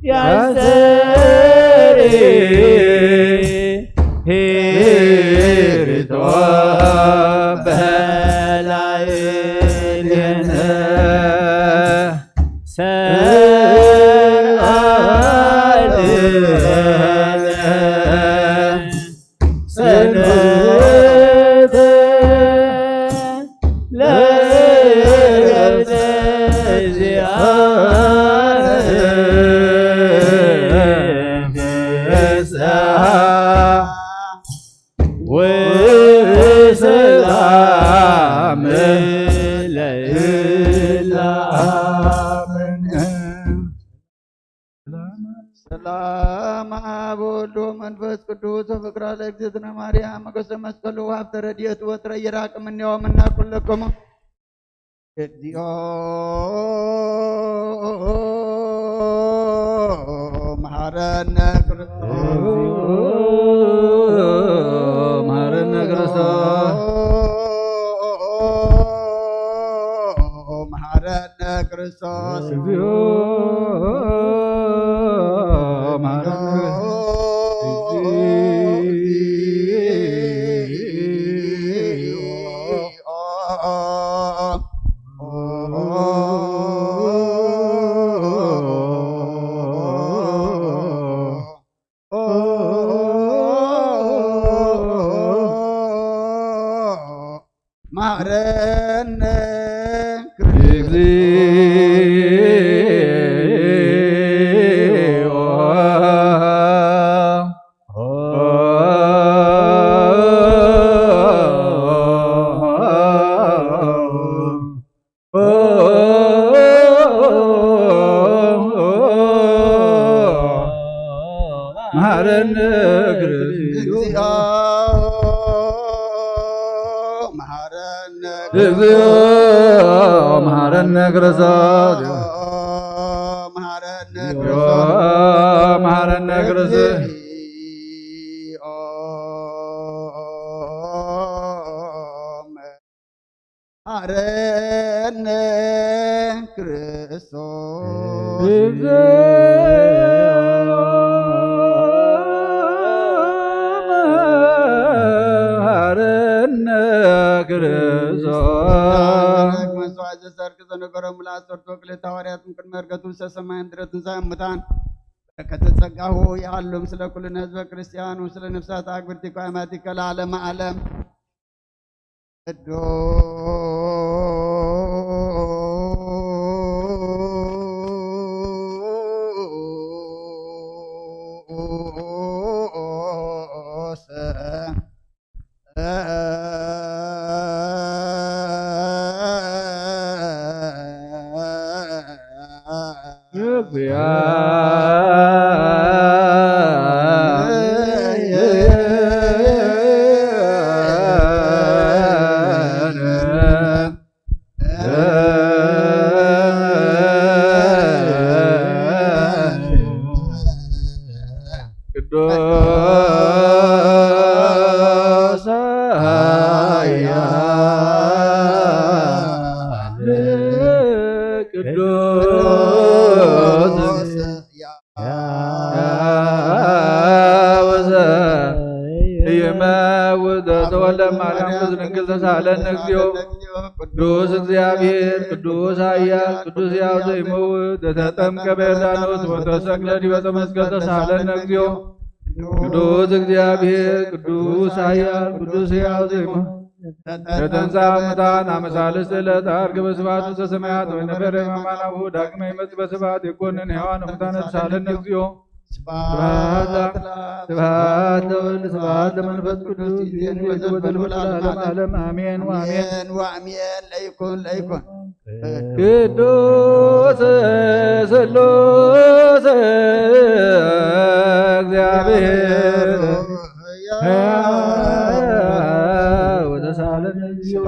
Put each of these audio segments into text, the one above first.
ያስተሪ ሄሪቶ በላይልነ ሰአልነ ሰንበተ ለእረፍተ ዚአነ ፍስሐ ወሰላም ለእለ አመነ። ሰላም አብ ወወልድ ወመንፈስ ቅዱስ ወፍቅራ ለእግዝእትነ ማርያም ሞገሰ መስቀሉ ወሀብተ ረድኤቱ ወትረ ይራቅ እምኔሆሙ እና ኩለክሙ። እግዚኦ መሐረነ ክርስቶስ። እግዚኦ መሐረነ ክርስቶስ። መሐረነ ክርስቶስ። እግዚኦ መሐረነ መሐረነ እግዚኦ። መሐረነ ክርስቶስ። እግዚኦ መሐረነ። እግዚኦ መሐረነ ክርስቶስ። መሐረነ እግዚኦ ክርስቶስ። መሐረነ ክርስቶስ። እግዚኦ መሐረነ ክርስቶስ። መሐረነ ክርስቶስ። መስዋዕት ዘሰርክ ዘነገሮም ለዐሰርቱ ወክልኤተ ሐዋርያት እምቅድመ ዕርገቱ ውስተ ሰማይ እምድረ ትንሣኤ እሙታን በረከተ ጸጋሁ ይሃሎም ስለ ኩልነ ህዝበ ክርስቲያኑ ስለ ነፍሳት አግብርቲከ አማቲከ ለዓለመ ዓለም። ቅዱስ ቅዱስ ኃያል ቅዱስ ይመውት ዘተወልደ ማርያም ቅድስት ድንግል ተሳለነ እግዚኦ። ቅዱስ እግዚአብሔር ቅዱስ ኃያል ቅዱስ ሕያው ዘይመውት ዘተጠምቀ በዮርዳኖስ ወተሰቅለ ዲበ ዕፀ መስቀል ተሳለነ እግዚኦ። ቅዱስ እግዚአብሔር ቅዱስ ኃያል ቅዱስ ሕያው ዘይመውት ዘተንሥአ እሙታን አመ ሣልስት ዕለት ዐርገ በስብሐት ውስተ ሰማያት ወነበረ በየማነ አቡሁ ዳግመ ይመጽእ በስብሐት ይኮንን ሕያዋን ወሙታነ ተሳለነ እግዚኦ። ስብሐት ለአብ ስብሐት ለወልድ ስብሐት ለመንፈስ ቅዱስ ይእዜኒ ወዘልፈኒ ወለዓለመ ዓለም አሜን ወአሜን። አሜን ወአሜን። ለይኩን ለይኩን። ቅዱስ ስሉስ እግዚአብሔር ሕያው ተሳለነ እግዚኦ።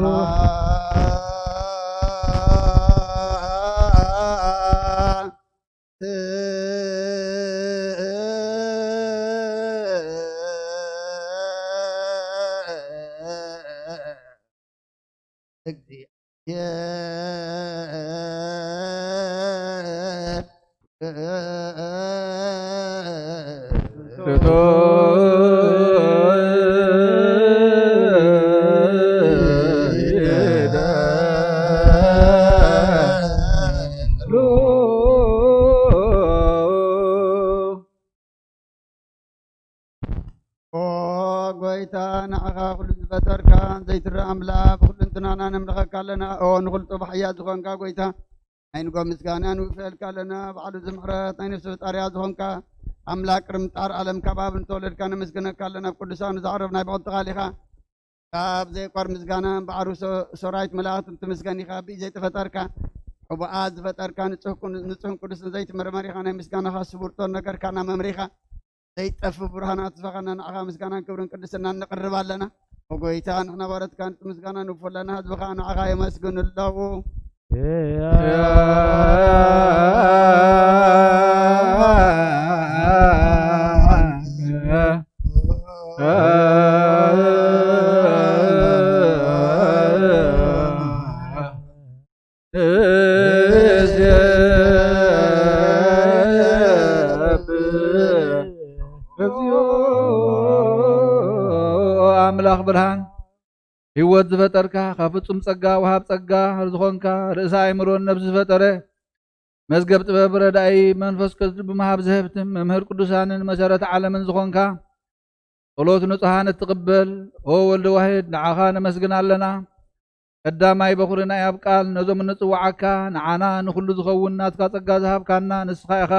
ኦ ጎይታ፣ ንዓኻ ኩሉ ዝፈጠርካ ዘይትረኣ ኣምላኽ፣ ብኩሉ እንትናና ነምልኸካ ኣለና። ኦ ንኹሉ ጽባሕ እያ ዝኾንካ ጎይታ፣ ናይ ንጎ ምስጋና ንውሰልካ ኣለና። ባዕሉ ዝምሕረት ናይ ነፍሲ ፈጣርያ ዝኾንካ ኣምላኽ፣ ቅድሚ ምፍጣር ዓለም ካብ ኣብ እንተወለድካ ነመስግነካ ኣለና። ኣብ ቅዱሳኑ ዘዕረብ ናይ ብቕልጥኻ ኢኻ። ካብ ዘይቋር ምስጋና እምበኣር፣ ሶ-፣ ሰራዊት መላእኽቲ እንትምስገን ኢኻ። ብኢድ ዘይተፈጠርካ፣ ሕቡኣት ዝፈጠርካ፣ ንጹህ ኩን-፣ ንጹህን ቅዱስን ዘይትመርመር ኢኻ። ናይ ምስጋናኻ ስቡርቶ ነገርካና መምሪኻ። ዘይጠፍእ ብርሃን ኣትፋኻና፣ ንዓኻ ምስጋናን ክብርን ቅድስናን ነቕርብ ኣለና። ኦ ጎይታ፣ ንሕና ባሮትካ ንጹህ ምስጋና ንውፎ ኣለና፣ ህዝብኻ ንዓኻ የመስግኑ ኣለዉ። ኣምላኽ ብርሃን፣ ህይወት ዝፈጠርካ፣ ካብ ፍጹም ጸጋ ወሃብ ጸጋ ዝኾንካ፣ ርእሰ ኣእምሮን ነፍሲ ዝፈጠረ፣ መዝገብ ጥበብ ረዳኢ መንፈስ ቅዱስ ብምሃብ ዝህብትም መምህር ቅዱሳንን መሰረተ ዓለምን ዝኾንካ፣ ጸሎት ንጹሃን እትቕበል፣ ኦ ወልደ ዋህድ፣ ንዓኻ ነመስግን ኣለና። ቀዳማይ በኹሪ ናይ ኣብ ቃል ነዞም እንጽውዓካ፣ ንዓና ንኹሉ ዝኸውን ናትካ ጸጋ ዝሃብካና ንስኻ ኢኻ።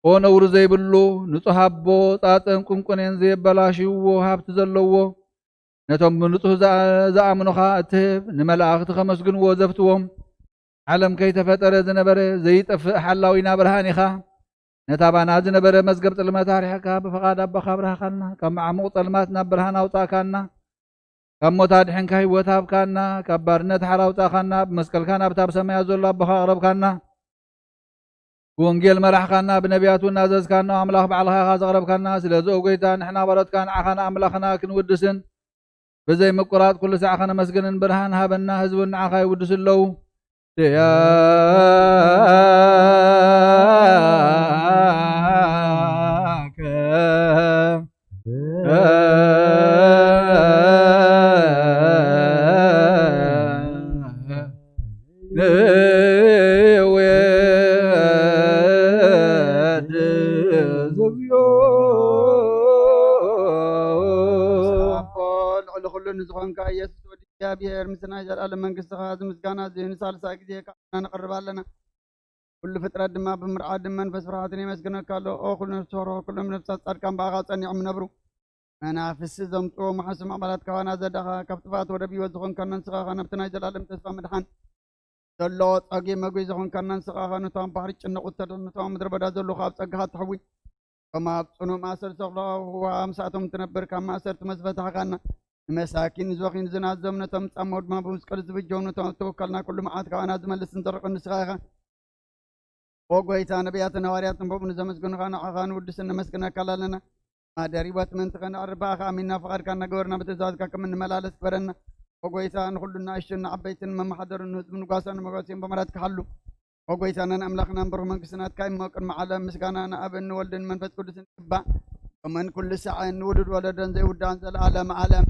ኦ ነውሪ ዘይብሉ፣ ንጹህ ኣቦ፣ ጻጸን ቁንቁኔን ዘየበላሽውዎ ሃብቲ ዘለዎ፣ ነቶም ብንጹህ ዝኣ-፣ ዝኣምኑኻ እትህብ፣ ንመላእኽቲ ከመስግንዎ ዘፍትዎም፣ ዓለም ከይተፈጠረ ዝነበረ ዘይጠፍእ ሓላዊና ብርሃን ኢኻ። ነታ ባና ዝነበረ መዝገብ ጽልመት ኣርሒቕካ፣ ብፍቓድ ኣቦኻ ኣብርሃኻና፣ ካብ መዓሙቕ ጸልማት ናብ ብርሃን ኣውጻእካና፣ ካብ ሞት ኣድሒንካ ህይወት ሃብካና፣ ካብ ባርነት ሓራ ኣውጻእካና፣ ብመስቀልካ ናብታ ኣብ ሰማያት ዘሎ ኣቦኻ ኣቕረብካና። ብወንጌል መራሕካና፣ ብነቢያቱ እናዘዝካና፣ ኣምላኽ ባዕልኻ ኢኻ ዘቕረብካና። ስለዚ ኦ ጎይታ፣ ንሕና ባሮትካ ንዓኻ ንኣምላኽና ክንውድስን ብዘይ ምቁራጽ ኩሉ ሳዕ ከነመስግንን ብርሃን ሃበና። ህዝቢ ንዓኻ ይውድሱ ኣለዉ። ያከ ንወድስ እግዚኦ። ኣቦ ልዕሊ ኩሉ ንዝኾንካ ኢየሱስ ወዲ እግዚኣብሔር፣ ምስ ናይ ዘለኣለም መንግስትኻ እዚ ምስጋና እዚ ንሳልሳይ ግዜ ከኣ ነቕርብ ኣለና። ኩሉ ፍጥረት ድማ ብምርዓድን መንፈስ ፍርሃትን የመስግነካ ኣሎ። ኦ ኩሉ ነፍሲ ሆርሆ፣ ኩሎም ነፍሳት ጻድቃን ብኣኻ ጸኒዖም ይነብሩ። መናፍስቲ ዘምጽኦ መሓሱ ማዕበላት ካባና ዘዳኻ፣ ካብ ጥፍኣት ወደብ ህይወት ዝኾንካና ንስኻ ኸኣ፣ ነብቲ ናይ ዘለኣለም ተስፋ ምድሓን ዘለዎ ጸጊ መግቢ ዝኾንካና ንስኻ ኸኣ፣ ነቶም ባሕሪ ጭንቕ እተድሕን፣ ነቶም ኣብ ምድረ በዳ ዘለዉ ኸኣ ኣብ ጸጋኻ እተሕዊ፣ ከም ኣብ ጽኑዕ ማእሰርቲ ሰኽሎ፣ ምስኣቶም እትነብር፣ ካብ ማእሰርቲ መስ ፈታሕካና። ንመሳኪን ንዝበኽዩን ዝናዘዙ፣ ነቶም ዝጻመዉ ድማ ብመስቀሉ ዝብጀዉ፣ ነቶም እተወከልና ኩሉ መዓት ካባና ዝመልስን ዘርቕን ንስኻ ኢኻ። ኦ ጎይታ፣ ነቢያትን ሃዋርያትን በብኡ ንዘመስግኑኻ ንዓኻ ንውድስን ነመስግነካ ኣለና። ማደር ህይወት ምእንቲ ኸነዕርፍ ብኣኻ ኣሚንና ፍቓድካ እናገበርና ብትእዛዝካ ከም እንመላለስ ግበረና። ኦ ጎይታ፣ ንኹሉ ንኣሽቱን ንዓበይትን መመሓደሩን ንህዝቡ ንጓሳን ንመጓስዮን ብምህረትካ ሓሉ። ኦ ጎይታናን ኣምላኽናን ብሩኽ መንግስቲ ናትካ እሞ ቅድሚ ዓለም ምስጋና ንኣብን ንወልድን መንፈስ ቅዱስን ይግባእ። ከምኡን ኩሉ ሳዕን ንውሉድ ወለዶን ዘይውዳእን ዘለዓለም ዓለም።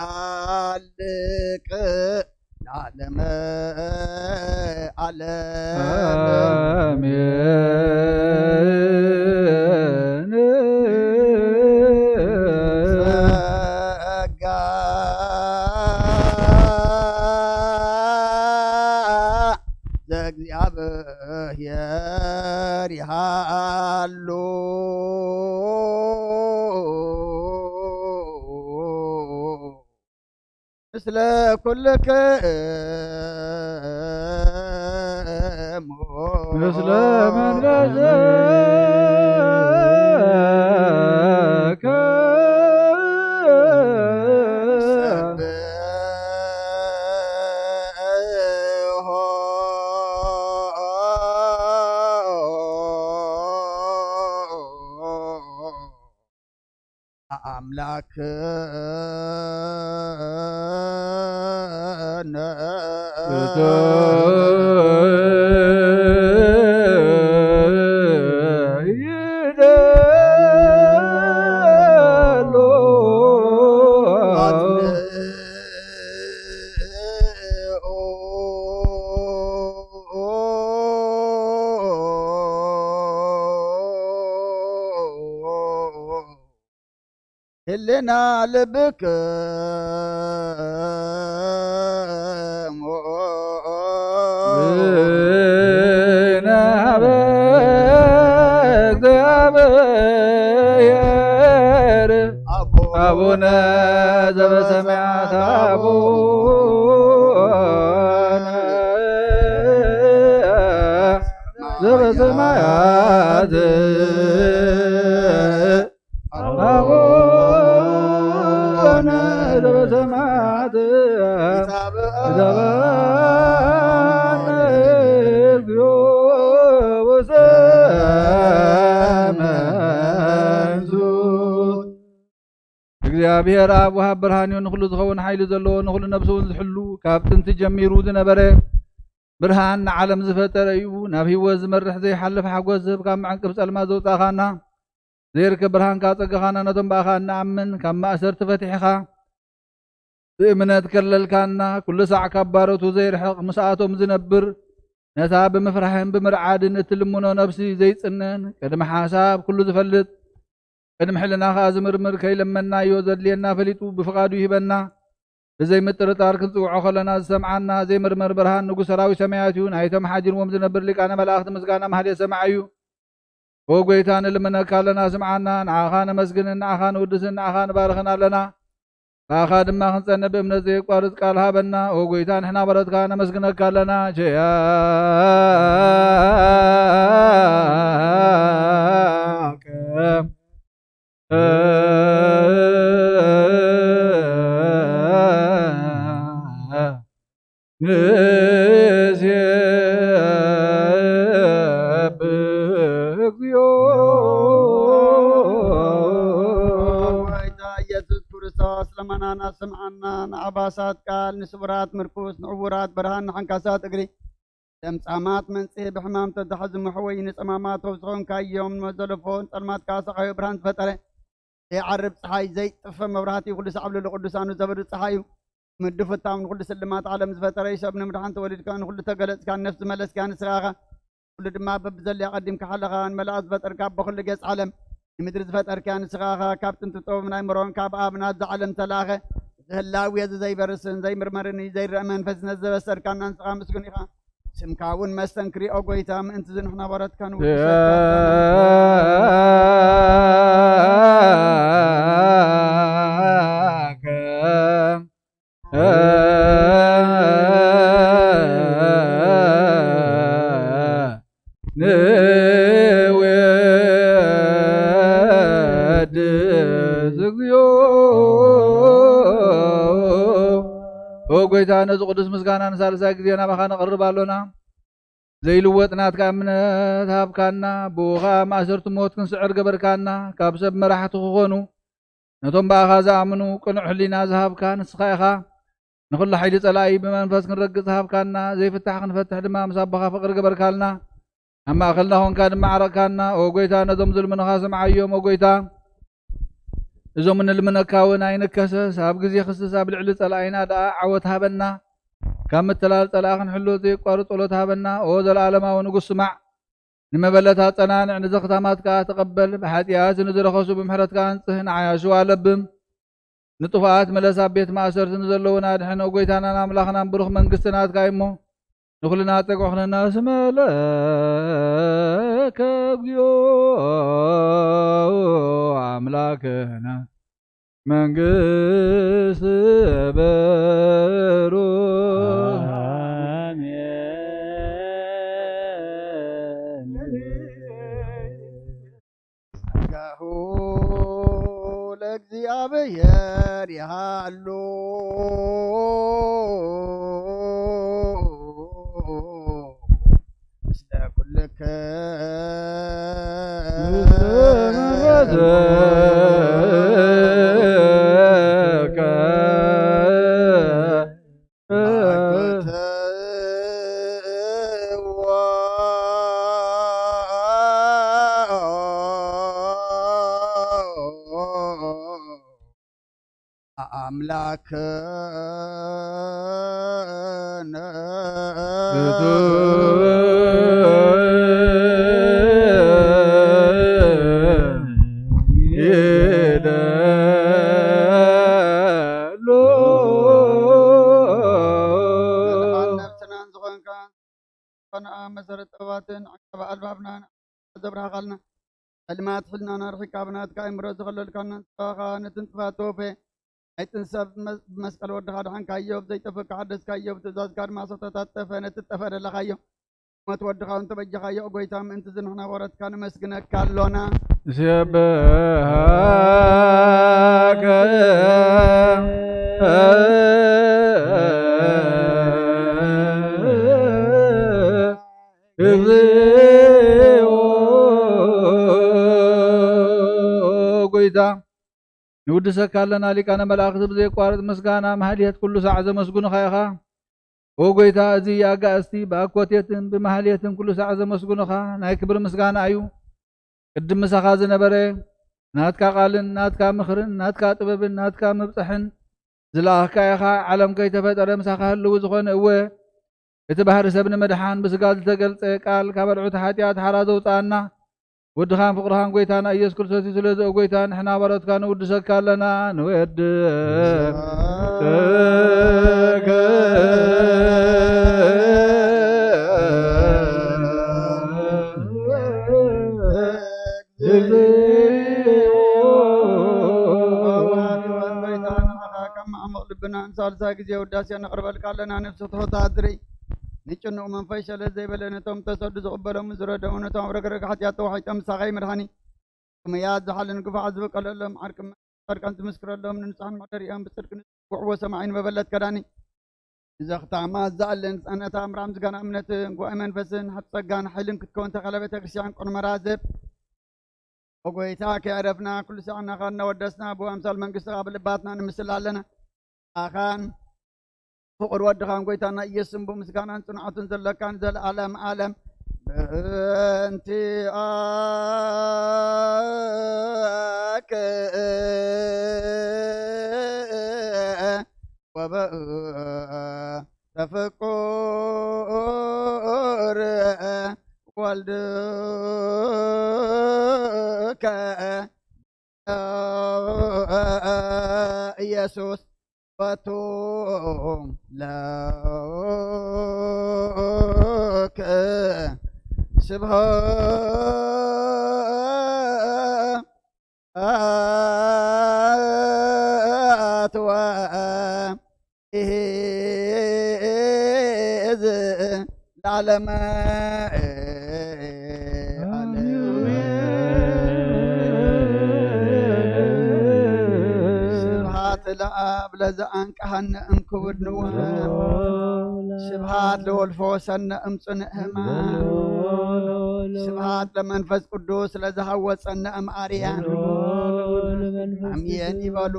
ሰያሃልቅ ለዓለመ ዓለም። ኣሜን። ጸጋ ዘእግዚኣብሔር ይሃሉ። ምስለ ኩልክሙ ምስለ መንፈስከ ሰብሖ ለአምላክ ህልና ልብክሙ ብናበ እግዚኣብሔር ኣቡነ ዘበሰማያት ኣቡነ ዘበሰማያት ኣቡነ ዘበሰማያት ይትባረክ እግዚኦ ወሰመንቱ። እግዚኣብሔር ኣብ ወሃብ ብርሃን እዩ፣ ንኹሉ ዝኸውን ሓይሊ ዘለዎ፣ ንኹሉ ነብሱ እውን ዝሕሉ፣ ካብ ጥንቲ ጀሚሩ ዝነበረ ብርሃን ንዓለም ዝፈጠረ እዩ። ናብ ህይወት ዝመርሕ ዘይሓልፍ ሓጎስ ዝህብ፣ ካብ መዕንቅፍ ጸልማት ዘውጻእኻና፣ ዘይርከብ ብርሃንካ ኣጸገኻና፣ ነቶም ብኣኻ እንኣምን ካብ ማእሰርቲ ፈቲሕኻ፣ ብእምነት ከለልካና፣ ኩሉ ሳዕ ካብ ባሮቱ ዘይርሕቕ፣ ምስኣቶም ዝነብር፣ ነታ ብምፍራህን ብምርዓድን እትልምኖ ነፍሲ ዘይጽንን፣ ቅድሚ ሓሳብ ኩሉ ዝፈልጥ፣ ቅድሚ ሕልና ኸኣ ዝምርምር፣ ከይለመንናዮ ዘድልየና ፈሊጡ ብፍቓዱ ይህበና። ብዘይ ምጥርጣር ክንጽውዖ ከለና ዝሰምዓና ዘይምርመር ብርሃን ንጉስ ሰራዊት ሰማያት እዩ። ናይቶም ሓዲርዎም ዝነብር ሊቃነ መላእኽቲ ምስጋና ማህሌት ሰማዕ እዩ። ኦ ጐይታ፣ ንልምነካ ኣለና፣ ስምዓና። ንዓኻ ነመስግንን ንዓኻ ንውድስን ንዓኻ ንባርኽን ኣለና። ብኣኻ ድማ ክንጸንዕ ብእምነት ዘየቋርጽ ቃል ሃበና። ኦ ጐይታ፣ ንሕና በረትካ ነመስግነካ ኣለና። ቸያከ ንሴብህ እግዚኦ። ጐይታ ኢየሱስ ክርስቶስ፣ ልመናና ስምዓና፣ ንዓባሳት ቃል፣ ንስውራት ምርኩስ፣ ንዕውራት ብርሃን፣ ንዓንካሳት እግሪ፣ ለምጻማት መንጽሄ፣ ብሕማም ተታሕዙ መሕወዪ፣ ንጸማማት ፈውሲ ኾንካዮም፣ ንመዘለፎ ጸልማት ካሳኻዮ ብርሃን ዝፈጠረ፣ ዘይዓርብ ጸሓይ፣ ዘይጥፈ መብራህቲ፣ ኩሉ ሳዕ ኣብ ልዕሊ ቅዱሳኑ ዘበርህ ጸሓይ እዩ። ምድፉታም ንኹሉ ስልማት ዓለም ዝፈጠረ እዩ። ሰብ ንምድሓን ተወሊድካ፣ ንኹሉ ተገለጽካ፣ ንነፍሲ ዝመለስካ ንስኻ ኢኻ። ኩሉ ድማ በብዘለያ ቀዲምካ ሓለኻ፣ ንመላእኽት ዝፈጠርካ፣ በኹሉ ገጽ ዓለም ንምድሪ ዝፈጠርካ ንስኻ ኢኻ። ካብ ጥንቲ ጥበብ ናይ ምሮን ካብ ኣብ ናብዛ ዓለም ተላእኸ። እዚ ህላዌ እዚ ዘይበርስን ዘይምርመርን እዩ፣ ዘይረአ መንፈስ ነዚ ዘበሰርካና ንስኻ ምስጉን ኢኻ። ስምካ እውን መስተንክር እዩ፣ ኦ ጐይታ፣ ምእንቲ እዚ ንሕና በረትካ ንውድሰካ። ንወድስ እግዚኦ። ኦ ጐይታ፣ ነዚ ቅዱስ ምስጋና ንሳልሳይ ግዜ ናባኻ ነቕርብ ኣሎና። ዘይልወጥ ናትካ እምነት ሃብካና፣ ብኡ ኸኣ ማእሰርቲ ሞት ክንስዕር ገበርካና። ካብ ሰብ መራሕቲ ክኾኑ፣ ነቶም ብኣኻ ዝኣምኑ ቅኑዕ ሕሊና ዝሃብካ ንስኻ ኢኻ። ንኹሉ ሓይሊ ጸላኢ ብመንፈስ ክንረግጽ ሃብካና፣ ዘይፍታሕ ክንፈትሕ ድማ ምስ ኣቦኻ ፍቕሪ ገበርካልና። ኣብ ማእከልና ኾንካ ድማ ዓረቕካና። ኦ ጐይታ፣ ነዞም ዝልምኑኻ ስምዓዮም። ኦ ጐይታ፣ እዞም እንልምነካ እውን ኣይንከሰስ። ኣብ ግዜ ክስስ ኣብ ልዕሊ ጸላኢና ደኣ ዓወት ሃበና። ካብ ምትላል ጸላኢ ክንሕሎ ዘየቋርጽ ጸሎት ሃበና። ኦ ዘለኣለማዊ ንጉስ፣ ስማዕ። ንመበለት ኣጸናንዕ፣ ንዘኽታማት ከኣ ተቐበል። ብሓጢኣት ንዝረኸሱ ብምሕረትካ ኣንጽህ፣ ንዓያሹ ኣለብም። ንጥፉኣት ምለስ፣ ኣብ ቤት ማእሰርቲ ንዘለዉን ኣድሕን። ኦ ጐይታናን ኣምላኽናን፣ ብሩኽ መንግስቲ ናትካ እዩ እሞ፣ ንኹልና ጸግዒ ኩነና። እስመ ለከ እግዚኦ ኣምላክነ መንግስት ብሩክ። አሜን። ጸጋሁ ለእግዚኣብሔር ይሃሉ ምስለ ኩልክ። ኣጎተ ኣምላክነ ይደሎ። ነፍስናን ዝኾንካ ዝኾነ መሰረት ጥበባትን ዓቃቢ ኣልባብናን ዘብርሃኻልና፣ ጸልማት ሕልናና ርሒቃ ብናትካ ኣእምሮ ዝኸለልካና ንስኻ ነቲ ንጥፋት ተወፈየ። ኣይጥን ሰብ መ-፣ ብመስቀል ወድኻ ድሓንካዮ፣ ብዘይጠፍእ ሓደስካዮ፣ ብትእዛዝካ ድማ ዝተታጠፈ ነቲ ዝጠፍአ ደለኻዮ። ሞት ወድኻ እውን ተበጀኻዮ። ጎይታ ምእንቲ ዝንሕና ወረትካ ነመስግነካ ኣሎና። ንሴብሐከ እግዚኦ። ጎይታ ንውድሰካ ኣለና። ሊቃነ መላእክት ብዘይቋርጥ ምስጋና ማህሌት ኩሉ ሳዕ ዘመስግኑኻ ኢኻ። ኦ ጎይታ፣ እዚ ኣጋእዝቲ ብኣኮቴትን ብማህሌትን ኩሉ ሳዕ ዘመስግኑኻ ናይ ክብሪ ምስጋና እዩ። ቅድም ምሳኻ ዝነበረ ናትካ ቃልን ናትካ ምኽርን ናትካ ጥበብን ናትካ ምብጽሕን ዝለኣኽካ ኢኻ። ዓለም ከይተፈጠረ ምሳኻ ህልው ዝኾነ እወ፣ እቲ ባህሪ ሰብ ንምድሓን ብስጋ ዝተገልጸ ቃል ካብ ኣልዑት ሓጢኣት ሓራ ዘውጽኣና ወድኻን ፍቕርኻን ጎይታና ኢየሱስ ክርስቶስ እዩ። ስለዚ ኦ ጎይታ ንሕና ባሮትካ ንውድሰካ ኣለና። ንወድሰከ እግዚኦ። ወሃቢ ሕይወት ጎይታ ንዓኻ ካብ ማዕሙቕ ልብና ንሳልሳይ ግዜ ውዳሴ ነቕርበልካ ኣለና። ነፍሲ ትሑት ኣድሪ ንጭኑቕ መንፈስ ሸለል ዘይበለ ነቶም ተሰዱ ዝቕበሎም ዝረደሙ ነቶም ኣብ ረግረግ ሓጢኣት ተዋሒጦም ምሳኻ ይምርሃኒ። ጥሙያት ዝሓልን ግፋዕ ዝበቀለሎም ዓርቂ ጻድቃን ዝምስክረሎም ንንጹሓን መሕደሪኦም ብጽድቂ ንዝጽውዕዎ ሰማዒን መበለት ከዳኒ ንዘኽታማ ዝኣልን ጸነታ ኣምራ ምስጋና እምነትን ጉባኤ መንፈስን ሓብ ጸጋን ሓይልን ክትከውን ተኸለ ቤተ ክርስቲያን ቁርመራ ዝብ ኦጎይታ ከየዕረፍና ኩሉ ሳዕ ናኻ እናወደስና ብኣምሳል መንግስትኻ ብልባትና ንምስል ኣለና። ኣኻን ፍቕር ወድኻን ጎይታና ኢየሱስን ብምስጋናን ጽንዓቱን ዘለካን ዘለዓለም ዓለም በእንቲኣክ ወበእንተ ፍቁር ወልድከ ኢየሱስ በቱ ለክ ስብሐት ወ ኢዝ ለዓለመ ዓለም። ስብሐት ለኣብ ለዘኣንቀሃነ እምክቡድ ንዋም። ስብሐት ለወልፎ ሰነ እምጽንዕ ህማም። ስብሐት ለመንፈስ ቅዱስ ለዘሃወጸነ እም ኣርያም። ኣሜን ይበሉ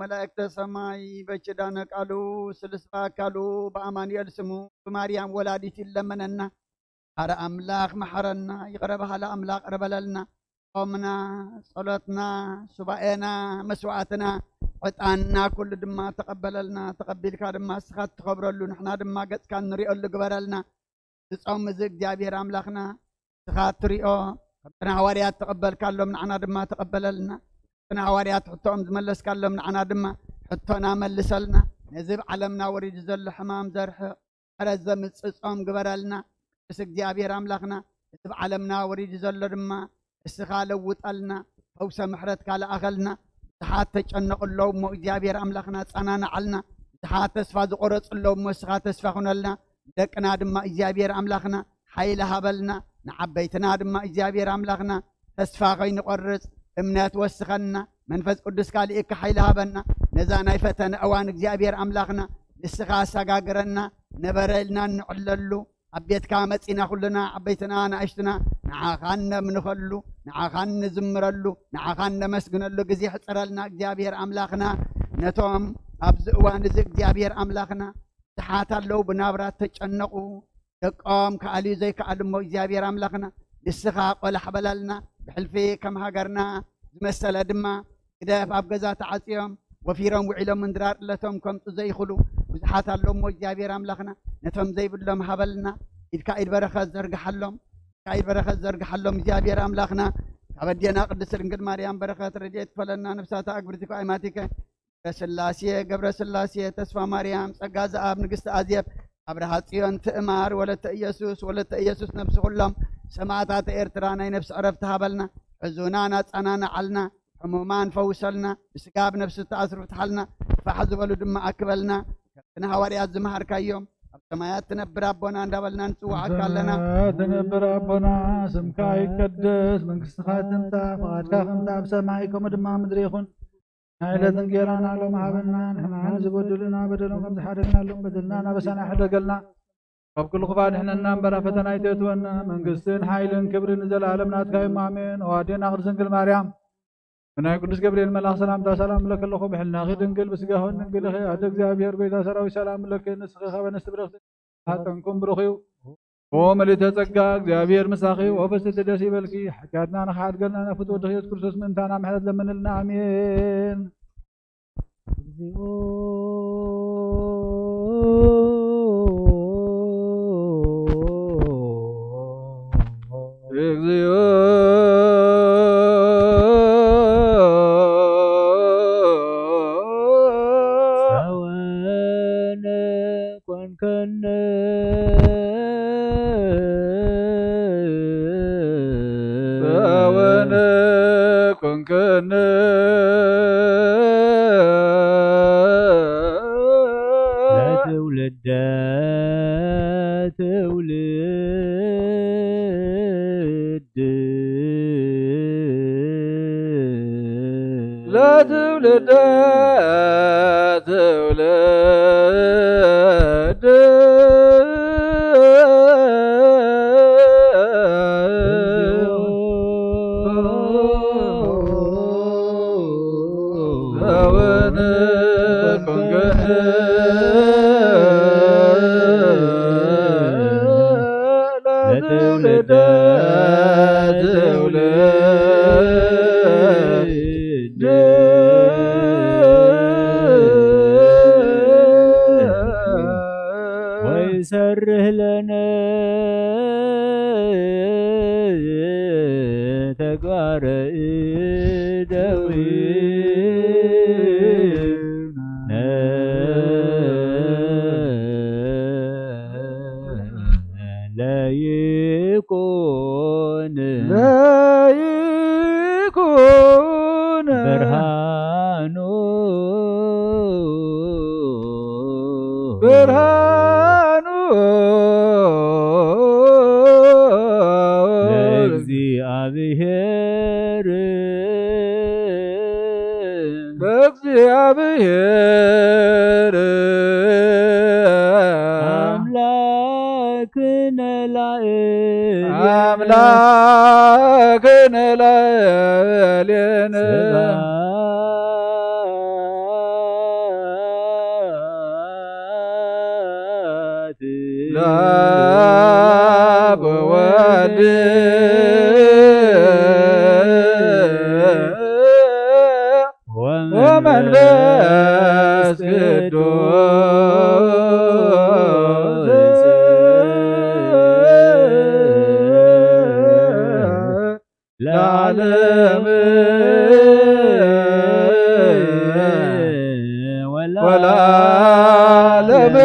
መላእክተ ሰማይ። በኪዳነ ቃሉ ስልስባ ኣካሉ በኣማኑኤል ስሙ ብማርያም ወላዲት ይለመነና። ኣረ ኣምላኽ መሓረና፣ ይቕረ በሃሊ ኣምላኽ ቅረ በለልና። ጾምና፣ ጸሎትና፣ ሱባኤና፣ መስዋዕትና፣ ዕጣንና ኩሉ ድማ ተቐበለልና። ተቐቢልካ ድማ እስኻ እትኸብረሉ፣ ንሕና ድማ ገጽካ እንሪኦሉ ግበረልና። እዚ ጾም እዚ እግዚኣብሔር ኣምላኽና ንስኻ እትሪኦ፣ ከምቲ ንሃዋርያት ተቐበልካሎም ንዓና ድማ ተቐበለልና። እቲ ንሃዋርያት ሕቶኦም ዝመለስካሎም ንዓና ድማ ሕቶና መልሰልና። ነዚ ኣብ ዓለምና ወሪዱ ዘሎ ሕማም ዘርሕቕ፣ ምሕረት ዘምጽእ ጾም ግበረልና። ቅዱስ እግዚኣብሔር ኣምላኽና፣ እዚ ኣብ ዓለምና ወሪዱ ዘሎ ድማ እስኻ ለውጠልና፣ ፈውሰ ምሕረትካ ለኣኸልና። ብዙሓት ተጨነቑ ኣለዉ እሞ እግዚኣብሔር ኣምላኽና ጸናንዓልና። ብዙሓት ተስፋ ዝቖረጹ ኣለዉ እሞ እስኻ ተስፋ ኩነልና። ደቅና ድማ እግዚኣብሔር ኣምላኽና ሓይሊ ሃበልና። ንዓበይትና ድማ እግዚኣብሔር ኣምላኽና ተስፋ ከይንቖርጽ እምነት ወስኸና። መንፈስ ቅዱስካ ልኢካ ሓይሊ ሃበና። ነዛ ናይ ፈተነ እዋን እግዚኣብሔር ኣምላኽና ንስኻ ኣሰጋግረና። ነበረ ኢልና እንዕለሉ ኣብ ቤትካ መጺና ኩልና ዓበይትና ንኣሽትና ንዓኻ እነምልኸሉ፣ ንዓኻ እንዝምረሉ፣ ንዓኻ እነመስግነሉ ግዜ ሕጸረልና እግዚኣብሔር ኣምላኽና። ነቶም ኣብዚ እዋን እዚ እግዚኣብሔር ኣምላኽና ብዙሓት ኣለዉ ብናብራ እተጨነቑ፣ ደቆም ክኣልዩ ዘይከኣሉ እሞ እግዚኣብሔር ኣምላኽና፣ ንስኻ ቆላሕ በላልና። ብሕልፊ ከም ሃገርና ዝመሰለ ድማ ግደፍ፣ ኣብ ገዛ ተዓጽዮም ወፊሮም ውዒሎም ምንድራር ዕለቶም ከምጹ ዘይኽእሉ ብዙሓት ኣለዉ እሞ እግዚኣብሔር ኣምላኽና፣ ነቶም ዘይብሎም ሃበልና። ኢድካ ኢድ በረኸት ዘርግሓሎም፣ ኢድካ ኢድ በረኸት ዘርግሓሎም እግዚኣብሔር ኣምላኽና። ካብ ኣዴና ቅድስት ድንግል ማርያም በረኸት ረድኤት ክፈለና። ነፍሳታ ኣግብርቲኮ ኣይማቲከ ገብረ ስላሴ፣ ገብረ ስላሴ፣ ተስፋ ማርያም፣ ጸጋ ዘኣብ፣ ንግስቲ ኣዜብ፣ ኣብርሃ ጽዮን፣ ትእማር፣ ወለተ ኢየሱስ፣ ወለተ ኢየሱስ፣ ነብሲ ኩሎም ሰማዕታት ኤርትራ ናይ ነፍሲ ዕረፍቲ ሃበልና። ሕዙናን ኣጸናንዓልና፣ ሕሙማን ፈውሰልና፣ ብስጋ ብነፍሲ ዝተኣስሩ ፍትሓልና፣ ፋሕ ዝበሉ ድማ ኣክበልና። ከምቲ ንሃዋርያት ዝመሃርካዮም፣ ኣብ ሰማያት ትነብር ኣቦና እንዳበልና ንጽውዓካ ኣለና። ትነብር ኣቦና፣ ስምካ ይቀደስ፣ መንግስትኻ ትምጻእ፣ ፍቓድካ ከምቲ ኣብ ሰማይ ከምኡ ድማ ምድሪ ይኹን። ናይ ዕለት እንጌራና ሎም ሃበና፣ ንሕና ንዝበድሉና በደሎም ከም ዝሓደግናሎም በደልና ናበሳና ሕደገልና። ካብ ኩሉ ክፋ ድሕነና እምበር ኣብ ፈተና ኣይተእትወና። መንግስትን ሓይልን ክብርን ንዘለኣለም ናትካ እዩ፣ ኣሜን። ኦ ኣዴና ቅድስት ድንግል ማርያም፣ ብናይ ቅዱስ ገብርኤል መልኣኽ ሰላምታ ሰላም እብለኪ ኣለኹ። ብሕልናኺ ድንግል፣ ብስጋኺ እውን ድንግል ኢኺ። ኣደ እግዚኣብሔር፣ ጎይታ ሰራዊት፣ ሰላም እብለኪ። ንስኺ ካብ ኣንስቲ ብርኽቲ፣ ሓጠንኩም ብሩኽ እዩ። ኦ መሊተ ጸጋ፣ እግዚኣብሔር ምሳኺ፣ ኦ ፍስሕቲ ደስ ይበልኪ። ሓጢኣትና ንኽሓድገልና፣ ናብ ፍትው ወድኺ ኢየሱስ ክርስቶስ ምእንታና ምሕረት ለምንልና። ኣሜን። እግዚኦ። እግዚኦ። ጸወነ ኮንከነ። ጸወነ ኮንከነ። ለትውልደ ትውልድ። ለትውልደ ትውልድ። እውን ኮንክን ለትውልደ ትውልድ። ወይሰርህ ለነ ተግባረ እደዊነ ለይኩን ለይኩን ብርሃኑ ብርሃኑ ለእግዚኣብሔር ለእግዚኣብሔር ኣምላክነ ላዕሌነ ኣምላክነ ላዕሌነ ስብሐት ለአብ ወወልድ ወመንፈስ ቅዱስ ለዓለም ወለዓለመ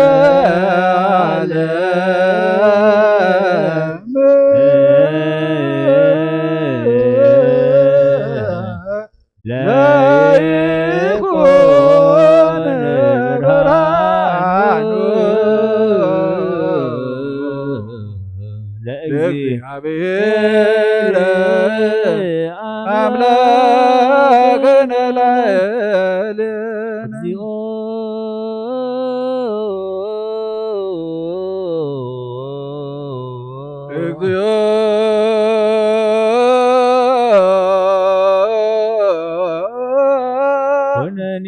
ዓለም። ለይኩን ብርሃኑ ለእግዚኣብሔር አምላክነ ላዕሌነ። እግዚኦ። እግዚኦ። ኩነኔ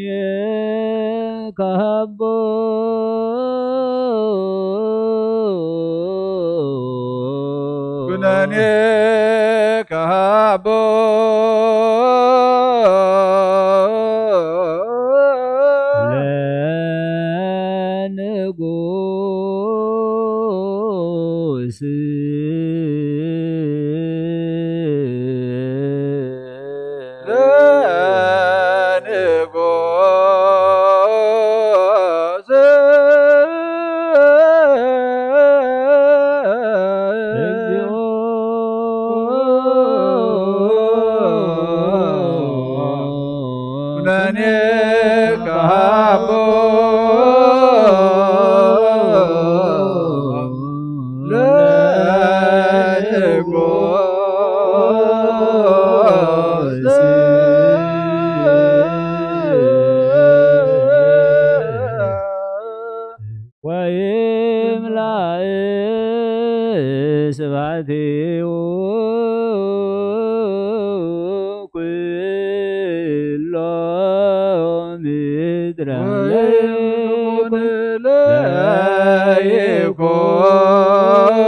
ካቦ ኩነኔ ከሃቦ ለንጉስ ለንጉስ እግዚኦ ኩነኔ ከሃቦ ለንጉስ ወይምላእ ስብሐቲሁ ኩሎ ምድረ ወይኩን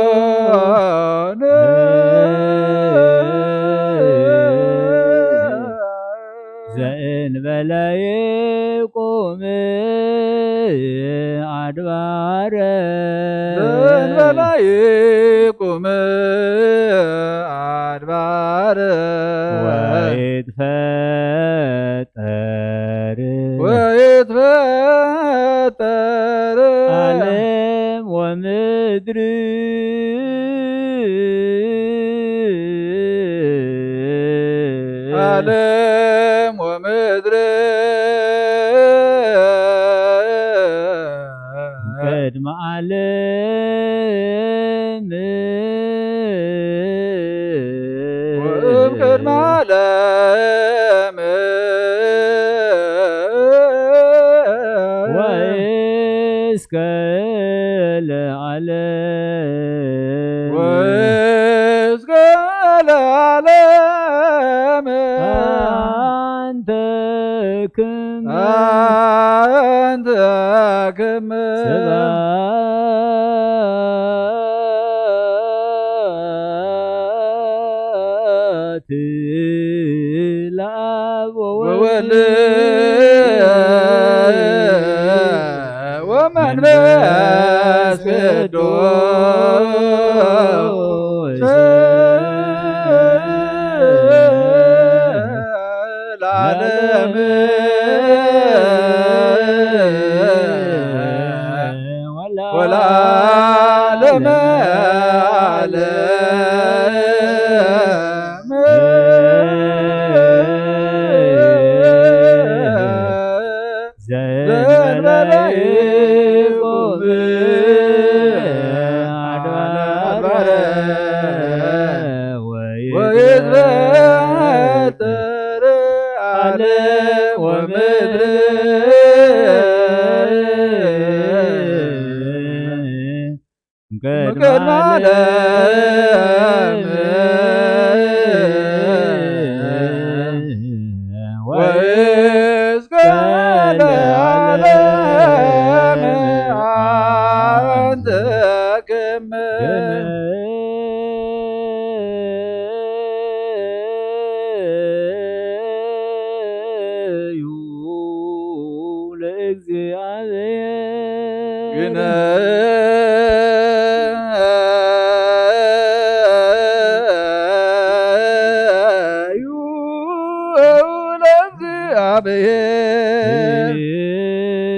ለይኩን ዘእንበለ ይቁም አድባረ ዘእንበለ ይቁም አድባረ ወይትፈጠር ወይትፈጠር ዓለም ወምድር ዓለም ወምድር ቅድመ ዓለም ወእም ቅድመ ዓለም ወእስከ ለዓለም ወእስከ ለዓለም አንተ ክም አንተ ክም ስብሐት ለአብ ወወልድ ወወልድ ወመንፈስ ቅዱስ ለዓለም ወለዓለመ ዓለም። ዘእንበለ ይቁም አድባረ ወይትፈጠር ዓለም ወምድር ቅድመ ዓለም ወእስከ ለዓለም አንተ ክም ግነዩ ለእግዚአብሔር ግነዩ ለእግዚአብሔር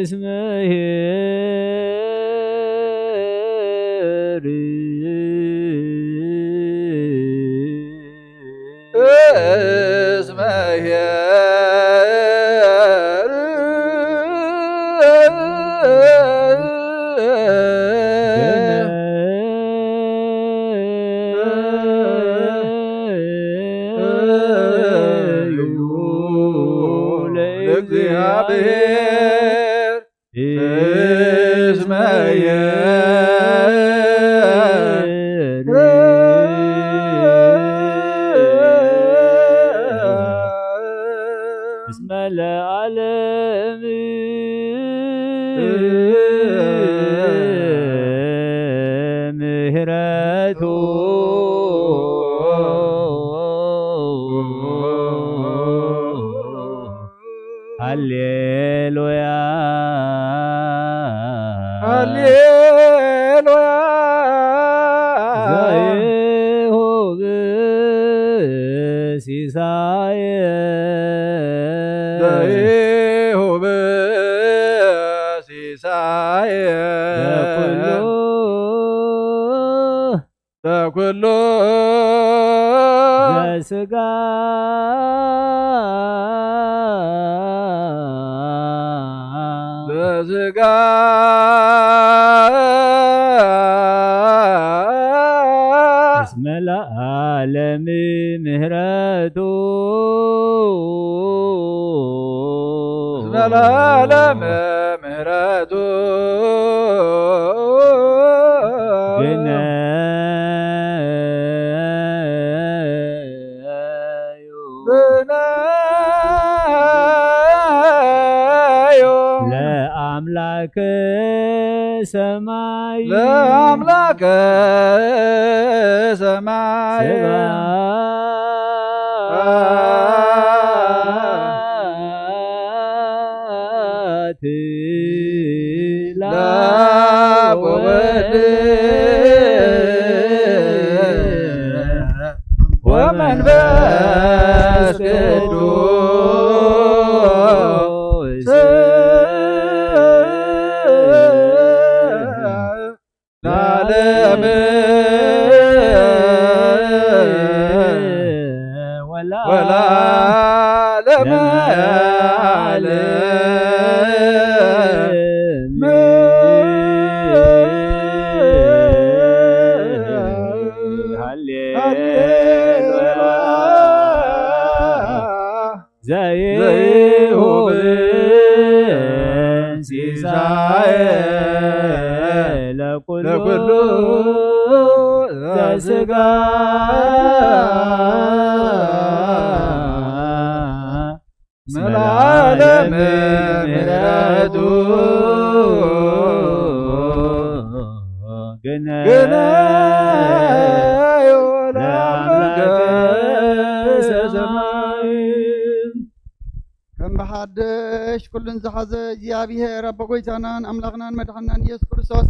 እስመ ኄር እስመ ኄር ለእግዚአብሔር እስመ ኄር ዘይሁብ ሲሳየ ዘይሁብ ሲሳየ ለኩሉ ለኩሉ ዘስጋ ዘስጋ እስመ ለዓለም ምህረቱ እስመ ለዓለም ምህረቱ ግነ ግነዩ ለአምላክ ሰማይ ለአምላክ ሰማይ ስብሐት ለወልድ ወመንፈስ ቅዱስ ለዓለም ወለዓለመ ዓለም። ሃሌሉያ። ዘይሁብ ሲሳየ ለኩሉ ለኩሉ ዘስጋ መላለም ምህረቱ ግነዮ ለአምላክ ሰማይ። ከም ብሓድሽ ኩሉን ዝሓዘ እግዚኣብሔር ኣቦ ጎይታናን ኣምላኽናን መድሓናን ኢየሱስ ክርስቶስ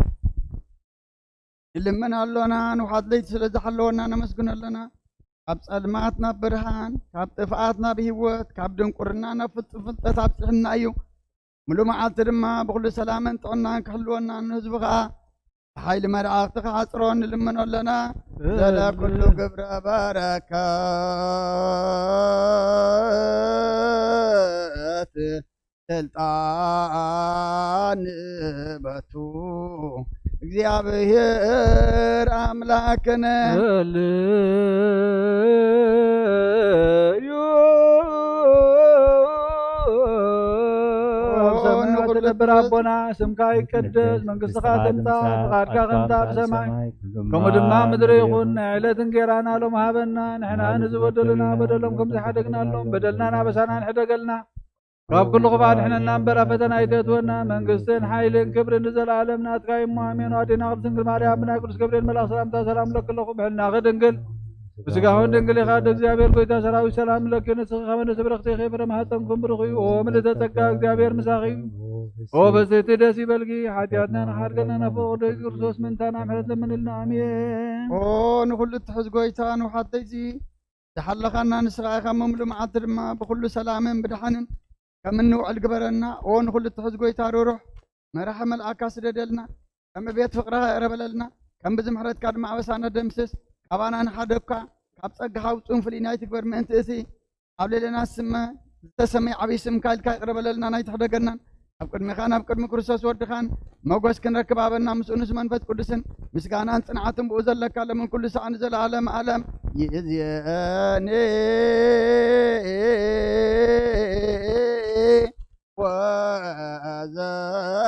ንልምን ኣሎና። ንውሓት ለይቲ ስለ ዝሓለወና ነመስግኖ ኣለና። ካብ ጸልማት ናብ ብርሃን፣ ካብ ጥፍኣት ናብ ህይወት፣ ካብ ድንቁርና ናብ ፍጹም ፍልጠት ኣብጽሕና እዩ። ምሉእ መዓልቲ ድማ ብኹሉ ሰላምን ጥዕናን ክሕልወና፣ ንህዝቡ ኸኣ ብሓይሊ መላእኽቲ ክሓጽሮ ንልምኖ ኣለና። ስለ ኩሉ ግብረ በረከት ስልጣን ንበቱ እግዚኣብሔር ኣምላክነ። ኣብ ሰማያት ንኹሉ ትነብር ኣቦና፣ ስምካ ይቀደስ፣ መንግስትኻ ትምጻእ፣ ፍቓድካ ከምታ ኣብ ሰማይ ከምኡ ድማ ምድሪ ይኹን። ናይ ዕለት እንጌራና ሎም ሃበና፣ ንሕና ንዝበደሉና በደሎም ከም ዝሓደግናሎም በደልናን ኣበሳናን ሕደገልና። ካብ ኩሉ ክፋእ ኣድሕነና እምበር፣ ኣብ ፈተና ኣይተእትወና። መንግስትን ሓይልን ክብርን ንዘለኣለም ናትካ እዩ እሞ፣ ኣሜን። ኣዴና ቅድስት ድንግል ማርያም ብናይ ቅዱስ ገብርኤል መልኣኽ ሰላምታ ሰላም እለኪ ኣለኹ። ብሕልናኺ ድንግል ብስጋኹን ድንግል ኢኻ፣ ኣደ እግዚኣብሔር ጎይታ ሰራዊት ሰላም እለኪ። ንስኺ ከመ ንስብርኽቲ ኺ ፍረ ማህፀንኩም ብሩኽ እዩ። ኦ ምልዕተ ጸጋ፣ እግዚኣብሔር ምሳኺ እዩ። ኦ ፍስሕቲ ደስ ይበልኪ፣ ሓጢኣትና ንሓድገልና ናብ ፍቕር ወልድኪ ክርስቶስ ምእንታና ምሕረት ለምንልና። ኣሜን። ኦ ንኹሉ እትሕዝ ጎይታ ንውሓተይሲ ዝሓለኻና ንስኻ ኢኻ። መምሉ መዓልቲ ድማ ብኹሉ ሰላምን ብድሓንን ከም እንውዕል ግበረና። ኦ ንኹሉ እትሕዝ ጎይታ ርሩሕ መራሒ መልኣካ ስደደልና። ከም ቤት ፍቕርኻ ይቕረበለልና። ከም ብዚ ምሕረትካ ድማ ኣበሳና ደምስስ። ካባና ንሓደግካ ካብ ጸጋኻ ውጹን ፍልይ ናይ ትግበር ምእንቲ እቲ ኣብ ልዕሌና ስመ ዝተሰመየ ዓብዪ ስምካ ኢልካ ይቕረ በለልና፣ ናይ ትሕደገናን ኣብ ቅድሚኻን ኣብ ቅድሚ ክርስቶስ ወድኻን መጎስ ክንረክብ ኣበና። ምስኡ ንሱ መንፈስ ቅዱስን ምስጋናን ጽንዓትን ብኡ ዘለካ ለምን ኩሉ ሰዓት ንዘለኣለም ኣለም ይእዝየኒ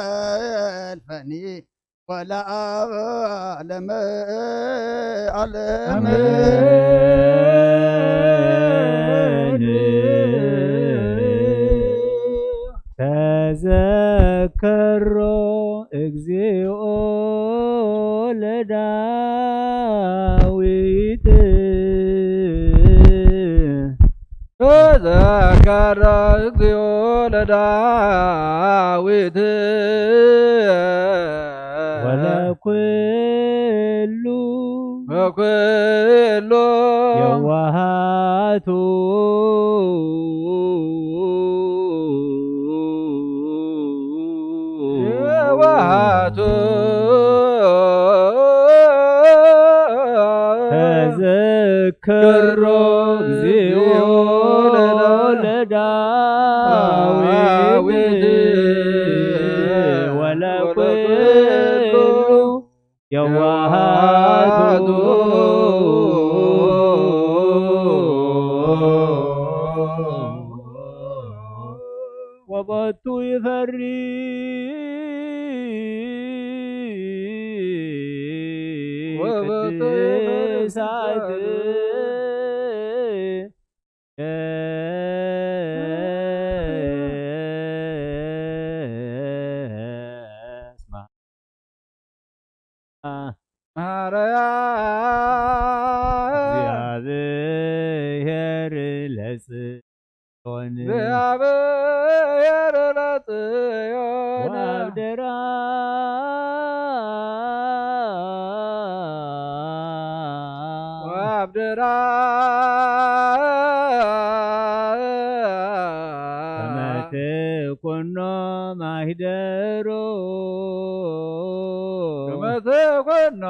ወዘልፈኒ ወለዓለመ ዓለም። ኣሜን። ተዘከሮ እግዚኦ ለዳዊት። ተዘከረ እግዚኦ ለዳዊት። ወለ ኩሉ ኩሉ የዋሃቱ የዋሃቱ ተዘክሮ እግዚኦ ለዳዊት ወለኩሉ የዋሃቱ ወበቱ ይፈሪ ወበቱ ይፈሪ ቅድሳት እስማ ማርያ እግዚአብሔር ለጽዮን እግዚአብሔር ለጽዮን ወአብደራ ወአብደራ ከመ ትኩኖ ማሂደሮ ከመ ትኩኖ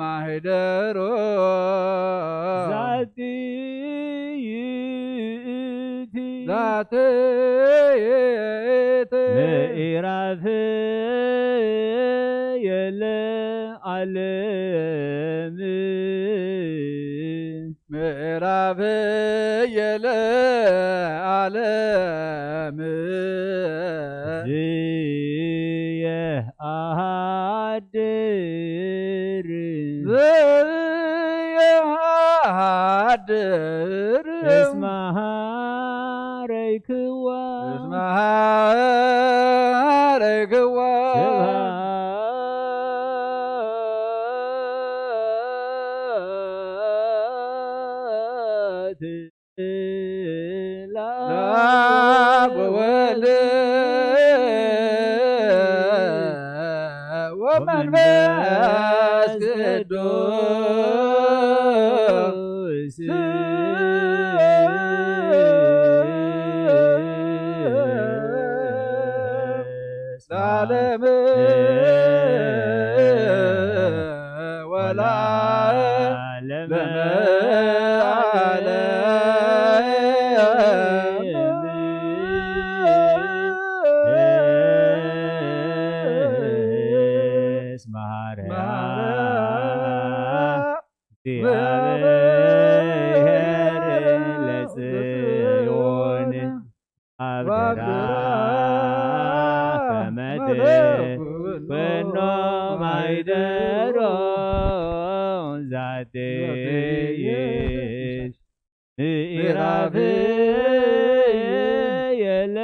ማሂደሮ ዛቲ ይእቲ ዛቲ ይእቲ ምዕራፍ የለ ዓለም ምዕራፍ የለ ዓለም ዝየ አሃድር ዝየ አሃድር እስመ ሀረይክዋ እስመ ሀረይክዋ ስብሐት ለአብ ወወልድ ወመንፈስ ቅዱስ ለዓለም ወለዓለም እስመ ሐረያ እግዚአብሔር ለጽዮን አብደራ ከመ ትኩኖ ማሂደሮ ዛቲ ይእቲ ምዕራፍ የለ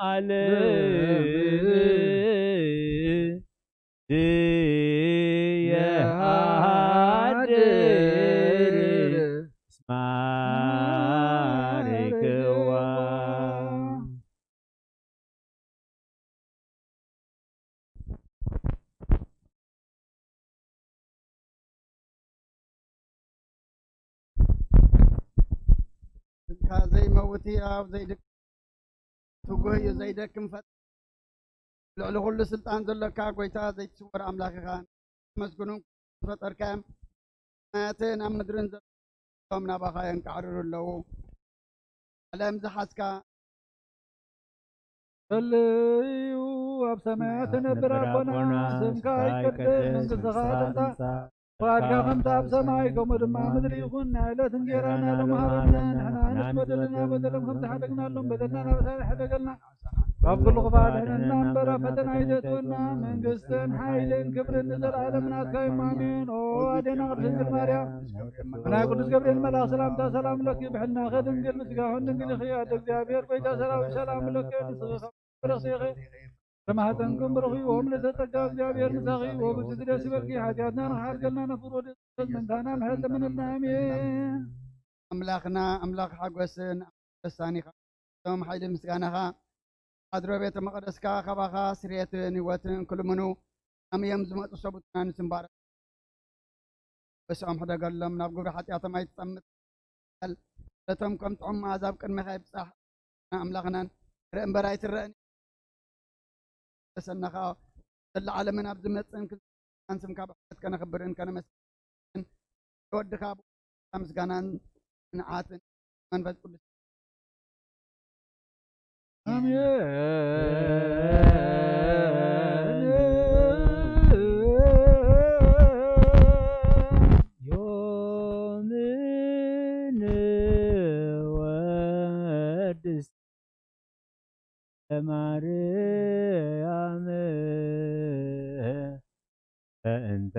ዓለም ዝየ አሃድር እስመ ሐረይክዋ ስምካ ዘይመውት ህያው ዘይድቅ ትጉህ እዩ ዘይደክም ፈጣሪ ልዕሊ ኩሉ ስልጣን ዘሎካ ጎይታ ዘይትስወር ኣምላኽ ኢኻ። ኣመስግኑን ፈጠርካዮም ሰማያትን ኣብ ምድርን ዘለዎም ናባኻ የንቃዕርሩ ኣለዉ። ዓለም ዝሓዝካ ጸልዩ ኣብ ሰማያት ትነብር ኣቦና ስምካ ይቀደስ መንግስትኻ ትምጻእ ፈቃድካ ከምቲ ኣብ ሰማይ ከምኡ ድማ ምድሪ ይኹን። ናይ ዕለት እንጌራና ሎም ሃበና ንሕና ንበደልና በደሎም ከም ዝሓደግናሎም በደልና ናበሳና ሕደገልና ካብ ኩሉ ክፋ ድሕነና እምበር ኣብ ፈተና ኣይተእትወና መንግስትን ሓይልን ክብርን ንዘለኣለም ናትካ እዩ ኣሜን። ኦ ኣዴና ቅድስት ድንግል ማርያም ናይ ቅዱስ ገብርኤል መልኣኽ ሰላምታ ሰላም ለኪ ብሕልናኺ ድንግል ብስጋኽን ድንግል ኢኺ ኣደ እግዚኣብሔር ጎይታ ሰራዊት ሰላም ለኪ ንስኺ ብርኽቲ ኢኺ ተማህፀንኩም ብርኽቲ ኦም ለተጸጋ እግዚኣብሔር ምሳኺ ወብዝሒ ደስ ይበልኪ ሓጢኣትና ንኽሓርገልና ነፍር ወደ መንታና ምሕረት ለምንልና ኣሜን። ኣምላኽና ኣምላኽ ሓጎስን ደስታን ኢኻ እቶም ሓይልን ምስጋናኻ ኣድሮ ቤተ መቕደስካ ካባኻ ስርየትን ህይወትን ክልምኑ ኣምዮም ዝመጹ ሰቡትና ንስምባረ በስዖም ሕደገሎም፣ ናብ ግብሪ ሓጢኣቶም ኣይትጸምት። በል፣ ነቶም ከም ጥዑም መኣዛ ኣብ ቅድሜኻ ይብጻሕ። ንኣምላኽናን ርእ እምበር ኣይትረእን። ተሰነኻ ዘለዓለምን ኣብ ዝመጽእን ክልተን ስምካ ብሕለት ከነኽብርን ከነመስግን ወድኻ ምስጋናን ንዓትን መንፈስ ቅዱስ። ኣሜን። ዮምን ወድስ ለማርያም በእንተ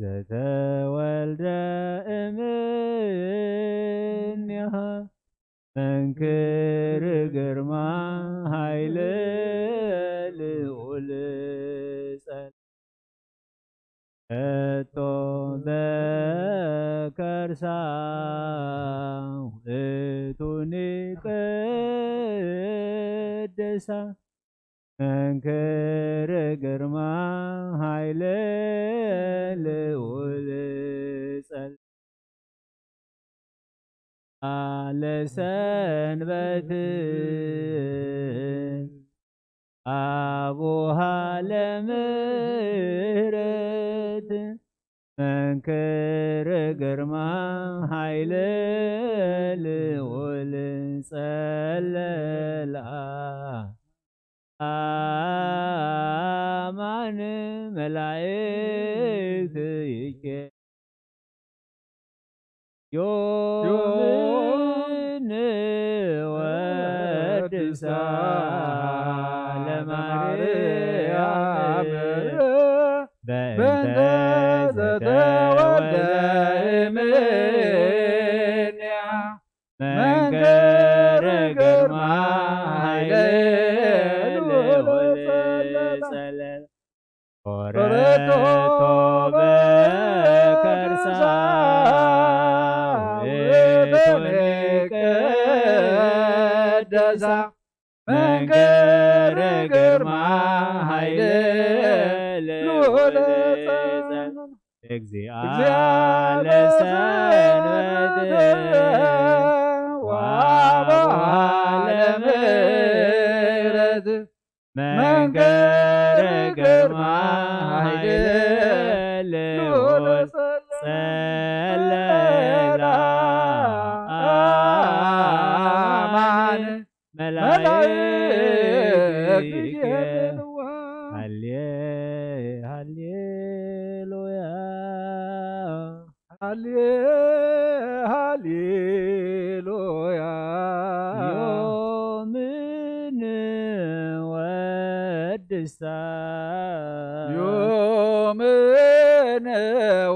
ዘተወልደ እምኔሃ መንክር ግርማ ኃይለ ልዑል ጸል-፣ እቶ በከርሳ ውእቱኒ ቅድሳ መንክር ግርማ ኃይለ ልዑል ጸል-፣ ለሰንበት አቡሃ ለምህረት መንክር ግርማ ኃይለ ልዑል ጸለላ አማን መላእክት ይኬ ዮምን ወድሳ ለማርያም በእንተ ዘተወልደ እምኔሃ መንክር ግርማ ኃይለ ልዑል ጸለላ ኦረቶ በከርሳ ውእቱኒ ቅደሳ መንክር ግርማ ኃይለ ልዑል ጸን እግዚአ ለሰንበት ወአቦሃ ለምህረት መንክር ግርማ ኃይለ ልዑል ጸለላ አማን መላእክት ይኬ ሃሌ ሃሌሉያ ሃሌ ሃሌሉያ ዮምን ወድሳ ዮምን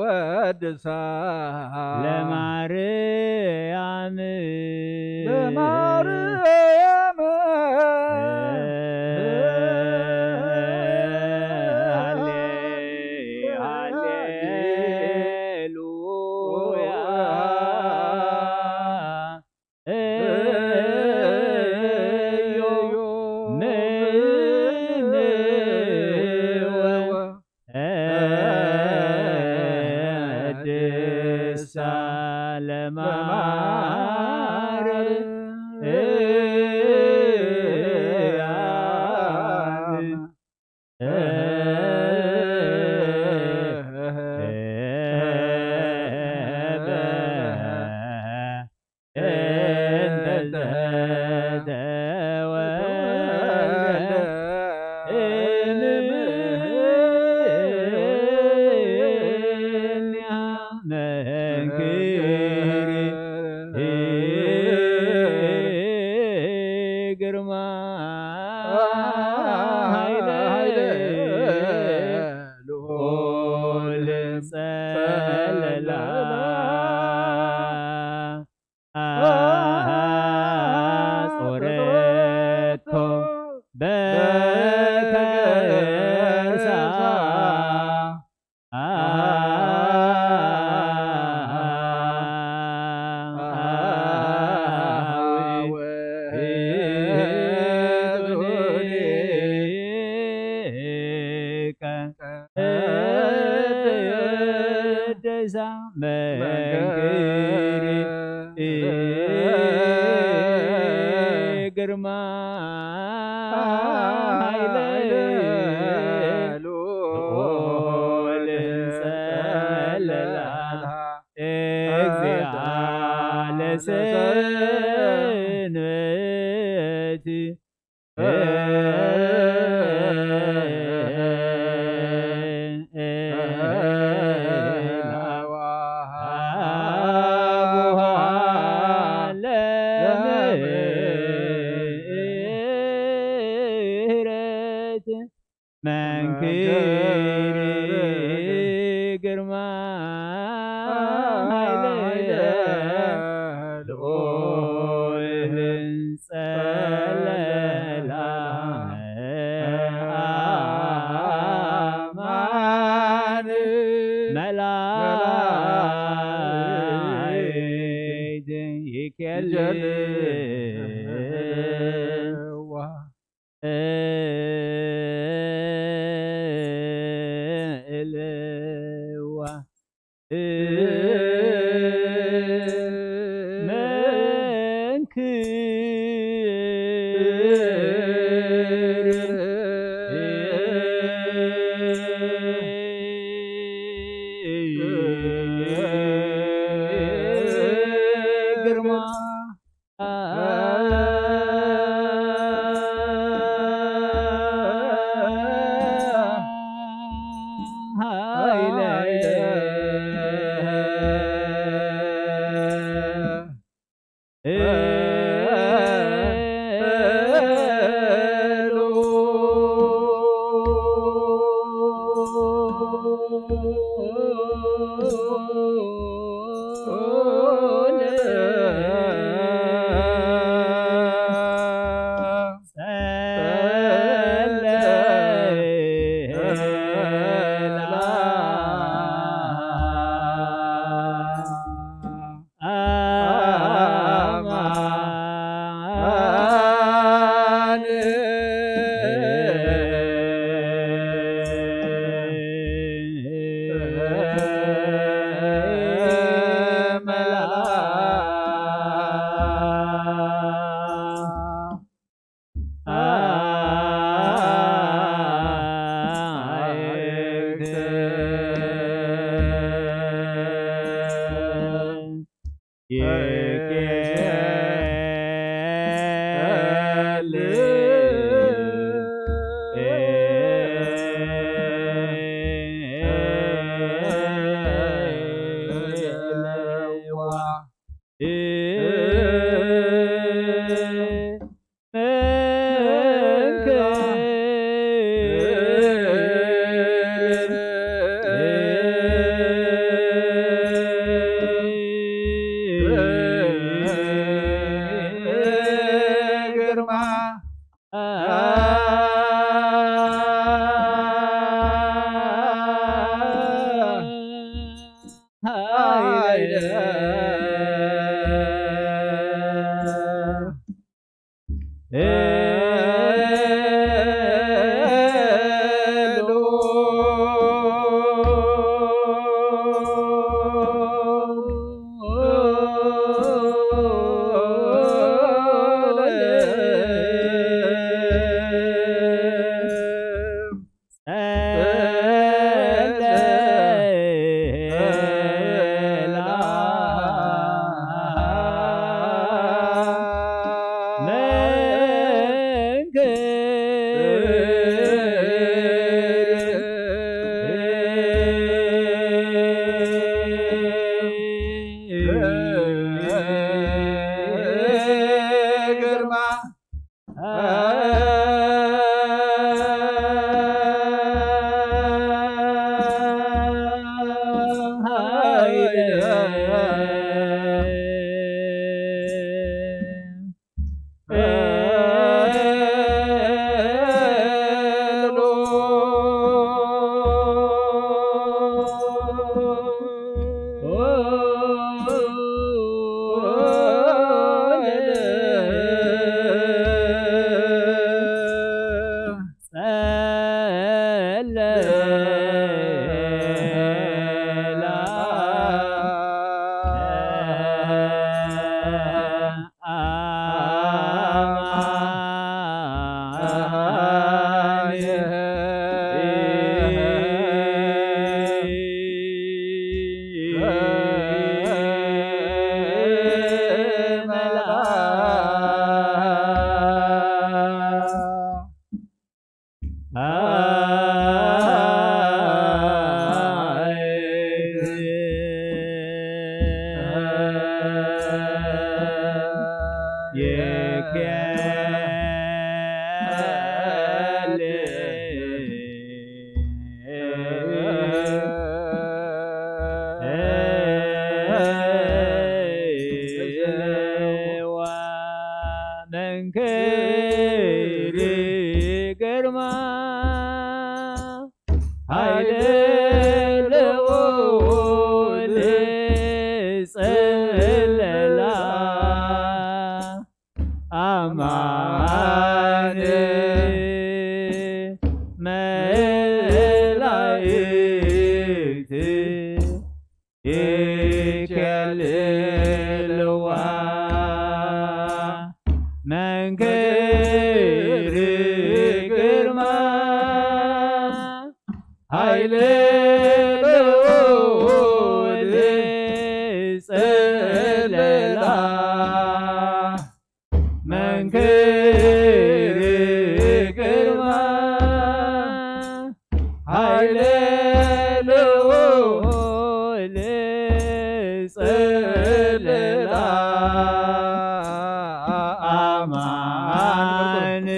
ወድሳ ለማርያም ለማርያም ሃሌ ሃሌሉያ እዮ ምንወ እድሳ ለማርያም ግርማ ኃይለ ልዑል ጸለላ ጾረቶ በከርሳ መንክሪ ግርማ ኃይለ ልዑል ጸለላ እግዚአ ለሰንበት ለምህረት መንክር ግርማ ኃይለ ልዑል ጸለላ አማን መላእክት ይኬልዋ እልዋ መንክር ግርማ ኃይለ ይከልልዋ መንክር ግርማ ኃይለ ልዑል ጸለላ መንክር ግርማ ኃይለ ልዑል ጸለላ አማን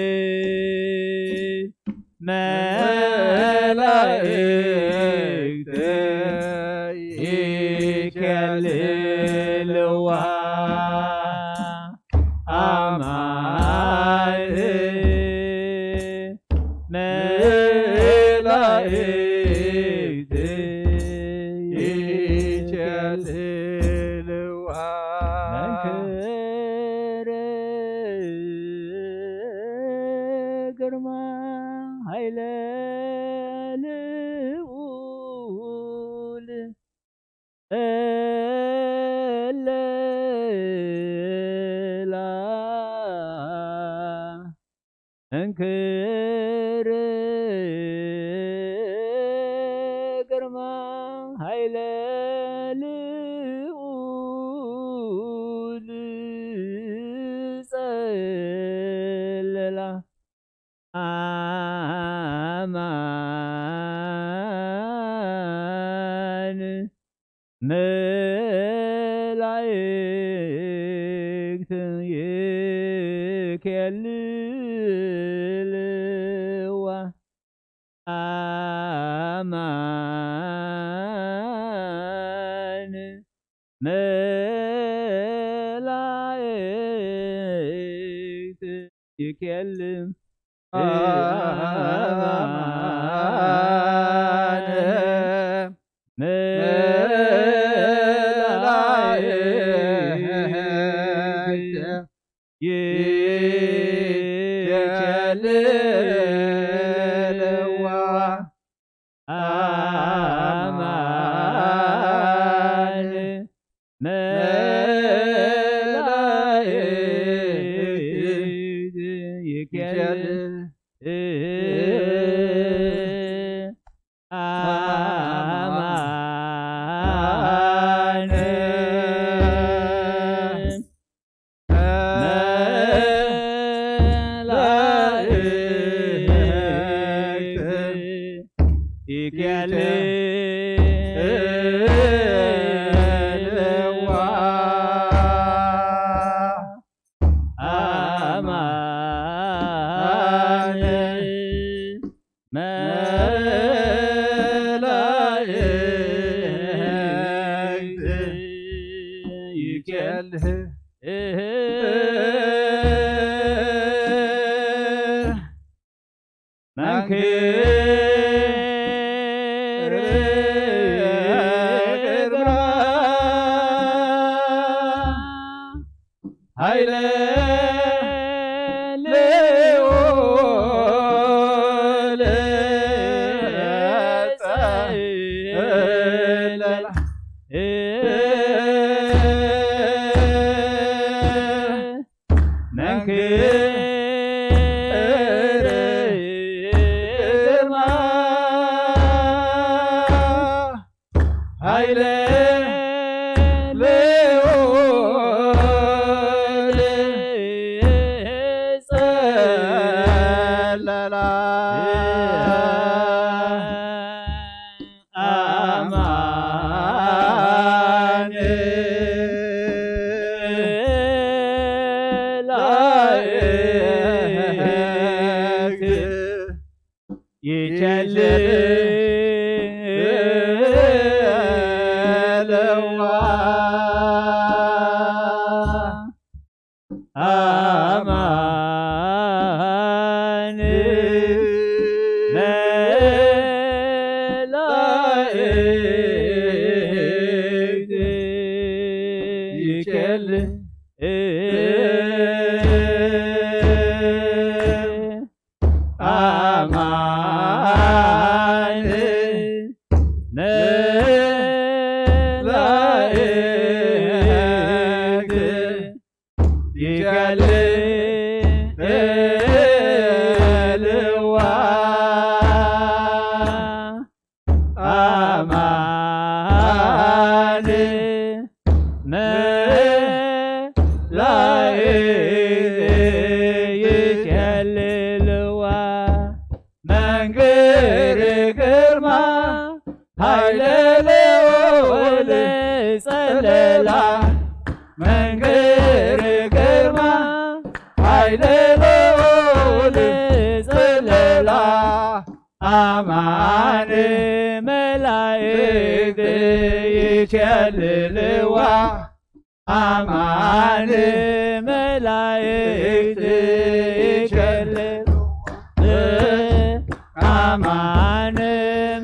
መላእክት ይከልልዋ አማን መላእክት ይከልልዋ መንክር ግርማ ኃይለ ልዑል እለላ እንክር ግርማ ኃይለ ልዑል ጸለላ አማን መላእክት ይኬልልዋ አማን መላእክት ይኬልም አማን መላእክት ይከልልዋ አማን መላእክት ይከል አማን መላእክት ይከልልዋ አማን መላእክት ይከልልዋ መንክር ግርማ ኃይለ ልዑል ጸለላ መንክር ግርማ ኃይለ ልዑል ጸለላ አማን ላእክት ይቸልዋ ጸለላ መንክር ግርማ ኃይለ ልዑል ጸለላ አማን መላእክት ይኬልልዋ አማን መላእክት ይኬልልዋ አማን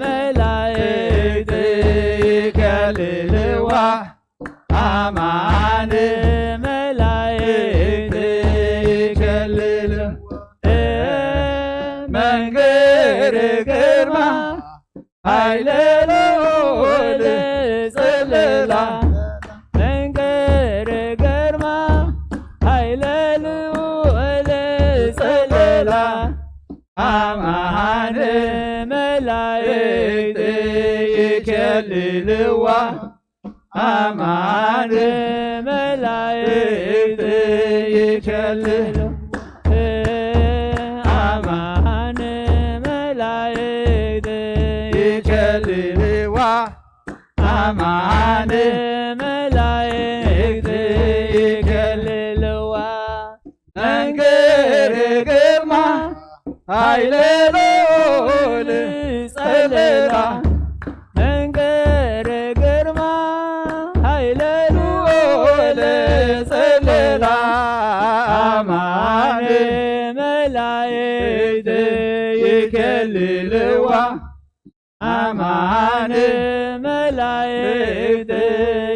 መላእክት ይኬልልዋ አማን መላእክት ይኬልልዋ መንክር ግርማ ኃይለ ልዑል ጽልላ መንክር ግርማ ኃይለ ልዑል ጽልላ አማን መላእክት ይኬልልዋ አማን መላእክት ይኬልልዋ አማን መላእክት ይኬልልዋ አማን መላእክት ይኬልልዋ መንክር ግርማ ኃይለ ልዑል ጸለላ መንክር ግርማ ኃይለ ልዑል ጸለላ አማን መላእክት ይኬልልዋ አማን መላእክት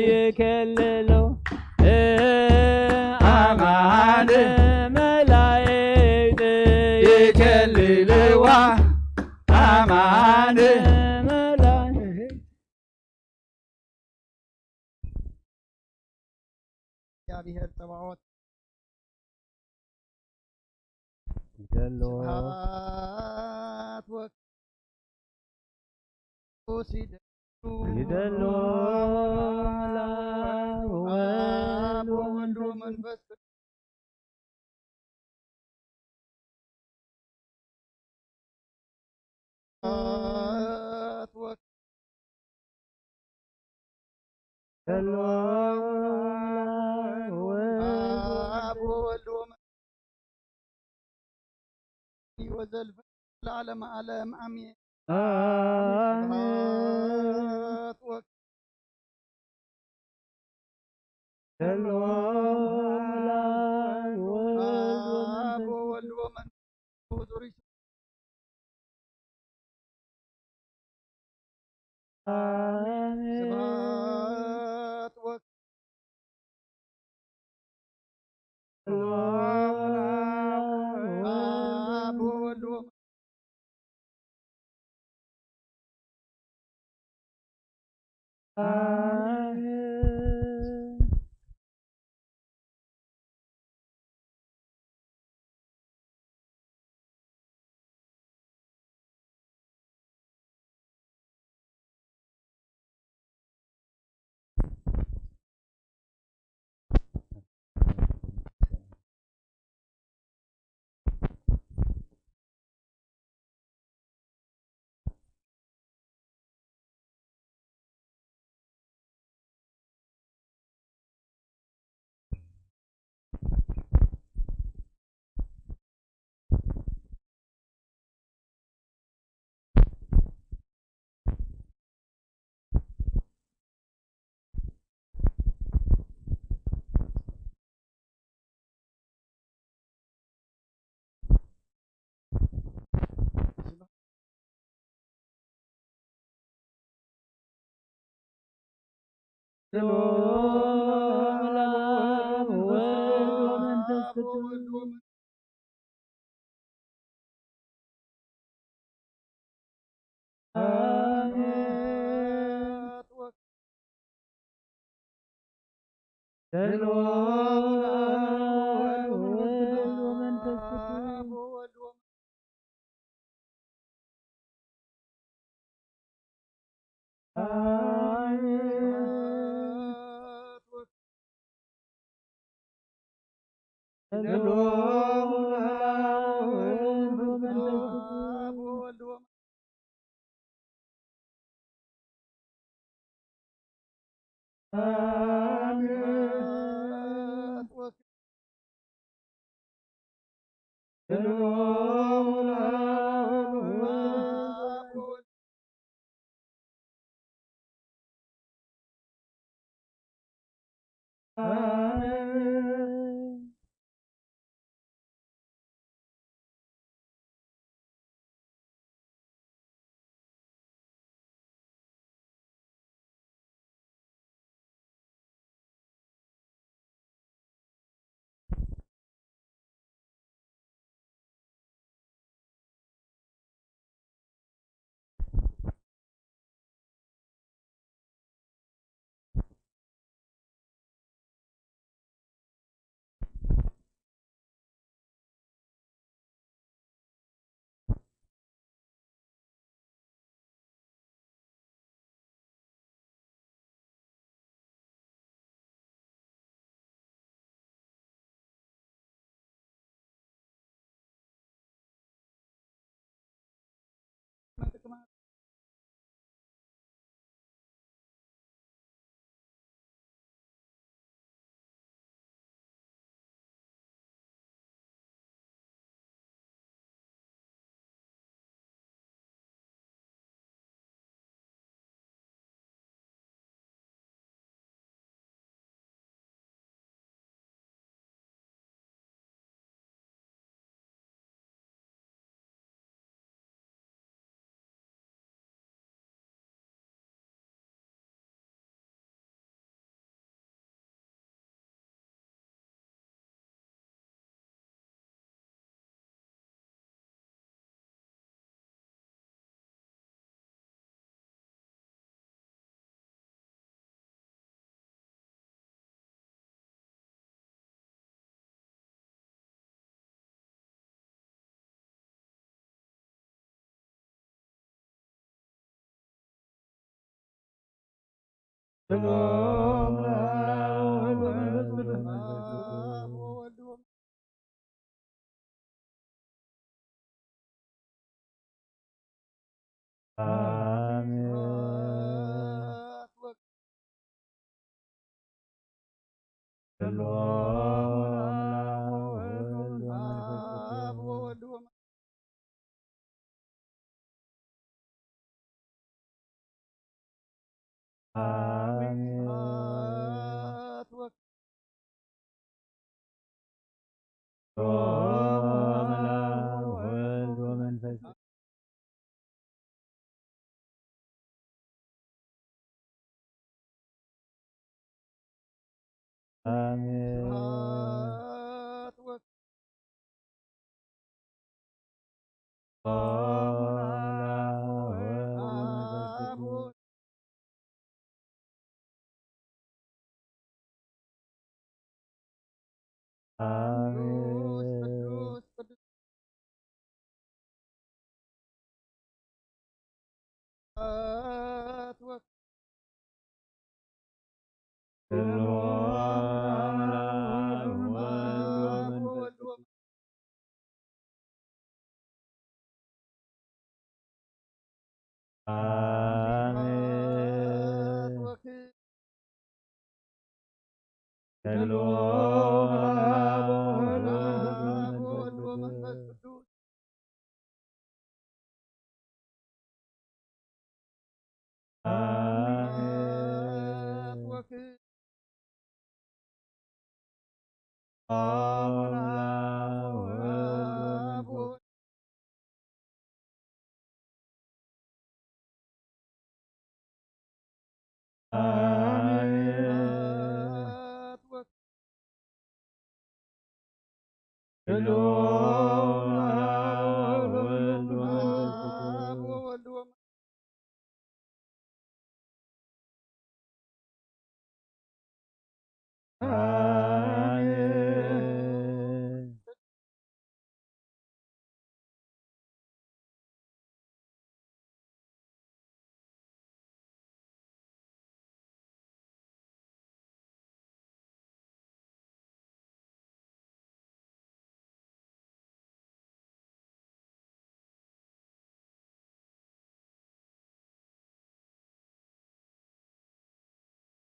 ይኬልልዋ አማን መላእክት ይኬልልዋ አማን መላእክት እግዚአብሔር ጸባኦት ይደሎ ስብሐት ወቅዱስ ይደሎ ይደሎ ለአብ ወወልድ ወመንፈስ ቅዱስ ወ ሰላም ወወልድ ወመንፈስ ወዘልፈ ለዓለመ ዓለም አሜን። አሜን። ስብሐት ወ ሰላም ወወልድ አብ ወወልድ ወመንፈስ ቅዱስ ርሱ ስብሐት ወ አብ ወወልድ ወመንፈስ አሜን።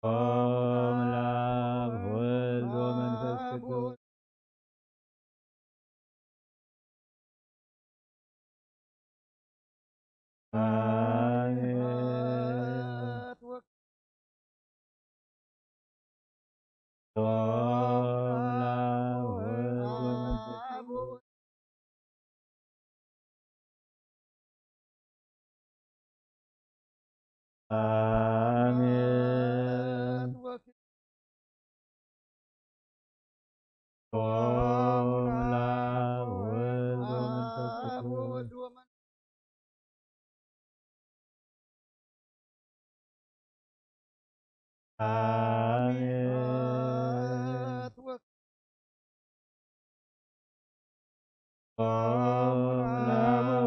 ኦም ለአብ ወወልድ ወመንፈስ ቅዱስ። አሜን። ኦም ለአብ ወወልድ ወመንፈስ ቅዱስ። አሜን። ኦም ለአብ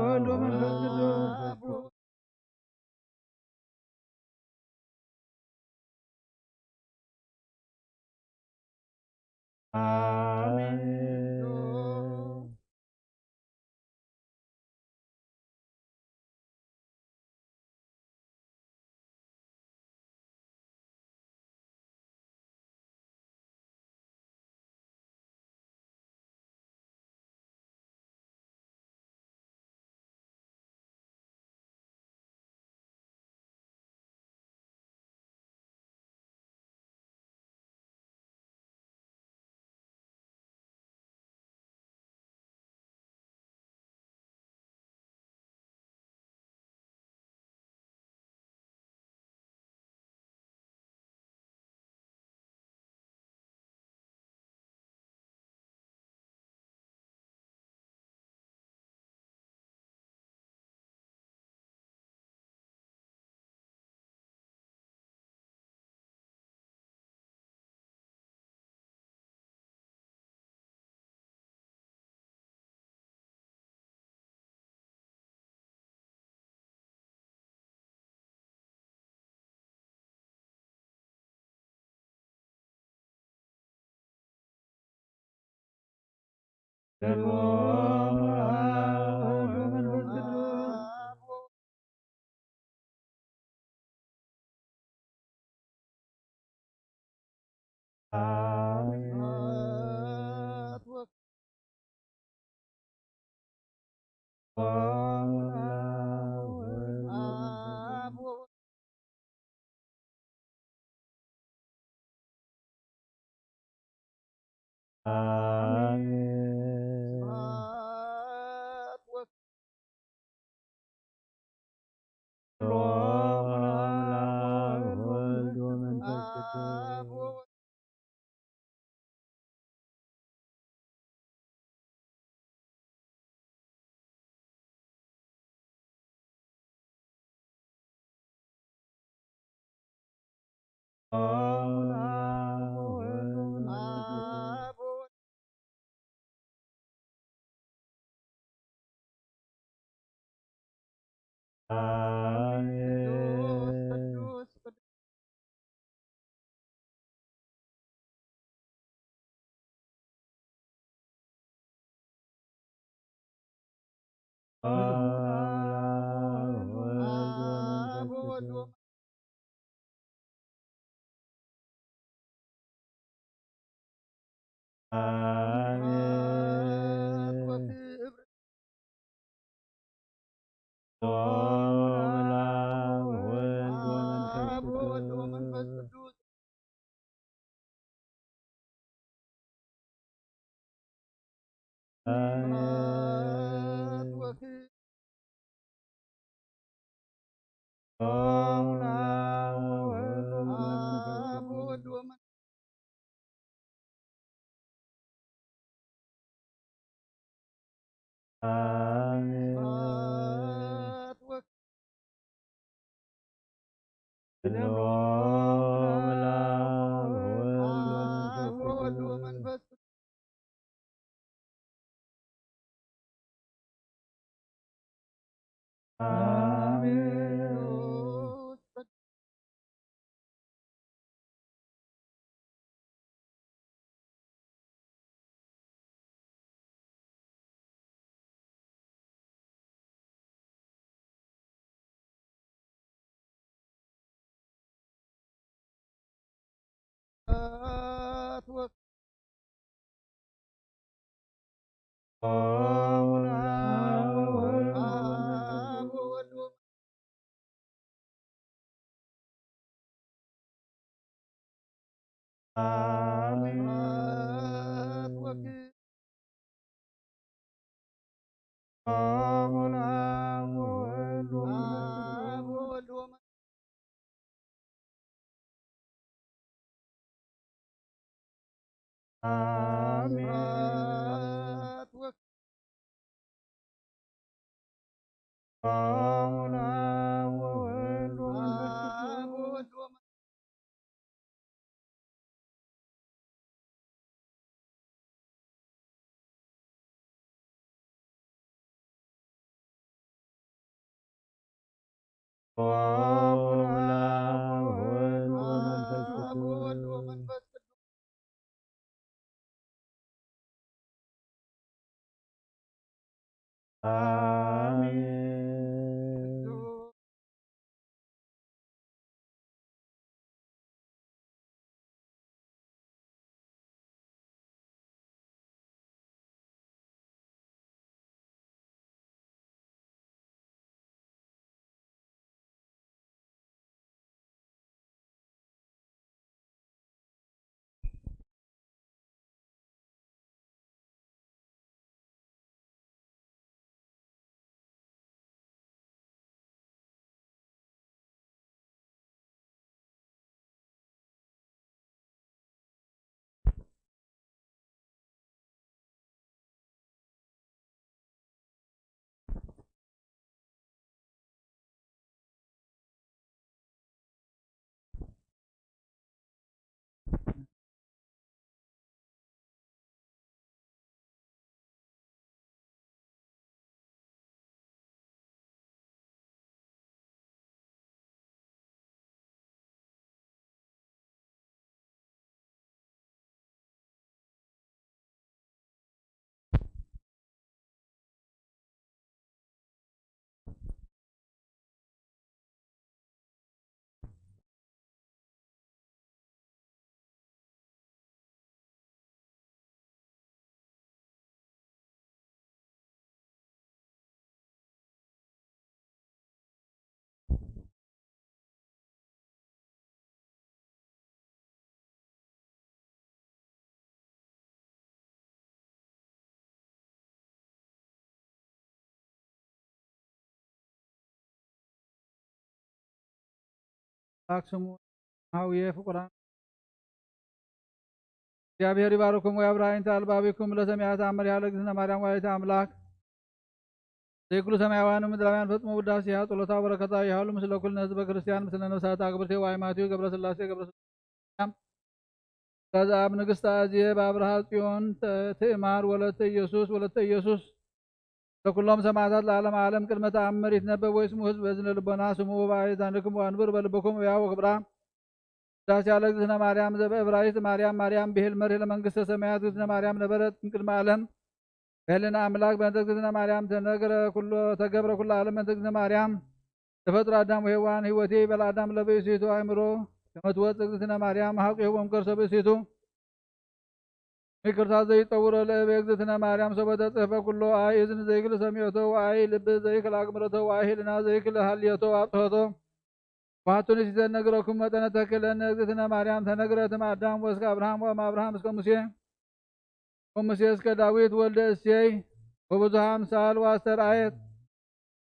ወወልድ ወመንፈስ ቅዱስ። አሜን። ኦም ለአብ ወወልድ ወመንፈስ ቅዱስ። አሜን። ኣምላክ ስሙ ሃውየ ፍቁራን እግዚኣብሔር ይባርኩም ወያብርሃ እንተ ኣልባቢኩም ለሰሚዐ ተኣምር ያለ እግዝእትነ ማርያም ዋይተ ኣምላክ ዘይኩሉ ሰማያውያን ምድራውያን ፈጽሞ ውዳሴያ ጸሎታ በረከታ ይሃሉ ምስለ ኩልነ ህዝበ ክርስቲያን ምስለ ነፍሳት ኣግብርቴ ዋይማቲው ገብረ ስላሴ ገብረ ስላሴ ዛዘኣብ ንግስቲ ኣዜብ ኣብርሃ ጽዮን ትእማር ወለተ ኢየሱስ ወለተ ኢየሱስ ለኩሎም ሰማዕታት ለዓለም ዓለም ቅድመ ተኣምር ይትነበብ ወይስሙ ህዝብ በዝነ ልቦና ስሙ ወበአዛንክሙ ወአንብሩ በልብኩም እያ ወክብራ። ውዳሴ ያለ እግዝእትነ ማርያም ዘበእብራይስጥ ማርያም ማርያም ብሂል መርህ ለመንግስተ ሰማያት እግዝእትነ ማርያም ነበረት እምቅድመ ዓለም በህልና ኣምላክ በእንተ እግዝእትነ ማርያም ተነግረ ኩሎ ተገብረ ኩሎ ዓለም በእንተ እግዝእትነ ማርያም ተፈጥሮ ኣዳም ወሔዋን ህይወቴ ይበል ኣዳም ለብእሲቱ ኣእምሮ ከመ ትወፅእ እግዝእትነ ማርያም ሀቁ ይህቦም ከርሰ ብእሲቱ ይቅርታ ዘይጠውሮ ለእብ እግዝእትነ ማርያም ሰበ ተጽሕፈ ኩሎ ኣይ እዝን ዘይክል ሰሚዮቶ ወኣይ ልብ ዘይክል ኣግምረቶ ወኣይ ህልና ዘይክል ሃልዮቶ ኣብጽሖቶ ዋቱ ንሲተ ነግረኩም መጠነ ተክለነ እግዝእትነ ማርያም ተነግረት እም ኣዳም ወእስከ ኣብርሃም ወእም ኣብርሃም እስከ ሙሴ ወሙሴ እስከ ዳዊት ወልደ እሴይ ወብዙሃ ኣምሳል ወኣስተርኣየት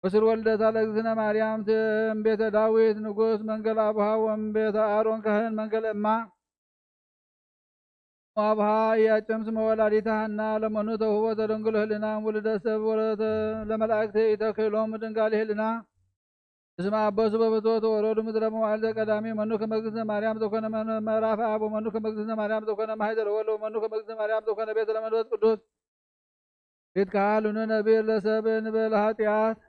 ወስር ወልደታ ለእግዝእትነ ማርያም ትእም ቤተ ዳዊት ንጉስ መንገል ኣቡሃ ወም ቤተ ኣሮን ካህን መንገል እማ እም ኣብሃ እያጨም ስመ ወላዲተ ሃና ለመኑ ተውህቦ ተደንግሎ ህልና ውልደ ሰብ ወለተ ለመላእክት ኢተክህሎም ድንጋሊ ህልና እስመ አበሱ በፍትወት ወረዱ ምድረ መዋዕል ዘቀዳሚ መኑ ከመ እግዝእትነ ማርያም ዘኮነ መ- ምዕራፍ አብ ወመኑ ከመ እግዝእትነ ማርያም ዘኮነ ማህደረ ወልድ ወመኑ ከመ እግዝእትነ ማርያም ዘኮነ ቤተ ለመንፈስ ቅዱስ ይትከሃል ኑ ነቢር ለሰብ እንበለ ኃጢአት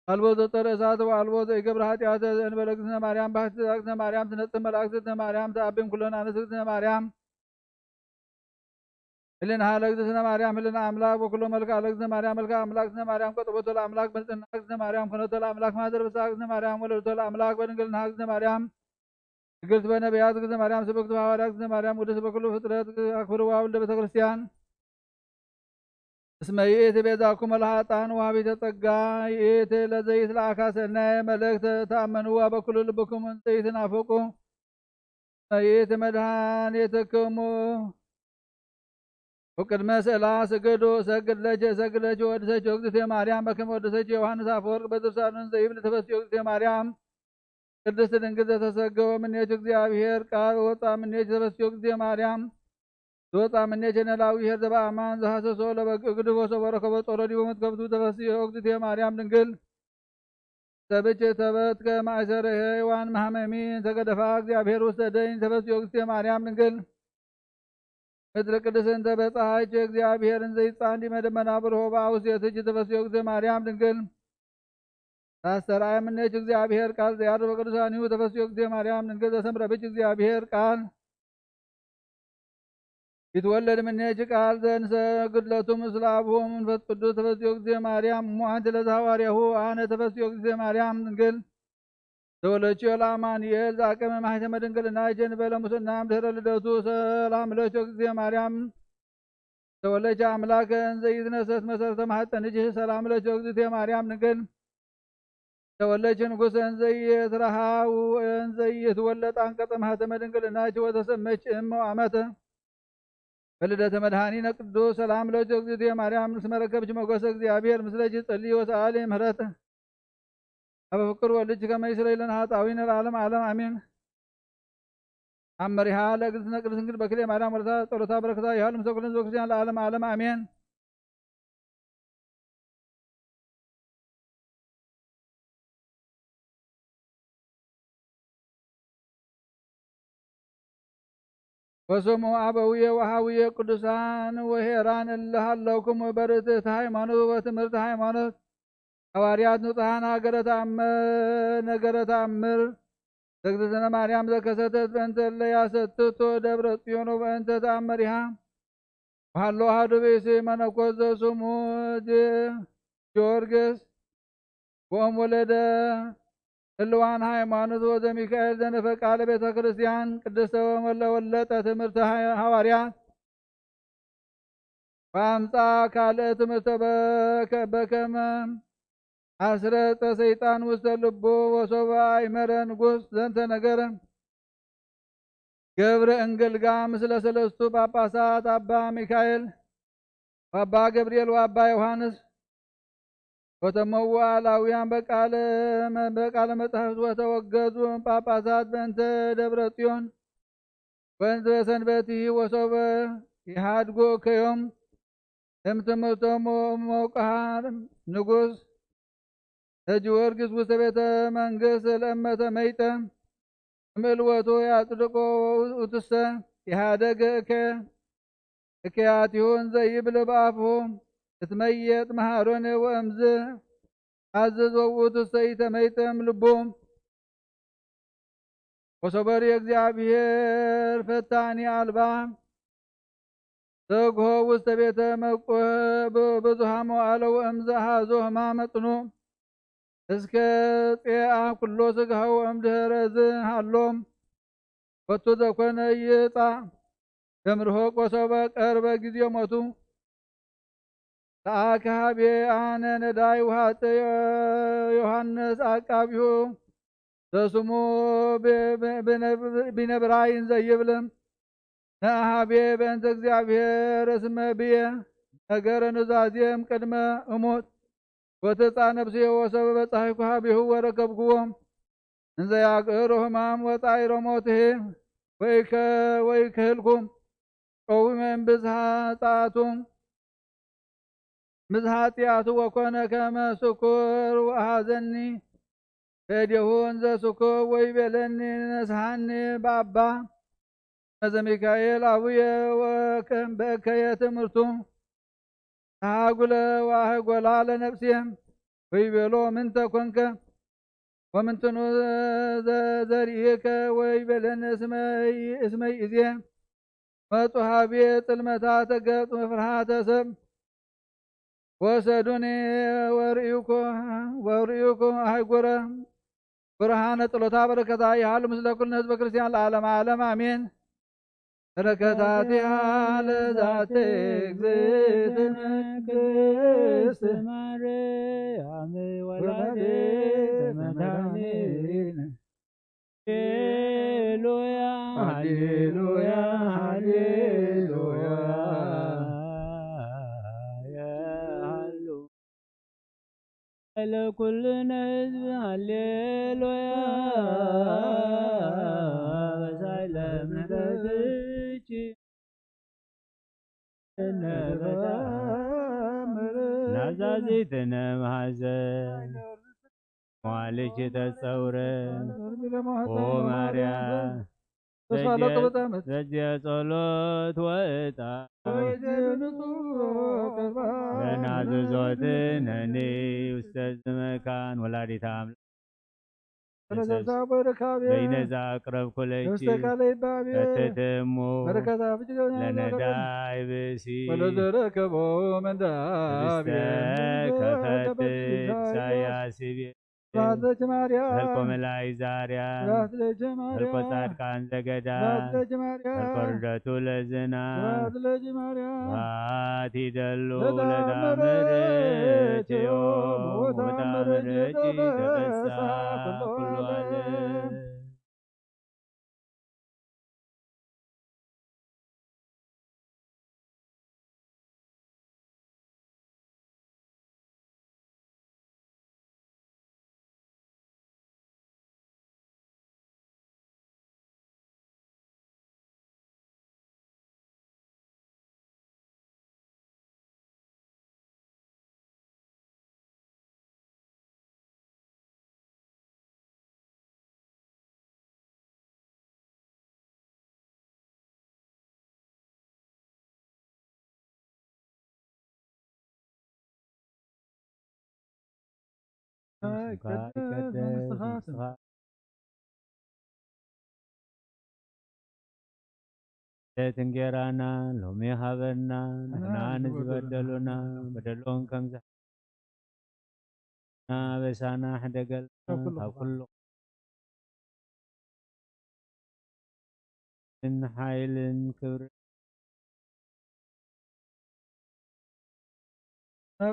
አልቦ ዘጠረ እሳት ወአልቦ ዘይገብር ኃጢአት እንበለ እግዝእትነ ማርያም ባህቲ እግዝእትነ ማርያም ትነጽህ መላእክት እግዝእትነ ማርያም ተአብም ኩለን ኣንስት እግዝእትነ ማርያም ህልና ለእግዝእትነ ማርያም ህልና አምላክ ወኩሎ መልክዓ ለእግዝእትነ ማርያም መልክዓ አምላክ እግዝእትነ ማርያም ቀጥቦቶ ለአምላክ በልጽና እግዝእትነ ማርያም ኮነቶ ለአምላክ ማህደር ብሳ እግዝእትነ ማርያም ወለድቶ ለአምላክ በድንግልና እግዝእትነ ማርያም ድንግልት በነቢያት እግዝእትነ ማርያም ስብክት በሐዋርያ እግዝእትነ ማርያም ውድስ በኩሉ ፍጥረት አክብርዋ ውልደ ቤተ ክርስቲያን እስመ ይእቲ ቤዛኩም ለኃጥኣን ወሃቢተ ጸጋ ይእቲ ለዘይትለኣካ ሰናየ መልእክት ተኣመንዋ በኩሉ ልብኩም ዘይትናፍቁ። መይት መድኃኒትክሙ። ወቅድመ ስእላ ስግዱ። እሰግድ ለኪ፣ እሰግድ ለኪ፣ ወድሰኪ እግዝእትየ ማርያም፣ በከመ ወደሰኪ ዮሐንስ አፈወርቅ በድርሳኑ ዘይብል ተፈስዮ እግዝእትየ ማርያም። ቅድስት ድንግል ዘተሰገወ ምኔኪ እግዚአብሔር ቃል ወፃ ምኔኪ ተፈስዮ እግዝእትየ ማርያም። ዘወፃ ምኔኪ ነላዊ ኄር ዘበአማን ዘሐሰሶ ለበግ እግድ ወሰቦ ረከቦ ጾሮ ዲቦ መትከፍቱ ተፈስዮ እግዝእትየ ማርያም ድንግል። ሰብች ተበትከ ማእሰረ ሔዋን መሐመሚ ተገደፋ እግዚአብሔር ውስተ ደይን ተፈስዮ እግዝእትየ ማርያም ድንግል። ምድር ቅድስት እንተ በጻሐች እግዚአብሔርን ዘይጻን ዲመ ደመና ብርሆ በአውስየትች ተፈስዮ እግዝእትየ ማርያም ድንግል። ታስተርአየ ምኔች እግዚአብሔር ቃል ዘያድር በቅዱሳኒሁ ተፈስዮ እግዝእትየ ማርያም ድንግል። ዘሰምረብች እግዚአብሔር ቃል ይትወለድ ምኔች ቃል ዘንሰግድ ለቱ ምስለ አብሁ መንፈስ ቅዱስ ተፈስዮ እግዝእትየ ማርያም እሙ አንቲ ለዘሐዋርያሁ አነ ተፈስዮ እግዝእትየ ማርያም ድንግል። ተወለድኪ ለአማኑኤል ዘአቀመ ማሕተመ ድንግልና ጀንበለ ሙስና እምድህረ ልደቱ ሰላም ለኪ እግዝእትየ ማርያም። ተወለድኪ አምላክ እንዘ ይትነሰት መሰረተ ማህፀንኪ ሰላም ለኪ እግዝእትየ ማርያም ድንግል። ተወለድኪ ንጉሰ እንዘ ይትረሃው እንዘ ይትወለድ አንቀጸ ማህተመ ድንግልናኪ ወተሰመች እመ አመተ በልደተ መድኃኒነ ቅዱስ ሰላም ለኪ እግዝእትየ ማርያም። እስመ ረከብኪ ሞገሰ እግዚአብሔር ምስለኪ ጸልዪ ወሰአሊ ምህረተ አበ ፍቅር ወልጅ ከመ ይስረይ ለነ ኃጣዊነ ለዓለም ዓለም አሜን። አመሪሃ ለእግዝእትነ ቅድስት ድንግል በክልኤ ማርያም ወለታ ጸሎታ በረከታ ይሃሉ ምስለ ኩልነ ህዝበ ክርስቲያን ለዓለም ዓለም አሜን። ወስሙ አበውየ ወሃውየ ቅዱሳን ወሄራን እለ ሃለውኩም በርትዕት ሃይማኖት ወትምህርት ሃይማኖት ሐዋርያት ንጹሐን ሀገረ ተአምር ነገረ ተአምር ዘግዝእትነ ማርያም ዘከሰተት በእንተ እለ ያሰትቶ ደብረ ጽዮን ወበእንተ ተአመሪሃ። ወሃሎ አሐዱ ብእሲ መነኮስ ዘስሙ ጊዮርጊስ ወእም ወለደ ህልዋን ሃይማኖት ወዘሚካኤል ዘነፈቃ ለቤተ ክርስቲያን ቅድስተ ወለወለጠ ትምህርተ ሐዋርያት ወአምጻ ካልእ ትምህርተ በከ- በከመ አስረጸ ሰይጣን ውስተ ልቡ ወሶበ አይመረ ንጉስ ዘንተ ነገረ ገብረ እንግልጋ ምስለ ሰለስቱ ጳጳሳት አባ ሚካኤል ወአባ ገብርኤል ወአባ ዮሐንስ ወተመዋ ላውያን በቃለ በቃለ መጻሕፍት ወተወገዙ ጳጳሳት በእንተ ደብረ ጽዮን ወእንዘ ሰንበቲ ወሶበ ይሃድጎ ከዮም እምትምህርቶም ሞቀሃር ንጉስ ለጊዮርጊስ ውስተ ቤተ መንግስት ለእመተ መይጠ እምዕልወቱ ያጽድቆ ውእቱሰ ይሃደገ እከ እከያቲሁ እንዘ ይብል በአፉ እትመየጥ መሃሮነ ወእምዝ አዝዝ ወውእቱሰ ይተመይጠም ልቡ ወሶበሪ እግዚአብሔር ፈታኒ አልባ ተግሆ ውስተ ቤተ መቁህ ብዙሃ መዋዕለ ወእምዘ ሃዞ ህማመ ጽኑ እስከ ጼአ ኩሎ ስጋሁ እምድህረ ዝ ሃሎም ወቱ ዘኮነ ይጻ እምርሆቅ ወሶበ ቀርበ ጊዜ ሞቱ። ተአከሃቤ አነ ነዳይ ውሃተ ዮሐንስ አቃቢሁ ዘስሙ ቢነብራይ እንዘ ይብል ነአሃቤ በእንተ እግዚአብሔር እስመ ብየ ነገረ ኑዛዜም ቅድመ እሞት ወትጻ ነፍስየ ወሰበ በጻሕኩ ሀቤሁ ወረከብክዎ እንዘ ያግእሮ ህማም ወጻይሮ ሞትህ ወይከ ወይክህልኩ ቀዊመ እምብዝሃ ጻቱ ብዝሃ ጢኣቱ ወኮነ ከመ ስኩር ወአሐዘኒ በእዴሁ እንዘ ስኩር ወይቤለኒ ነስሃኒ በአባ መዘ ሚካኤል አቡየ ወከም በእከየ ትምህርቱ ተሃጉለ ወአህጎላ ለነፍስየ ወይቤሎ ምንተ ኮንከ ወምንትኑ ዘ- ዘርኢከ ወይቤለኒ እስመይ- እስመይ እዜ መጹ ሀቤ ጽልመታ ተገጽ ፍርሃተ ሰብ ወሰዱኒ ወርእዩኩ ወርእዩኩ አህጉረ ብርሃነ ጸሎታ በረከታ ይሃሉ ምስለ ኩልነ ህዝበ ክርስቲያን ለዓለመ ዓለም አሜን። በረከታቲሃ ለዛቲ እግዝእትነ ቅድስት ማርያም ወላዲተ መድኃኒነ። ሃሌሉያ፣ ሃሌሉያ፣ ሃሌሉያ። ለኩልነ ህዝብ ሃሌሉያ። በሳይለ ምሕረትኪ ናዛዚትነ መሐዘን መዋልኪ ተጸውረ ኦ ማርያም። ተስፋ ለቅብጠ ምት በዚያ ጸሎት ወእጣ ወይዜ ንጹሕ ቅርባ ለናዝዞትነኒ ውስተ ዝመካን ወላዲተ ኣምላክ። ስለዘዛ ወርካቤ በይነዛ አቅረብኩ ለኪ ውስተ ካለ ይባቤ ፈትትሙ በረከታ ፍጅገና ለነዳይ ብእሲ ወለዘረከቦ መንዳቤ ህብስተ ከፈትት ኢሳያስ ይቤ ስብሐት ለኪ ማርያም። መልኮ መላይ ዛርያ ስብሐት ለኪ ማርያም። መልኮ ጻድቃን ዘገዳ ስብሐት ለኪ ማርያም። መልኮ ርደቱ ለዝና ስብሐት ለኪ ማርያም። ስብሐት ይደሉ ለታምርኪዮ ለታምርኪዮ ወታምርኪ ተፈሳ ኩሉ ዓለም። ስምካ ይቀደስ፣ ይቀደስ መንግስትኻ መንግስትኻ ለይት እንጌራና ሎሚ ሃበና፣ ንሕና ንዝበደሉና በደሎም ከም ዝሓ-፣ ኣበሳና ሕደገልና ካብ ኩሉ ሓይልን ክብርን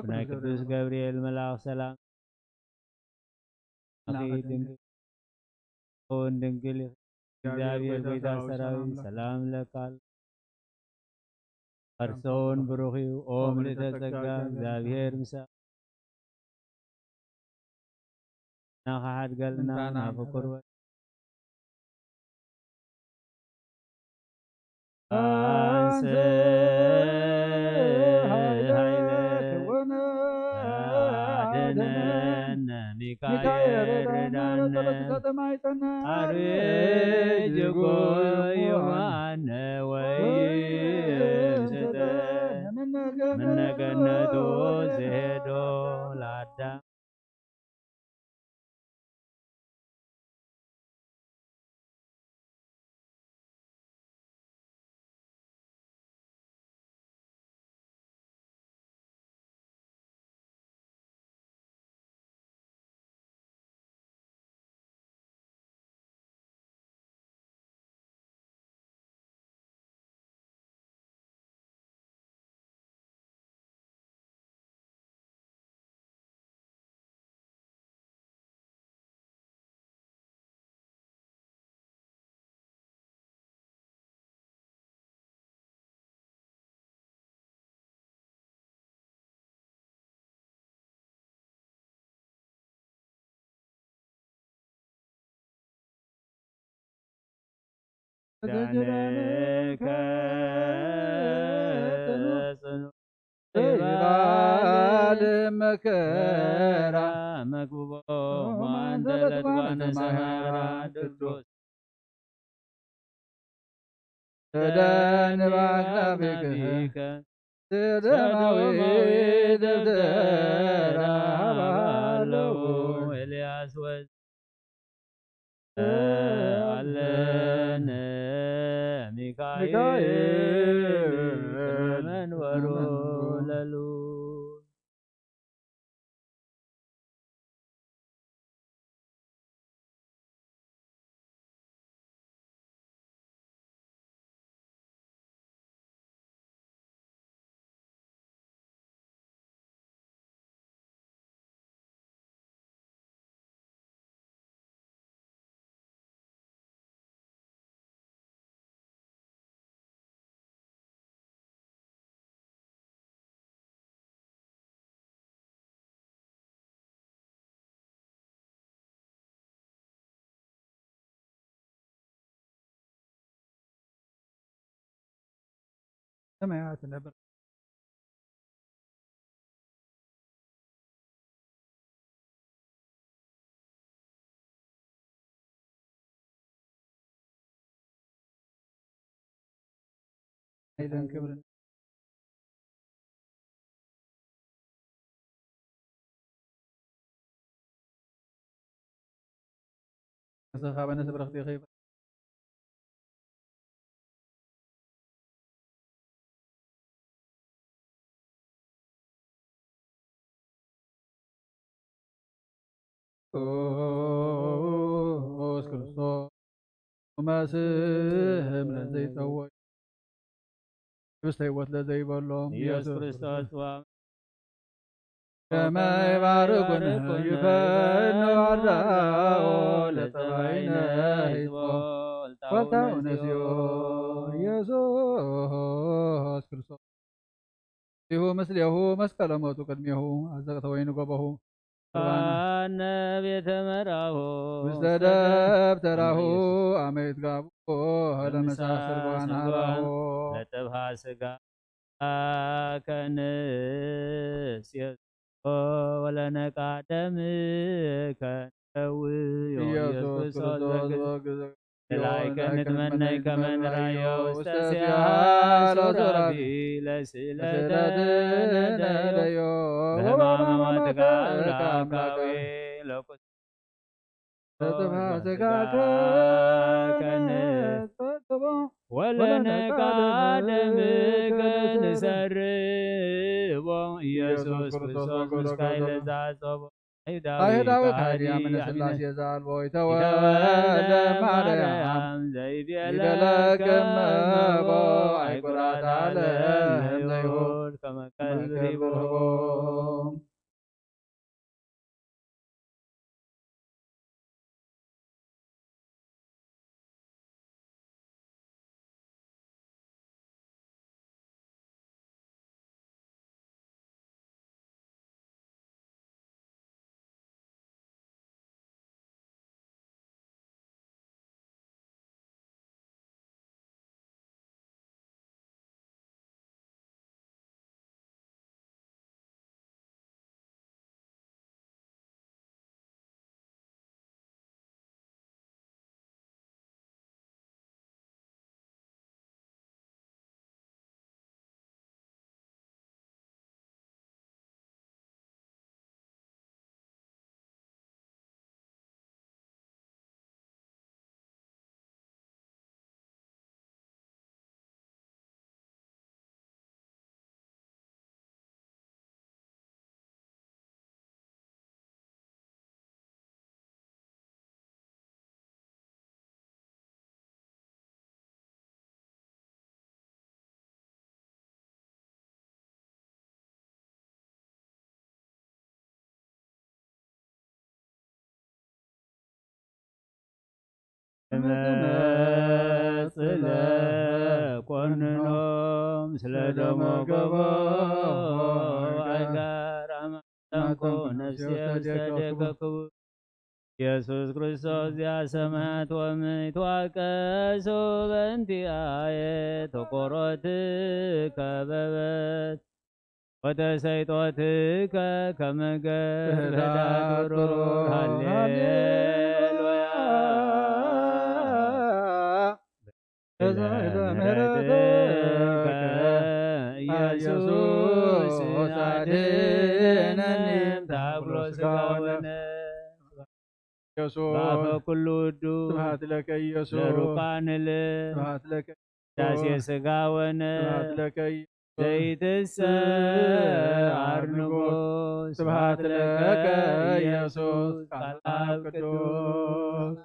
ናይ ቅዱስ ገብርኤል መልኣኽ ሰላም ድንግል ድንግል እግዚኣብሔር ጎይታ ሰራዊት ሰላም ለካል ፈርሰውን ብሩኽ እዩ። ኦ ምልእተ ጸጋ እግዚኣብሔር ምሳ ናኻ ሓድገልና ናብ ፍቁር ወ-፣ ኣንስ ሃይለ ሃይለ ክወነ ኣድነነ ሚካኤል ርዳነ። ኣርዌ ጅጎ ዮማነ ወይን ስተ ምነገነቱ ዝሄዶ ለአዳም። ኪዳነከ ጽኑዕ ይባል መከራ መግቦ ማንዘለት ጓነ ሰሃራ ድዱስ ተደንባላቢከ ሰዶማዊ ደብተራ ባለው ኤልያስ ወዝ ኣለነ ሚካኤል ሚካኤል መንበሩ ለሉ ሰማያት ነብር። ሓይልን ክብርን ንስኻ በነፍሲ ብርኽቲ ይኸይድ። ክርስቶስ ክርስቶስ መስህብ ለዘይጸወዩ፣ ህብስተ ህይወት ለዘይበሎም ኢየሱስ ኢየሱስ ክርስቶስ ክርስቶስ። ከመ ይባርኩነ ይፈኑ አዳኦ ለጸባይነ ህዝቦ ወልታው ነስዮ ኢየሱስ ክርስቶስ። ይሁ ምስሌሁ መስቀለ ሞቱ ቅድሜሁ አዘቅተ ወይን ጎበሁ። አነ ቤተ መራሁ ውስተ ደብተራሁ አመ ይትጋብኦ ለምሳ ስርጓን ሀባሁ። ለጥብሃ ስጋ ከንስዮ ወለነቃ ደም ከነውዮ ኢየሱስ ኢየሱስ ክርስቶስ ክርስቶስ ዘግዝ ዘግዝ ላይከ ንትመነይ ከመ ንራዮ ውስተ ሲያሎ ሱራፊ ለስእለተ ነደዮ በህማመ ሞትከ አምላካዊ ለኩስ ተጥፋ ስጋከ ከንጸግቦ ወለነቃ ደምከ ንሰርቦ ኢየሱስ ክርስቶስ ምስካይ ለዛ ጸቦ። አይሁዳዊ ከሃዲ አሚነ ሥላሴ ዘአልቦ ይተወልደ ማርያም ዘይቤለከ እመቦ አይጉራት ዓለም ዘይሁድ ከመ ከልብ ርህቦ። መጽለ ኮንኖም ስለ ደሞ ገቦ አይጋር አማጠንኮ ነፍሴ ውስተ ደገ ክቡር ኢየሱስ ክርስቶስ ዚአ ሰማያት ወምድር ተዋቀሱ በእንቲአየ ተቆሮት ከበበት ወተሰይጦትከ ከመ ገር ህዳት ብሩር። ሃሌሉያ። እዛ ምሕረትከ ኢየሱስ አድነኒ። ታብሎ ስጋወነ ኢየሱስ በአፈ ኩሉ ውዱ ስብሐት ለከ ኢየሱስ ለሩቃንል ስብሐት ለከ ዳሴ ስጋወነ ስብሐት ለከ ዘይትሰዓር ንጉሥ ስብሐት ለከ ኢየሱስ ቃል አብ ቅዱስ።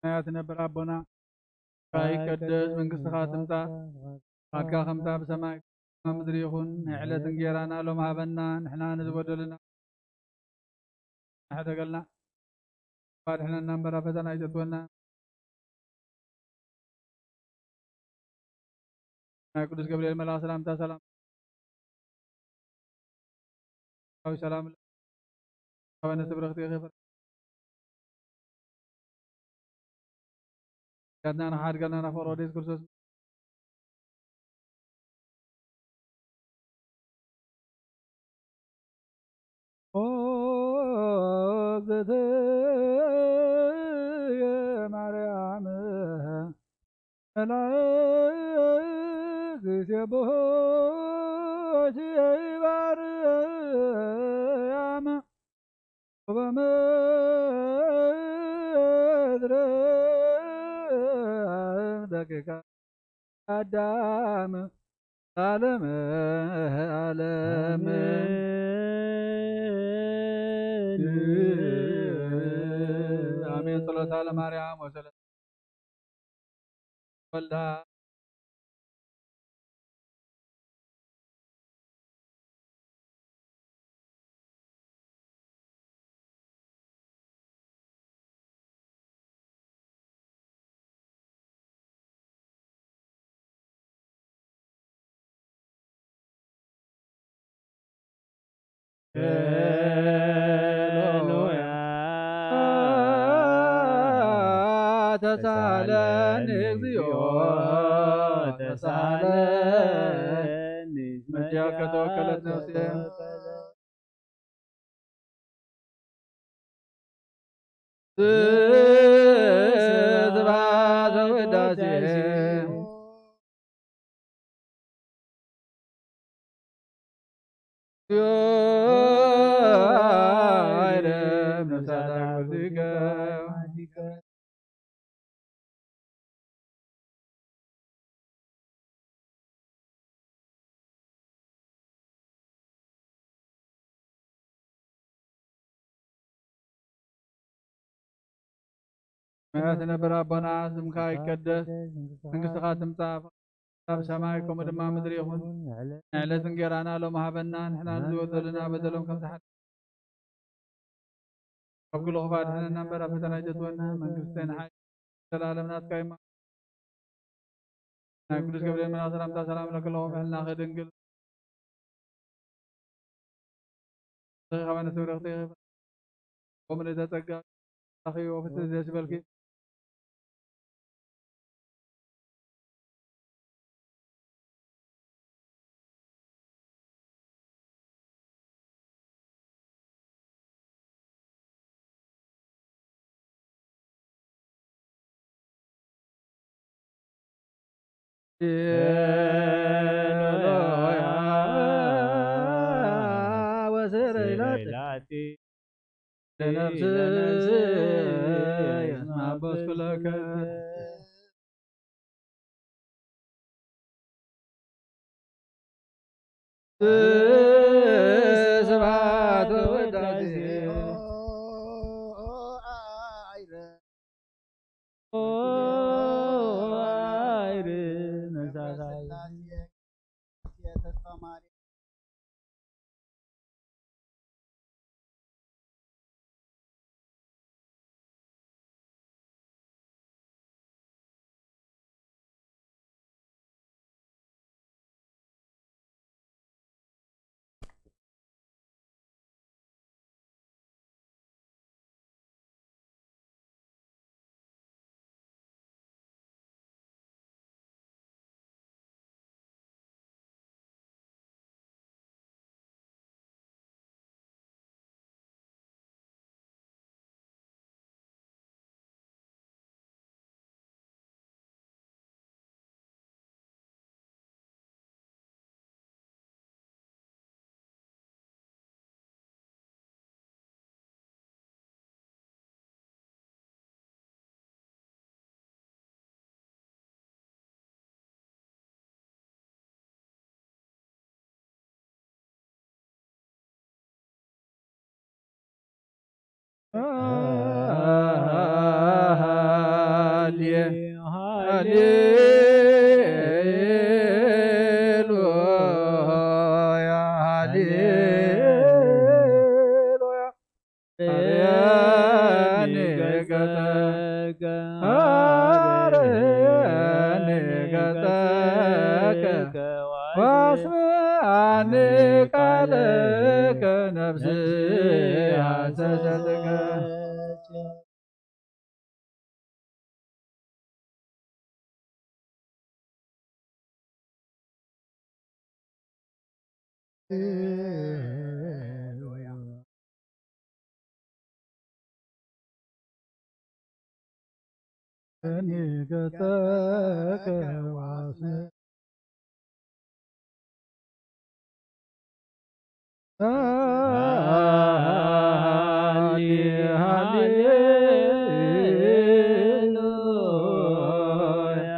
ሰማያት ትነብር ኣቦና፣ ስምካ ይቀደስ፣ መንግስትኻ ትምጻእ፣ ፍቓድካ ከምታ ብሰማይ ኣብ ምድሪ ይኹን። ናይ ዕለት እንጌራና ሎም ሃበና፣ ንሕና ንዝበደሉና ሕደገልና፣ ኣድሕነና እምበር ኣብ ፈተና ኣይተእትወና። ናይ ቅዱስ ገብርኤል መልኣኽ ሰላምታ ሰላም፣ ሰላም፣ ኣበነ ትብረኽቲ ኸፈር ያትና ንሓድገና ናፈሮ ወዴት ክርስቶስ ኦ እግዝእትየ ማርያም፣ መላእክት ይሴብሑኪ በአርያም፣ ወበምድር ደቂቀ አዳም ለዓለመ ዓለም። አሜን። ጸሎታ ለማርያም ወሰለ ወልዳ ሃሌሉያ። ተሳለኒ እግዚኦ፣ ተሳለኒ። በጃከ ተወከለት ነፍሴ። ስብሐት ወውዳሴ መያት ነበር ኣቦና፣ ስምካ ይቀደስ፣ መንግስትኻ ትምጻእ፣ ኣብ ሰማይ ከምኡ ድማ ምድሪ ይኹን። ናይ ዕለት እንጌራና ሎም ሃበና፣ ንሕና ንዝበደሉና በደሎም ከም ዝሓ-፣ ካብ ኩሉ ክፉእ ኣድሕነና እምበር፣ ኣብ ፈተና ኣይተእትወና። መንግስቲ፣ ሓይሊ፣ ዘላለም ናትካ እዩ። ናይ ቅዱስ ገብርኤል መልኣክ ሰላምታ ሰላም እለኪ ኣለኹ፣ ምሕልናኺ ድንግል፣ ተኺ ከማነ ትብረኽቲ፣ ከምኡ ነዛ ጸጋ ተኺ ወፍስህ ደስ ይበልኪ። ሃሌሉያ ወስር ኢላቲ ለነፍስ የስናበስኩ ለከ። ስብሐት ወውዳሴ ኣኒ ቃልከ ነፍሲ ሃሰሰትከ። ሃሌሉያ።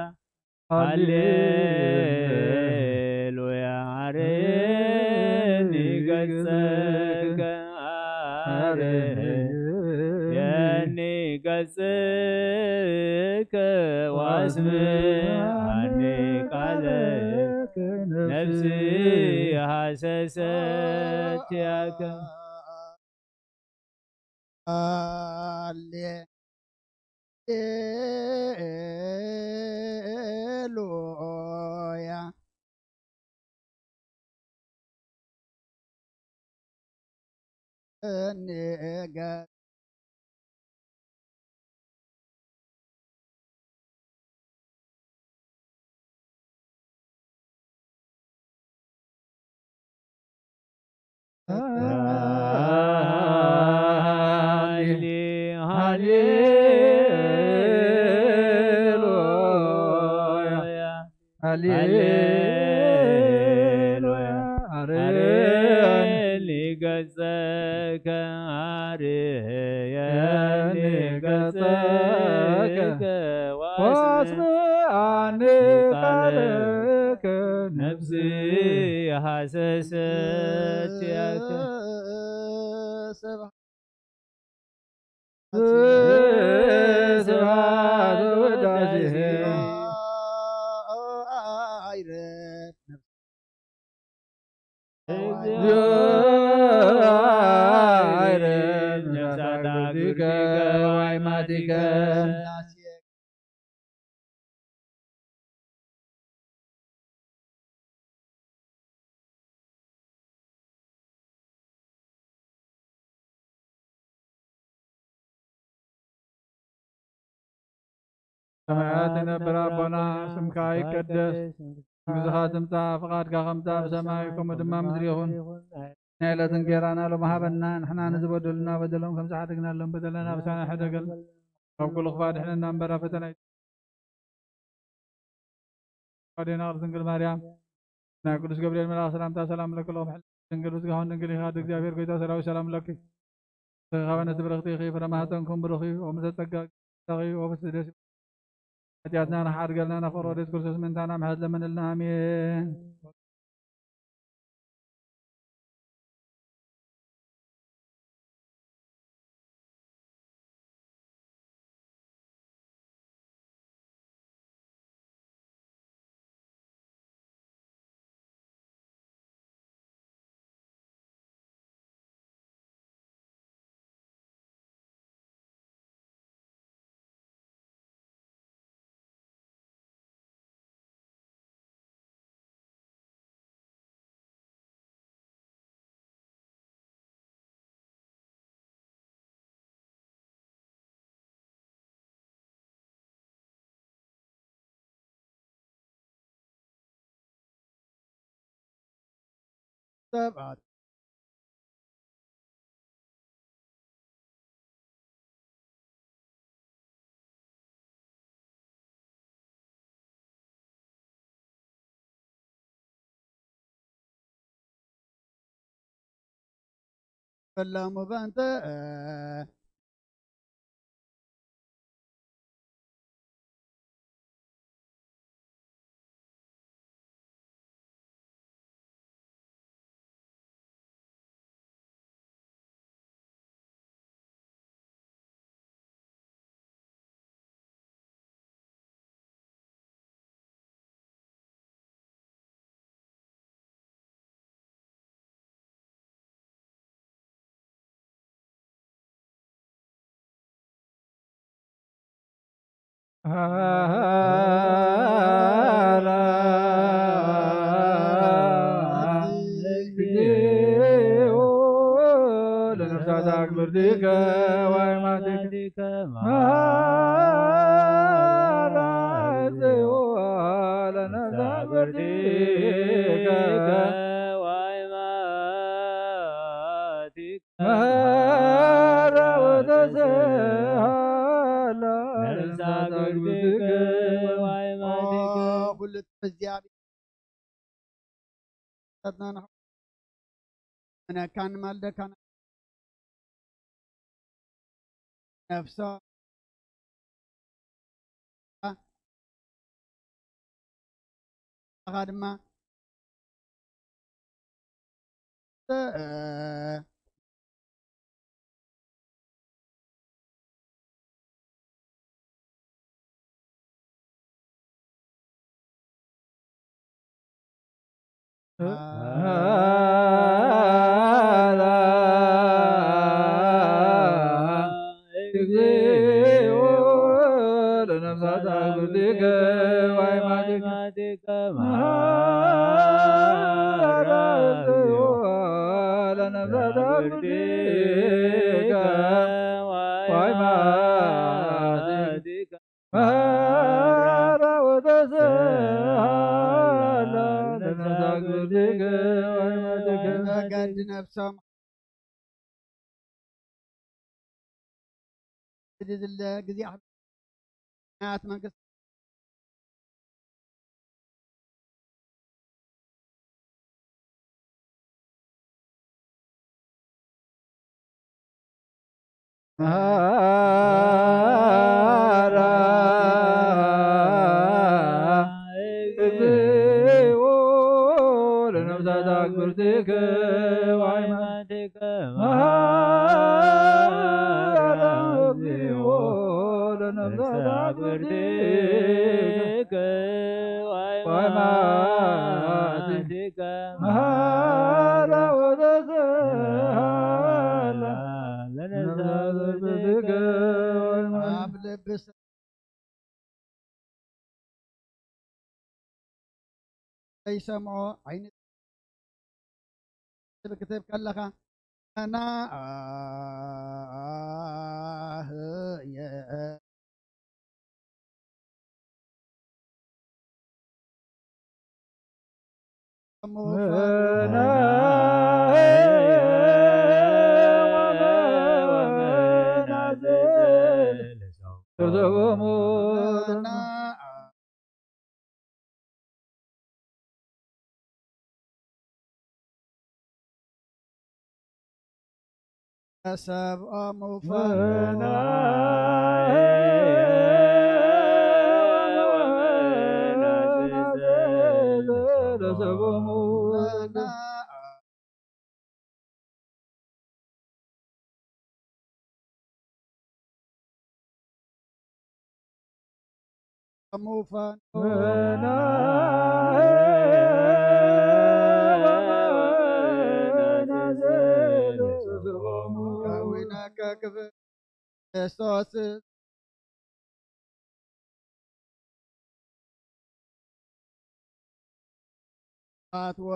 ሃሌሉያ። ኣርየኒ ገጽከ፣ ኣርየኒ ገጽከ፣ ወኣስምዓኒ ቃልከ፣ ነፍሲ ሃሰሰት ያከ። ሃሌሉያ። እኔ ገ- ሃሌ-፣ ሃሌሉያ፣ ሃሌሉያ። ሃሌሉያ። አርየኒ ገጸከ፣ አርየኒ ገጸከ፣ ወአስምዓኒ ቃልከ፣ ነፍሲ ሃሰሰት ያከ። ስብሐት ወውዳሴ። ሰማያት የነብር ኣቦና፣ ስምካ ይቀደስ፣ መንግስትኻ ትምጻእ፣ ፍቓድካ ከምታ ብሰማይ ከምኡ ድማ ምድሪ ይኹን። ናይ ዕለት እንጌራና ሎም ሃበና፣ ንሕና ንዝበደሉና በደሎም ከም ዝሓደግናሎም በደለና ብሳና ሕደገል፣ ካብ ኩሉ ክፋ ድሕነና እምበር ኣብ ፈተና ኣዴና ቅድስት ድንግል ማርያም፣ ናይ ቅዱስ ገብርኤል መልኣክ ሰላምታ ሰላም ለኪ፣ ለኹም ድንግል ምስጋሆን ድንግል ኢኻ፣ እግዚኣብሔር ጎይታ ሰራዊት ሰላም ለኪ። ተኻበነ ትብረኽቲ ኢኺ፣ ፍረ ማህፀንኩም ብሩኽ እዩ። ወምሰ ጸጋ ጸኺ ወብስ ደስ ሓጢኣትና ንሓድገልና፣ ናብ ፍቕሪ ወደት ክርስቶስ ምእንታና ምሕረት ለምንልና። ኣሜን። ሰባት ፈላሙ በንተ ለነፍሳት አክብርቲከ ወአይማቲከ መሐራ እግዚኦ ለነፍሳት አክብርቲከ ወአይማቲከ መሐራ ወተስሃላ ለነፍሳት አክብርቲከ ወአይማቲከ። ኩሉ እግዚኣብሔር ሰጥናና ነካን ማልደካን ነፍሶ ኣኻ ድማ እግዚኦ ለነፍሳት አክብርቲከ ወአይማቲከ መሐራ እግዚኦ ለነፍሳት አክብርቲከ ወአይማቲከ መሐራ ወተስሃላ ለነፍሳት አክብርቲከ ወአይማቲከ። መጋዲ ነፍሶም እዚ ዝለ ግዜ ኣሕሊፍና ናት መንግስቲ መሐራ እግዚኦ ለነፍሳት አክብርቲከ ወአይማቲከ መሐራ እግዚኦ ለነፍሳት አክብርቲከ ወአይማቲከ መሐራ ወተስሃላ ለነፍሳት አክብርቲከ ወአይማቲከ። ኣብ ልቢ ዘይሰምዖ ዓይኒ ክትብ ክትብ ከለኻ እና ሰብኦም ፈና ክርስቶስ ኣትወ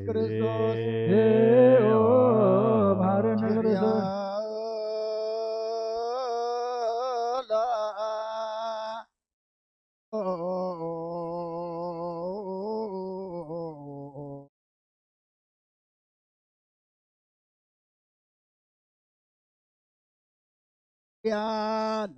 ክርስቶስ ያላ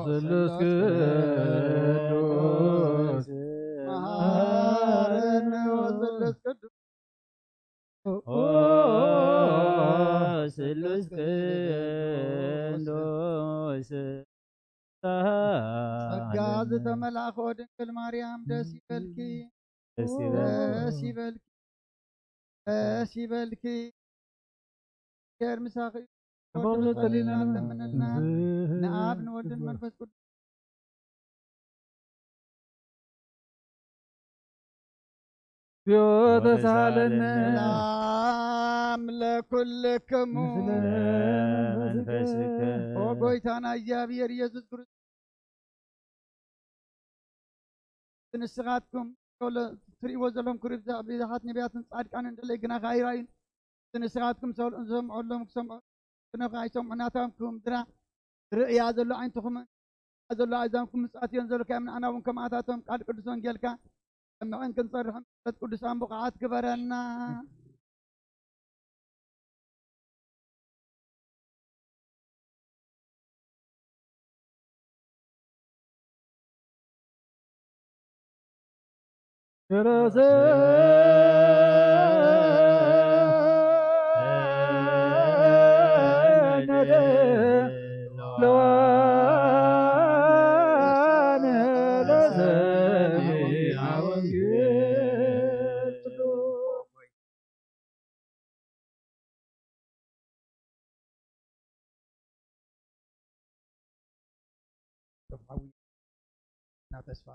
ስሉስ ቅዱስ መሃረነ ወስሉስ ቅዱስ ኦ ስሉስ ቅዱስ ጸጋ ዝተመላእኮ ድንግል ማርያም ደስ ይበልኪ፣ ደስ ይበልኪ፣ ደስ ይበልኪ፣ ደስ ይበልኪ። ቸር ምሳኺ ይኹን። ተመልሶ ተሊና ተምንልና ንኣብ ንወልድን መንፈስ ቅዱስ ዮ ተሳለነ ሰላም ለኩልክሙ ምስለ መንፈስከ። ኦ ጎይታና እግዚኣብሔር ኢየሱስ ክርስቶስ ንስኻትኩም ትሪእዎ ዘለኹም ክሪብዛ ብዛሓት ነቢያትን ጻድቃንን እንደለይ ግና ካይራዩን ንስኻትኩም ሰምዖሎም ክሰምዖ ክነኹ ኣይሰምዑ ናታምኩም ድራ ርእያ ዘሎ ዓይንትኹምን ዘሎ ኣእዛንኩም ምጽኣት እዮን ዘለካ እዮም። ንዓና እውን ከምኣታቶም ቃል ቅዱስ ወንጌልካ ሰምዕን ክንጸርሕን ምሕረት ቅዱሳን ብቑዓት ግበረና። ተስፋ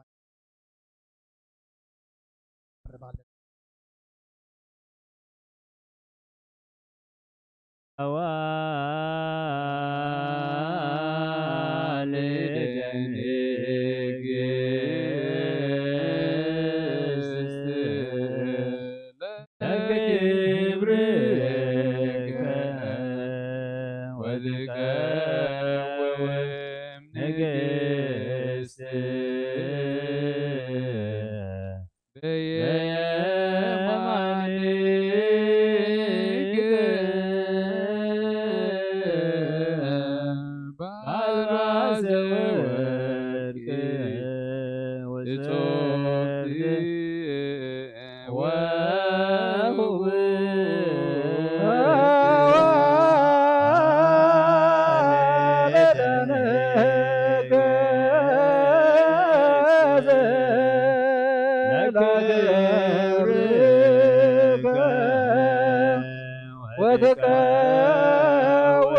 ትቀውም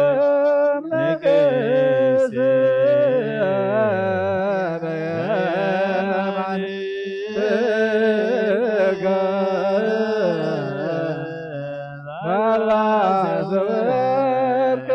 ንግስት በየማን ባላ ዘወርቅ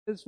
እሱ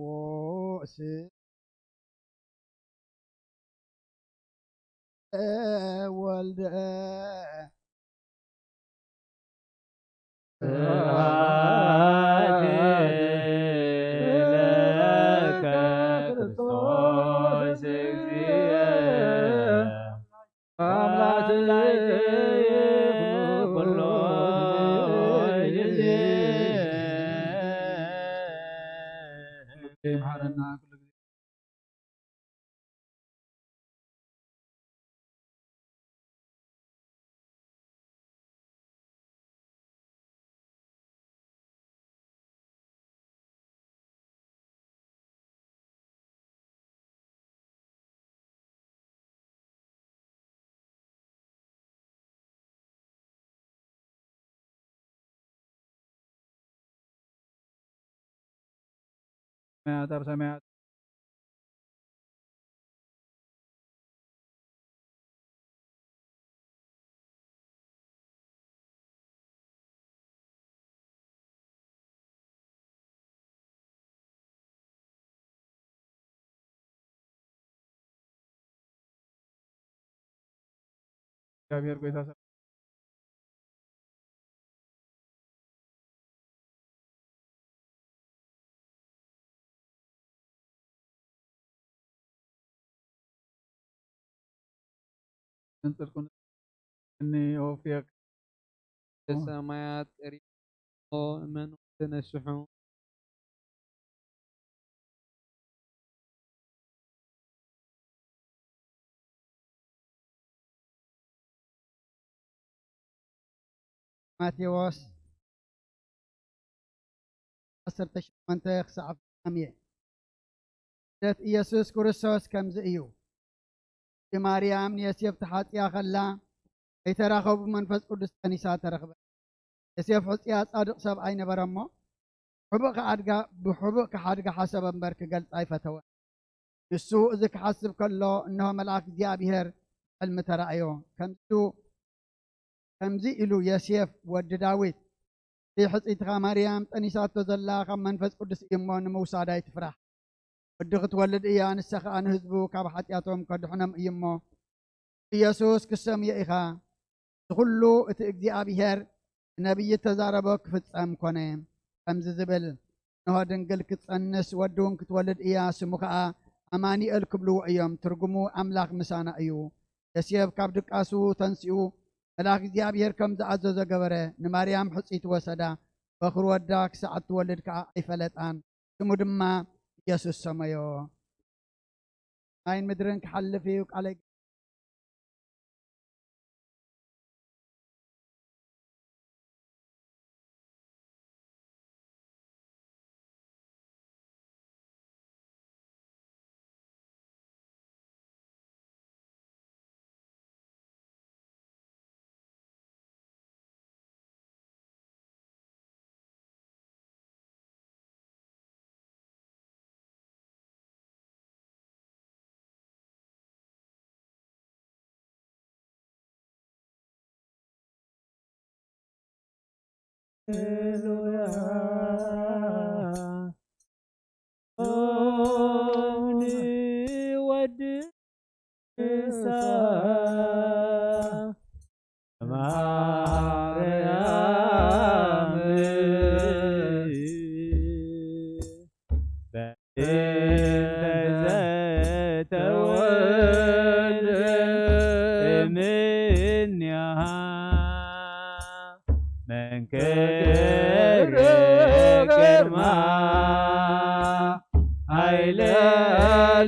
ማቴዎስ ወልደ ስብሐት ለከ ክርስቶስ እግዚእ። አምላክ ይኩን ኩሎ ጊዜ። ይምሃረና ኩሉ ጊዜ። ሰማያት ኣብ ሰማያት እግዚኣብሔር ጎይታ ጽድቁን እኒ ኦፊክ ሰማያት ቀሪቦ እመኑ ተነስሑ። ማቴዎስ ዓሰርተ ሸሞንተ ክሳዕ ፍጻሜ። ልደት ኢየሱስ ክርስቶስ ከምዚ እዩ። ማርያም ንዮሴፍ ተሓጽያ ከላ ከይተራኸቡ መንፈስ ቅዱስ ጠኒሳ ተረኽበ። ዮሴፍ ሕጽያ ጻድቕ ሰብኣይ ነበረ እሞ፣ ሕቡእ ክሓድጋ፣ ብሕቡእ ክሓድጋ ሓሰበ እምበር ክገልጻ ኣይፈተወን። ንሱ እዚ ክሓስብ ከሎ፣ እንሆ መልኣክ እግዚኣብሔር ሕልሚ ተራእዮ። ከምዚ ኢሉ፣ ከምዚ ኢሉ፣ "ዮሴፍ ወዲ ዳዊት፣ እቲ ሕጽይትኻ ማርያም ጠኒሳቶ ዘላ ካብ መንፈስ ቅዱስ እዩ እሞ ንምውሳድ ኣይትፍራሕ። ወዲ ክትወልድ እያ፣ ንሳ ኸኣ ንህዝቡ ካብ ሓጢኣቶም ከድሕኖም እዩ እሞ፣ ኢየሱስ ክትሰምዮ ኢኻ። እዚ ኹሉ እቲ እግዚኣብሔር ብነቢይ እተዛረቦ ክፍጸም ኮነ። ከምዚ ዝብል፣ እንሆ ድንግል ክትጸንስ፣ ወዲ እውን ክትወልድ እያ፣ ስሙ ኸኣ ኣማኑኤል ክብልዎ እዮም። ትርጉሙ ኣምላኽ ምሳና እዩ።" ዮሴፍ ካብ ድቃሱ ተንሲኡ፣ መልኣክ እግዚኣብሔር ከም ዝኣዘዞ ገበረ። ንማርያም ሕጽይቲ ወሰዳ፣ በኹር ወዳ ክሳዕ እትወልድ ከኣ ኣይፈለጣን። ስሙ ድማ ኢየሱስ ሰመዮ። ማይን ምድርን ክሓልፍ እዩ፣ ቃለይ ሃሌሉያ። ሎሚ ወዲ ንሳ ማርያም በእንተ ዘተወልደ እምኔሃ መንክር ግርማ ኃይለ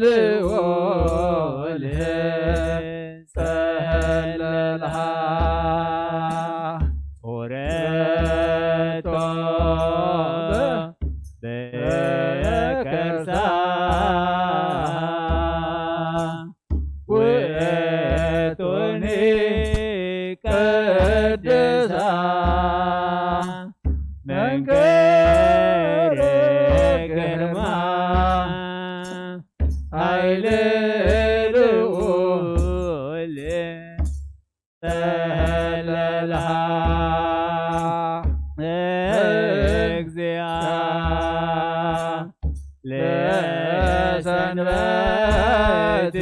ልዑል ጸለልሃ ጾረቶ በከርሳ ውእቱኒ ቅድሳ መንክር ግርማ ኃይል ልዑል ተለልሃ እግዚአ ለሰንበት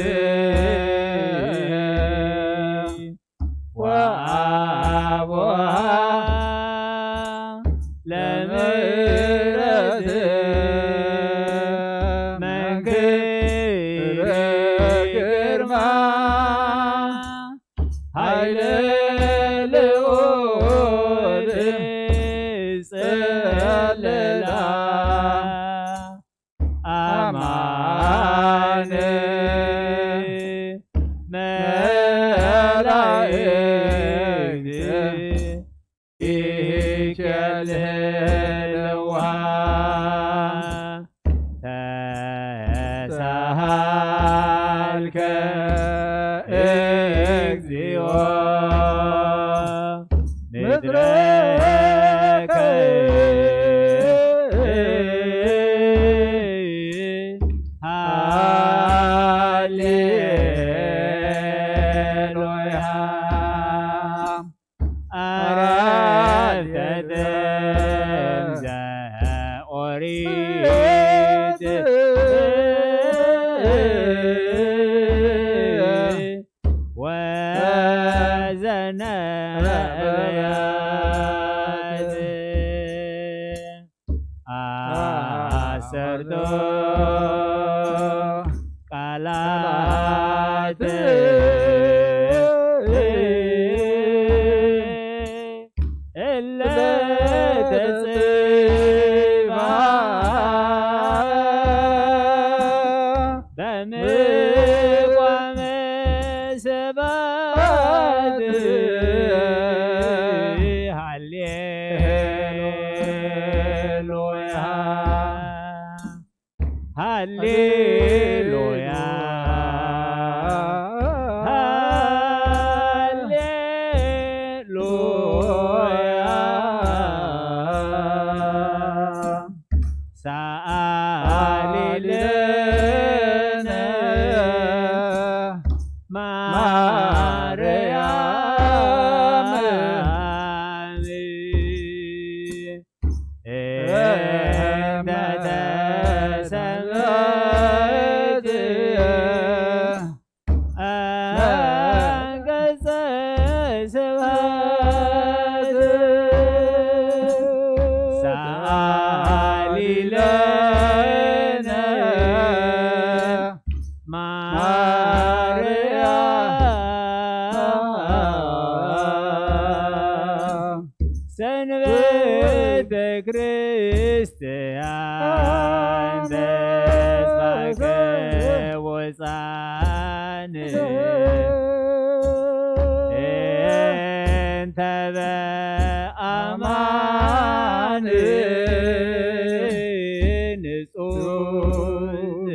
ወአቡሃ ለምሕረት መንክር ግርማ ኃይለ ልዑል ጸለላ አማን መላእክት ይከልልዋ ተሳሃልከ እግዚኦ ምድረከ ኣረብተ ዘኦሪት ወዘነብያት ዓሰርቶ ቃላት እለ ተጽሕፋ በምቋመ ሰባት ሃሌሉያ ሃሌሉያ ሃሌሉያ ሰኣሊ ለነ ማርያም እንተ ተሰምዕት ገጸ ስብሐት ሰኣሊ ለነ ማርያም ሰንበተ ክርስቲያን ተስፋ ቅቡጻን እንተ በአማን ንጹሕ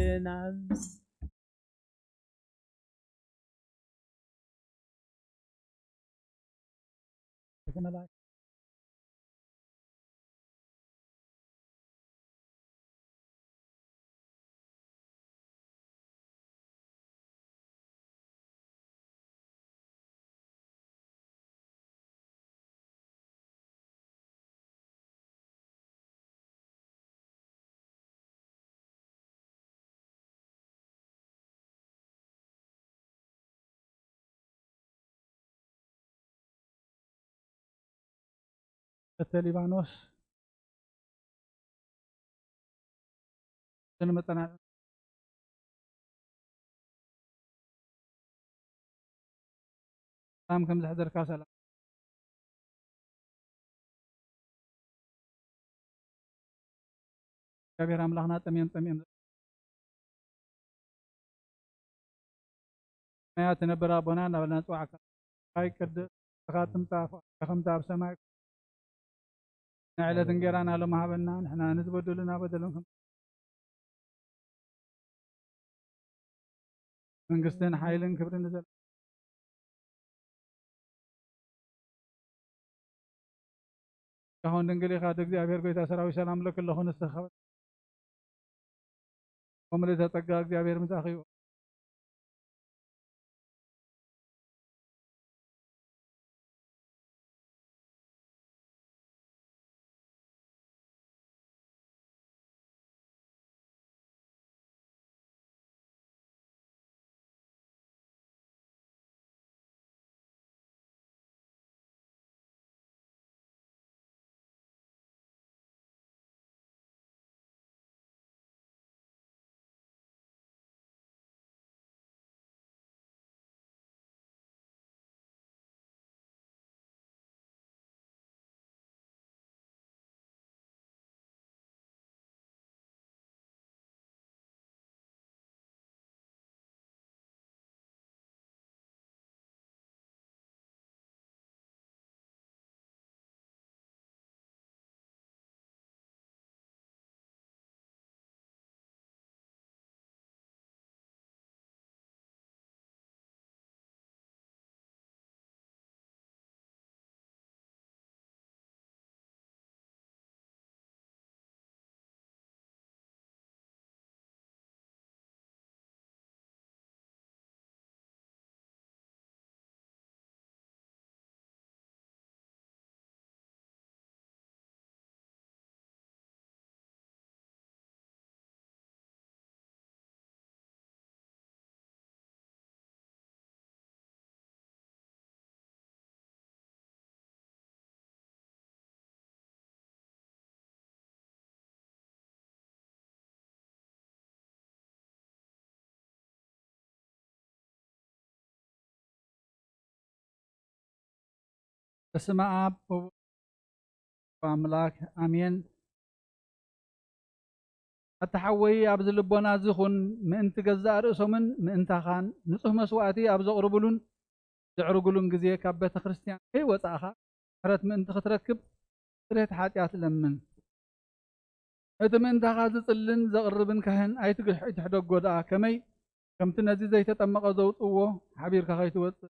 ዝናም እተ ሊባኖስ ስንመጠናል ሰላም ከም ዘሕደርካ ሰላም እግዚኣብሔር ኣምላኽና ጠምየም ጠምየም ናያ ትነብር ኣቦና እናበልና ንፅዋዕካ። ኣይ ቅድስ ስምካ ትምፃእ፣ ፍቃድካ ከምቲ ኣብ ሰማይ ናይ ዕለት እንጌራና ሎሚ ሃበና። ንሕና ንዝበደሉና በደሎም ከም መንግስትን ሓይልን ክብርን ንዘለ ካሁን ድንግል ኢኻ እግዚኣብሔር ጎይታ ሰራዊት ሰላም ለክ ኣለኹ ንስኻ ወምልእተ ጸጋ እግዚኣብሔር ምሳኺ እዩ። በስመ ኣብ ወወልድ ወመንፈስ ቅዱስ ኣምላክ ኣሜን። ኣታ ሓወይ፣ ኣብዚ ልቦና እዚ ኩን፣ ምእንቲ ገዛእ ርእሶምን ምእንታኻን ንጹህ መስዋእቲ ኣብ ዘቕርቡሉን ዘዕርጉሉን ግዜ፣ ካብ ቤተ ክርስቲያን ከይወጻእኻ ምሕረት ምእንቲ ክትረክብ ስርየት ሓጢኣት ለምን። ነቲ ምእንታኻ ዝጽልን ዘቕርብን ካህን ኣይትግሕ-፣ ኣይትሕደጎ ደኣ፣ ከመይ ከምቲ ነዚ ዘይተጠመቐ ዘውጽእዎ ሓቢርካ ከይትወጽእ።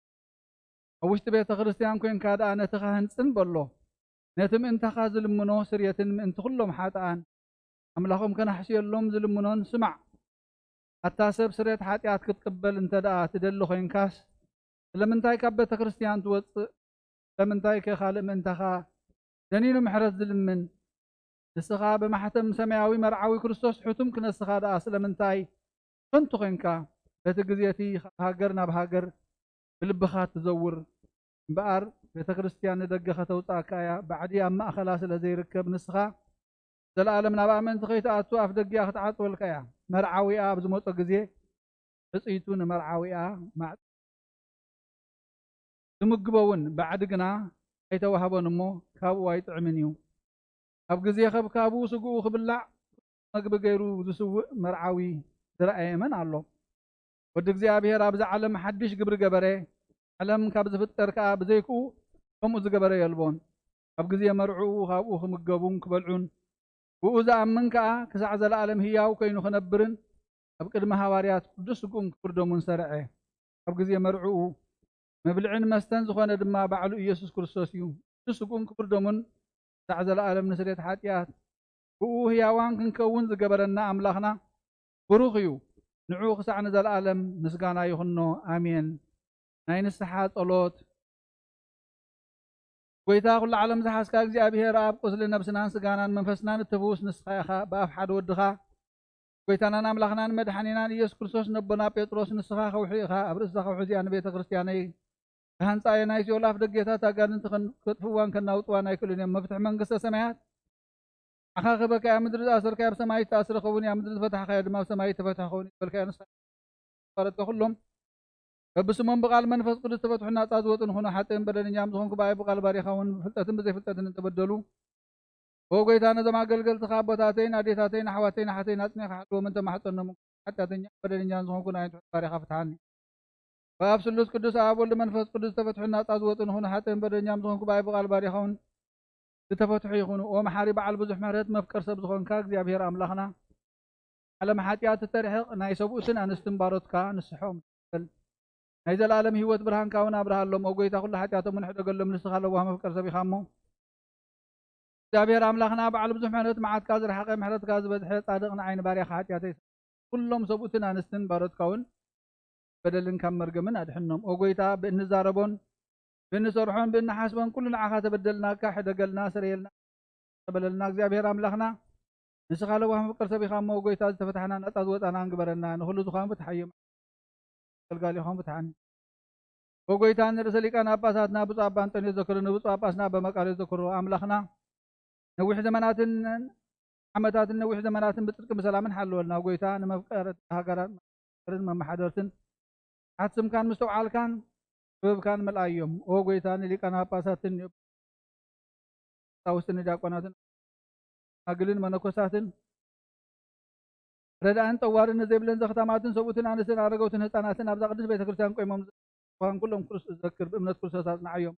ኣብ ውሽጢ ቤተ ክርስቲያን ኮንካ ደኣ ነቲ ካህን ጽን በሎ። ነቲ ምእንታኻ ዝልምኖ ስርየትን ምእንቲ ኩሎም ሓጥኣን ኣምላኾም ከናሕስየሎም ዝልምኖን ስማዕ። ኣታ ሰብ ስርየት ሓጢኣት ክትቅበል እንተ ደኣ ትደሊ ኮይንካስ፣ ስለምንታይ ካብ ቤተ ክርስቲያን ትወጽእ? ስለምንታይ ከ ካልእ ምእንታኻ ደኒኑ ምሕረት ዝልምን? ንስኻ ብማሕተም ሰማያዊ መርዓዊ ክርስቶስ ሕቱም ክነስኻ ደኣ ስለምንታይ ከንቱ ኮይንካ? በቲ ግዜ እቲ ካብ ሃገር ናብ ሃገር ብልብኻ ትዘውር እምበኣር፣ ቤተ ክርስቲያን ንደገ ከተውጽኣካ እያ። ባዕዲ ኣብ ማእከላ ስለ ዘይርከብ፣ ንስኻ ዘለኣለም ናብኣ ምእንቲ ከይትኣቱ ኣፍ ደጊኣ ክትዓጽወልካ እያ። መርዓዊኣ ኣብ ዝመጾ ግዜ፣ ሕጽይቱ ንመርዓዊኣ ማዕጾ ትምግቦ እውን፣ ባዕዲ ግና ኣይተዋህቦን እሞ፣ ካብኡ ኣይጥዕምን እዩ። ኣብ ግዜ ከብካቡ ስግኡ ክብላዕ መግቢ ገይሩ ዝስውእ መርዓዊ ዝረኣየ መን ኣሎ? ወዲ እግዚኣብሔር ኣብዚ ዓለም ሓድሽ ግብሪ ገበረ፣ ዓለም ካብ ዝፍጠር ከኣ ብዘይክኡ ከምኡ ዝገበረ የልቦን። ኣብ ግዜ መርዕኡ ካብኡ ክምገቡን ክበልዑን፣ ብኡ ዝኣምን ከኣ ክሳዕ ዘለኣለም ህያው ኮይኑ ክነብርን ኣብ ቅድሚ ሃዋርያት ቅዱስ ስግኡን ክቡር ደሙን ሰርዐ። ኣብ ግዜ መርዕኡ መብልዕን መስተን ዝኾነ ድማ ባዕሉ ኢየሱስ ክርስቶስ እዩ። ቅዱስ ስግኡን ክቡር ደሙን ክሳዕ ዘለኣለም ንስርየት ሓጢኣት ብኡ ህያዋን ክንከውን ዝገበረና ኣምላኽና ብሩኽ እዩ። ንዑ ክሳዕ ንዘለኣለም ምስጋና ይኹኖ። ኣሜን። ናይ ንስሓ ጸሎት። ጎይታ ኩሉ ዓለም ዝሓዝካ እግዚኣብሔር ኣብ ቁስሊ ነብስናን ስጋናን መንፈስናን እትፍውስ ንስኻ ኢኻ። ብኣፍ ሓደ ወድኻ ጎይታናን ኣምላኽናን መድሓኒናን ኢየሱስ ክርስቶስ ነቦና ጴጥሮስ ንስኻ ከውሒ ኢኻ። ኣብ ርእስታ ከውሒ እዚኣ ንቤተ ክርስቲያነይ ክሃንጻ እየ። ናይ ሲኦል ኣፍ ደጌታት ኣጋንንቲ ከን-፣ ከጥፍዋን ከናውጥዋን ኣይክእሉን እዮም። መፍትሒ መንግስተ ሰማያት ንዓኻ ክህበካ እያ። ምድሪ ዝኣሰርካዮ ኣብ ሰማይ ዝተኣስረ ክኸውን እዩ፣ ኣብ ምድሪ ዝፈታሕካዮ ድማ ኣብ ሰማይ ዝተፈትሐ ክኸውን እዩ ዝበልካዮ ንስኻ ባሮትካ ኩሎም በብስሞም ብቃል መንፈስ ቅዱስ ተፈትሑ ናጻ ዝወጡ ንኹኑ። ሓጥእን በደለኛም ዝኾንኩ ብኣይ ብቃል ባሪኻ እውን ብፍልጠትን ብዘይፍልጠትን እንተበደሉ፣ ኦ ጎይታ፣ ነዞም ኣገልገልትኻ ኣቦታተይን ኣዴታተይን ኣሕዋተይን ኣሓተይን ኣጽኒዕካ ሓልዎም እንተማሕጸኖም፣ ሓጢኣተኛ በደለኛን ዝኾንኩ ንኣይን ትሑት ባሪኻ ፍትሓኒ። ብኣብ ስሉስ ቅዱስ ኣብ ወልድ መንፈስ ቅዱስ ዝተፈትሑ ናጻ ዝወጡ ንኹኑ። ሓጥእን በደለኛም ዝኾንኩ ብኣይ ብቃል ባሪኻ እውን ዝተፈትሑ ይኹኑ። ኦ መሓሪ በዓል ብዙሕ ምሕረት መፍቀር ሰብ ዝኾንካ እግዚኣብሔር ኣምላኽና፣ ዓለም ሓጢኣት እተርሕቕ ናይ ሰብኡትን ኣንስትን ባሮትካ ንስሖም ትበል። ናይ ዘለኣለም ህይወት ብርሃንካ እውን ኣብርሃሎም። ኦ ጎይታ፣ ኩሉ ሓጢኣቶም እውን ሕደገሎም፣ ንስኻ ለዋህ መፍቀር ሰብ ኢኻ እሞ። እግዚኣብሔር ኣምላኽና በዓል ብዙሕ ምሕረት፣ መዓትካ ዝረሓቐ፣ ምሕረትካ ዝበዝሐ፣ ጻድቕ ንዓይ ንባርያኻ ሓጢኣተይ ኩሎም ሰብኡትን ኣንስትን ባሮትካ እውን በደልን ካብ መርገምን ኣድሕኖም። ኦ ጎይታ፣ ብእንዛረቦን ብእንሰርሖን ብእንሓስቦን ኩሉ ንዓኻ ተበደልናካ፣ ሕደገልና፣ ስረየልና፣ ተበለልና። እግዚኣብሔር ኣምላኽና፣ ንስኻ ለዋህ መፍቀር ሰብ ኢኻ እሞ፣ ጎይታ፣ ዝተፈታሕና ናጻ ዝወጻና እንግበረና። ንኹሉ ዝኾኑ ፍትሓዮም፣ ኣገልጋሊኹም ፍትሓኒ። ኦ ጎይታ፣ ንርእሰ ሊቃነ ጳጳሳትና ብፁዕ ኣባ ኣንጠንዮስ ዘክሩ፣ ንብፁዕ ጳጳስና ኣባ መቃርዮስ ዘክሩ። ኣምላኽና፣ ነዊሕ ዘመናትን ዓመታትን ነዊሕ ዘመናትን ብጽድቅን ብሰላምን ሓልወልና። ጎይታ፣ ንመፍቀርቲ ሃገራት መሓደርትን መመሓደርትን፣ ሓት ስምካን ምስተውዓልካን ጥበብካን መልኣዮም። ኦ ጎይታ፣ ንሊቃነ ጳጳሳትን ቀሳውስትን ንዲያቆናትን ኣግልን መነኮሳትን፣ ረድኣን ጠዋርን ንዘይብለን ዘኽታማትን ሰብኡትን ኣንስትን ኣረገውትን ህፃናትን ኣብዛ ቅድስት ቤተ ክርስቲያን ቆይሞም ዝኳን ኩሎም ክርስቶስ ዘክር፣ ብእምነት ክርስቶስ ኣጽንዓዮም።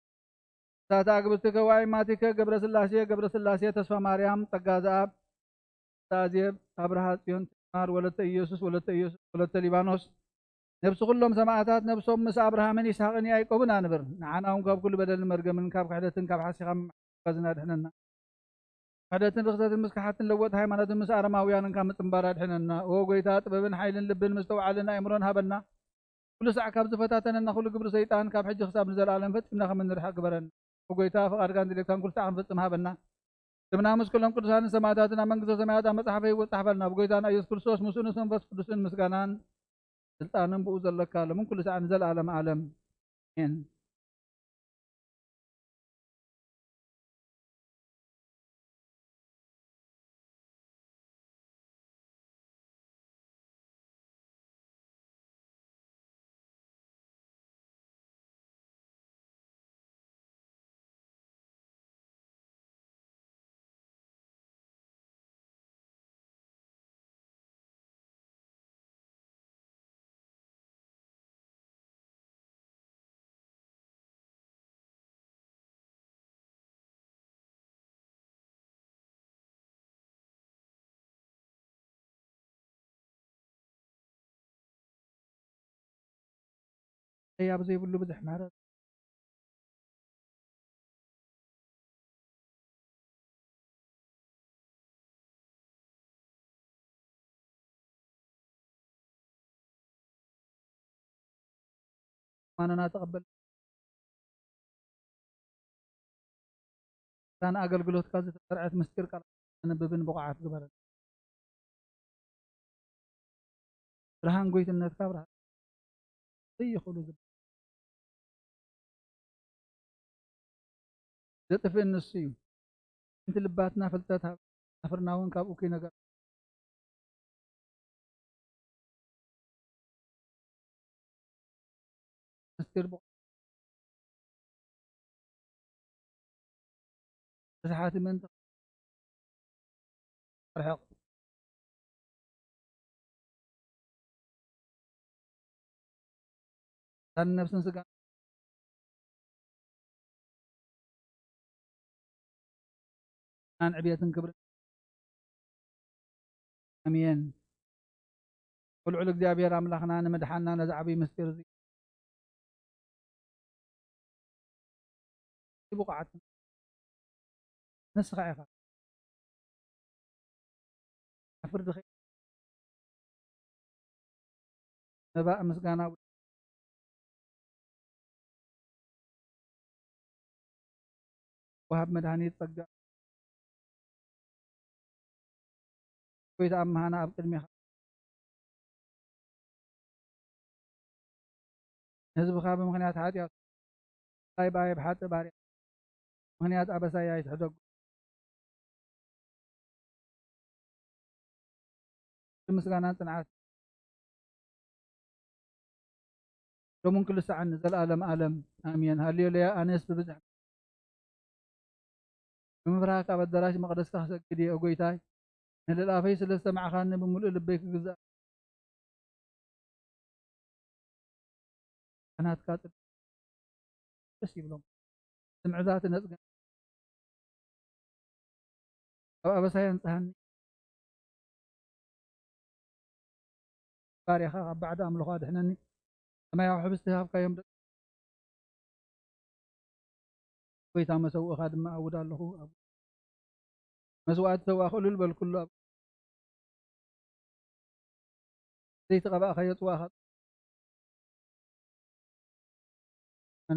ሳታ ኣግብርትከ ወኣይማቲከ ገብረ ስላሴ፣ ገብረ ስላሴ፣ ተስፋ ማርያም፣ ጸጋ ዘኣብ፣ ኣዜብ፣ ኣብርሃ ጽዮን፣ ትዕማር፣ ወለተ ኢየሱስ፣ ወለተ ኢየሱስ፣ ወለተ ሊባኖስ፣ ነብሲ ኩሎም ሰማዕታት ነብሶም ምስ ኣብርሃምን ይስሐቅን ያዕቆብን ኣንብር። ንዓና እውን ካብ ኩሉ በደልን መርገምን ካብ ክሕደትን ካብ ሓሲኻ መሓዝን ኣድሕነና። ክሕደትን ርኽሰትን ምስ ከሓድትን ለወጥ ሃይማኖትን ምስ ኣረማውያንን ካብ ምጽንባር ኣድሕነና። ኦ ጎይታ፣ ጥበብን ሓይልን ልብን ምስተውዓልን ኣእምሮን ሃበና። ኩሉ ሳዕ ካብ ዝፈታተነና ኩሉ ግብሪ ሰይጣን ካብ ሕጂ ክሳብ ንዘለኣለም ፈጺምና ከም እንርሕቕ ግበረና። ኦ ጎይታ፣ ፍቓድካን ድሌትካን ኩሉ ሳዕ ክንፈጽም ሃበና። ስምና ምስ ኩሎም ቅዱሳንን ሰማዕታትን ኣብ መንግስተ ሰማያት ኣብ መጽሓፈ ህይወት ጻሕፈልና። ብጎይታና ኢየሱስ ክርስቶስ ምስኡ ምስ መንፈስ ቅዱስን ምስጋናን ስልጣንን ብኡ ዘለካ ሎምን ኩሉ ሳዕ ንዘለኣለም ዓለም። ኣሜን። ኣብ ዘይብሉ ብዙሕ ምሕረት ማንና ተቐበል። እታ ንኣገልግሎትካ ዝተሰርዐት ምስጢር ቃል ነንብብን ብቑዓት ግበረን። ብርሃን ጎይትነትካ ብርሃን ዘይኽእሉ ዝብ-፣ ዘጥፍእ ንሱ እዩ። እቲ ልባትና ፍልጠት ሃብ፣ ናፍርና እውን ካብኡ ከይነገር። ምስጢር ብቑ-፣ ብዝሓት ምእንቲ ርሕቕ። እታ ንነብስን ስጋን ዕብየትን ክብርን። ኣሜን። ብልዑል እግዚኣብሔር ኣምላኽና ንምድሓንና ነዚ ዓብዪ ምስጢር እዚ ብቑዓት ንስኻ ኢኻ። ኣብ ፍርዲ ኸ-፣ መባእ ምስጋና ወሃብ መድኃኒት ጸጋ፣ ጎይታ ኣብ ምሃና ኣብ ቅድሜኻ፣ ንህዝብኻ ብምኽንያት ሓጢኣቱ፣ ብኣይ ብኣይ ብሓጥእ ባርያ ምኽንያት ኣበሳይ ኣይትሕደጎ። ምስጋናን ጽንዓት ሎምን ክልሳዕን ንዘለኣለም ዓለም ኣሜን። ሃሌሉያ። ኣነስ ብብዝሒ ብምፍራህ ካብ ኣዳራሽ መቕደስካ ክሰግድ እየ፣ ኦ ጎይታይ። ንልእላፈይ ስለ ዝተማዕኻኒ ብምሉእ ልበይ ክግዛእ ናትካ ጽድቂ ደስ ይብሎም። ስምዕዛ ትነጽገን ካብ ኣበሳይ ኣንጽሃኒ። ባርያኻ ካብ ባዕዲ ኣምልኾ ኣድሕነኒ። ሰማያዊ ሕብስቲ ሃብካዮም ደቂ ጎይታ መሰውእኻ ድማ ኣውድ ኣለኹ። ኣብ መስዋእቲ ሰውኣ ክእሉል በልኩሉ ኣብ ዘይተቐባእካዮ ጽዋእኻ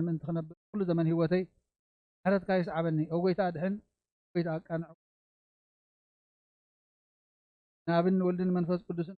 ምእንቲ ክነብር ኩሉ ዘመን ህይወተይ ምሕረትካ ይስዓበኒ። ኦ ጎይታ ኣድሕን፣ ጎይታ ኣቃንዕ። ንኣብን ንወልድን መንፈስ ቅዱስን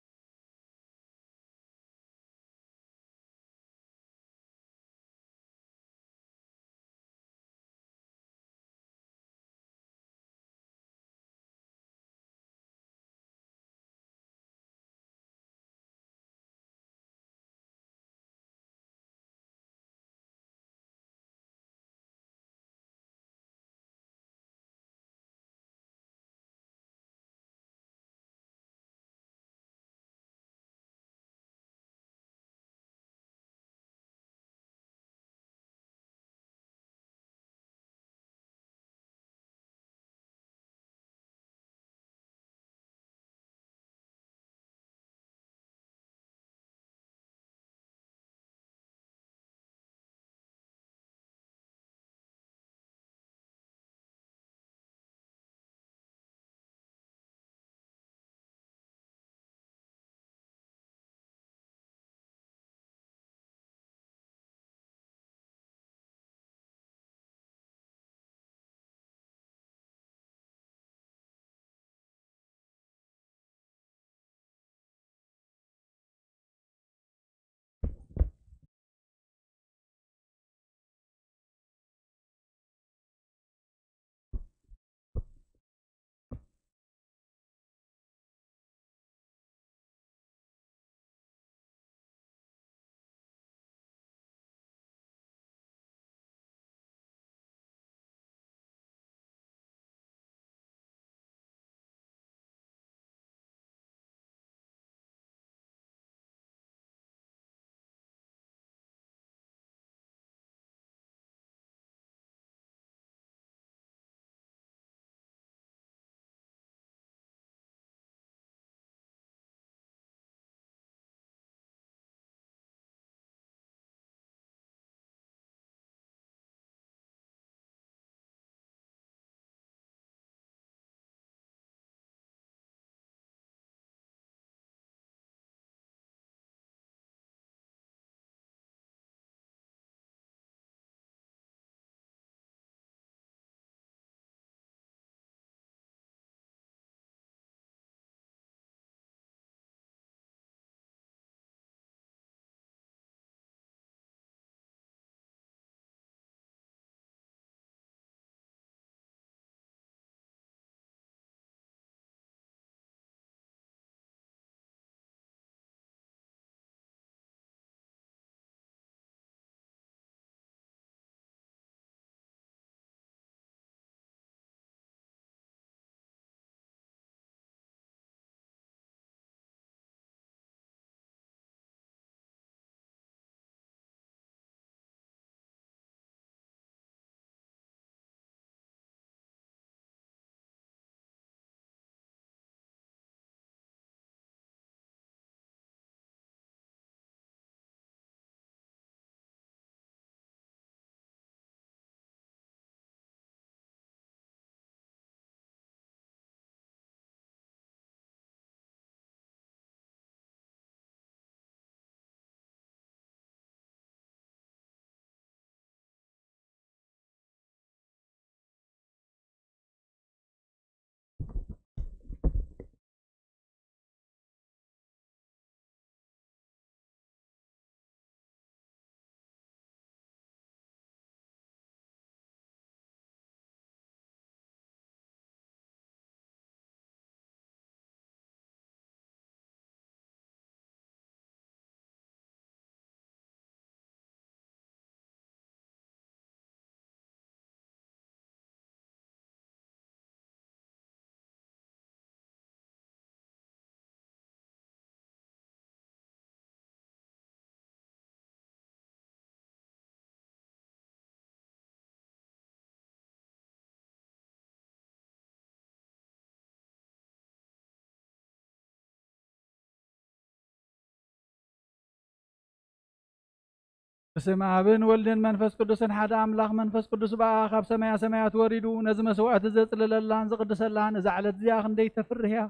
ብስም ኣብን ወልድን መንፈስ ቅዱስን ሓደ ኣምላኽ። መንፈስ ቅዱስ ብኣ ካብ ሰማያ ሰማያት ወሪዱ ነዚ መስዋዕቲ ዘጽልለላን ዝቕድሰላን እዛ ዕለት እዚኣ ክንደይ ተፍርህ እያ።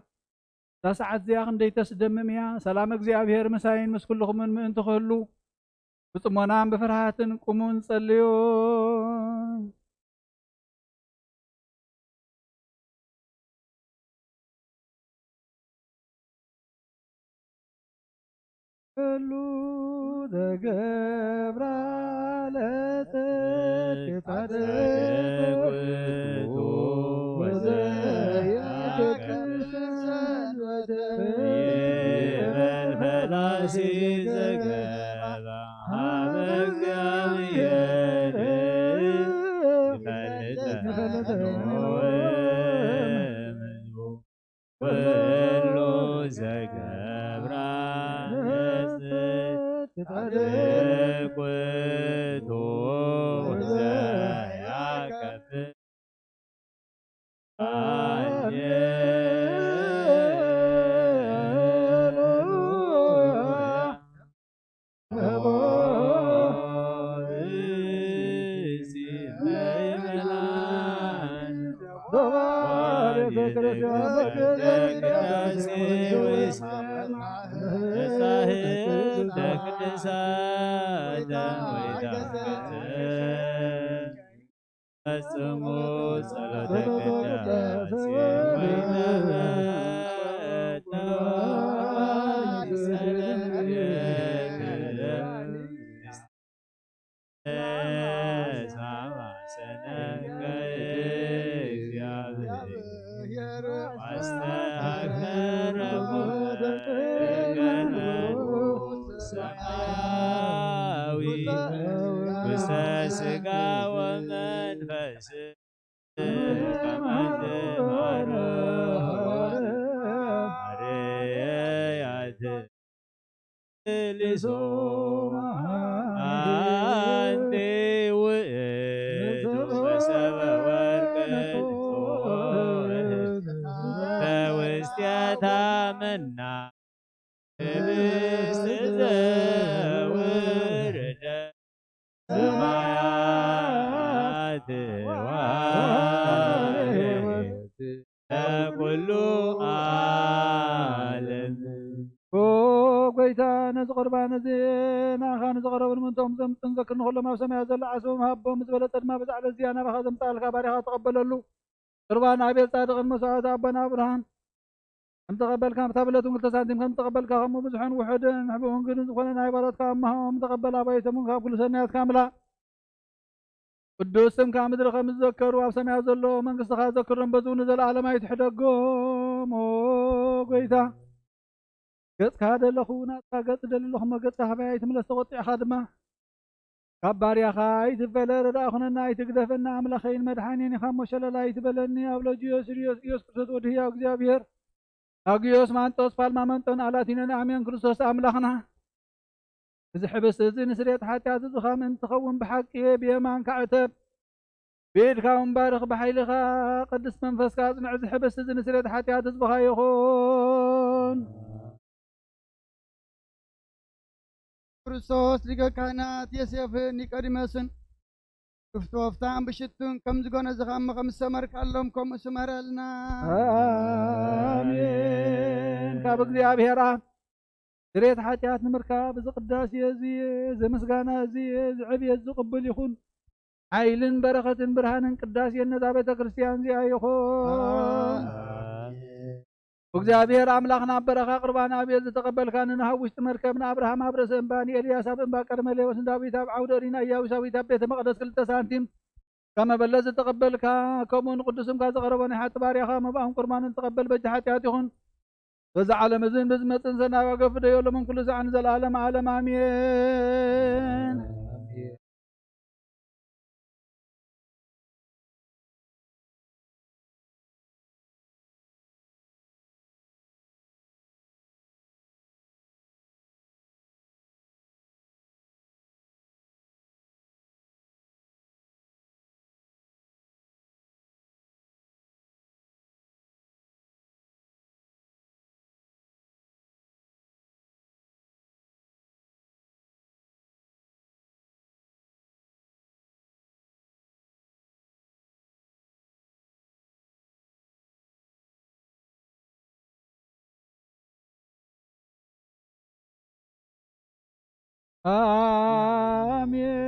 እዛ ሰዓት እዚኣ ክንደይ ተስደምም እያ። ሰላም እግዚኣብሔር ምሳይን ምስ ኩልኹምን ምእንቲ ክህሉ ብጽሞናን ብፍርሃትን ቁሙን ጸልዩን። ኩሉ ዘገብራ ለጽድቅ ጻድቅ ውእቱ ወዘያከብር ሰንበተ ይበል ፈላሲ ዘገባ ሀበ እግዚአብሔር ይፈልጠ ኩሉ ዘገብራ ለጽድቅ ውእቱ ዘያከብር ፈጽሙ ጸሎተ ቅዳሴ ወይነ ሰማያዊ ውስተ ሥጋ ወመንፈስ ሰማያት ወሕይወት ለኩሉ ዓለም። ኦ ጎይታ፣ ነዚ ቁርባን እዚ ንኣኻ ንዝቐረቡ ንምንቶም ዘምጽን ዘክር ንኹሎም ኣብ ሰማያት ዘሎ ዓስቦም ሃቦም። ዝበለጸ ድማ በዛ ዕለት እዚኣ ናባኻ ዘምጽኣልካ ባሪኻ ተቐበለሉ። ቁርባን ኣቤል ጻድቕን መስዋዕቲ ኣቦና ኣብርሃም ከም ተቐበልካ፣ ኣብታ ብለት እውን ክልተ ሳንቲም ከም ተቐበልካ፣ ከምኡ ብዙሕን ውሑድን ሕቡእን ግድን ዝኾነ ናይ ባሮትካ ኣምሃኦም ተቐበል። ኣባይቶም እውን ካብ ኩሉ ሰናያትካ ምላ። ቅዱስ ስምካ ምድሪ ከም ዝዘከሩ ኣብ ሰማያት ዘሎ መንግስትኻ ዘክሮም፣ በዚ እውን ንዘለኣለም ኣይትሕደጎም። ኦ ጎይታ፣ ገጽካ ደለኹ፣ ናትካ ገጽ ደሊ ኣለኹ እሞ፣ ገጽካ ካባይ ኣይትምለስ፣ ተቖጢዕካ ድማ ካብ ባርያኻ ኣይትፈለ። ረዳእ ኩነና፣ ኣይትግደፈና። ኣምላኸይን መድሓኒን ኢኻ እሞ፣ ሸለል ኣይትበለኒ። ኣብ ለጅዮስ ኢየሱስ ክርስቶስ ወዲ ህያው እግዚኣብሔር፣ ኣግዮስ ማንጦስ፣ ፓልማመንጦን ኣላቲኖን፣ ኣሜን። ክርስቶስ ኣምላኽና፣ እዚ ሕብስቲ እዚ ንስርየት ሓጢኣት ህዝብኻ ምእንቲ ትኸውን ብሓቂ ብየማንካ ዕተብ። ብኢድካ እውን ባርኽ፣ ብሓይልኻ ቅዱስ መንፈስካ ኣጽንዕ። እዚ ሕብስቲ እዚ ንስርየት ሓጢኣት ህዝብኻ ይኹን። ክርስቶስ ሊቀ ካህናት ዮሴፍን ኒቆዲሞስን ክፍትወፍታን ብሽቱን ከም ዝጎነዝኻ እሞ ከም ዝሰመርካሎም ከምኡ ስመረልና። ኣሜን። ካብ እግዚኣብሔር ኣብ ስርየት ሓጢኣት ንምርካብ እዚ ቅዳሴ እዚ፣ እዚ ምስጋና እዚ፣ እዚ ዕብየት እዚ ቅቡል ይኹን። ሓይልን በረኸትን ብርሃንን ቅዳሴን ነዛ ቤተ ክርስቲያን እዚኣ ይኹን። ኣሜን። እግዚኣብሔር ኣምላኽና ኣብ በረኻ ቁርባን ኣቤል ዝተቐበልካ፣ ንኖህ ኣብ ውሽጢ መርከብ፣ ንኣብርሃም ኣብ ርእሲ እምባ፣ ንኤልያስ ኣብ እምባ ቀርሜሌዎስ፣ ንዳዊት ኣብ ዓውደ ሪና ኢያቡሳዊት ኣብ ቤተ መቕደስ ክልተ ሳንቲም ከም መበለት ዝተቐበልካ፣ ከምኡ ንቅዱስ ስምካ ዘቐረቦ ናይ ሓቂ ባርያኻ መባኦም ቁርባንን ተቐበል፣ በጃ ሓጢኣት ይኹን። በዚ ዓለም እዝን ብዝመጽእን ሰናይ ዋጋ ፍደዮ፣ ሎምን ኩሉ ሳዕን ዘለዓለም ዓለም ኣሜን።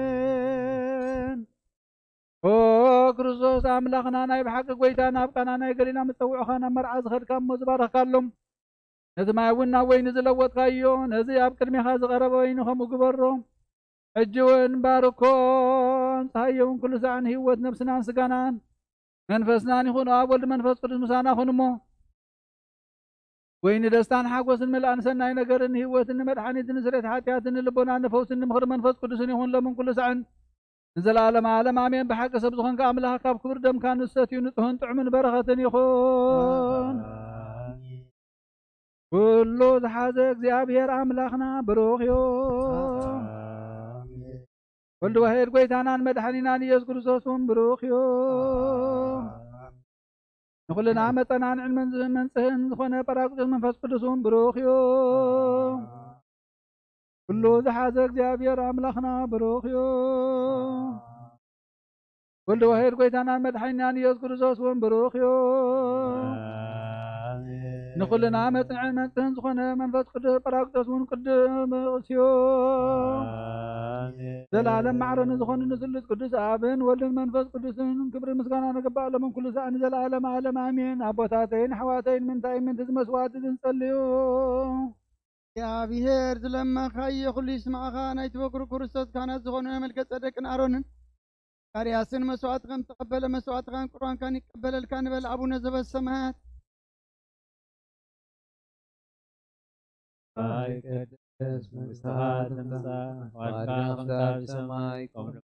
ኣሜን። ኦ ክርስቶስ ኣምላኽና፣ ናይ ብሓቂ ጐይታ፣ ናብ ቃና ናይ ገሊላ መጸውዕኻ፣ ናብ መርዓ ዝኸድካ እሞ ዝባረኽካሎም፣ ነቲ ማይ እውን ናብ ወይኒ ዝለወጥካዮ፣ ነዚ ኣብ ቅድሜኻ ዝቐረበ ወይኒ ከምኡ ግበሮ። ሕጂ እውን ባርኮን ጸሃየውን ኩሉ ሳዕን ህይወት ነብስናን ስጋናን መንፈስናን ይኹን። ኣብ ወልድ መንፈስ ቅዱስ ምሳና ኩን እሞ፣ ወይኒ ደስታን ሓጎስን ምልኣን ሰናይ ነገርን ህይወትን ንመድሓኒትን ንስሬት ሓጢኣትን ንልቦናን ንፈውስን ንምኽሪ መንፈስ ቅዱስን ይኹን ሎምን ኩሉ ሳዕን ንዘለዓለመ ዓለም ኣሜን። ብሓቂ ሰብ ዝኾንካ ኣምላኽ ካብ ክቡር ደምካ ንሰትዩ ንጹህን ጥዑምን በረኸትን ይኹን። ኩሉ ዝሓዘ እግዚኣብሔር ኣምላኽና ብሩኽ እዩ። ወልድ ዋሕድ ጐይታናን መድሓኒናን ኢየሱስ ክርስቶስ እውን ብሩኽ እዩ። ንኹልና መጸናንዕን መንዝ-፣ መንጽህን ዝኾነ ጳራቅሊጦስ መንፈስ ቅዱስ እውን ብሩኽ እዩ። ኩሉ ዝሓዘ እግዚኣብሔር ኣምላኽና ብሩኽ እዩ። ወልድ ዋሕድ ጐይታናን መድሓኒናን ኢየሱስ ክርስቶስ እውን ብሩኽ እዩ። ንኹልና መጽንዕን መንጽህን ዝኾነ መንፈስ ቅዱስ ጳራቅሊጦስ እውን ቅዱስ እዩ። ዘላለም ማዕረ ንዝኾኑ ንስሉስ ቅዱስ ኣብን ወልድን መንፈስ ቅዱስን ክብሪ ምስጋና ንግባእ ሎምን ኩሉ ሳዕ ንዘለዓለም ዓለም ኣሜን። ኣቦታተይን ኣሕዋተይን ምንታይ ምንቲ ዝመስዋዕት ዝንጸልዩ እግዚኣብሔር ዝለመንካዮ ኩሉ ይስማዕኻ። ናይ ትበክሩ ክርስቶስ ካህናት ዝኾኑ መልከ ጸደቅን ኣሮንን ዘካርያስን መስዋዕትኻን ተቐበለ፣ መስዋዕትኻን ቁርባንካን ይቀበለልካ ንበል። ኣቡነ ዘበሰማያት ይትቀደስ መንግስትኻ ትምጻእ፣ ፍቓድካ ከምታ ብሰማይ ከምኡ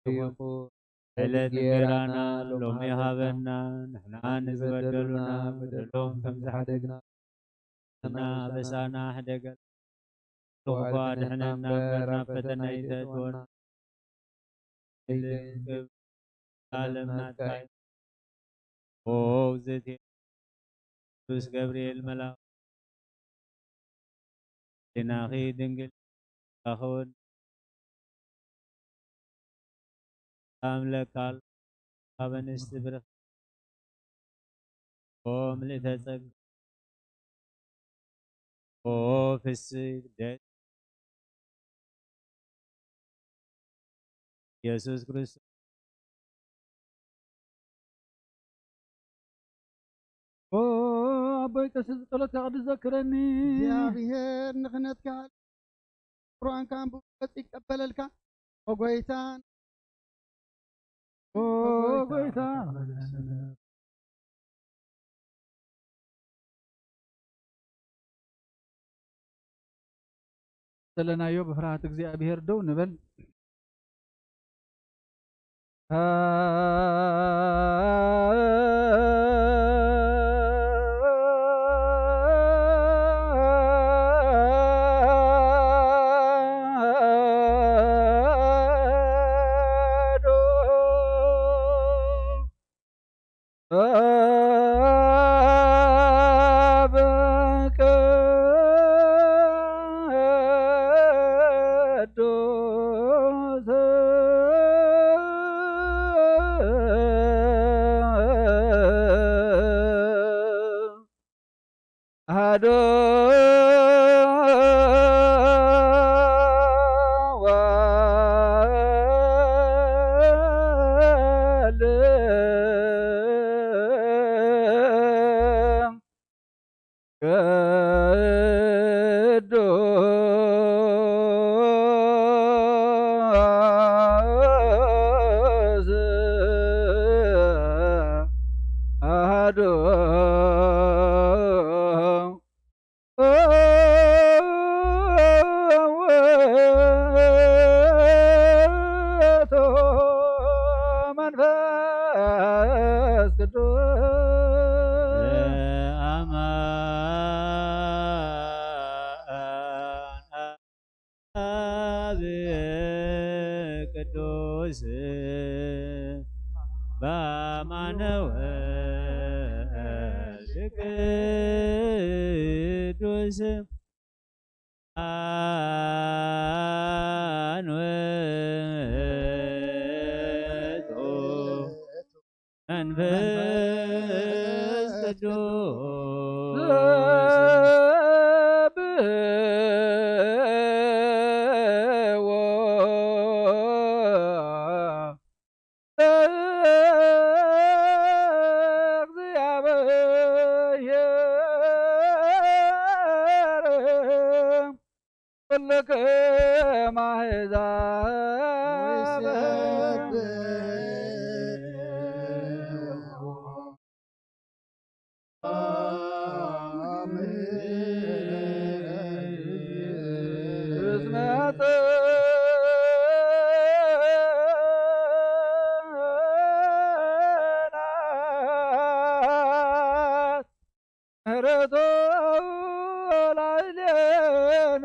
ይኹን። ዕለት እንጌራና ሎሚ ሃበና፣ ንሕና ንዝበደሉና በደሎም ከም ዝሓደግና፣ እና ኣበሳና ሕደገል፣ ተወኳ ድሕነና እምበር ናብ ፈተና ኣይተእትወና። ኢልን ክብ ዓለም ናትካ እዩ። ኦ እግዝእትየ ቅዱስ ገብርኤል መልኣክ፣ ዜናኺ ድንግል ካኸውን ኣምለካል ኣብ ኣንስቲ ብርኽ ኦ ምልእተ ጸጋ ኦ ፍስሕቲ ደስ ኢየሱስ ክርስቶስ። ኦ ኣቦይ ቀሲስ ጸሎትካ ቅዱስ ዘክረኒ። እግዚኣብሔር ንኽነትካ ቁርባንካ ብእምነት ይቀበለልካ። ኦ ጎይታን ኦ ጎይታ ዘለናዮ ብፍርሃት እግዚኣብሔር ደው ንበል። ኣሐዱ ወልድ ቅዱስ ኣሐዱ ውእቱ መንፈስ ቅዱስ። አብ ቅዱስ በአማነ ወልድ ቅዱስ አን ውእቱ መንፈስ ቅዱስ። ዛብ እስመ ጽንዓት ምሕረቱ ላዕሌነ።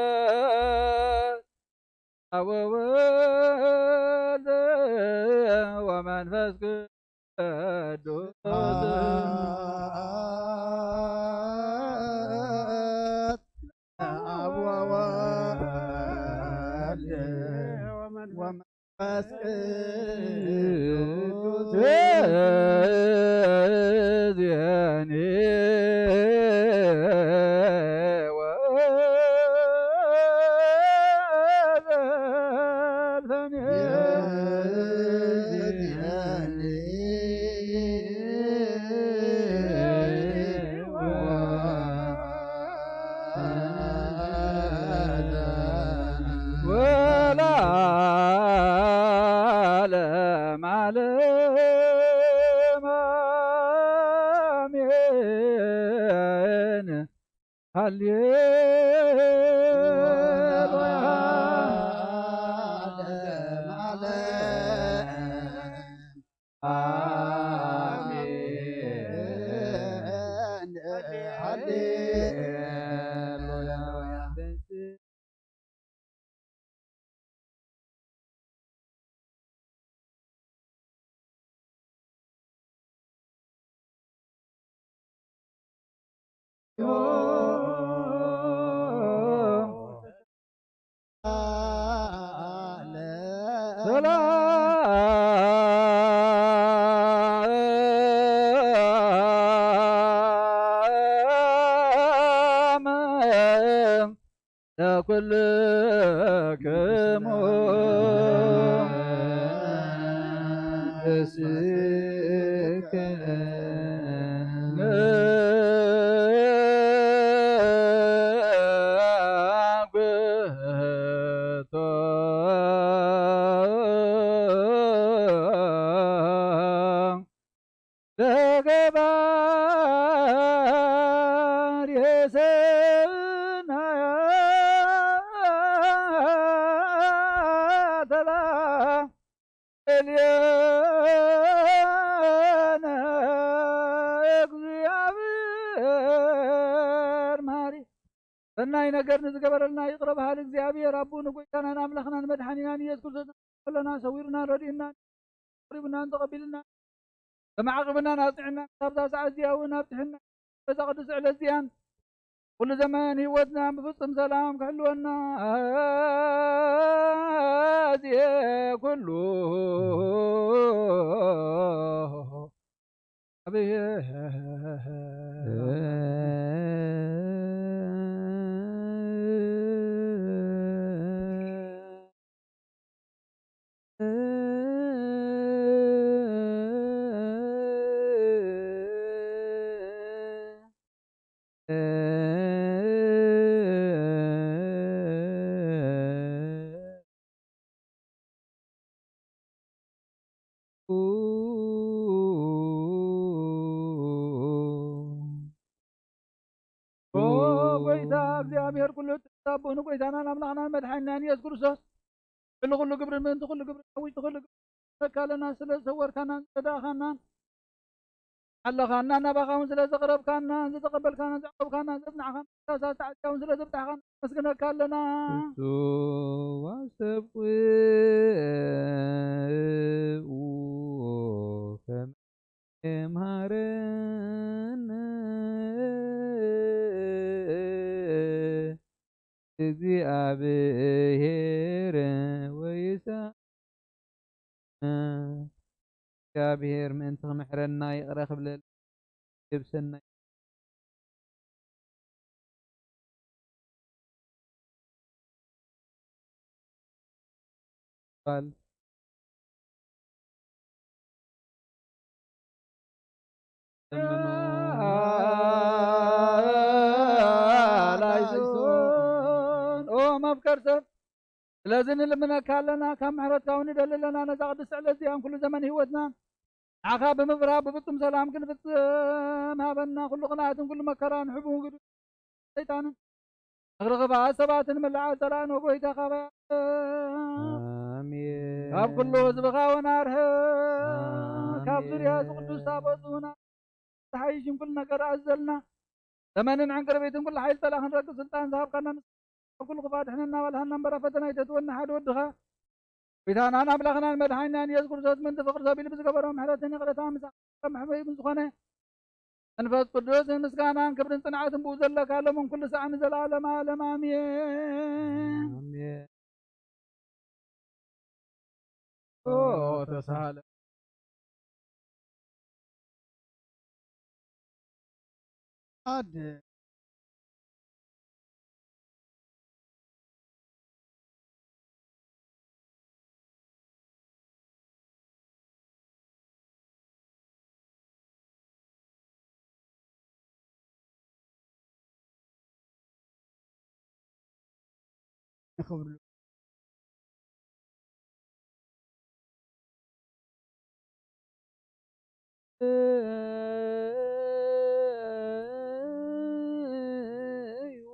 ስብሐት አብ ወወልድ ወመንፈስ ቅዱስ። አብ ወወልድ ወመንፈስ ቅዱስ። እዝየኒ ወዘልፈኒ። ወለዓለመ ዓለም አሜን። ሃሌሉያ። አሜን። ሃሌሉያ። ሰላም ለኩልክሙ እስከ ነጉቶ ለገባሬ ሰናያት ላዕሌነ እግዚአብሔር መሐሪ። ሰናይ ነገር ንዝገበረልና ይቕረ በሃሊ እግዚኣብሔር ኣቦ ንጎይታናን ኣምላኽናን መድሓኒናን ኢየሱስ ክርስቶስ ከለና ሰዊሩና ረዲኡና ኣቕሪቡናን ተቐቢሉና ተመዓቒቡናን ኣጽኒዑናን ካብዛ ሰዓት እዚኣ እውን ኣብጽሑና በዛ ቅዱስ ዕለት እዚኣን ኩሉ ዘመን ህይወትና ብፍጹም ሰላም ክሕልወና ኣዝየ ኩሉ ኣብሔር ኦ ጎይታ እግዚኣብሔር ኩሉ እትእዛዝ ኣቦ ንጎይታናን ኣምላኽናን መድሓኒናን ኢየሱስ ክርስቶስ፣ ስለ ኩሉ ግብርን ምእንቲ ኩሉ ግብርን ኣብ ውሽጢ ኩሉ ግብርን ነካ ኣለና፣ ስለ ዝሰወርካናን ዝረዳእካናን ሓለኻና፣ ናባኻ እውን ስለ ዘቕረብካናን ዝተቐበልካናን ዘዕቆብካናን ዘጽናዕካናን ሳሳ ሰዓትካ እውን ስለ ዘብጻሕካና ነመስግነካ ኣለና። እሱ ዋሰብ ቅብኡ ከመ መሃረነ እግዚኣብሔር ወይሳ እግዚኣብሔር ምእንቲ ክምሕረና ይቕረ ክብለል ግብሰና ይባል። ላይሶን ኦ መፍቀር ሰብ፣ ስለዚ ንልምነካ ኣለና፣ ካብ ምሕረትካ እውን ንደሊ ኣለና። ነዛ ቅድስቲ ዕለት እዚኣን ኩሉ ዘመን ህይወትና ንዓኻ ብምብራህ ብፍጹም ሰላም ክንፍጽም ሃበና። ኩሉ ቅንኣትን ኩሉ መከራን ሕብውን ግዱ ሰይጣንን ንኽርኽባ ሰባትን መላዓ ጸላእን ወጎይታ ካባያ ኣሜን። ካብ ኩሉ ህዝብኻ እውን ኣርሕቕ። ካብ ኣሜን። ዙርያ እዚ ቅዱስ ታቦት እውን ተሓይሽን ኩሉ ነገር ኣዘልና። ዘመንን ዕንቅርቢትን ኩሉ ሓይሊ ጸላእኽን ረቂ ስልጣን ዝሃብካና ንስ-፣ ካብ ኩሉ ክፋ ድሕነና ባልሃና እምበራ ፈተና ኣይተትወና ሓደ ወድኻ ጎይታናን ኣምላኽናን መድሓኒናን የሱስ ክርስቶስ ምእንቲ ፍቕሪ ሰቢሉ ብዝገበሮ ምሕረትን ይቕረታ ምሳኻ መሕበይ ምስ ዝኾነ መንፈስ ቅዱስ ምስጋናን ክብርን ጽንዓትን ብኡ ዘለካ ሎምን ኩሉ ሰዓት ንዘለዓለም ዓለም ኣሜን። ኣሜን። ኦ ተሳሃለ። ኣደ ንኽብሉ እዩ።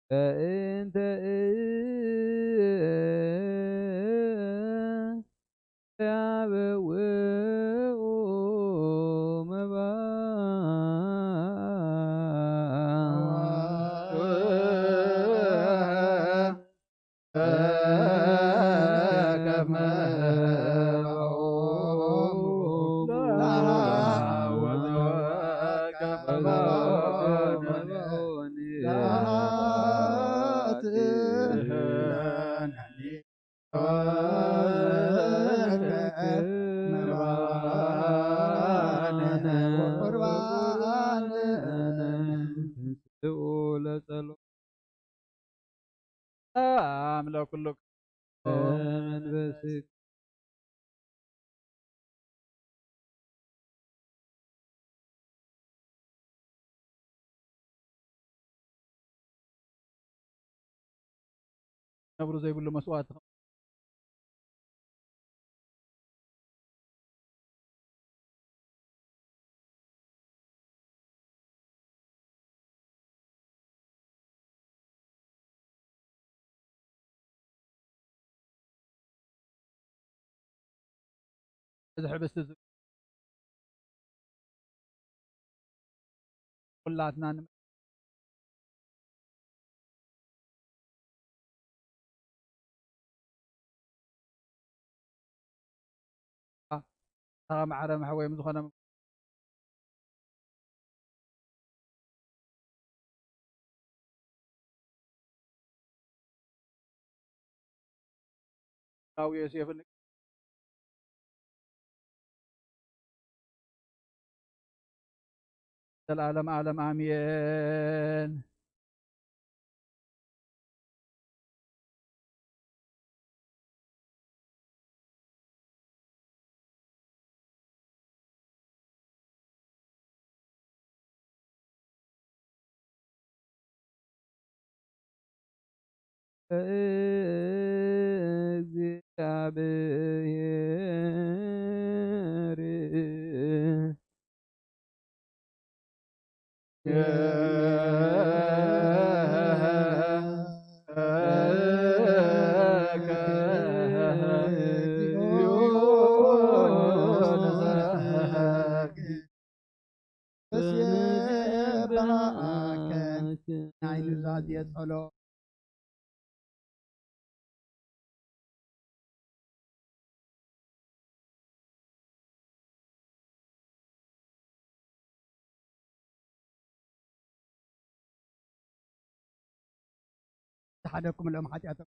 በእንተ ያበውኡ መባ ሰላም ለኩሉ መንፈስክ ነብሩ ዘይብሉ መስዋእቲ እዚ ሕብስቲ እዚ ኩላትና ን- ንስኻ ማዕረ መሕወዮም ዝኾነ ዮሴፍን ዘልኣለም ኣለም ኣሜን። ናይ ኑዛዜ ጸሎት። ዝሓደኩም ሎም ሓጢኣቶም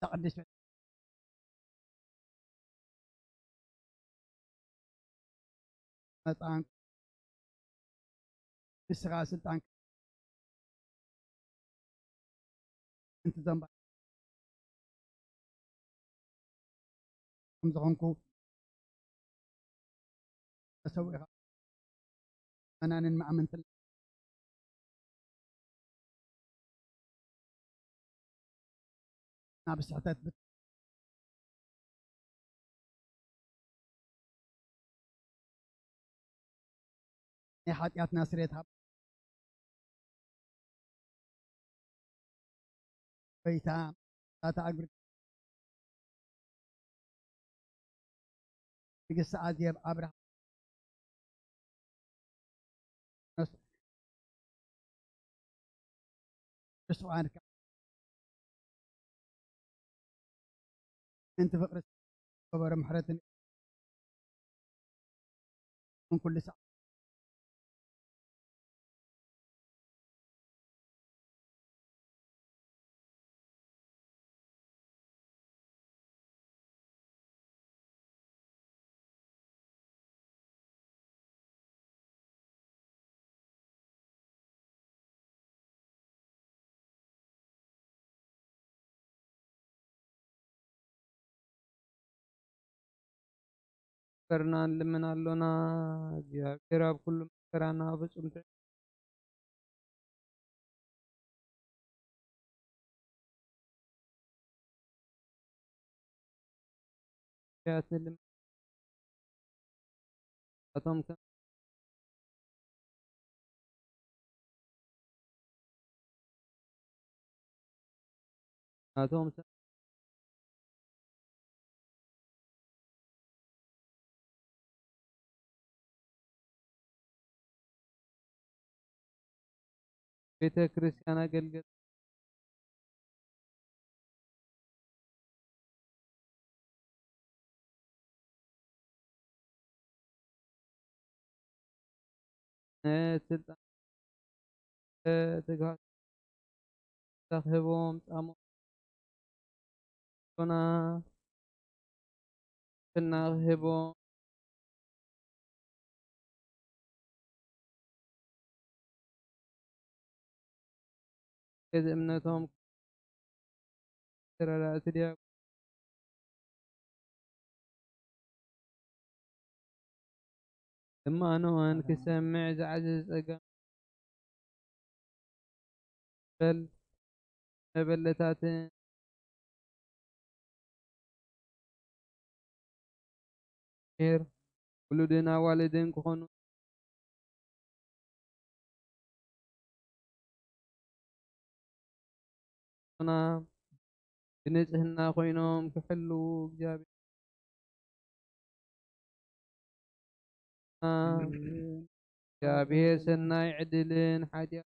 ቅድስት መጽኣን ንስኻ ስልጣን እንቲ ዘንባ ከም ዝኾንኩ ተሰዊእኻ መናንን መኣመንትን ናብ ስሕተት ብት-፣ ናይ ሓጢኣትና ስርየት ሃብ ጎይታ፣ እታ እግሪ ንግስቲ ኣዜብ ኣብርሃ ነስ-፣ ንስውኣን ከ-፣ ምእንቲ ፍቕሪ ዝገበሮ ምሕረትን ን ኩሉ ሰዓት ገርና ንልምን ኣሎና። እግዚኣብሔር ኣብ ኩሉ መከራና ፍጹም ትዕ-፣ ያት ንልምን ኣቶም ከም ናቶም ሰ-፣ ቤተ ክርስቲያን ኣገልግል ስልጣን ትግሃት ክህቦም ጻሞ ና እና ክህቦም እዚ እምነቶም ተረዳእቲ ድያ? እማኖን ክሰምዕ ዝዓዘዘ ጸጋ በል መበለታትን ሄር ውሉድን ኣዋልድን ክኾኑ ና ብንጽህና ኮይኖም ክሕልዉ እግዚኣብሔር እግዚኣብሔር ሰናይ ዕድልን ሓጢኣት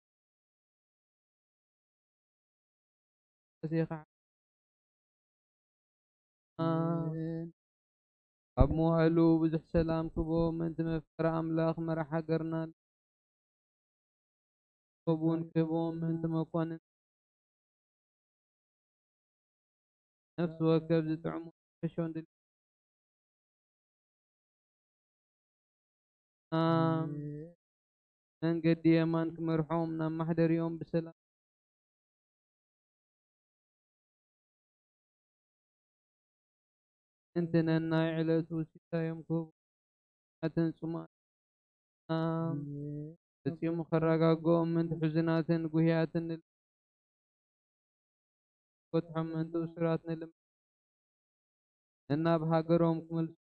ኣብ መዋእሉ ብዙሕ ሰላም ክቦ ምእንቲ መፍቀሪ ኣምላኽ መራሕ ሃገርና ክቦ እውን ክህቦም ምእንቲ መኳንን ነፍሲ ወከፍ ዝጥዕሙ ሕሾን ድል መንገዲ የማን ክመርሖም ናብ ማሕደሪኦም ብሰላም ምእንቲ ነናይ ዕለቱ ሲሳዮም ክህቡ ናትን ጽሙኣን ፈጺሙ ከረጋግኦም ምእንቲ ሕዙናትን ጉህያትን ንል-፣ በጽሖም ምእንቲ እሱራት ንልም-፣ ነናብ ሃገሮም ክመልሱ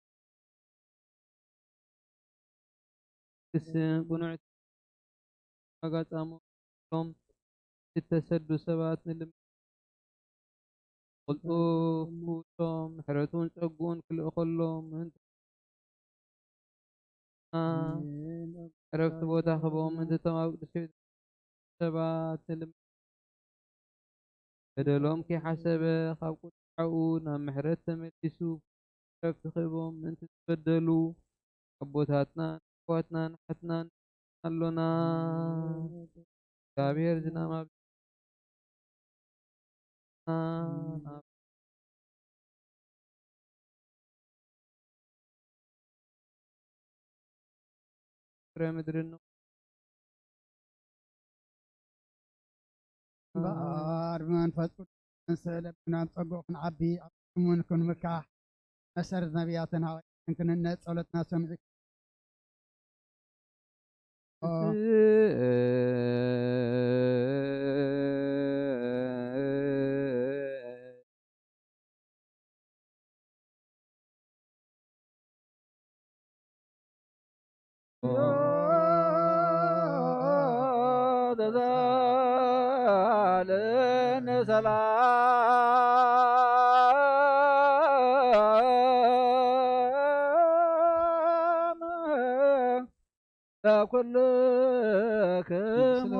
ክስን ቅኑዕ ዋጋ ጻምኦም እተሰዱ ሰባት ንልም-፣ ቅልጡፍ ክውጾም ምሕረቱን ጸግኡን ክልእኸሎም ምእንቲ ዕረፍቲ ቦታ ክህቦም ምእንቲ እቶም ኣብ ቅዱስ ቤት ሰባት ንልም-፣ በደሎም ከይሓሰበ ካብ ቁጥዓኡ ናብ ምሕረት ተመሊሱ ዕረፍቲ ክህቦም ምእንቲ ዝበደሉ ኣቦታትናን ኣሕዋትናን ኣሓትናን ኣሎና። እግዚኣብሔር ዝናም ኣብ ፍረ ምድሪ ነው። እምበኣር ብመንፈስ ቅዱስ ክንስእለኩም ናብ ጸግኡ ክንዓቢ ኣብ ስሙን ክንምካሕ መሰረት ነቢያትን ሃዋርያትን ክንነጽ ጸሎትና ሰምዒ ተዛለነ ሰላም ለኩልክሙ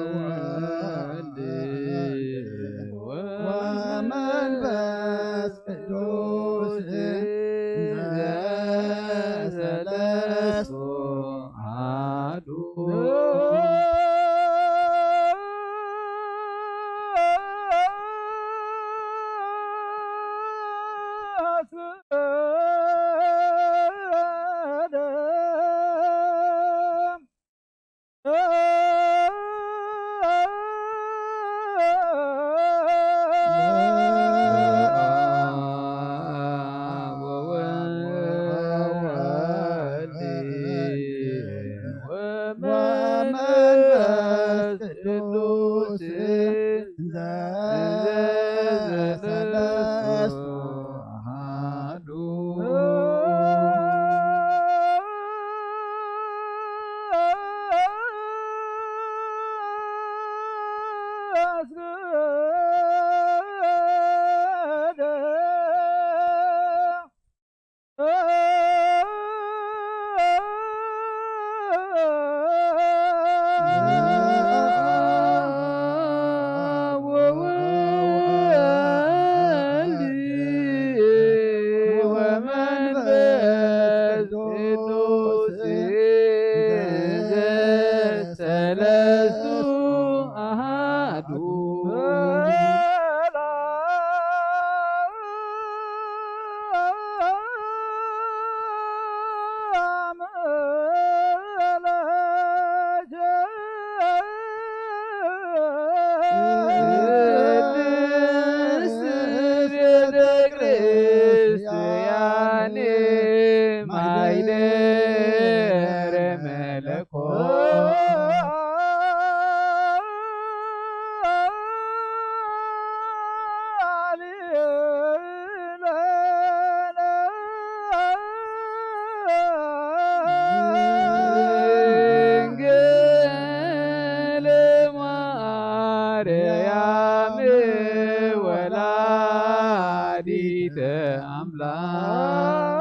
ወወልድ ወመንፈስ ቅዱስ ዘሰለስቱ አሐዱ። ወመንፈስ ቅዱስ ዘሰለስቱ አሐዱ። ወወልድ ወመንፈስ ቅዱስ ዘሰለስቱ አሐዱ። ቅድስት ቤተ ክርስቲያን ማይደረ መለኮት ድንግል ማርያም ወላዲተ አምላክ።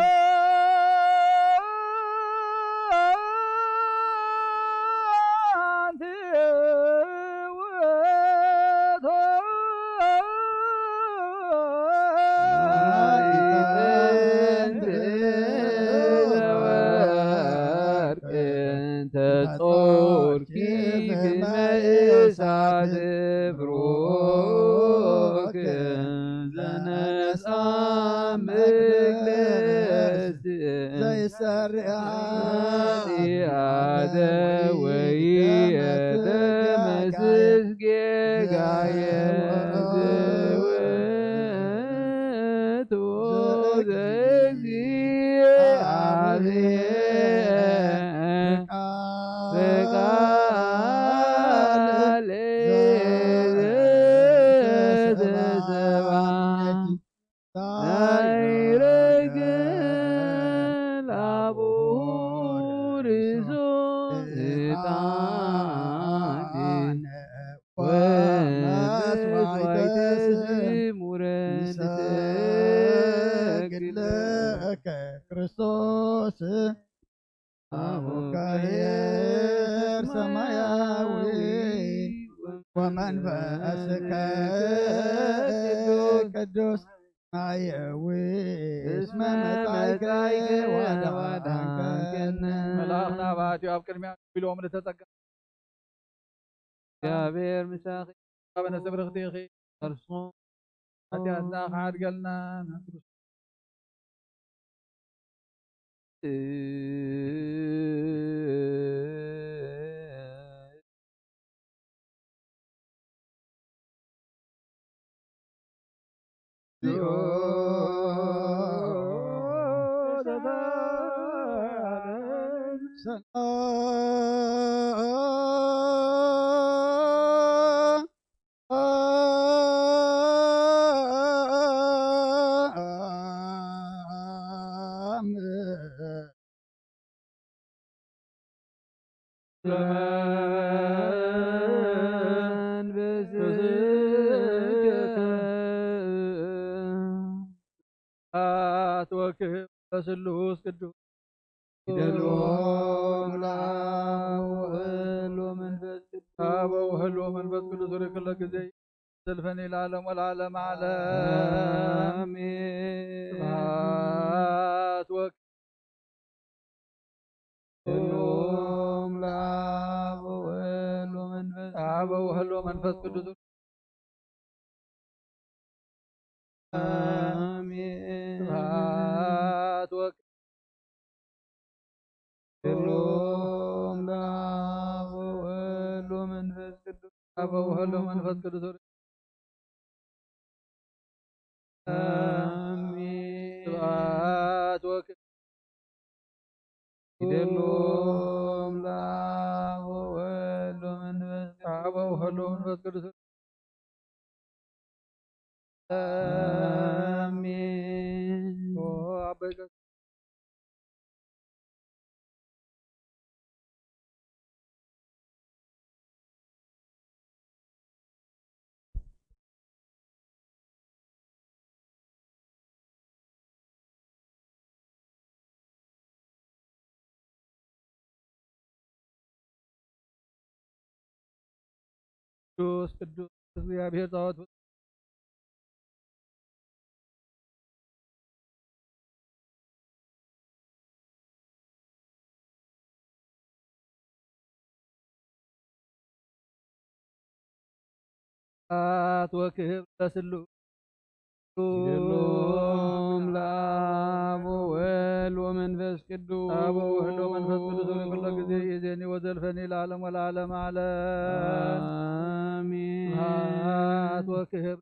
ተጾርኪ ብመእሳት ብሩክ ዘነጻ መግደስ ዘይሰርያ ኃጢአተ ወይተ መስስ ጌጋየ ውእቱ ዘእግዚአብሔር በቃል ዘተሰብአ ሳይረግ ላቡ ርእሱ ዕጣን ወመስዋዕተ ስሙረ ንሰግድ ለከ ክርስቶስ አቡከ ሰማያዊ ወመንፈስከ ቅዱስ ማየዊ እስመ መጻእከ ወደዓንከነ። መልኣኽ ናባትዮ ኣብ ቅድሚያ ኢሎም ንተጸጋ እግዚኣብሔር ምሳኺ። ኣብ ነስብርኽቲኺ። እርሱ ሓጢኣትና ክሓድገልና ናብ ክርስቶስ። ስብሐት ወክብር ለስሉስ ቅዱስ። ይደልዎ ለአብ ወወልድ ወመንፈስ ቅዱስ። አብ ወወልድ ወመንፈስ ቅዱስ ወደ ኩለ ጊዜ ዘልፈኒ ለዓለም ወለዓለም ዓለም። አሜን። ስብሐት ወክ- ይደልዎም ለአብ ወወልድ ወመንፈስ አብ ወወልድ ወመንፈስ ቅዱስ። አሜን። ስብሐት ወክ- ይደልዎም ለአብ ወወልድ ወመንፈስ ቅዱስ። አብ ወወልድ ወመንፈስ ቅዱስ። አሜን። ስብሐት ወክ- ይደልዎም ለአብ ወወልድ ወመንፈስ ቅዱስ። አብ ወወልድ ወመንፈስ ቅዱስ። አሜን። ኦ አበይ ቀ- ቅዱስ ቅዱስ እግዚአብሔር ጸባኦት። ስብሐት ወክብር ለስሉስ። ይደልዎም ለአብ ወወልድ ወመንፈስ ቅዱስ። አብ ወወልድ ወመንፈስ ቅዱስ ወደ ኩሎ ጊዜ ይእዜኒ ወዘልፈኒ ለዓለም ወለዓለም ዓለም። አሜን። ስብሐት ወክብር።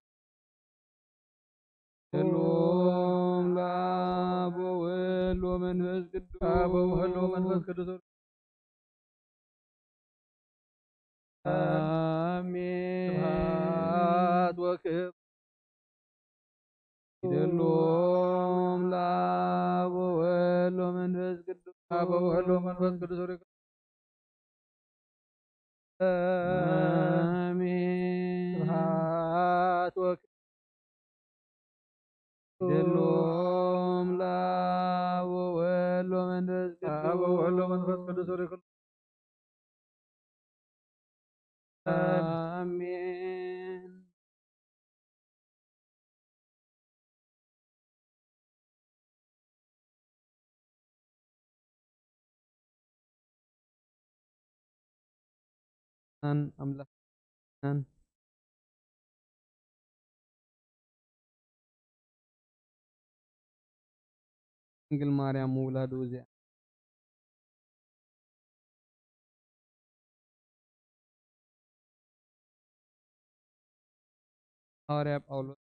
ይደልዎም ለአብ ወወልድ ወመንፈስ ቅዱስ። አብ ወወልድ ወመንፈስ ቅዱስ። አሜን። ስብሐት ወክብር። ይደልዎም ለአብ ወወልድ ወመንፈስ ቅዱስ። አብ ወወልድ ወመንፈስ ቅዱስ። አሜን። ስብሐት ወክ- ይደልዎም ለአብ ወወልድ ወመንፈስ ቅዱስ። አብ ወወልድ ወመንፈስ ቅዱስ ወደ ኩሉ። አሜን። ኣምላኽን ድንግል ማርያም ውላዱ እዚኣ። ሃዋርያ ጳውሎስ።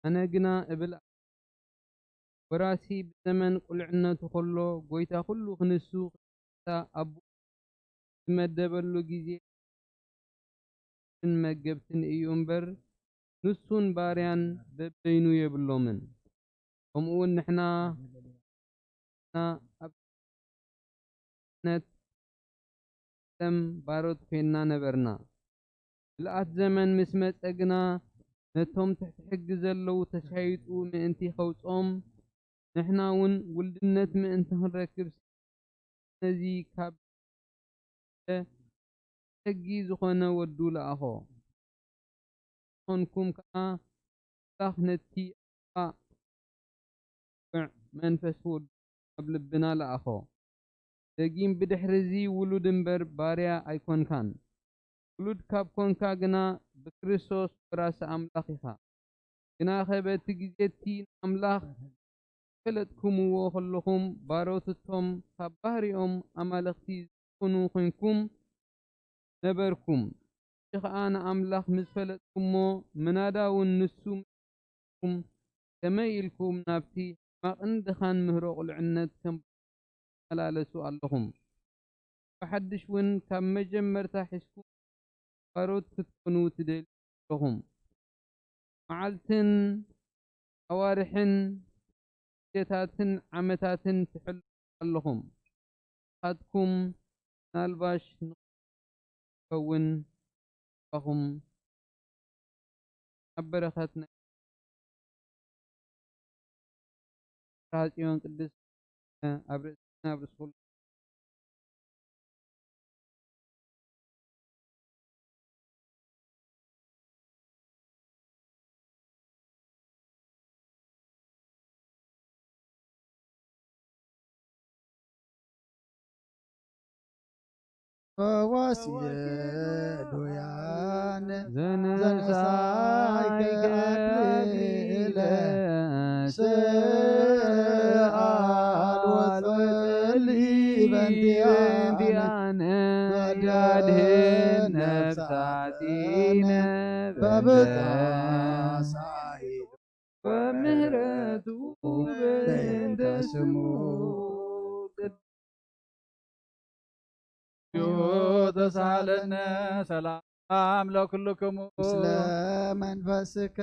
ኣነ ግና እብል፣ ወራሲ ብዘመን ቁልዕነቱ ከሎ፣ ጎይታ ኩሉ ክንሱ ክታ ኣቦ ዝመደበሉ ግዜ ን መገብትን እዩ እምበር፣ ንሱን ባርያን በበይኑ የብሎምን። ከምኡውን ንሕና ንሕና ኣብ ነት ለም ባሮት ኮይንና ነበርና። ምልኣት ዘመን ምስ መጸ ግና፣ ነቶም ትሕቲ ሕጊ ዘለዉ ተሻይጡ ምእንቲ ኸውጾም፣ ንሕና እውን ውልድነት ምእንቲ ክንረክብ፣ ነዚ ካብ ሕጊ ዝኾነ ወዱ ለኣኾ። ኾንኩም ከኣ ኣምላኽ ነቲ ኣባ መንፈስ ወዱ ኣብ ልብና ለኣኾ። ደጊም ብድሕርዚ ውሉድ እምበር ባርያ ኣይኮንካን። ውሉድ ካብ ኮንካ ግና ብክርስቶስ ወራሲ ኣምላኽ ኢኻ። ግናኸ በቲ ግዜ እቲ ንኣምላኽ ዝፈለጥኩምዎ ከለኹም፣ ባሮትቶም ካብ ባህሪኦም ኣማልኽቲ ዝኾኑ ኮይንኩም ነበርኩም። ሕጂ ኸኣ ንኣምላኽ ምስ ፈለጥኩሞ፣ ምናዳ እውን ንሱ ምስኩም፣ ከመይ ኢልኩም ናብቲ ሕማቕን ድኻን ምህሮ ቁልዕነት ከም ትመላለሱ ኣለኹም? ብሓድሽ እውን ካብ መጀመርታ ሒዝኩም ባሮት ክትኮኑ ትደልዩ ኣለኹም። መዓልትን ኣዋርሕን ግዜታትን ዓመታትን ትሕልፉ ኣለኹም። ንስኻትኩም ምናልባሽ ንኸውን ባኹም ኣብ በረኸት ናይ ጽዮን ቅድስት ኣብ ርእስና ኣብ ርእስኹም ፈዋሲ ዱያን ዘነሳይ ዘነሳይ ከኣክሊለ ከኣክሊለ ስኣል ወጸሊ በንቲኣነ ያድህን ነፍሳቲነ በብጻ ሳይል ወምህረቱ በእንተ ስሙ ተሳለነ ሰላም ለኩልክሙ ምስለ መንፈስከ።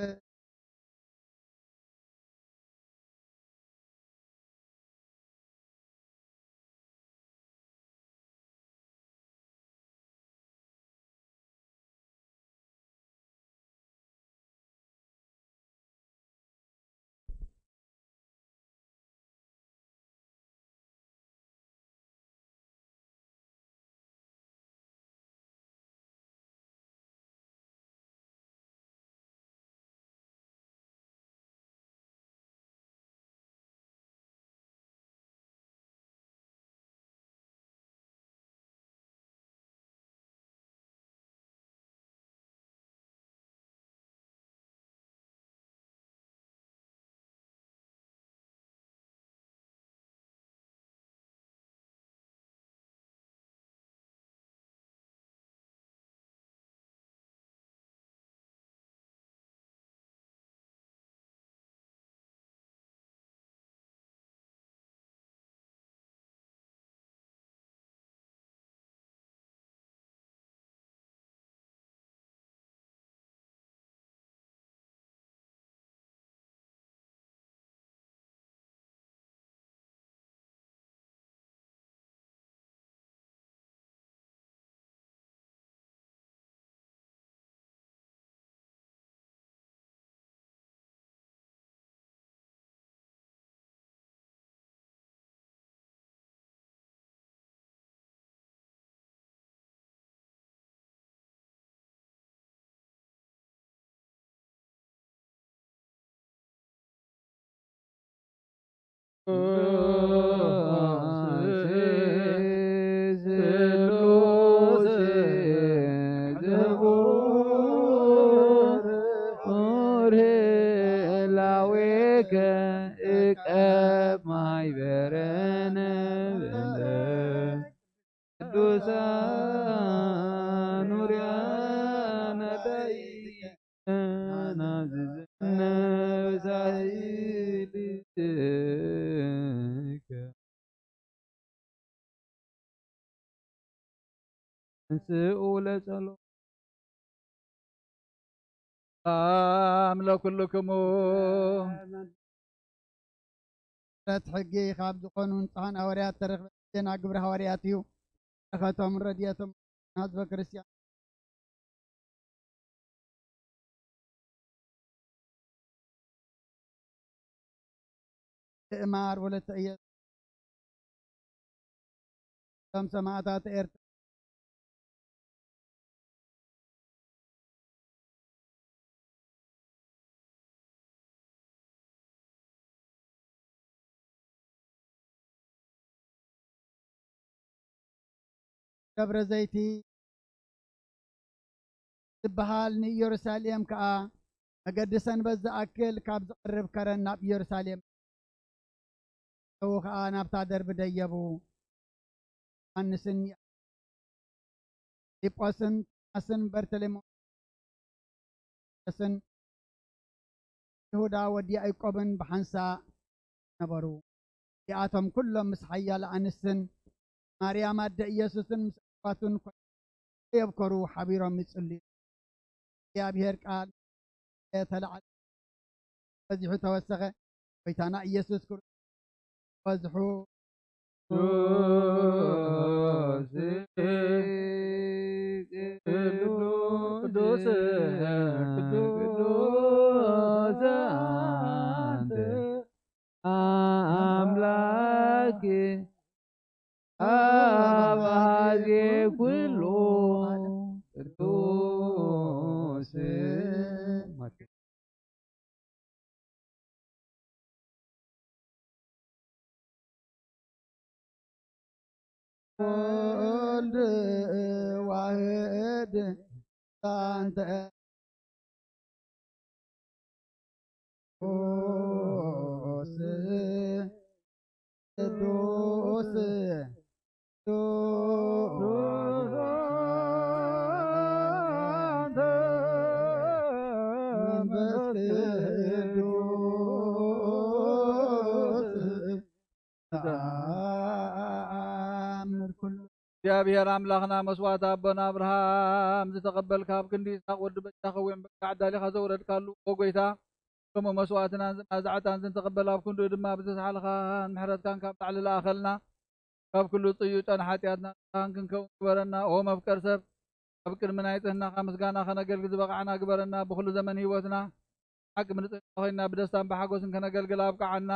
ቅዱሳን ውርያነ ዳይ ናዝዝነ ሳይል እንስኡ ለጸሎ። ሰላም ለኩልክሙ። ምሕረት ሕጊ ካብ ዝኾኑ ንጹሃን ሃዋርያት ተረኽበ ዜና ግብረ ሃዋርያት እዩ። በረኸቶም ረድኤቶም ህዝበ ክርስቲያን ትእማር ወለተ ኢየሱስ፣ እቶም ሰማእታት ኤርትራ ደብረ ዘይቲ ዝበሃል ንኢየሩሳሌም ከኣ መገዲ ሰንበት ዝኣክል ካብ ዝቐርብ ከረን ናብ ኢየሩሳሌም እተዉ ኸኣ ናብታ ደርቢ ደየቡ። ዮሃንስን ፊልጶስን ቶማስን በርተሎሜዎስን ይሁዳ ወዲ ያዕቆብን ብሓንሳእ ነበሩ። እዚኣቶም ኩሎም ምስ ሓያለ ኣንስትን ማርያም ኣደ ኢየሱስን ምስ ኣሕዋቱን ኮይኖም ከየብከሩ ሓቢሮም ይጽልዩ። እግዚኣብሔር ቃል ተላዕለ፣ በዚሑ ተወሰኸ። ጎይታና ኢየሱስ ክርስቶስ በዝሑ ቅዱስ ቅዱስ ቅዱስ ኣንተ ኣምላክ ኣብ ኣዜ ኩሉ ቅዱስ። ወልድ ዋህድ ኣንተ ቅዱስ ቅዱስ ቅዱስ መንፈስ ቅዱስ ተኣምር ኩሉ። እግዚኣብሔር ኣምላኽና መስዋዕቲ ኣቦና ኣብርሃም ዝተቐበልካ ኣብ ክንዲ ይስሓቅ ወዲ በጃ ኸውን በቃ ኣዳሊኻ ዘውረድካሉ ኦ ጎይታ፣ ከምኡ መስዋዕትናን ዝማዛዕታን ዝንተቐበል ኣብ ክንድኡ ድማ ብዝተሳሕልኻን ምሕረትካን ካብ ላዕሊ ለኣኸልና። ካብ ኩሉ ጽዩጫን ሓጢኣትና ንጹሃን ክንከውን ግበረና። ኦ መፍቀር ሰብ፣ ኣብ ቅድሚ ናይ ጽህናኻ ምስጋና ከነገልግል ዝበቓዕና ግበረና። ብኹሉ ዘመን ህይወትና ሓቂ ምንጽህና ኮይንና ብደስታን ብሓጎስን ከነገልግል ኣብቅዓና።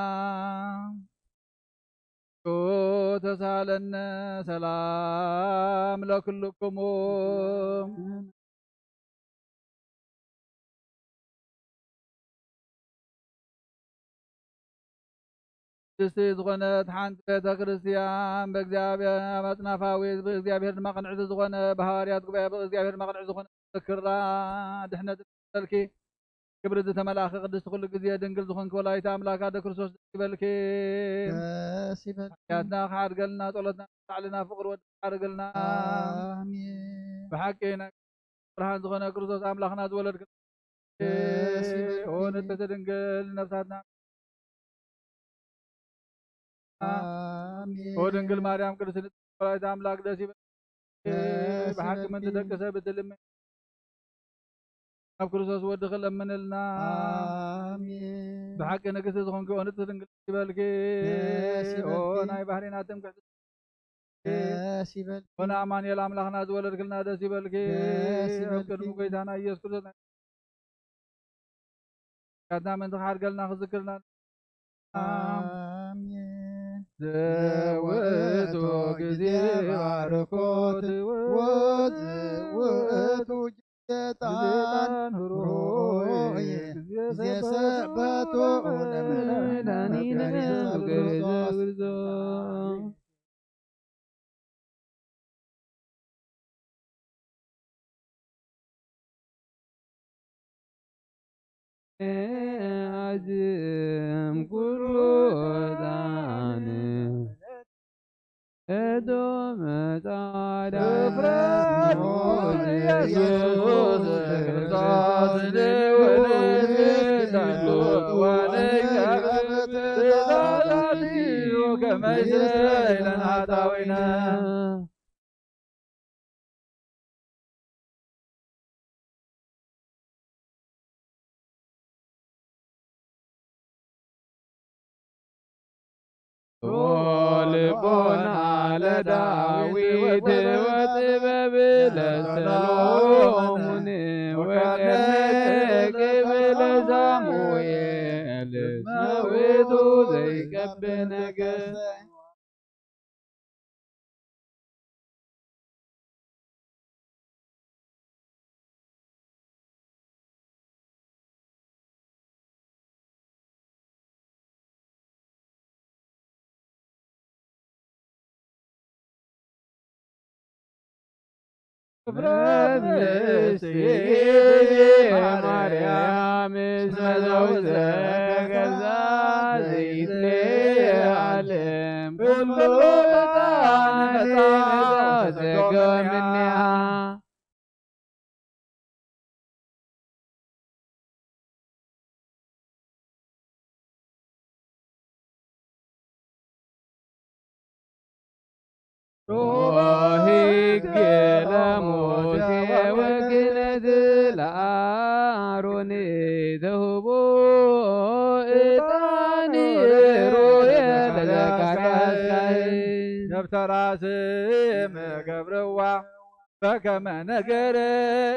ተሳለነ ሰላም ለክልክሙ። ቅድስቲ ዝኾነት ሓንቲ ቤተ ክርስቲያን ብእግዚኣብሔር ኣጽናፋዊ ብእግዚኣብሔር ድማ ቅንዕቲ ዝኾነ ብሃዋርያት ጉባኤ ብእግዚኣብሔር ድማ ቅንዕቲ ዝኾነ ዝክራ ድሕነት ንሰልኪ። ክብሪ ዝተመልኣኺ ቅድስቲ ኩሉ ግዜ ድንግል ዝኾንኪ ወላዲተ ኣምላክ ኣደ ክርስቶስ ደስ ይበልኪ። ደስ ይበልኪ። ሓጢኣትና ክሓድገልና ጸሎትና ክሳዕልና ፍቅሪ ወዲ ክሓድገልና። ኣሜን። ብሓቂ ናይ ብርሃን ዝኾነ ክርስቶስ ኣምላኽና ዝወለድክና። ደስ ይበልኪ። ኦ ንጽሕቲ ድንግል ነፍሳትና። ኣሜን። ኦ ድንግል ማርያም ቅድስት ንጽሕቲ ወላዲተ ኣምላክ ደስ ይበል። ደስ ብሓቂ ይበልኪ። ምእንቲ ደቂ ሰብ እትልምን ኣብ ክርስቶስ ወድኺ ለምንልና። ኣሜን። ብሓቂ ንግስቲ ዝኾንኪ ኦ ንጽሕቲ ድንግል ደስ ይበልኪ። ደስ ኦ ይበልኪ። ናይ ባህሪና ትምክሕቲ ደስ ይበልኪ። ኦ ንኣማኑኤል ኣምላኽና ዝወለድክልና ደስ ይበልኪ። ደስ ይበልኪ። ቅድሚ ጎይታና ኢየሱስ ክርስቶስ ናይ ሓጢኣትና ምእንቲ ክሓድገልና ክዝክርና። ኣሜን። ዘውእቱ ግዜ ባርኮት ወዝውእቱ ጌጣን ሮይ ጊዜ ሰበቶ ለመድኃኒነ ክርስቶስ። ኣዝም ኩሉ ዕጣን እቶም ጻዕዳ እፍረት ሞት ኢየሱስ ክርስቶስ ንወለድ ተዋለይ ትእዛዛት እዩ ከመይሰ ኢለን ሃጣዊነ። ልቦና ለዳዊት ወጥበብ ለሰሎሞን ወቀነ ቅብእ ለሳሙኤል እስመ ውእቱ ዘይቀብ ነገሥት። ማርያም እስመ ዘውዘ ከዛ ዘይትለዓለም ኩሉ ዕጣን ተዘገምንያ። ሕግ ለሙሴ ወክህነት ለአሮን ተውህቦ ዕጣን ሮየ ለዘካርያስ ካህን። ደብተራ ስም ገብርዋ በከመ ነገረ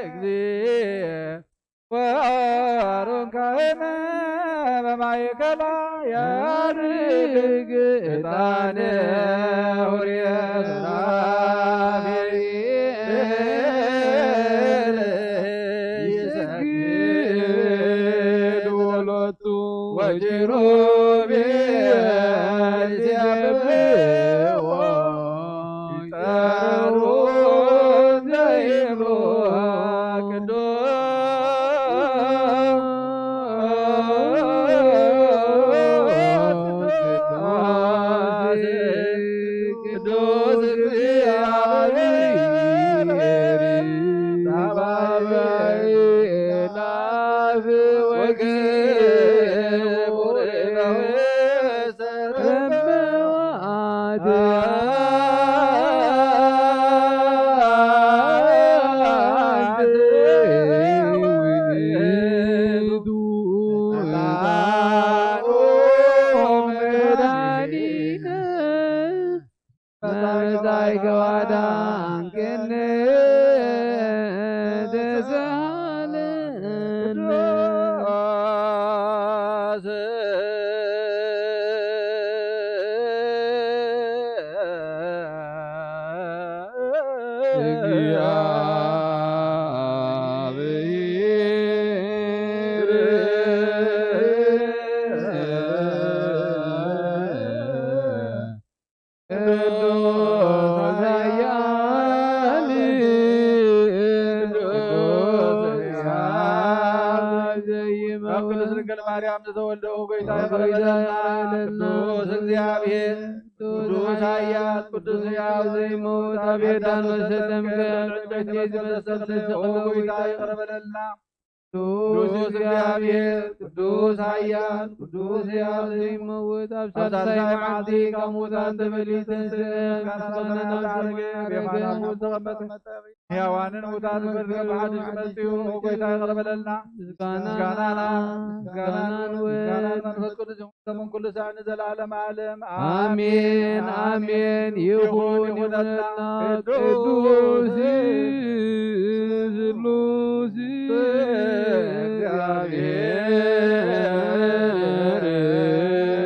እግዚእ ወአሮን ካህነ በማእከላ ያርግ ዕጣነ ሆርየ ሱራፌል ይሰግድ ሎቱ ወኪሩቤል ሲያብብዎ ይጠሩ ዘይብሉ ቅዱስ ቅዱስ እግዚአብሔር ተባረክ። መጻእከ ወአድኃንከነ ተሳሃለነ። ቅዱስ ኃያል ቅዱስ ዘይመውት። ካብ ቅድስት ድንግል ማርያም ዝተወልደ ጌታ ይቕር በለልና። ቅዱስ እግዚአብሔር፣ ቅዱስ ኃያል፣ ቅዱስ ሕያው ዘይመውት፣ አቤት አንበሰተም ከእንጨት የተመሰለ ጌታ ይቕር በለልና። ቅዱስ እግዚአብሔር፣ ቅዱስ ኃያል፣ ቅዱስ ሕያው ዘይመውት፣ ኣብ ሳልሳይ መዓልቲ ካብ ሙታን ተፈልዩ ተንሥአ፣ ምስጋና ናብ ሰማይ ዓረገ፣ በየማነ ኣቦ ተቐመጠ። ሕያዋንን ሙታንን ፍርድ ከመሓድሽ መጺኡ፣ ጌታ ይቕር በለልና። ምስጋና ምስጋና ምስጋና ምስጋና መንፈስ ቅዱስ ይኹን። ሰሙን ኩሉ ሳዕ ንዘለዓለም ዓለም። አሜን፣ አሜን። ይኹን፣ ይኹነልና። ይኹነልና። ቅዱስ ቅዱስ ስሉስ እግዚአብሔር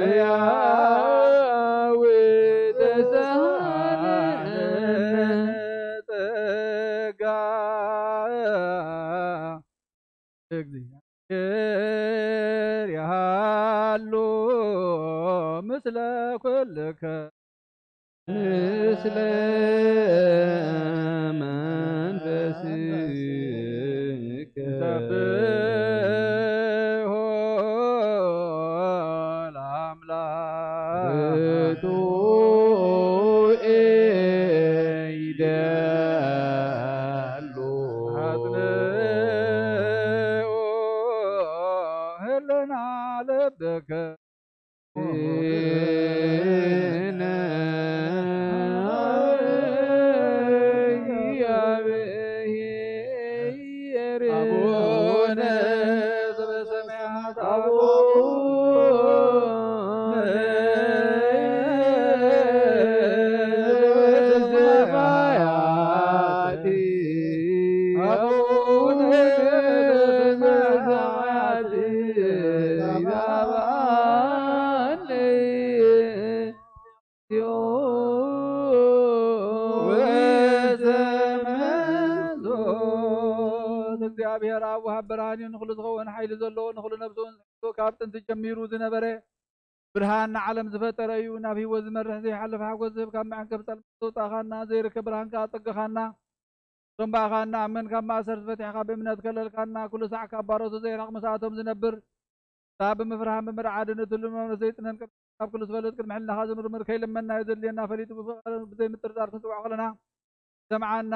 ሕያው ተሳሃለነ ጸጋ። እግዚአብሔር ያሉ ምስለ ኩልከ ምስለ መንፈስከ ሰብሖ ለአምላክ ርቱዕ ይደሉ። አጽንዑ ህልና ልብከ። አቡነ ዘበሰማያት አቡነ እግዚኣብሔር ኣብ ወሃብ ብርሃን እዩ። ንኹሉ ዝኸውን ሓይሊ ዘለዎ፣ ንኹሉ ነፍሱ እውን ዝሕሉ፣ ካብ ጥንቲ ጀሚሩ ዝነበረ፣ ብርሃን ንዓለም ዝፈጠረ እዩ። ናብ ህይወት ዝመርሕ፣ ዘይሓልፍ ሓጎስ ዝህብ፣ ካብ መዐንቀፊ ጸልማት ዘውጻእኻና፣ ዘይርከብ ብርሃን ከኣ ኣጸገኻና። እቶም ብኣኻ እንኣምን፣ ካብ ማእሰርቲ ፈቲሕካ ብእምነት ከለልካና፣ ኩሉ ሳዕ ካብ ባሮቱ ዘይራቕ ምስኣቶም ዝነብር፣ እታ ብምፍርሃን ብምርዓድን እትህሉ መንፈስ ዘይጥነን ቅድሚ፣ ካብ ኩሉ ዝፈልጥ ቅድሚ ሕልናኻ ዝምርምር ከይልመና እዩ ዘድልየና፣ ፈሊጡ ብፍቕሪ ብዘይምጥርጣር ክንጽውዖ ከለና፣ ሰምዓና።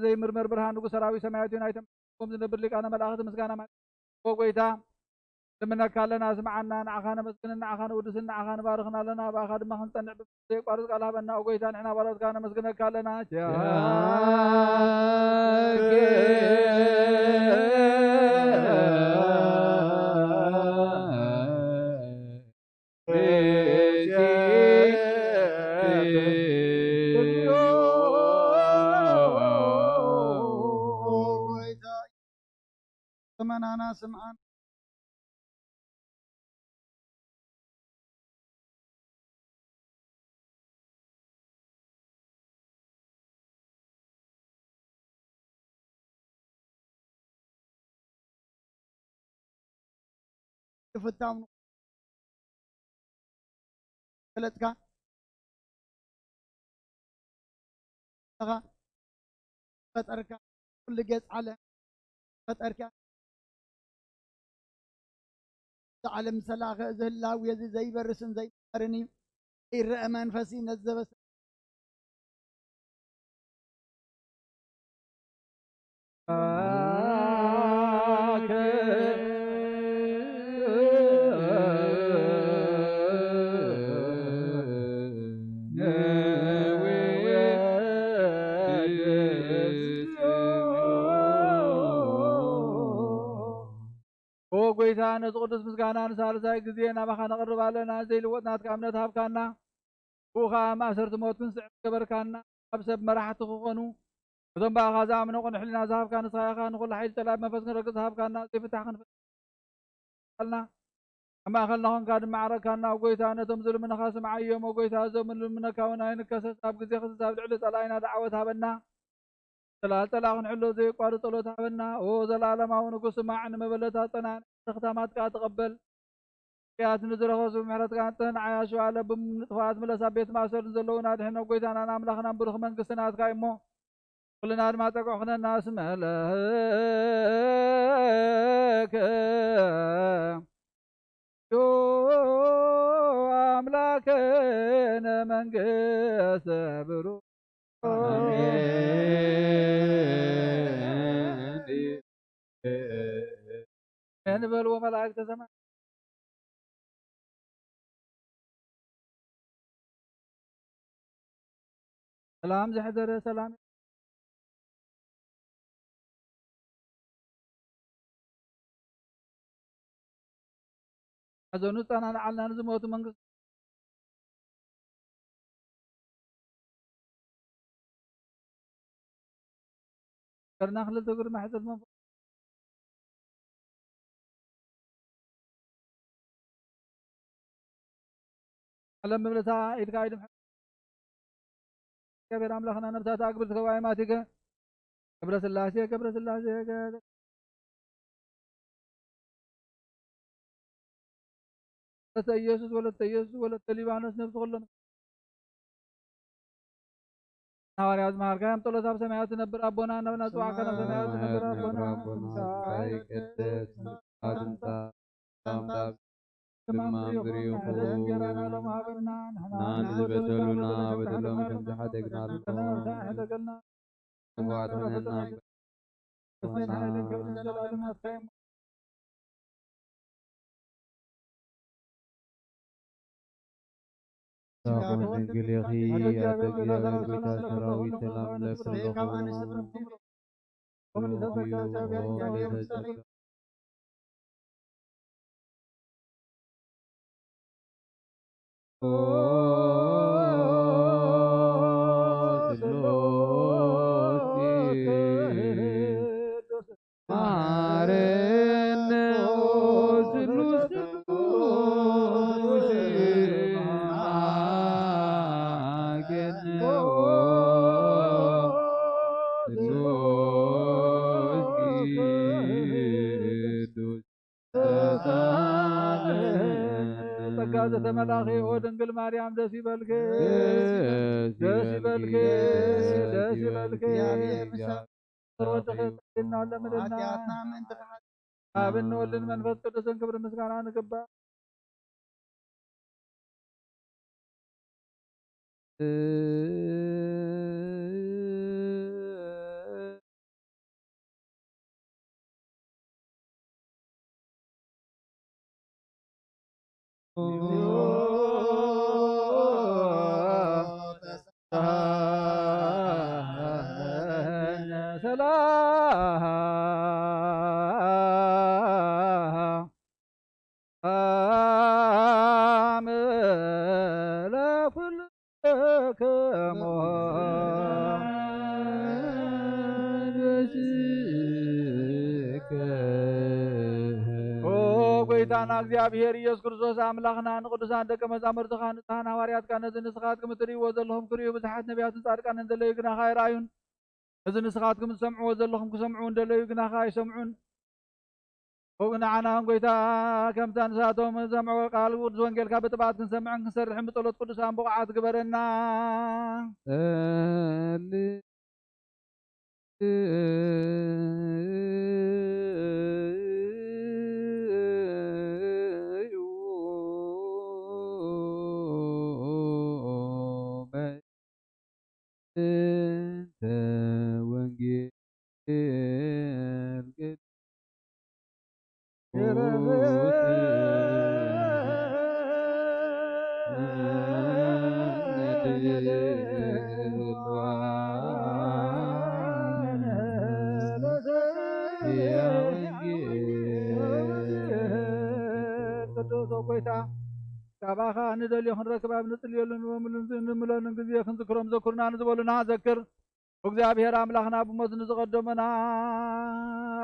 ዘይምርመር ብርሃን ንጉሥ ሰራዊት ሰማያት እዩ። ናይቶም ዝነብር ሊቃነ መላእኽቲ ምስጋና ማለት ኦ ጎይታ፣ ልምነካ ኣለና፣ ስምዓና። ንዓኻ ነመስግንን ንዓኻ ነውድስን ንዓኻ ንባርኽን ኣለና። ብኣኻ ድማ ክንጸንዕ ብዘይቋርጽ ቃል ሃበና። ኦ ጎይታ፣ ንሕና ባሮትካ ነመስግነካ ኣለና። ጎይታ፣ ልመናና ስምዓና። ትፍታው ገለጽካ። ፈጠርካ፣ ኩሉ ገጽ ዓለም ፈጠርካ። እዚ ዓለም ሰላኸ፣ እዚ ህላዌ እዚ ዘይበርስን ዘይነርን እዩ። ይረአ መንፈስ እዩ፣ ነዚ ዘበሰ ኦ ጎይታ፣ ነዚ ቅዱስ ምስጋና ንሳልሳይ ግዜ ናባኻ ነቕርብ ኣለና። ዘይልወጥ ናትካ እምነት ሃብካና። ብኡ ኸኣ ማእሰርቲ ሞት ክንስዕር ዝገበርካና፣ ኣብ ሰብ መራሕቲ ክኾኑ፣ እቶም ብኣኻ ዝኣምኑ ቅኑዕ ሕልና ዝሃብካ ንስኻ ኢኻ። ንኹሉ ሓይሊ ጸላኢ መንፈስ ክንረግጽ ዝሃብካና፣ ዘይፍታሕ ክንፍታሕ ኣልና። ኣብ ማእከልና ኾንካ ድማ ዓረካና። ኦ ጎይታ፣ ነቶም ዝልምኑኻ ስምዓዮም። ኦ ጎይታ፣ እዞም ንልምነካ እውን ኣይንከሰስ። ኣብ ግዜ ክስስ ኣብ ልዕሊ ጸላኢና ደዓወት ሃበና። ጸላኢ ጸላኢ ክንሕሎ ዘየቋርጽ ጸሎት ሃበና። ኦ ዘለኣለማዊ ንጉስ፣ ስማዕ፣ ንመበለታት ጸናንዕ፣ ንኽታማት ከኣ ተቐበል። ቅያት ንዝረኸሱ ብምሕረትካ ንጽህ፣ ንዓያሹ ኣለብም ንጥፋኣት ምለስ፣ ኣብ ቤት ማእሰር ንዘለዉን ኣድሕኖ። ጎይታናን ኣምላኽናን ብሩኽ መንግስቲ ናትካ እዩ እሞ፣ ኩልና ድማ ጸግዑ ክነና። እስመ ለከ ዩ ኣምላክነ መንግስተ ብሩክ። ኣሜን። ኣሜን በልዎ መላእክተ ሰማይ። ሰላም ዘሕደረ ሰላም። ሓዘኑ ጸናንዓልና፣ ንዝሞቱ መንግስቲ ገርና ክልተ ግርማ ሕጽር መንፈስ ዓለም መብለታ ኢድካ ኢድም እግዚኣብሔር ኣምላኽና ነብሳት ኣግብር ተባይ ማቲከ ገብረ ስላሴ ገብረ ስላሴ ገ- ወለተ ኢየሱስ ወለተ ኢየሱስ ወለተ ሊባኖስ ነብሲ ኩሎም ሃዋርያት ዝመሃርካዮም ጸሎት ኣብ ሰማያት ትነብር ኣቦና፣ ናብ ናጽዋዕካ ናብ ሰማያት ትነብር ኣቦና፣ ኣቦና ትምጻእ ይቀደስ፣ ትምጻእ ትምጻእ፣ ትምጻእ፣ ትምጻእ፣ ድማ ምድሪ ይኹን። እንጀራና ሎም ሃበና፣ ንሕና ንሕና ዝበደሉና በደሎም ከም ዝሓደግና፣ ንሕና ንሕደገልና፣ ክፉእ ኣድሕነና፣ ክፉእ ሓይልን ክብርን ዘላለማት ካይሞ። ሰላም ድንግል ኢኺ፣ ኣደ እግዚኣብሔር፣ ጎይታ ሰራዊት፣ ሰላም ለኪ ይኹን። ጸጋ ዘተመላኺ ኦ ድንግል ማርያም ደስ ይበልኪ፣ ደስ ይበልኪ፣ ደስ ይበልኪ። ወድኺ ጸሊልና ለምንና። ኃጢአትና ምእንቲ ከሓ- ኣብን ወልድን መንፈስ ቅዱስን ክብሪ ምስጋና ንግባ። ሰላም ለኩልክሙ በዚከ። ኦ ጎይታና እግዚኣብሔር ኢየሱስ ክርስቶስ ኣምላኽና፣ ንቅዱሳን ደቀ መዛሙርትኻ ንጹሓን ሃዋርያትካ ነዚ ንስኻትኩም እትርእይዎ ዘለኹም ክርእዩ ብዙሓት ነቢያትን ጻድቃንን ዘለዩ ግናኻ ኣይረኣዩን። እዚ ንስኻትኩም ትሰምዕዎ ዘለኹም ክሰምዑ እንደለዩ ግናኻ ኣይሰምዑን። ኡግ ንዓና እውን ጎይታ ከምታ ንሳቶም ዝሰምዕዎ ቃል ቅዱስ ወንጌልካ ብጥብዓት ክንሰምዕን ክንሰርሕን ብጸሎት ቅዱሳን ብቑዓት ግበረና። ጸልዩ በእንተ ወንጌል ቅዱስ ቅዱስ ኦ ጎይታ፣ ካባኻ ንደልዮ ክንረክብ ኣብ ንጽልየሉን ንወምሉን ንምለሉን ግዜ ክንዝክሮም ዘኩርና ንዝበሉና ዘክር። እግዚኣብሔር ኣምላኽና ብሞት ንዝቐደሙና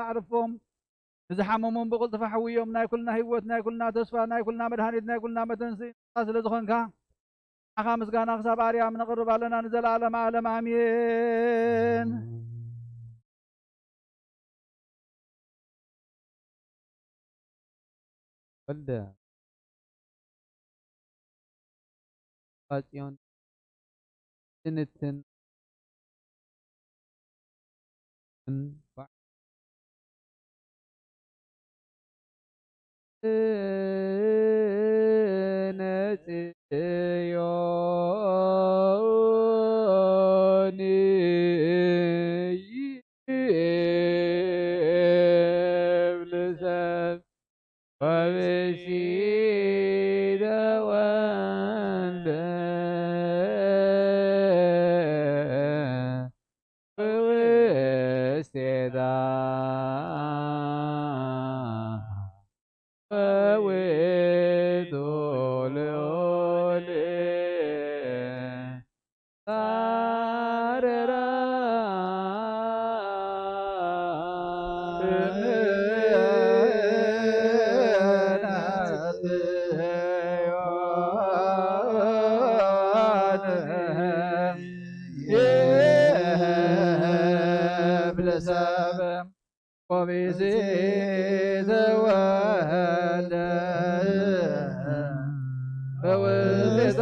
ኣዕርፎም፣ ንዝሓመሙን ብቕልጥፋ ሕውዮም። ናይ ኩልና ህይወት፣ ናይ ኩልና ተስፋ፣ ናይ ኩልና መድሃኒት፣ ናይ ኩልና መተንስኢ ንስኻ ስለ ዝኾንካ፣ ንዓኻ ምስጋና ክሳብ ኣርያም ነቕርብ ኣለና ንዘለዓለም ዓለም ኣሜን። ወልደ ጽዮን ትንትን ነጽዮን ይብል ሰብ ወብእሲ ተወልደ ውስቴታ ወውእቱ ልዑል ሳረራ ይብል ሰብ ወብእሲ ተወልደ በውስተ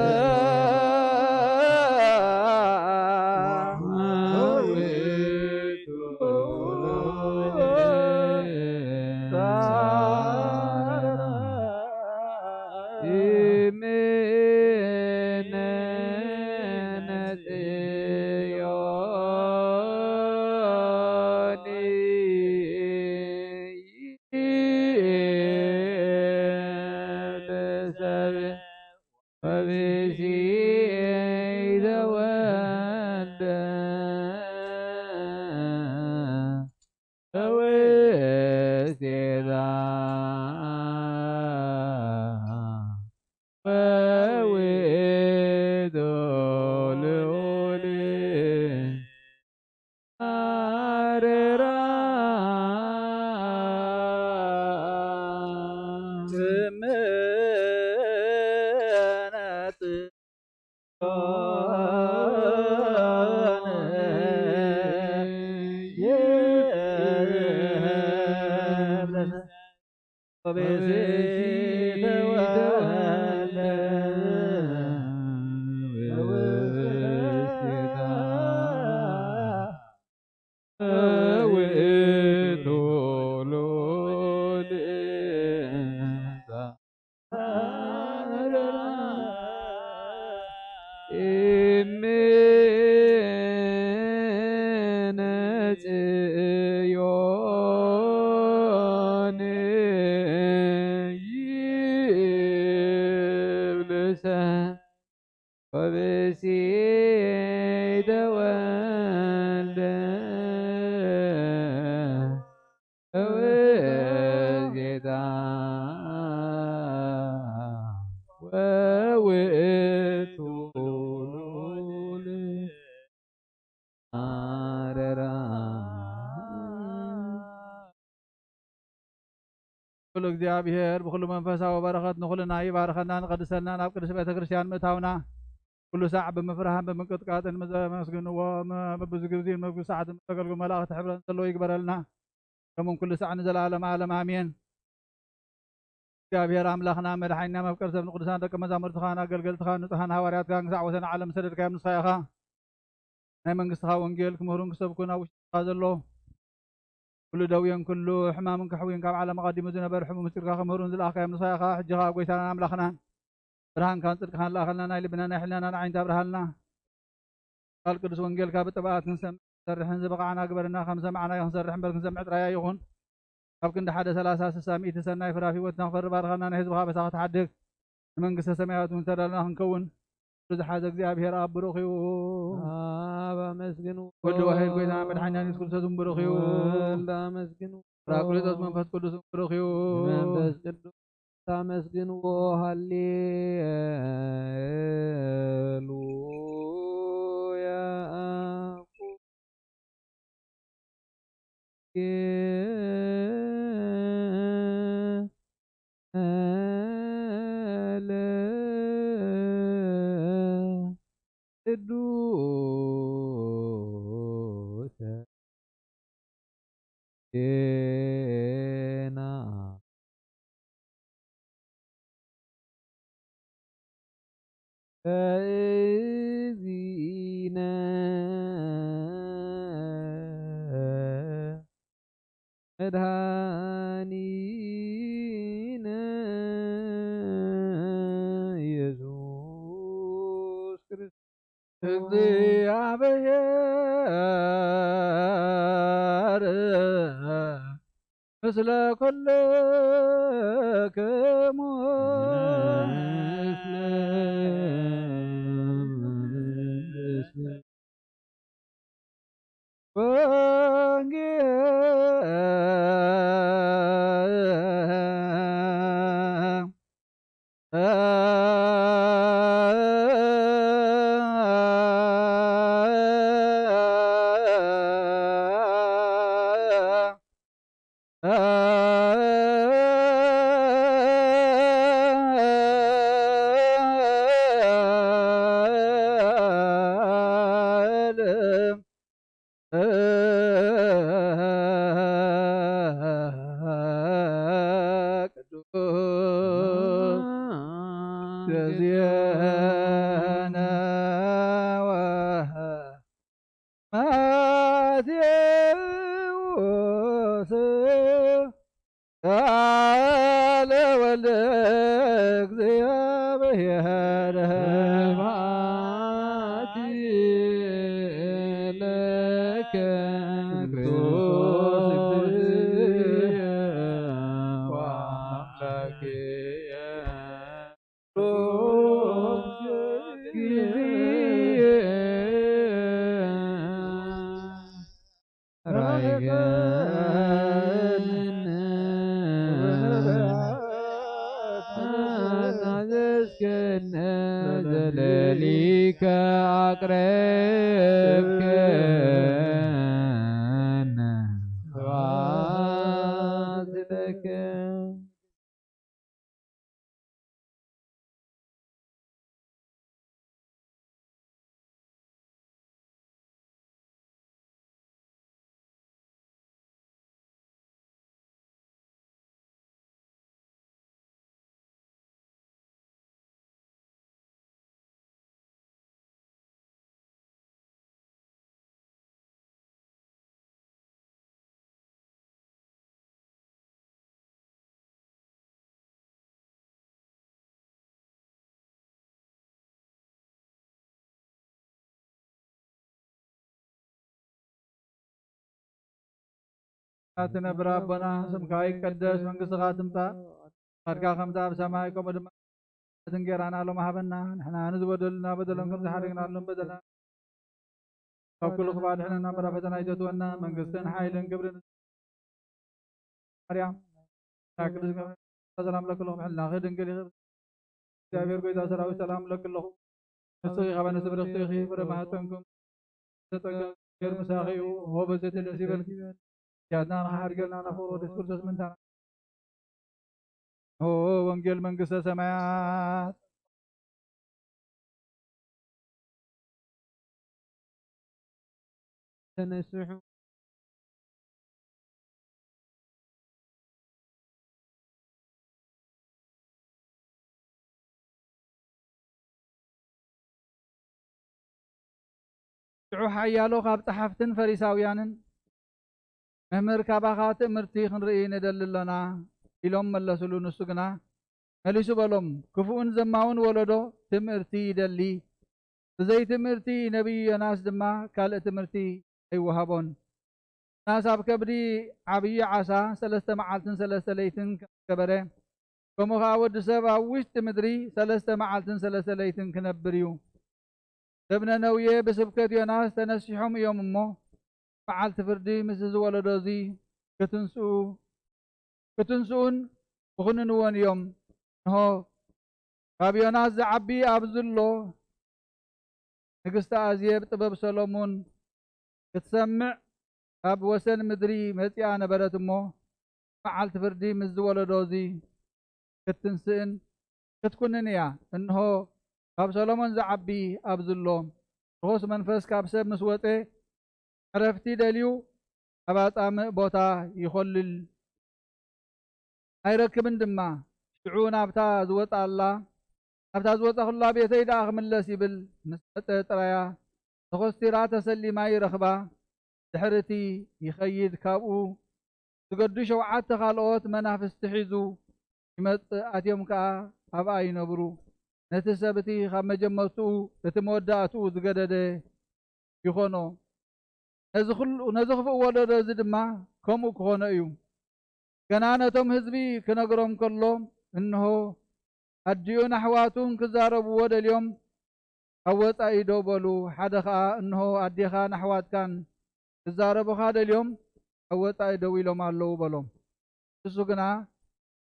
ተወልደ ውስቴታ ውእቱ ሎሌታ እምነ ጽዮን ይብልሰ ወብእሲ ተወልደ ውእዜታ ወውእቱ ሉል ኣረራ። ኩሉ እግዚኣብሔር ብኩሉ መንፈሳዊ በረኸት ንኹልና ይባርኸና፣ ንቐድሰልና፣ ናብ ቅድስቲ ቤተ ክርስቲያን ምእታውና ኩሉ ሳዕ ብምፍርሃን ብምንቅጥቃጥን ምስ ዘመስግንዎ፣ ም-፣ በብዚ ግዜን በብዚ ሰዓትን ምስ ዘገልግሉ መላእኽቲ ሕብረት ዘለዎ ይግበረልና። ከምኡን ኩሉ ሳዕ ንዘለዓለም ዓለም ኣሜን። እግዚኣብሔር ኣምላኽና መድሓኒና መፍቀር ሰብ ንቅዱሳን ደቂ መዛሙርትኻን ኣገልገልትኻን ንጹሃን ሃዋርያትካን ክሳዕ ወሰን ዓለም ዝሰደድካዮም ንስኻ ኢኻ። ናይ መንግስትኻ ወንጌል ክምህሩን ክሰብኩን ኣብ ውሽጥኻ ዘሎ ኩሉ ደውየን ኩሉ ሕማምን ከሕውይን ካብ ዓለም ኣቐዲሙ ዝነበረ ሕሙም ምስጢርካ ክምህሩን ዝለኣኽካዮም ንስኻ ኢኻ። ሕጂ ኸኣ ጎይታናን ኣምላኽናን ብርሃንካን ጽድቅኻን ለኣኸልና፣ ናይ ልብና ናይ ሕልናና ዓይንቲ ኣብርሃልና። ቃል ቅዱስ ወንጌልካ ብጥብኣት ክንሰምዕ ክንሰርሕን ዝበቓዕና ግበርና። ከም ሰማዕናዮ ክንሰርሕ እምበር ክንሰምዕ ጥራይ ኣይኹን። ኣብ ክንዲ ሓደ ሰላሳ፣ ስሳ፣ ሚእቲ ሰናይ ፍራፍ ህይወትና ክፈሪ ባርኸና፣ ናይ ህዝብኻ ኣበሳ ክትሓድግ ንመንግስተ ሰማያት እውን ዝተዳለና ክንከውን ዝሓዘ እግዚኣብሔር ኣብ ብሩኽ እዩ። ኣብ ኣመስግንዎ። ወልድ ዋሕድ ጎይታና መድሓኒና የሱስ ክርስቶስ እውን ብሩኽ እዩ። ወልድ ኣመስግንዎ። ጳራቅሊጦስ መንፈስ ቅዱስ እውን ብሩኽ እዩ። መንፈስ ቅዱስ ኣመስግንዎ። ሃሌሉያ። ቅዱሰ ዜና እግዚእነ መድኃኒነ ኢየሱስ ክርስቶስ። እግዚአብሔር ምስለ ኩልክሙ። ወንጌል ቅዱስ ጊዜነ ወ ማቴዎስ ቃለ ወልደ እግዚአብሔር። ስብሐት ለከ ክርስቶስ እግዚእነ ወአምላክነ። ዘለሊከ አቅረብከነ ስብሐት ለከ። ትነብር ኣቦና፣ ስምካ ይቀደስ፣ መንግስትኻ ትምጻእ፣ ፈቃድካ ከምቲ ኣብ ሰማይ ከምኡ ድማ እቲ እንጌራና ሎም ሃበና። ንሕና ንዝበደሉና በደሎም ከም ዝሓደግናሎም በደልና ካብ ኩሉ ክፋእ ኣድሕነና፣ እምበር ኣብ ፈተና ኣይተእትወና። መንግስትን ሓይልን ክብርን ማርያም፣ ናይ ቅዱስ ገብርኤል ሰላም ለክልኹም፣ ሕልናኺ ድንግል ይኽብ። እግዚኣብሔር ጎይታ ሰራዊት ሰላም ለክልኹም። ንስኺ ካብ ኣንስቲ ብርኽቲ ኢኺ፣ ፍረ ማህፀንኩም ዝተጸገ ጌር ምሳኺ እዩ። ሆ በዘቲ ደስ ይበልኪ። ያትና ንሓድገልና ናፍሮ ወደስ ክርስቶስ ምንታና። ኦ ወንጌል መንግስተ ሰማያት። ተነስሑ። ሽዑ ሓያሎ ካብ ጸሓፍትን ፈሪሳውያንን፣ "መምህር፣ ካባኻ ትእምርቲ ክንርኢ ንደሊ ኣሎና" ኢሎም መለሱሉ። ንሱ ግና መሊሱ በሎም፣ "ክፉእን ዘማውን ወለዶ ትምእርቲ ይደሊ። ብዘይ ትምእርቲ ነቢይ ዮናስ ድማ ካልእ ትምርቲ ኣይወሃቦን። ዮናስ ኣብ ከብዲ ዓብዪ ዓሳ ሰለስተ መዓልትን ሰለስተ ለይትን ከም ዝገበረ፣ ከምኡ ኸኣ ወዲ ሰብ ኣብ ውሽጢ ምድሪ ሰለስተ መዓልትን ሰለስተ ለይትን ክነብር እዩ። ሰብ ነነውየ ብስብከት ዮናስ ተነሲሖም እዮም እሞ፣ መዓልቲ ፍርዲ ምስዚ ወለዶ እዚ ክትንስኡ፣ ክትንስኡን ክኹንንዎን እዮም። እንሆ፣ ካብ ዮናስ ዝዓቢ ኣብዚ ኣሎ። ንግስቲ ኣዜብ ጥበብ ሰሎሞን ክትሰምዕ ካብ ወሰን ምድሪ መጺኣ ነበረት እሞ፣ መዓልቲ ፍርዲ ምስዚ ወለዶ እዚ ክትትንስእን ክትኩንን እያ። እንሆ፣ ካብ ሰሎሞን ዝዓቢ ኣብዚ ኣሎ። ርኹስ መንፈስ ካብ ሰብ ምስ ወጸ፣ ዕረፍቲ ደልዩ ኣብ ኣጻምእ ቦታ ይኾልል፣ ኣይረክብን ድማ። ሽዑ ናብታ ዝወጻላ፣ ናብታ ዝወጻኹላ ቤተይ ደኣ ክምለስ ይብል። ምስ መጸ ጥራያ ተኾስቲራ ተሰሊማ ይረኽባ። ድሕሪ እቲ ይኸይድ፣ ካብኡ ዝገዱ ሸውዓተ ካልኦት መናፍስቲ ሒዙ ይመጽእ፣ ኣትዮም ከኣ ኣብኣ ይነብሩ። ነቲ ሰብ እቲ ካብ መጀመርትኡ እቲ መወዳእትኡ ዝገደደ ይኾኖ። ነዚ ኹሉ፣ ነዚ ክፉእ ወለዶ እዚ ድማ ከምኡ ክኾኖ እዩ። ገና ነቶም ህዝቢ ክነግሮም ከሎ፣ እንሆ፣ ኣዲኡን ኣሕዋቱን ክዛረብዎ ደልዮም፣ ኣብ ወጻኢ ደው በሉ። ሓደ ኸኣ፣ እንሆ፣ ኣዴኻን ኣሕዋትካን ክዛረቡኻ ደልዮም፣ ኣብ ወጻኢ ደው ኢሎም ኣለዉ በሎም። ንሱ ግና፣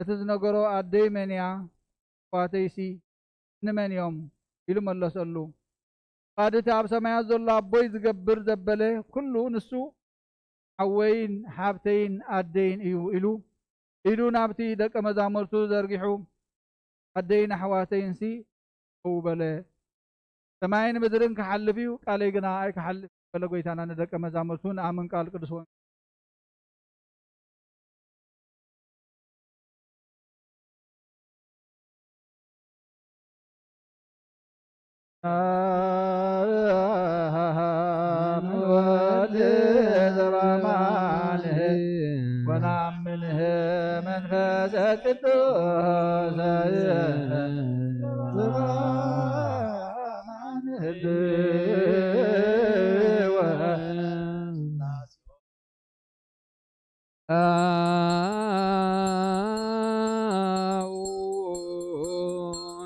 እቲ ዝነገሮ ኣደይ መን እያ? ኣሕዋተይሲ እንመን እዮም? ኢሉ መለሰሉ። ፍቓድ እቲ ኣብ ሰማያት ዘሎ ኣቦይ ዝገብር ዘበለ ኩሉ ንሱ ሓወይን ሓብተይን ኣደይን እዩ ኢሉ ኢዱ ናብቲ ደቀ መዛሙርቱ ዘርጊሑ፣ ኣደይን ኣሕዋተይንሲ እው በለ። ሰማይን ምድርን ክሓልፍ እዩ፣ ቃለይ ግና ኣይክሓልፍ በለ ጎይታና ንደቀ መዛሙርቱ። ንኣምን ቃል ቅዱስ ወንጌል። ወናምን መንፈሰ ቅዱስ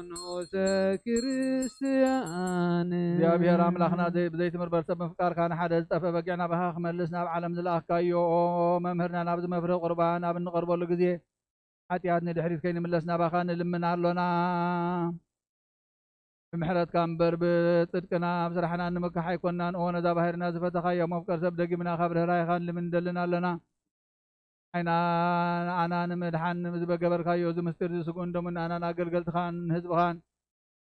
ንኡሰ ክርስቲያን። እግዚኣብሔር ኣምላኽና፣ ዘይ-፣ ብዘይትምርበር ሰብ ምፍቃርካ፣ ንሓደ ዝጠፍአ በጊዕ ናባኻ ክመልስ ናብ ዓለም ዝለኣኽካዮ፣ ኦ መምህርና፣ ናብዚ መፍርሂ ቁርባን ኣብ እንቐርበሉ ግዜ፣ ሓጢኣት ንድሕሪት ከይንምለስ ናባኻ ንልምን ኣሎና። ብምሕረትካ እምበር ብጽድቅና ኣብ ስራሕና ንምካሕ ኣይኮንናን። ኦ ነዛ ባሕርና ዝፈተኻዮ መፍቀር ሰብ፣ ደጊምና ካብ ርህራሄኻ ንልምን እንደልን ኣለና። ዓይና ንኣና ንምድሓን ዝገበርካዮ እዚ ምስጢር እዚ ስግኡን ደሙን ንኣናን ኣገልገልትኻን ንህዝብኻን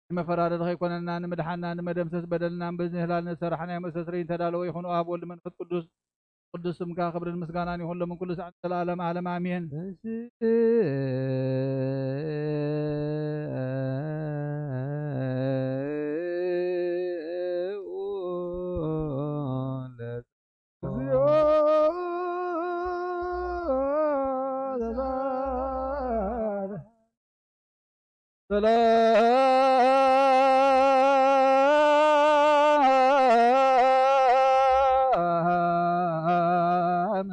ንመፈራረዲ ከይኮነና፣ ንምድሓንና፣ ንመደምሰስ በደልና፣ ብዝንህላል ንዝሰራሕናዮ መስተስረይ ተዳለወ ይኹን። ኣብ ወልድ መንፈስ ቅዱስ ቅዱስ ስምካ ክብርን ምስጋናን ይኹን ሎምን ኩሉ ሰዓት ዘለዓለም ዓለም ኣሜን። ሰላም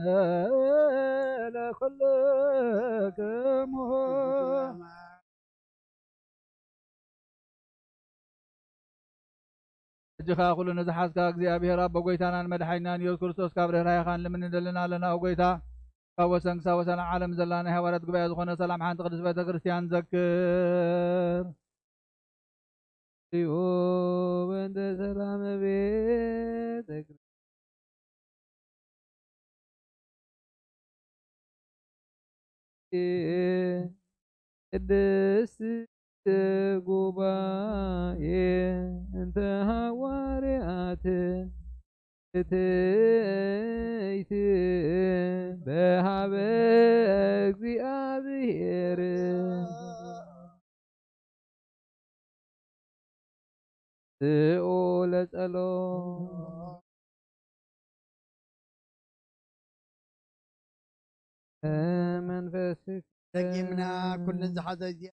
ሕጂ ኸኣ ኩሉ ንዝሓዝካ እግዚኣብሔር ኣቦ፣ ጐይታናን መድሓኒናን ኢየሱስ ክርስቶስ፣ ካብ ርህራሄኻ ንልምን ንደልን ኣለና። ኦ ጐይታ፣ ካብ ወሰን ክሳብ ወሰን ዓለም ዘላ ናይ ሃዋርያት ጉባኤ ዝኾነ ሰላም ሓንቲ ቅድስት ቤተ ክርስቲያን ዘክር። ሪኡ በእንተ ሰላም ቤተ ቅድስት ጉባኤ እንተ ሃዋርያት እትእይቲ በሃበ እግዚኣብሔር። ስኡ ለጸሎት መንፈስ ደጊምና ኩሉ ዝሓዘ እግዚኣብሔር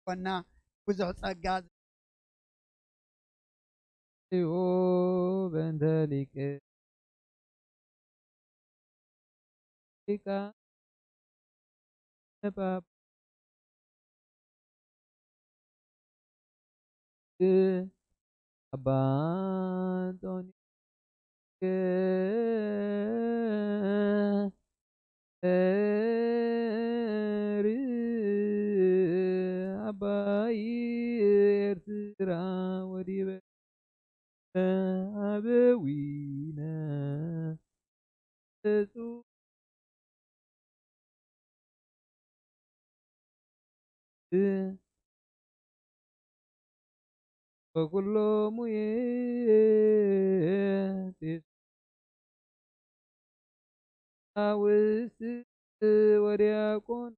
ኮና ብዙሕ ጸጋ እዩ በእንተ ሊቀ ሊቃነ ጳጳሳት ኣባ እንጦንዮስ ገር ኣባይ ኤርትራ ወዲበ ኣበዊነ እጹ ወኩሎሙ ኤጲስቆጶሳውስት ወዲያቆን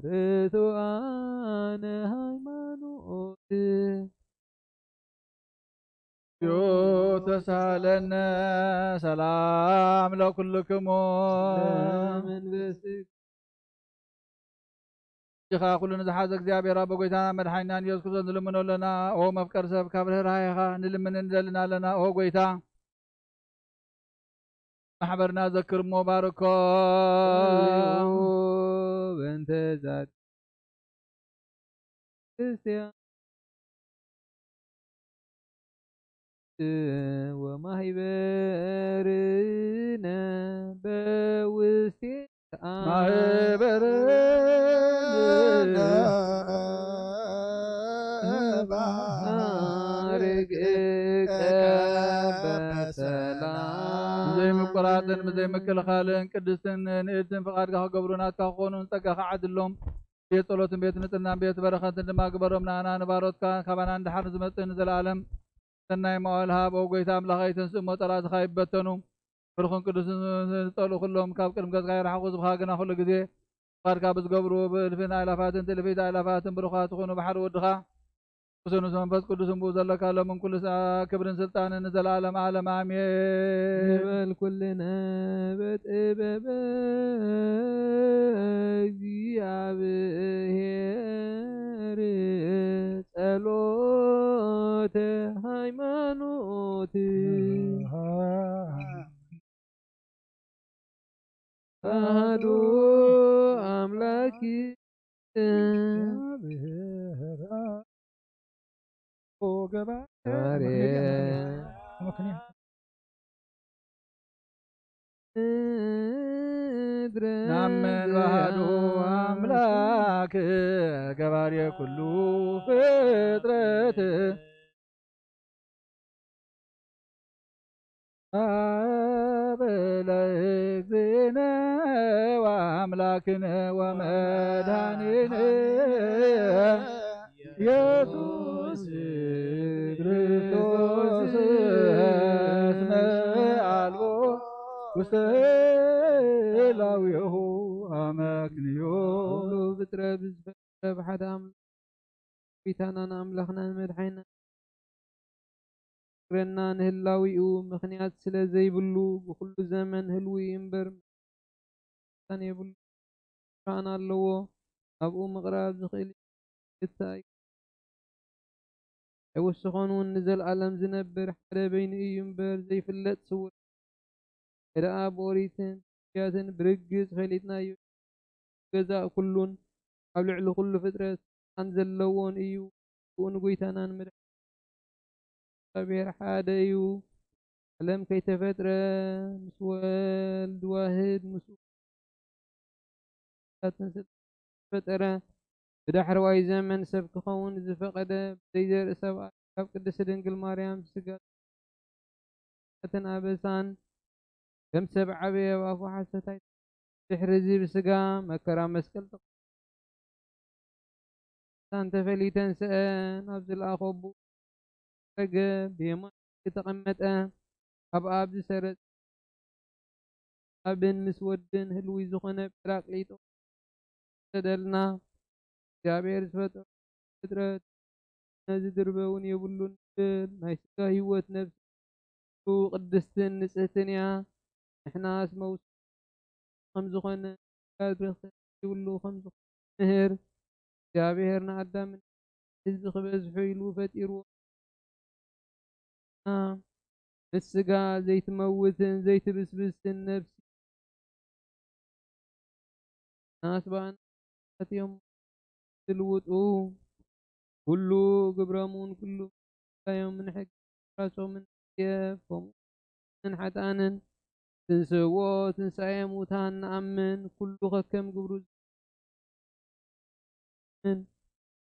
ርቱዓነ ሃይማኖት። ዮ ተሳለነ ሰላም ለኩልክሙ። ለመንፈስክ ኻ ኩሉ ንዝሓዘ እግዚኣብሔር ኣቦ ጐይታና መድሓኒናን ኢየሱስ ክርስቶስ ንልምኖ ኣለና። ኦ መፍቀር ሰብ፣ ካብ ርህራሄኻ ንልምን ንደልን ኣለና። ኦ ጐይታ፣ ማሕበርና ዘክር እሞ ባርኮ። ጸልዩ በእንተ ዛቲ ክርስቲያን ወማህበርነ በውስቴ ማህበርነ ባርክ በሰላም። ብዘይ ምቁራጽን ብዘይ ምክልኻልን ቅድስትን ንእድን ፍቓድካ ክገብሩ ናትካ ክኾኑ ጸጋኻ ዓድሎም። ቤት ጸሎትን ቤት ንጽህናን ቤት በረኸትን ድማ ግበሮም። ንኣና ንባሮትካ ካባና ንድሓር ዝመጽእ ንዘለኣለም ሰናይ መዋእል ሃብ። ኦ ጐይታ ኣምላኸይ፣ ተንስእ እሞ ጸላእትኻ ይበተኑ። ብሩኽን ቅዱስን ዝጸልኡ ኩሎም ካብ ቅድሚ ገጽካ ይርሓቑ። ህዝብኻ ግና ኩሉ ግዜ ፍቓድካ ብዝገብሩ ብእልፍን ኣእላፋትን ትእልፊት ኣእላፋትን ብሩኻት ይኹኑ። ባሕሪ ወድኻ ምስ መንፈስ ቅዱስን ብኡ ዘለካ ሎምን ኩሉ ሰዓት ክብርን ስልጣንን ንዘለኣለም ዓለም ኣሜን። ንበል ኩልነ በጥበበ እግዚኣብሔር ጸሎተ ሃይማኖት። ኣሃዱ ኣምላክ ገባሬ ምድረ ናምን ባህዱ ኣምላክ ገባሬ ኩሉ ፍጥረት አበ ለእግዚእነ ወአምላክነ ወመድኃኒነ ኢየሱስ ክርስቶስ እስመ አልቦ ውስተ ህላዌሁ አመክንዮ። ኩሉ ፍጥረት ብዝፈጠረ ብሓደ ኣምላኽ ቢታናን ኣምላኽናን መድሓኒናን ክረና ንህላዊኡ ምኽንያት ስለ ዘይብሉ ብኹሉ ዘመን ህልው እዩ እምበር መታን የብሉ። ስልጣን ኣለዎ፣ ኣብኡ ምቕራብ ዝኽእል እዩ፣ ክልተ ኣይኮነን። ኣይወሰኾን እውን ንዘለኣለም ዝነብር ሓደ በይኑ እዩ እምበር ዘይፍለጥ ስውር ደኣ ብኦሪትን ነቢያትን ብርግጽ ፈሊጥናዮ። ገዛእ ኩሉን ኣብ ልዕሊ ኩሉ ፍጥረት ስልጣን ዘለዎን እዩ። ብኡ ንጎይታናን መድሓኒና እግዚኣብሔር ሓደ እዩ። ዓለም ከይተፈጥረ ምስ ወልድ ዋህድ ምስኡ ፈጠረ። ብዳሕረዋይ ዘመን ሰብ ክኸውን ዝፈቐደ ብዘይ ዘርኢ ሰብኣይ ካብ ቅድስቲ ድንግል ማርያም ስጋ ትን ኣበሳን ከም ሰብ ዓበየ ኣብ ኣፉ ሓሰታይ ድሕሪ እዚ ብስጋ መከራ መስቀል ተቐ- ሳን ተፈሊተን ስአን ኣብ ዝለኣኾ ኣቦ ረገ ብየማን ዝተቐመጠ ኣብ ኣብ ዝሰረጸ ኣብን ምስ ወድን ህልዊ ዝኾነ ጳራቅሊጦስ ሰደልና። እግዚኣብሔር ዝፈጠሮ ፍጥረት ነዚ ድርበ እውን የብሉን ዝብል ናይ ስጋ ህይወት ነፍሱ ቅድስትን ንጽህትን እያ። ንሕናስ መውስ ከም ዝኾነ ጋድረኸ ይብሉ ከም ዝኾነ ምህር። እግዚኣብሔር ንኣዳምን ህዝቢ ክበዝሑ ኢሉ ፈጢርዎ። ምስ ስጋ ዘይትመውትን ዘይትብስብስን ነፍሲ ናስ ባእናት እዮም ዝልውጡ። ኩሉ ግብሮምን ኩሉ ጉዳዮምን ሕጊ ራሶምን የብ ከምኡ ንሓጥኣንን ትንስእዎ ትንሳኤ ሙታን ንኣምን። ኩሉ ከከም ግብሩ ን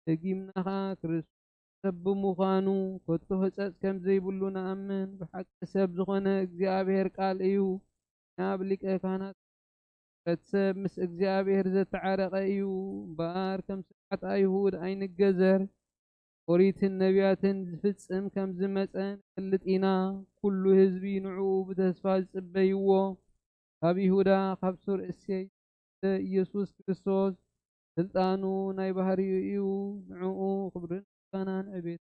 ደጊምና ኸዓ ክርስቶስ ሰብ ብምዃኑ ከቶ ህጸጽ ከም ዘይብሉ ንኣምን። ብሓቂ ሰብ ዝኾነ እግዚኣብሔር ቃል እዩ። ናብ ሊቀ ካህናት ሰብ ምስ እግዚኣብሔር ዘተዓረቐ እዩ እምበኣር ከም ስርዓት ኣይሁድ ኣይንገዘር። ኦሪትን ነቢያትን ዝፍጽም ከም ዝመጸ ንፈልጥ ኢና። ኩሉ ህዝቢ ንዕኡ ብተስፋ ዝጽበይዎ ካብ ይሁዳ ካብ ሱር እሴይ ኢየሱስ ክርስቶስ ስልጣኑ ናይ ባህሪኡ እዩ። ንዕኡ ክብርን ምስጋናን ዕቤት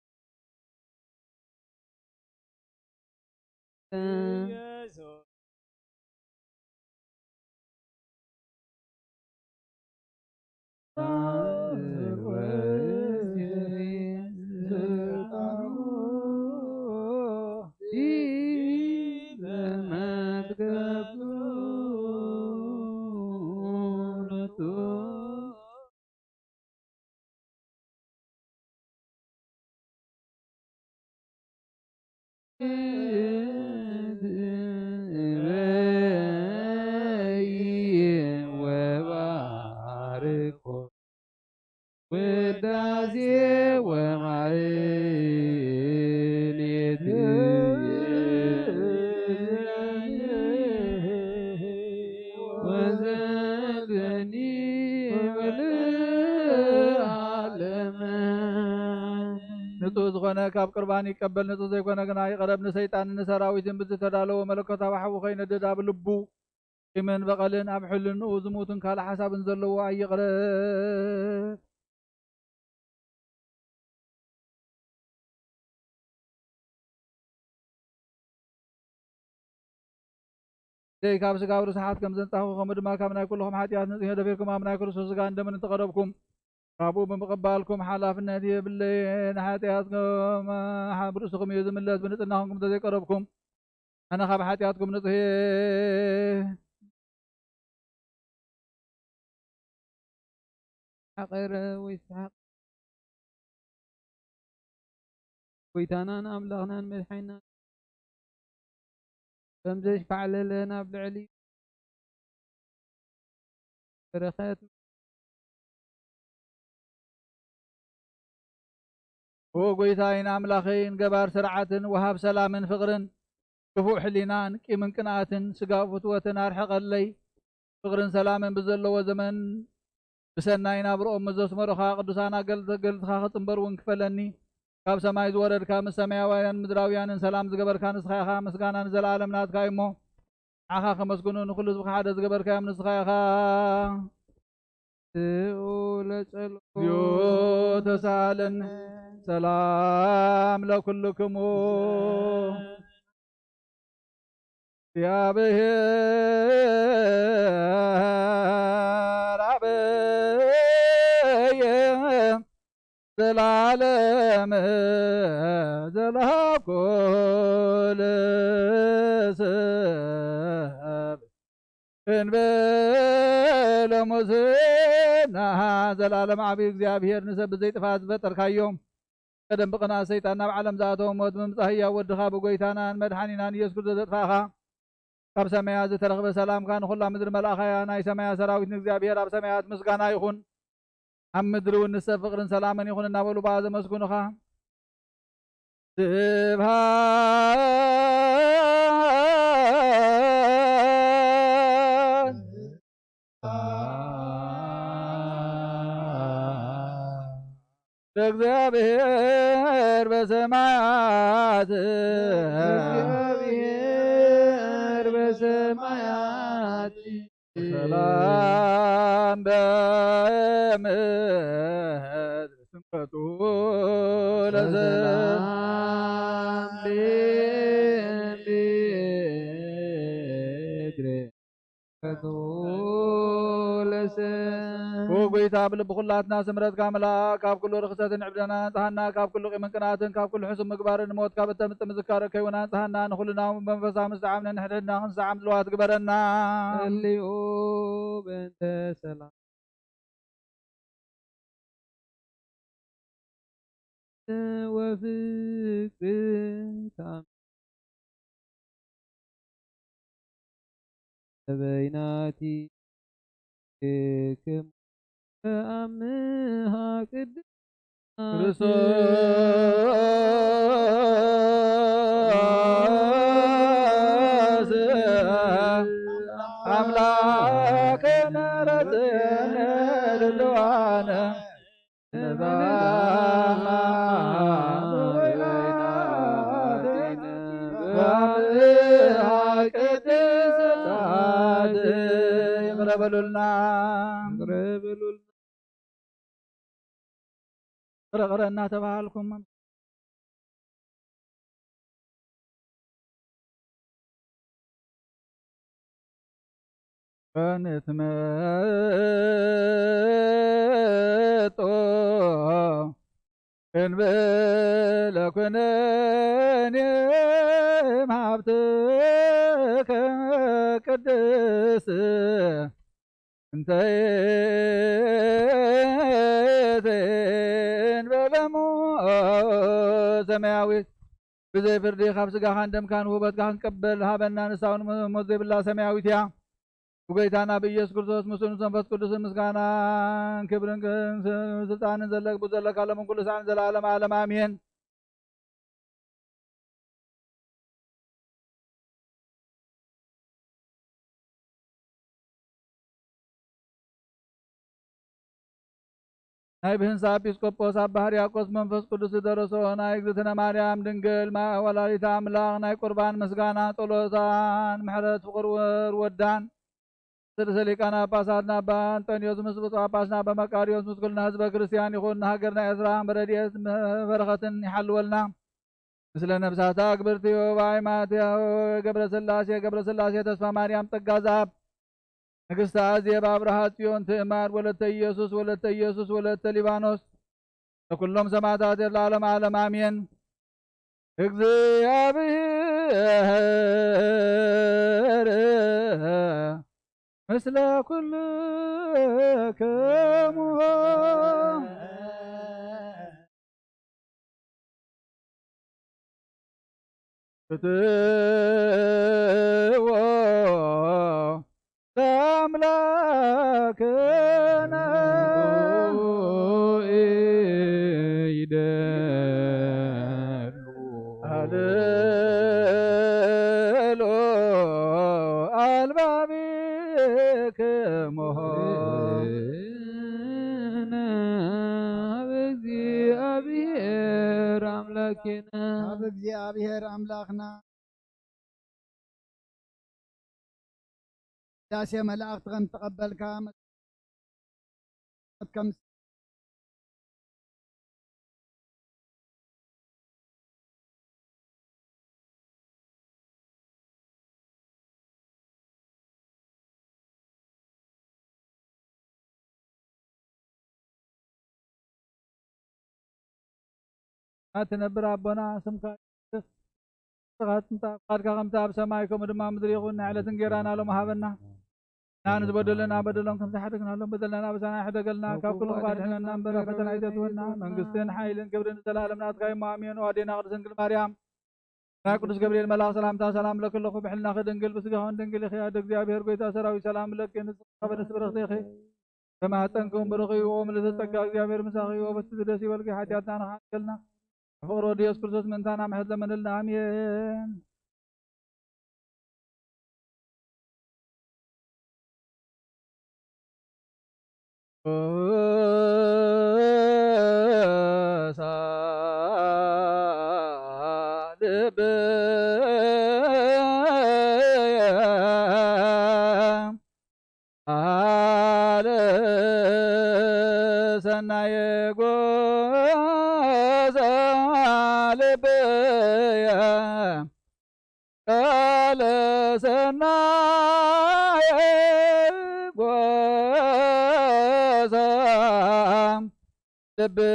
ወባርኮ ውዳሴ ወማህሌት ወዘልኒ ወለዓለመ። ንጹህ ዝኾነ ካብ ቅርባን ይቀበል፣ ንጹህ ዘይኮነ ግና ይቕረብ። ንሰይጣንን ንሰራዊትን ብዝተዳለወ መለኮታዊ ሓዊ ከይነድድ ኣብ ልቡ ቂምን በቐልን ኣብ ሕልንኡ ዝሙትን ካልእ ሓሳብን ዘለዎ ኣይቕረብ። ደይ ካብ ስጋብ ርስሓት ከም ዘንጻኹ፣ ከምኡ ድማ ካብ ናይ ኩልኹም ሓጢኣት ንጽሄ ደፊርኩም ኣብ ናይ ክርስቶስ ስጋን ደምን እንተቐረብኩም፣ ካብኡ ብምቕባልኩም ሓላፍነት የብለየን። ሓጢኣትኩም ኣብ ርእስኹም እዩ ዝምለስ። ብንጽህናኹም እንተዘይቀረብኩም፣ ኣነ ካብ ሓጢኣትኩም ንጹህ እየ። ሓቐረ ወይ ሰሓቕ ጎይታናን ኣምላኽናን መድሓኒናን ከም ዘሽካዕለለ ናብ ልዕሊ በረኸት ኦ ጎይታይን ኣምላኸይን፣ ገባር ስርዓትን ወሃብ ሰላምን ፍቕርን፣ ክፉእ ሕሊናን ቂምን ቅንኣትን ስጋዊ ፍትወትን ኣርሕቐለይ። ፍቕርን ሰላምን ብዘለዎ ዘመን ብሰናይ ናብርኦም ምስ ዘስመሩኻ፣ ቅዱሳን ኣገልገልትኻ ክጽንበር እውን ክፈለኒ። ካብ ሰማይ ዝወረድካ፣ ምስ ሰማያውያንን ምድራውያንን ሰላም ዝገበርካ ንስኻ ኢኻ። ምስጋና ንዘለኣለም ናትካ እዩ እሞ፣ ንዓኻ ከመስግኑ፣ ንኹሉ ህዝብኻ ሓደ ዝገበርካዮም ንስኻ ኢኻ። ስኡ ለጸሎ። ዮ ተሳለን። ሰላም ለኩልክሙ። እንበለ ሙስና። ዘላለም ዓቢ እግዚኣብሔር፣ ንሰብ ብዘይጥፋት ዝፈጠርካዮም፣ ቀደም ብቕንኣት ሰይጣን ናብ ዓለም ዝኣተወ፣ ሞት ብምምጻእ ህያው ወድኻ ብጎይታናን መድሓኒናን ኢየሱስ ክርስቶስ ዘጥፋእኻ፣ ካብ ሰማያት ዝተረኽበ ሰላምካ ንኹላ ምድሪ መልኣኻያ። ናይ ሰማያት ሰራዊት ንእግዚኣብሔር ኣብ ሰማያት ምስጋና ይኹን፣ ኣብ ምድሪ እውን ንሰብ ፍቕርን ሰላምን ይኹን እናበሉ ብኣ ዘመስግኑኻ። ስብሐት ለእግዚኣብሔር በሰማያት፣ ለእግዚኣብሔር በሰማያት፣ ሰላም በምድር ስምረቱ ለዘ-፣ ሰላም በምድር ስምረቱ ለዘ-፣ ኦ ጎይታ፣ ብልቢ ኩላትና ስምረትካ ምልኣ፣ ካብ ኩሉ ርኽሰትን ዕብደና ንጽሃና፣ ካብ ኩሉ ቂምን ቅንኣትን፣ ካብ ኩሉ ሕሱም ምግባርን ንሞት ካብ እተምጽእ ምዝካረ ከይውን ኣንጽሃና፣ ንኹልና እውን መንፈሳዊ ምስትዓም ነንሕድሕድና ክንሰዓም ድልዋት ግበረና። እሊኡ በእንተ ሰላም ወፍቅርታ በይናቲ ክም ኣምሃ ቅድስት ክርስቶስ ኣምላክነ ረድእነ ድልዋነ ንባማ ወይናቲነ ቅድስት ይቕረ በሉልና። ይቕረ በሉልና። ቅረ ቅረ እናተባሃልኩም ወንትመጦ እንብለ ኩነኔ እምሃብትከ ቅድስት እንተ ይእቲ እንበለሙ ሰማያዊት፣ ብዘይ ፍርዲ ካብ ስጋኻን ደምካን ውህበትካ ክንቀበል ሃበና። ንሳ እውን ሞት ዘይብላ ሰማያዊት እያ። ብጎይታና ብኢየሱስ ክርስቶስ፣ ምስኡን ምስ መንፈስ ቅዱስን ምስጋናን ክብርን ስልጣንን ዘለክ፣ ብዘለካ ሎምን ኩሉ ሰዓትን ዘለዓለም ዓለም ኣሜን። ናይ ብህንሳ ኤጲስቆጶስ ኣባ ሕርያቆስ መንፈስ ቅዱስ ዝደረሶ ናይ እግዝእትነ ማርያም ድንግል ማ-፣ ወላዲተ ኣምላኽ ናይ ቁርባን ምስጋና ጸሎታን ምሕረት ፍቕር ወር ወዳን ርእሰ ሊቃነ ጳጳሳትና ኣባ ኣንጦንዮስ ምስ ብፁዕ ጳጳስና ኣባ መቃርዮስ ምስ ኩልና ህዝበ ክርስቲያን ይኹን። ንሃገርና ኤርትራ ብረድኤት በረኸትን ይሓልወልና። ምስለ ነብሳታ ክብርቲ ዮባይ ማትያው ገብረ ስላሴ፣ ገብረ ስላሴ ተስፋ ማርያም ጸጋ ዘኣብ፣ ንግስቲ ኣዜብ ኣብርሃ ጽዮን ትእማር ወለተ ኢየሱስ ወለተ ኢየሱስ ወለተ ሊባኖስ፣ ለኩሎም ሰማዕታት ለዓለም ዓለም ኣሜን። እግዚኣብሔር ምስለ ኩልክሙ። ፍትዎ ለኣምላክነ ይደሉ ኣልሎ ኣልባቢክሙ። ኣብ እግዚኣብሔር ኣምላክነ። ኣብ እግዚኣብሔር ኣምላኽና ቅዳሴ መላእክት ከም ተቐበልካ፣ ከም ትነብር ኣቦና፣ ስምካ ይቀደስ፣ ስምካ ትምጻእ፣ ፍቓድካ ከምቲ ኣብ ሰማይ ከምኡ ድማ ኣብ ምድሪ ይኹን። ናይ ዕለት እንጌራና ሎም ሃበና። ንዝበደሉና በደሎም ከም ዝሓደግናሎም በደልና ኣበሳና ይሕደገልና፣ ካብ ኩሉ ክፉእ ኣድሕነና እምበር ኣብ ፈተና ኣይተእትወና። መንግስትን ሓይልን ክብርን ንዘለኣለም ናትካ እዩ። ኣሜን። ኣዴና ቅድስት ድንግል ማርያም፣ ናይ ቅዱስ ገብርኤል መልኣኽ ሰላምታ ሰላም እለኪ ኣለኹ። ብሕልናኺ ድንግል፣ ብስጋኺ እውን ድንግል ኢኺ። ኣደ እግዚኣብሔር፣ ጎይታ ሰራዊት፣ ሰላም እለኪ። ንጽሕቲ ብርኽቲ ኢኺ። ከማህፀንኩም ብሩኽ እዩ። ኦም ልደተ ጸጋ እግዚኣብሔር ምሳኺ እዩ። በስቲ ደስ ይበልኪ፣ ሓጢኣትና ንሓጥልና። ብፍቕሪ ወዲ ኢየሱስ ክርስቶስ ምእንታና ምሕረት ለመነልና። ኣሜን። ልብየ ቃለ ሰናየ ጎሳ ልብየ ቃለ ሰናየ ጎሳ ልብየ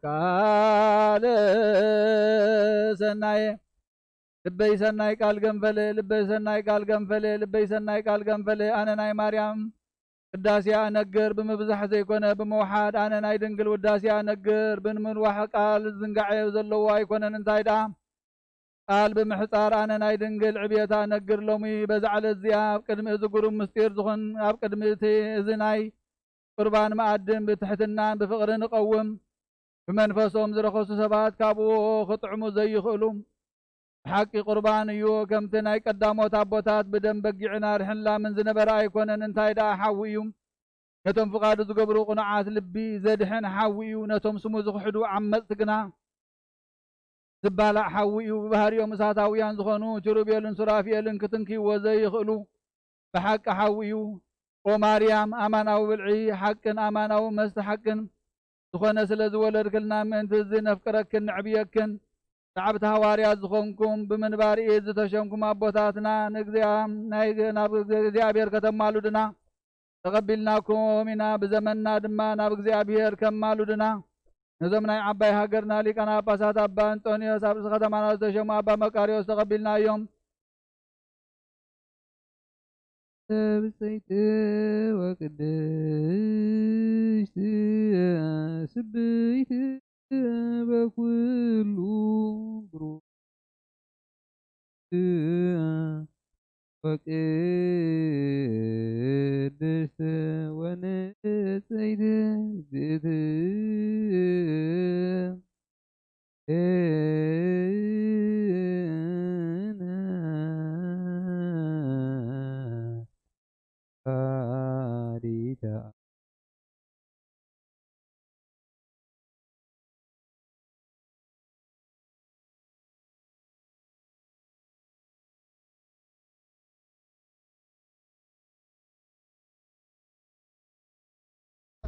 ቃለ ሰናየ ልበይ ሰናይ ቃል ገንፈለ፣ ልበይ ሰናይ ቃል ገንፈለ፣ ልበይ ሰናይ ቃል ገንፈለ። ኣነ ናይ ማርያም ቅዳሴ ኣነግር ብምብዛሕ ዘይኮነ ብምውሓድ፣ ኣነ ናይ ድንግል ውዳሴ ኣነግር ብምንዋሕ ቃል ዝንጋዐ ዘለዎ ኣይኮነን። እንታይ ደኣ ቃል ብምሕጻር ኣነ ናይ ድንግል ዕብየት ኣነግር። ሎሚ በዛ ዕለት እዚኣ ኣብ ቅድሚ እዚ ግሩም ምስጢር ዝኾን ኣብ ቅድሚ እቲ እዚ ናይ ቁርባን መኣድን ብትሕትናን ብፍቕርን እቐውም። ብመንፈሶም ዝረኸሱ ሰባት ካብኡ ክጥዕሙ ዘይኽእሉ ብሓቂ ቁርባን እዩ። ከምቲ ናይ ቀዳሞት ኣቦታት ብደም በጊዕን ኣድሕን ላምን ዝነበረ ኣይኮነን። እንታይ ደኣ ሓዊ እዩ። ነቶም ፍቓዱ ዝገብሩ ቅኑዓት ልቢ ዘድሕን ሓዊ እዩ። ነቶም ስሙ ዝኽሕዱ ዓመጽቲ ግና ዝባላዕ ሓዊ እዩ። ብባህሪኦም እሳታውያን ዝኾኑ ኪሩቤልን ሱራፊኤልን ክትንክይዎ ዘይኽእሉ ብሓቂ ሓዊ እዩ። ኦ ማርያም፣ ኣማናዊ ብልዒ ሓቅን ኣማናዊ መስተ ሓቅን ዝኾነ ስለ ዝወለድክልና፣ ምእንቲ እዚ ነፍቅረክን ነዕብየክን። ሰዓብቲ ሃዋርያት ዝኾንኩም፣ ብምንባር ኢድ ዝተሸምኩም ኣቦታትና፣ ንእግዚኣ-፣ ናይ፣ ናብ እግዚኣብሔር ከተማሉድና ተቐቢልናኩም ኢና። ብዘመንና ድማ ናብ እግዚኣብሔር ከማሉድና፣ ነዞም ናይ ዓባይ ሃገርና ሊቃነ ጳጳሳት ኣባ እንጦንዮስ፣ ኣብ ርእሲ ከተማና ዝተሸሙ ኣባ መቃርዮስ ተቐቢልናዮም። ብፅዕቲ ወቅድስት ስብይት በኩሉ ብሩክ ወቅድስት ወንጽሕት እግዝእትነ ወላዲተ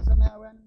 ሰማያውያን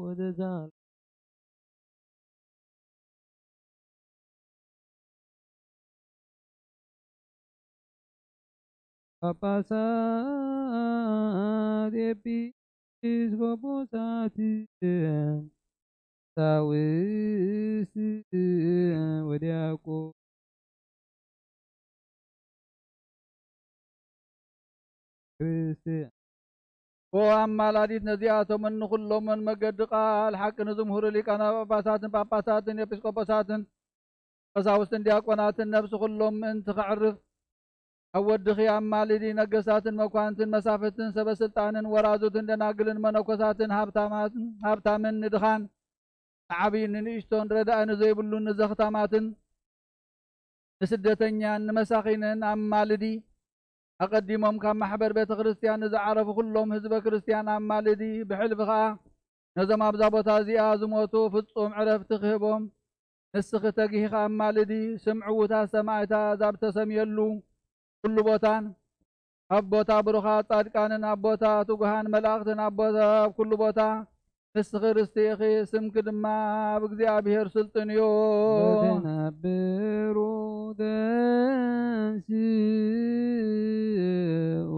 ወዘዛ ጳጳሳት፣ ኤጲስቆጶሳት፣ ቀሳውስት ወዲያቆን። ኦ ኣማላዲት ነዚኣቶምን ንኹሎምን መገዲ ቃል ሓቂ ንዝምህሩ ሊቃነ ጳጳሳትን ጳጳሳትን ኤጲስቆጶሳትን ቀሳውስትን ዲያቆናትን ነብሲ ኩሎም ምእንቲ ከዕርፍ ኣብ ወድኺ ኣማልዲ። ነገስታትን መኳንንትን መሳፍንትን ሰበ ስልጣንን ወራዙትን ደናግልን መነኮሳትን ሃብታማትን ሃብታምን ንድኻን ንዓብይን ንንእሽቶን ረዳኢ ንዘይብሉን ንዘኽታማትን ንስደተኛን ንመሳኺንን ኣማልዲ። ኣቐዲሞም ካብ ማሕበር ቤተ ክርስቲያን ንዝዓረፉ ኩሎም ህዝበ ክርስቲያን ኣማልዲ። ብሕልፊ ኸኣ ነዞም ኣብዛ ቦታ እዚኣ ዝሞቱ ፍጹም ዕረፍቲ ክህቦም ንስኺ ተጊሂኺ ኣማልዲ። ስም ዕዉታት ሰማዕታት ኣብ ተሰምየሉ ኩሉ ቦታን ኣብ ቦታ ብሩኻት ጻድቃንን ኣብ ቦታ ትጉሃን መላእኽትን ኣብ ቦታ ኣብ ኩሉ ቦታ ንስኺ ርስቲ ኢኺ፣ ስምኪ ድማ ኣብ እግዚኣብሔር ስልጡን እዩ። ወትነብሩ ተንስኡ።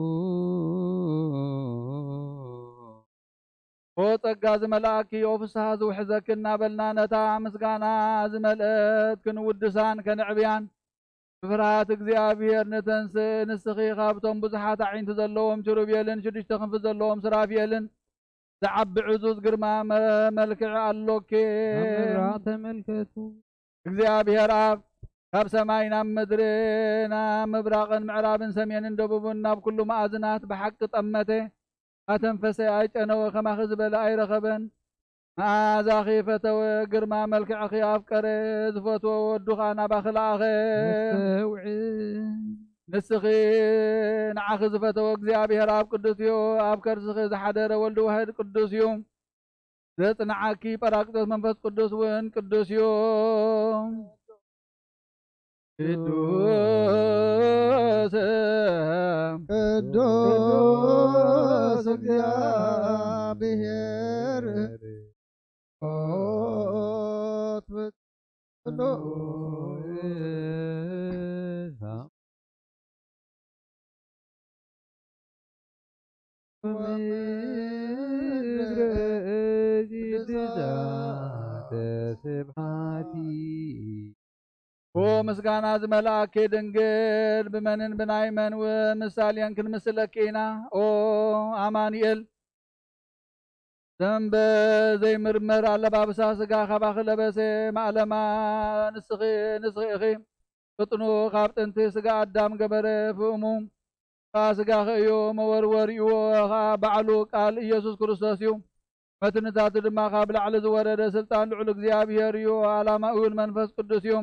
ኦ ጸጋ ዝመልኣኪ፣ ኦ ፍስሃ ዝውሕዘኪ እናበልና ነታ ምስጋና ዝመልአት ክንውድሳን ከነዕብያን ብፍርሃት እግዚኣብሔር ንተንስእ። ንስኺ ካብቶም ብዙሓት ኣዒንቲ ዘለዎም ኪሩቤልን ሽዱሽተ ክንፊ ዘለዎም ሱራፌልን ዝዓቢ ዕዙዝ ግርማ መ-፣ መልክዕ ኣሎኪ። ኣብ ምብራቕ ተመልከቱ። እግዚኣብሔር ኣብ ካብ ሰማይ ናብ ምድሪ፣ ናብ ምብራቕን ምዕራብን ሰሜንን ደቡብን ናብ ኩሉ መኣዝናት ብሓቂ ጠመተ፣ ኣተንፈሰ፣ ኣይጨነወ፣ ከማኺ ዝበለ ኣይረኸበን። መኣዛኺ ፈተወ፣ ግርማ መልክዕኺ ኣፍቀረ፣ ዝፈትዎ ወዱ ኸኣ ናባኺ ለኣኸ። ኣስተውዕል። ንስኺ ንዓኺ ዝፈተወ እግዚኣብሔር ኣብ ቅዱስ እዩ፣ ኣብ ከርስኺ ዝሓደረ ወልድ ዋሕድ ቅዱስ እዩ። ዘጽንዓኪ ጳራቅሊጦስ መንፈስ ቅዱስ እውን ቅዱስ እዩ። ቅዱስ ቅዱስ እግዚአብሔር ኦ ትብሎ። ወምድረ ቅድሳተ ስብሐቲ። ኦ ምስጋና ዝመልኣኪ ድንግል፣ ብመንን ብናይ መን ምሳሌን ክንምስለኪ ኢና? ኦ ኣማኑኤል፣ ደም በዘይምርመር ኣለባብሳ ስጋ ካባኺ ለበሰ፣ ማእለማ ንስኺ፣ ንስኺ ኢኺ። ቅጥኑ ካብ ጥንቲ ስጋ ኣዳም ገበረ፣ ፍእሙ ከኣ ስጋኺ እዩ፣ መወርወሪኡ ኸኣ ባዕሉ ቃል ኢየሱስ ክርስቶስ እዩ። መትንታቱ ድማ ካብ ላዕሊ ዝወረደ ስልጣን ልዑል እግዚኣብሔር እዩ። ዓላማኡ እውን መንፈስ ቅዱስ እዩ።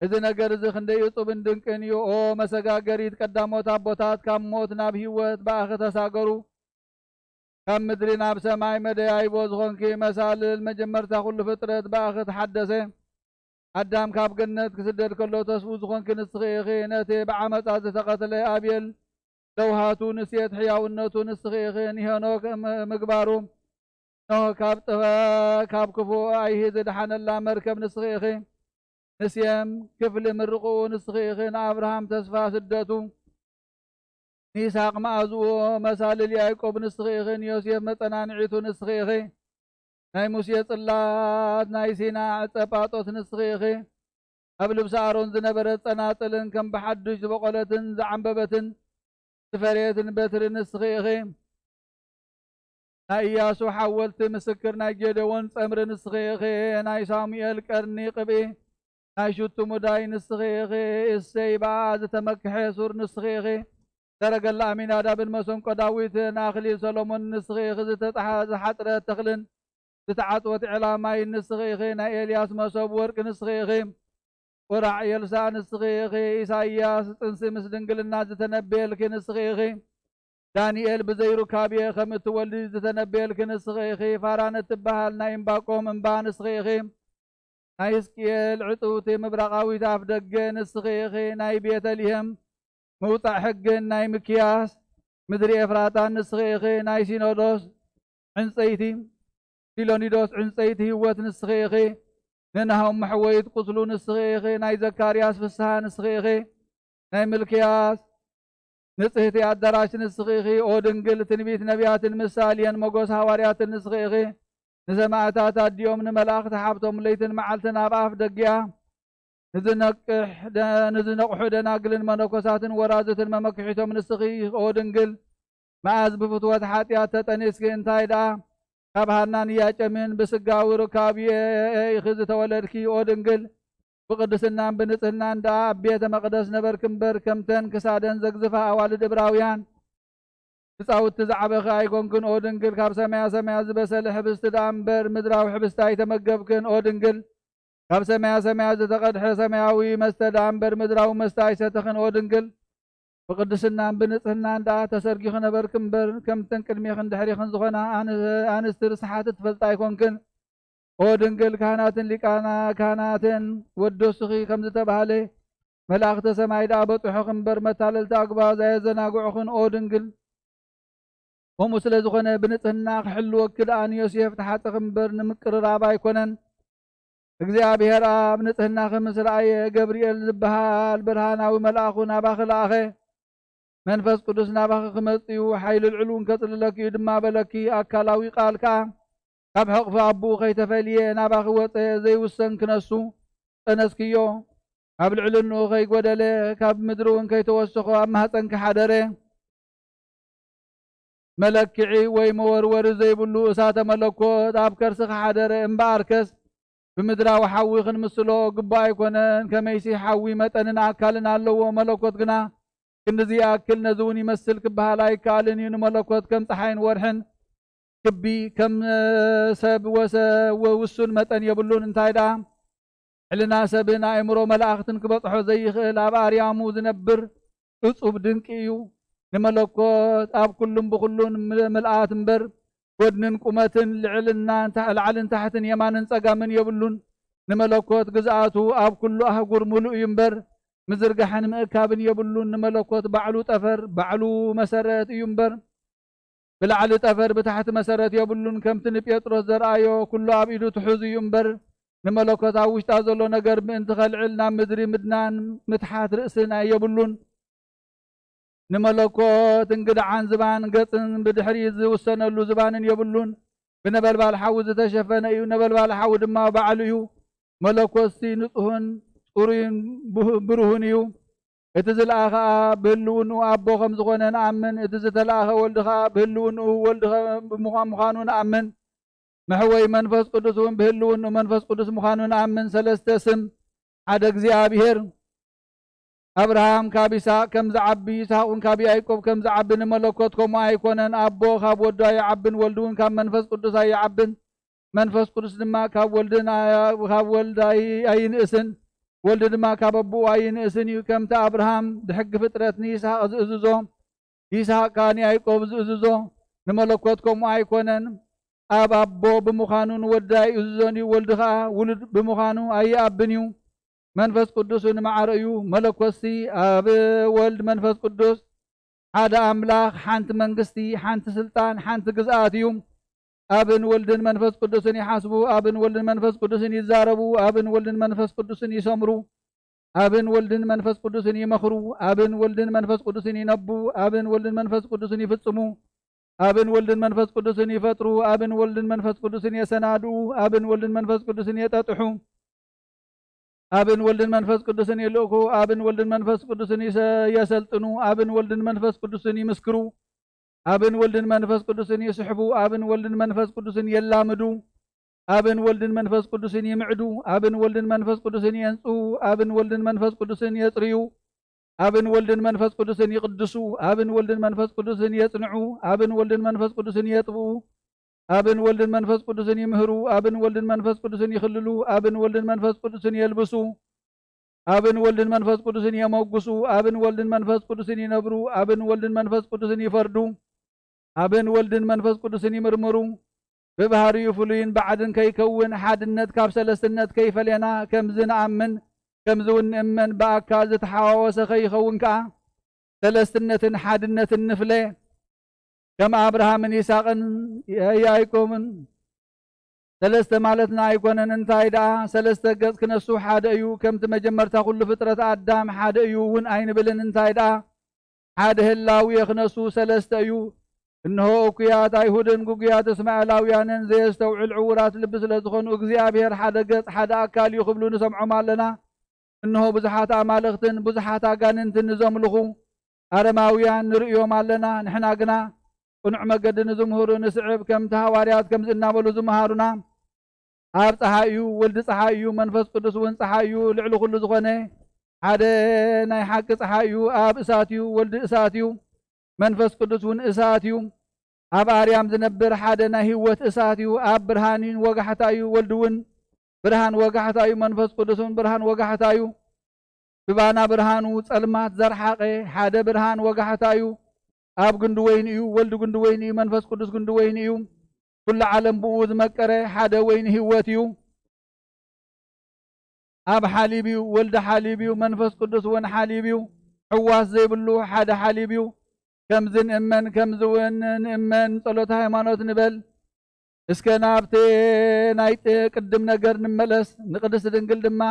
እዚ ነገር እዚ ክንደይ እጹብን ድንቅን እዩ። ኦ መሰጋገሪት ቀዳሞት ኣቦታት ካብ ሞት ናብ ህይወት ብኣኺ ተሳገሩ። ካብ ምድሪ ናብ ሰማይ መደያይቦ ዝኾንኪ መሳልል መጀመርታ ኩሉ ፍጥረት ብኣኺ ተሓደሰ። ኣዳም ካብ ገነት ክስደድ ከሎ ተስፉ ዝኾንኪ ንስኺ ኢኺ። ነቲ ብዓመጻ ዝተቐትለ ኣቤል ለውሃቱ ንሴት ሕያውነቱ ንስኺ ኢኺ። ንሄኖክ ም-፣ ምግባሩ ኖህ ካብ ጥፈ-፣ ካብ ክፉእ ኣይሂ ዝደሓነላ መርከብ ንስኺ ኢኺ። ንሴም ክፍሊ ምርቕኡ ንስኺ ኢኺ። ንኣብርሃም ተስፋ ስደቱ፣ ንይስሐቅ መኣዝኡ፣ መሳልል ያዕቆብ ንስኺ ኢኺ። ንዮሴፍ መጸናንዒቱ ንስኺ ኢኺ። ናይ ሙሴ ጽላት፣ ናይ ሲና ዕጸ ጳጦስ ንስኺ ኢኺ። ኣብ ልብሲ ኣሮን ዝነበረት ጸናጽልን ከም ብሓድሽ ዝበቖለትን ዝዓምበበትን ዝፈረየትን በትሪ ንስኺ ኢኺ። ናይ ኢያሱ ሓወልቲ ምስክር፣ ናይ ጌዴዎን ጸምሪ ንስኺ ኢኺ። ናይ ሳሙኤል ቀርኒ ቅብኢ፣ ናይ ሽቱ ሙዳይ ንስኺ ኢኺ። እሰይ ብኣ ዝተመክሐ ሱር ንስኺ ኢኺ። ሰረገላ ኣሚናዳብን መሰንቆ ዳዊትን ኣኽሊል ሰሎሞን ንስኺ ኢኺ። ዝተጣሓ-፣ ዝሓጽረት ተኽልን ዝተዓጽወት ዒላ ማይን ንስኺ ኢኺ። ናይ ኤልያስ መሶብ ወርቂ ንስኺ ኢኺ። ቁራዕ ኤልሳዕ ንስኺ ኢኺ። ኢሳይያስ ጽንሲ ምስ ድንግልና ዝተነበየልኪ ንስኺ ኢኺ። ዳንኤል ብዘይ ሩካቤ ከም እትወልዲ ዝተነበየልኪ ንስኺ ኢኺ። ፋራን እትበሃል ናይ እምባቆም እምባ ንስኺ ኢኺ። ናይ ሕዝቅኤል ዕጽውቲ ምብራቓዊት ኣፍ ደገ ንስኺ ኢኺ። ናይ ቤተልሔም ምውጻእ ሕግን ናይ ምክያስ ምድሪ ኤፍራታን ንስኺ ኢኺ። ናይ ሲኖዶስ ዕንጸይቲ ፊሎኒዶስ ዕንጸይቲ ህይወት ንስኺ ኢኺ። ንናሆም መሕወይት ቁስሉ ንስኺ ኢኺ። ናይ ዘካርያስ ፍስሃ ንስኺ ኢኺ። ናይ ምልክያስ ንጽህቲ ኣዳራሽ ንስኺ ኢኺ። ኦ ድንግል፣ ትንቢት ነቢያትን ምሳሌን ሞገስ ሃዋርያትን ንስኺ ኢኺ። ንሰማዕታት ኣዲኦም ንመላእኽቲ ሓብቶም ለይትን መዓልትን ኣብ ኣፍ ደጊኣ ንዝነቅሕ ደ-፣ ንዝነቕሑ ደናግልን መነኮሳትን ወራዝትን መመክሒቶም ንስኺ ኢኺ። ኦ ድንግል፣ መኣዝ ብፍትወት ሓጢኣት ተጠኒስኪ፣ እንታይ ደኣ ካብ ሃናን ኢያቄምን ብስጋዊ ርካብ ኢኺ ዝተወለድኪ። ኦ ድንግል፣ ብቅድስናን ብንጽህናን ደኣ ኣብ ቤተ መቕደስ ነበርኪ እምበር፣ ከምተን ክሳደን ዘግዝፋ ኣዋልድ እብራውያን ህጻውንቲ ዝዓበኺ ኣይኮንክን። ኦ ድንግል፣ ካብ ሰማያ ሰማያት ዝበሰለ ሕብስቲ ደኣ እምበር፣ ምድራዊ ሕብስቲ ኣይተመገብክን። ኦ ድንግል፣ ካብ ሰማያ ሰማያት ዝተቐድሐ ሰማያዊ መስተ ደኣ እምበር፣ ምድራዊ መስተ ኣይሰተኽን። ኦ ድንግል፣ ብቅድስናን ብንጽህናን ደኣ ተሰርጊኺ ነበርኪ እምበር፣ ከምተን ቅድሜኽን ድሕሬኽን ዝኾና ኣን-፣ ኣንስቲ ርስሓት ትፈልጣ ኣይኮንክን። ኦ ድንግል፣ ካህናትን ሊቃና ካህናትን ወደሱኺ ከም ዝተባህለ፣ መላእኽተ ሰማይ ደኣ በጽሑኺ እምበር፣ መታለልቲ ኣጉባዝ ኣየዘናግዑኽን። ኦ ድንግል፣ ከምኡ ስለ ዝኾነ፣ ብንጽህና ክሕልወኪ ደኣ ንዮሴፍ ተሓጸኺ እምበር፣ ንምቅርራብ ኣይኮነን። እግዚኣብሔር ኣብ ንጽህናኺ ምስ ረኣየ፣ ገብርኤል ዝበሃል ብርሃናዊ መልኣኹ ናባኺ ለኣኸ። መንፈስ ቅዱስ ናባኺ ክመጽእ እዩ፣ ሓይሊ ልዑል እውን ከጽልለኪ እዩ ድማ በለኪ። ኣካላዊ ቃል ከኣ ካብ ሕቕፊ ኣቦኡ ከይተፈልየ ናባኺ ወጸ። ዘይውሰን ክነሱ ጸነስክዮ። ካብ ልዕልንኡ ከይጎደለ፣ ካብ ምድሪ እውን ከይተወሰኾ ኣብ ማህጸንኪ ሓደረ። መለክዒ ወይ መወርወሪ ዘይብሉ እሳተ መለኮት ኣብ ከርስኺ ሓደረ። እምበኣርከስ፣ ብምድራዊ ሓዊ ክንምስሎ ግቡእ ኣይኮነን። ከመይሲ፣ ሓዊ መጠንን ኣካልን ኣለዎ፣ መለኮት ግና ክንድዚ ይኣክል፣ ነዚ እውን ይመስል ክበሃል ኣይከኣልን እዩ። ንመለኮት ከም ጸሓይን ወርሕን ክቢ፣ ከም ሰብ ወሰ-፣ ወ-፣ ውሱን መጠን የብሉን። እንታይ ደኣ፣ ሕልና ሰብን ኣእምሮ መላእኽትን ክበጽሖ ዘይኽእል፣ ኣብ ኣርያሙ ዝነብር እጹብ ድንቂ እዩ። ንመለኮት ኣብ ኩሉን ብኹሉን ም-፣ ምልኣት እምበር፣ ጎድንን ቁመትን፣ ልዕልና፣ ታ-፣ ላዕልን ታሕትን፣ የማንን ጸጋምን የብሉን። ንመለኮት ግዝኣቱ ኣብ ኩሉ ኣህጉር ምሉእ እዩ እምበር፣ ምዝርጋሕን ምእካብን የብሉን። ንመለኮት ባዕሉ ጠፈር፣ ባዕሉ መሰረት እዩ እምበር፣ ብላዕሊ ጠፈር ብታሕቲ መሰረት የብሉን። ከምቲ ንጴጥሮስ ዘርኣዮ፣ ኩሉ ኣብ ኢዱ ትሑዝ እዩ እምበር፣ ንመለኮት ኣብ ውሽጣ ዘሎ ነገር ምእንቲ ኸልዕል ናብ ምድሪ ምድናን ምትሓት ርእስን የብሉን። ንመለኮት እንግድዓን ዝባን ገጽን ብድሕሪ ዝውሰነሉ ዝባንን የብሉን። ብነበልባል ሓዊ ዝተሸፈነ እዩ፣ ነበልባል ሓዊ ድማ ባዕሉ እዩ። መለኮትሲ ንጹህን ጽሩይን ብህ-፣ ብሩህን እዩ። እቲ ዝለኣኸ ከኣ ብህልውንኡ ኣቦ ከም ዝኾነ ንኣምን፣ እቲ ዝተለኣኸ ወልድ ከኣ ብህልውንኡ ወልድ ከ-፣ ብምዃ-፣ ምዃኑ ንኣምን። መሕወይ መንፈስ ቅዱስ እውን ብህልውንኡ መንፈስ ቅዱስ ምዃኑ ንኣምን። ሰለስተ ስም፣ ሓደ እግዚኣብሔር። ኣብርሃም ካብ ይስሐቅ ከም ዝዓቢ፣ ይስሐቅ እውን ካብ ያዕቆብ ከም ዝዓቢ፣ ንመለኮት ከምኡ ኣይኮነን። ኣቦ ካብ ወዱ ኣይዓብን፣ ወልድ እውን ካብ መንፈስ ቅዱስ ኣይዓብን። መንፈስ ቅዱስ ድማ ካብ ወልድን ኣያ-፣ ካብ ወልድ ኣይ-፣ ኣይንእስን፣ ወልድ ድማ ካብ ኣቦኡ ኣይንእስን እዩ። ከምቲ ኣብርሃም ብሕጊ ፍጥረት ንይስሐቅ ዝእዝዞ፣ ይስሐቅ ከኣ ንያዕቆብ ዝእዝዞ፣ ንመለኮት ከምኡ ኣይኮነን። ኣብ ኣቦ ብምዃኑ ንወዲ ኣይእዝዞን እዩ፣ ወልድ ከኣ ውሉድ ብምዃኑ ኣይኣብን እዩ። መንፈስ ቅዱስ ንማዕረ እዩ። መለኮትሲ ኣብ ወልድ መንፈስ ቅዱስ ሓደ ኣምላኽ፣ ሓንቲ መንግስቲ፣ ሓንቲ ስልጣን፣ ሓንቲ ግዝኣት እዩ። ኣብን ወልድን መንፈስ ቅዱስን ይሓስቡ፣ ኣብን ወልድን መንፈስ ቅዱስን ይዛረቡ፣ ኣብን ወልድን መንፈስ ቅዱስን ይሰምሩ፣ ኣብን ወልድን መንፈስ ቅዱስን ይመኽሩ፣ ኣብን ወልድን መንፈስ ቅዱስን ይነቡ፣ ኣብን ወልድን መንፈስ ቅዱስን ይፍጽሙ፣ ኣብን ወልድን መንፈስ ቅዱስን ይፈጥሩ፣ ኣብን ወልድን መንፈስ ቅዱስን የሰናድኡ፣ ኣብን ወልድን መንፈስ ቅዱስን የጠጥሑ። ኣብን ወልድን መንፈስ ቅዱስን ይልእኩ፣ ኣብን ወልድን መንፈስ ቅዱስን ይሰ-፣ የሰልጥኑ፣ ኣብን ወልድን መንፈስ ቅዱስን ይምስክሩ፣ ኣብን ወልድን መንፈስ ቅዱስን ይስሕቡ፣ ኣብን ወልድን መንፈስ ቅዱስን የላምዱ፣ ኣብን ወልድን መንፈስ ቅዱስን ይምዕዱ፣ ኣብን ወልድን መንፈስ ቅዱስን የንጽሁ፣ ኣብን ወልድን መንፈስ ቅዱስን የጽርዩ፣ ኣብን ወልድን መንፈስ ቅዱስን ይቕድሱ፣ ኣብን ወልድን መንፈስ ቅዱስን የጽንዑ፣ ኣብን ወልድን መንፈስ ቅዱስን የጥብኡ፣ ኣብን ወልድን መንፈስ ቅዱስን ይምህሩ፣ ኣብን ወልድን መንፈስ ቅዱስን ይኽልሉ፣ ኣብን ወልድን መንፈስ ቅዱስን የልብሱ፣ ኣብን ወልድን መንፈስ ቅዱስን የመጉሱ፣ ኣብን ወልድን መንፈስ ቅዱስን ይነብሩ፣ ኣብን ወልድን መንፈስ ቅዱስን ይፈርዱ፣ ኣብን ወልድን መንፈስ ቅዱስን ይምርምሩ። ብባህሪኡ ፍሉይን ባዕድን ከይከውን፣ ሓድነት ካብ ሰለስትነት ከይፈለየና ከምዚ ንኣምን፣ ከምዚ እውን ንእመን፣ ብኣካል ዝተሓዋወሰ ከይኸውን ከኣ፣ ሰለስትነትን ሓድነትን ንፍለ። ከም ኣብርሃምን ይስሐቅን ያዕቆብን ሰለስተ ማለትና ኣይኮነን። እንታይ ደኣ፣ ሰለስተ ገጽ ክነሱ ሓደ እዩ። ከምቲ መጀመርታ ኩሉ ፍጥረት ኣዳም ሓደ እዩ እውን ኣይንብልን። እንታይ ደኣ፣ ሓደ ህላዌ ክነሱ ሰለስተ እዩ። እንሆ፣ እኩያት ኣይሁድን ግጉያት እስማኤላውያንን ዘየስተውዕል ዕዉራት ልቢ ስለ ዝኾኑ፣ እግዚኣብሔር ሓደ ገጽ ሓደ ኣካል እዩ ክብሉ ንሰምዖም ኣለና። እንሆ፣ ብዙሓት ኣማልኽትን ብዙሓት ኣጋንንትን ንዘምልኹ ኣረማውያን ንርእዮም ኣለና። ንሕና ግና ቅኑዕ መገዲ ንዝምህሩ ንስዕብ፣ ከምቲ ሃዋርያት ከምዚ እናበሉ ዝመሃሩና፣ ኣብ ጸሓይ እዩ፣ ወልዲ ጸሓይ እዩ፣ መንፈስ ቅዱስ እውን ጸሓይ እዩ፣ ልዕሊ ኩሉ ዝኾነ ሓደ ናይ ሓቂ ጸሓይ እዩ፣ ኣብ እሳት እዩ፣ ወልዲ እሳት እዩ፣ መንፈስ ቅዱስ እውን እሳት እዩ። ኣብ ኣርያም ዝነብር ሓደ ናይ ህይወት እሳት እዩ፣ ኣብ ብርሃን እዩ፣ ወጋሕታ እዩ፣ ወልዲ እውን ብርሃን ወጋሕታ እዩ፣ መንፈስ ቅዱስ እውን ብርሃን ወጋሕታ እዩ። ብባና ብርሃኑ ጸልማት ዘርሓቐ ሓደ ብርሃን ወጋሕታ እዩ። ኣብ ግንዲ ወይኒ እዩ፣ ወልዲ ግንዲ ወይኒ እዩ፣ መንፈስ ቅዱስ ግንዲ ወይኒ እዩ። ኩሉ ዓለም ብኡ ዝመቀረ ሓደ ወይኒ ህይወት እዩ። ኣብ ሓሊብ እዩ፣ ወልዲ ሓሊብ እዩ፣ መንፈስ ቅዱስ እውን ሓሊብ እዩ። ሕዋስ ዘይብሉ ሓደ ሓሊብ እዩ። ከምዚ ንእመን፣ ከምዚ እውን ንእመን፣ ጸሎተ ሃይማኖት ንበል። እስከ ናብቲ ናይ ጥ-፣ ቅድም ነገር ንመለስ። ንቅድስት ድንግል ድማ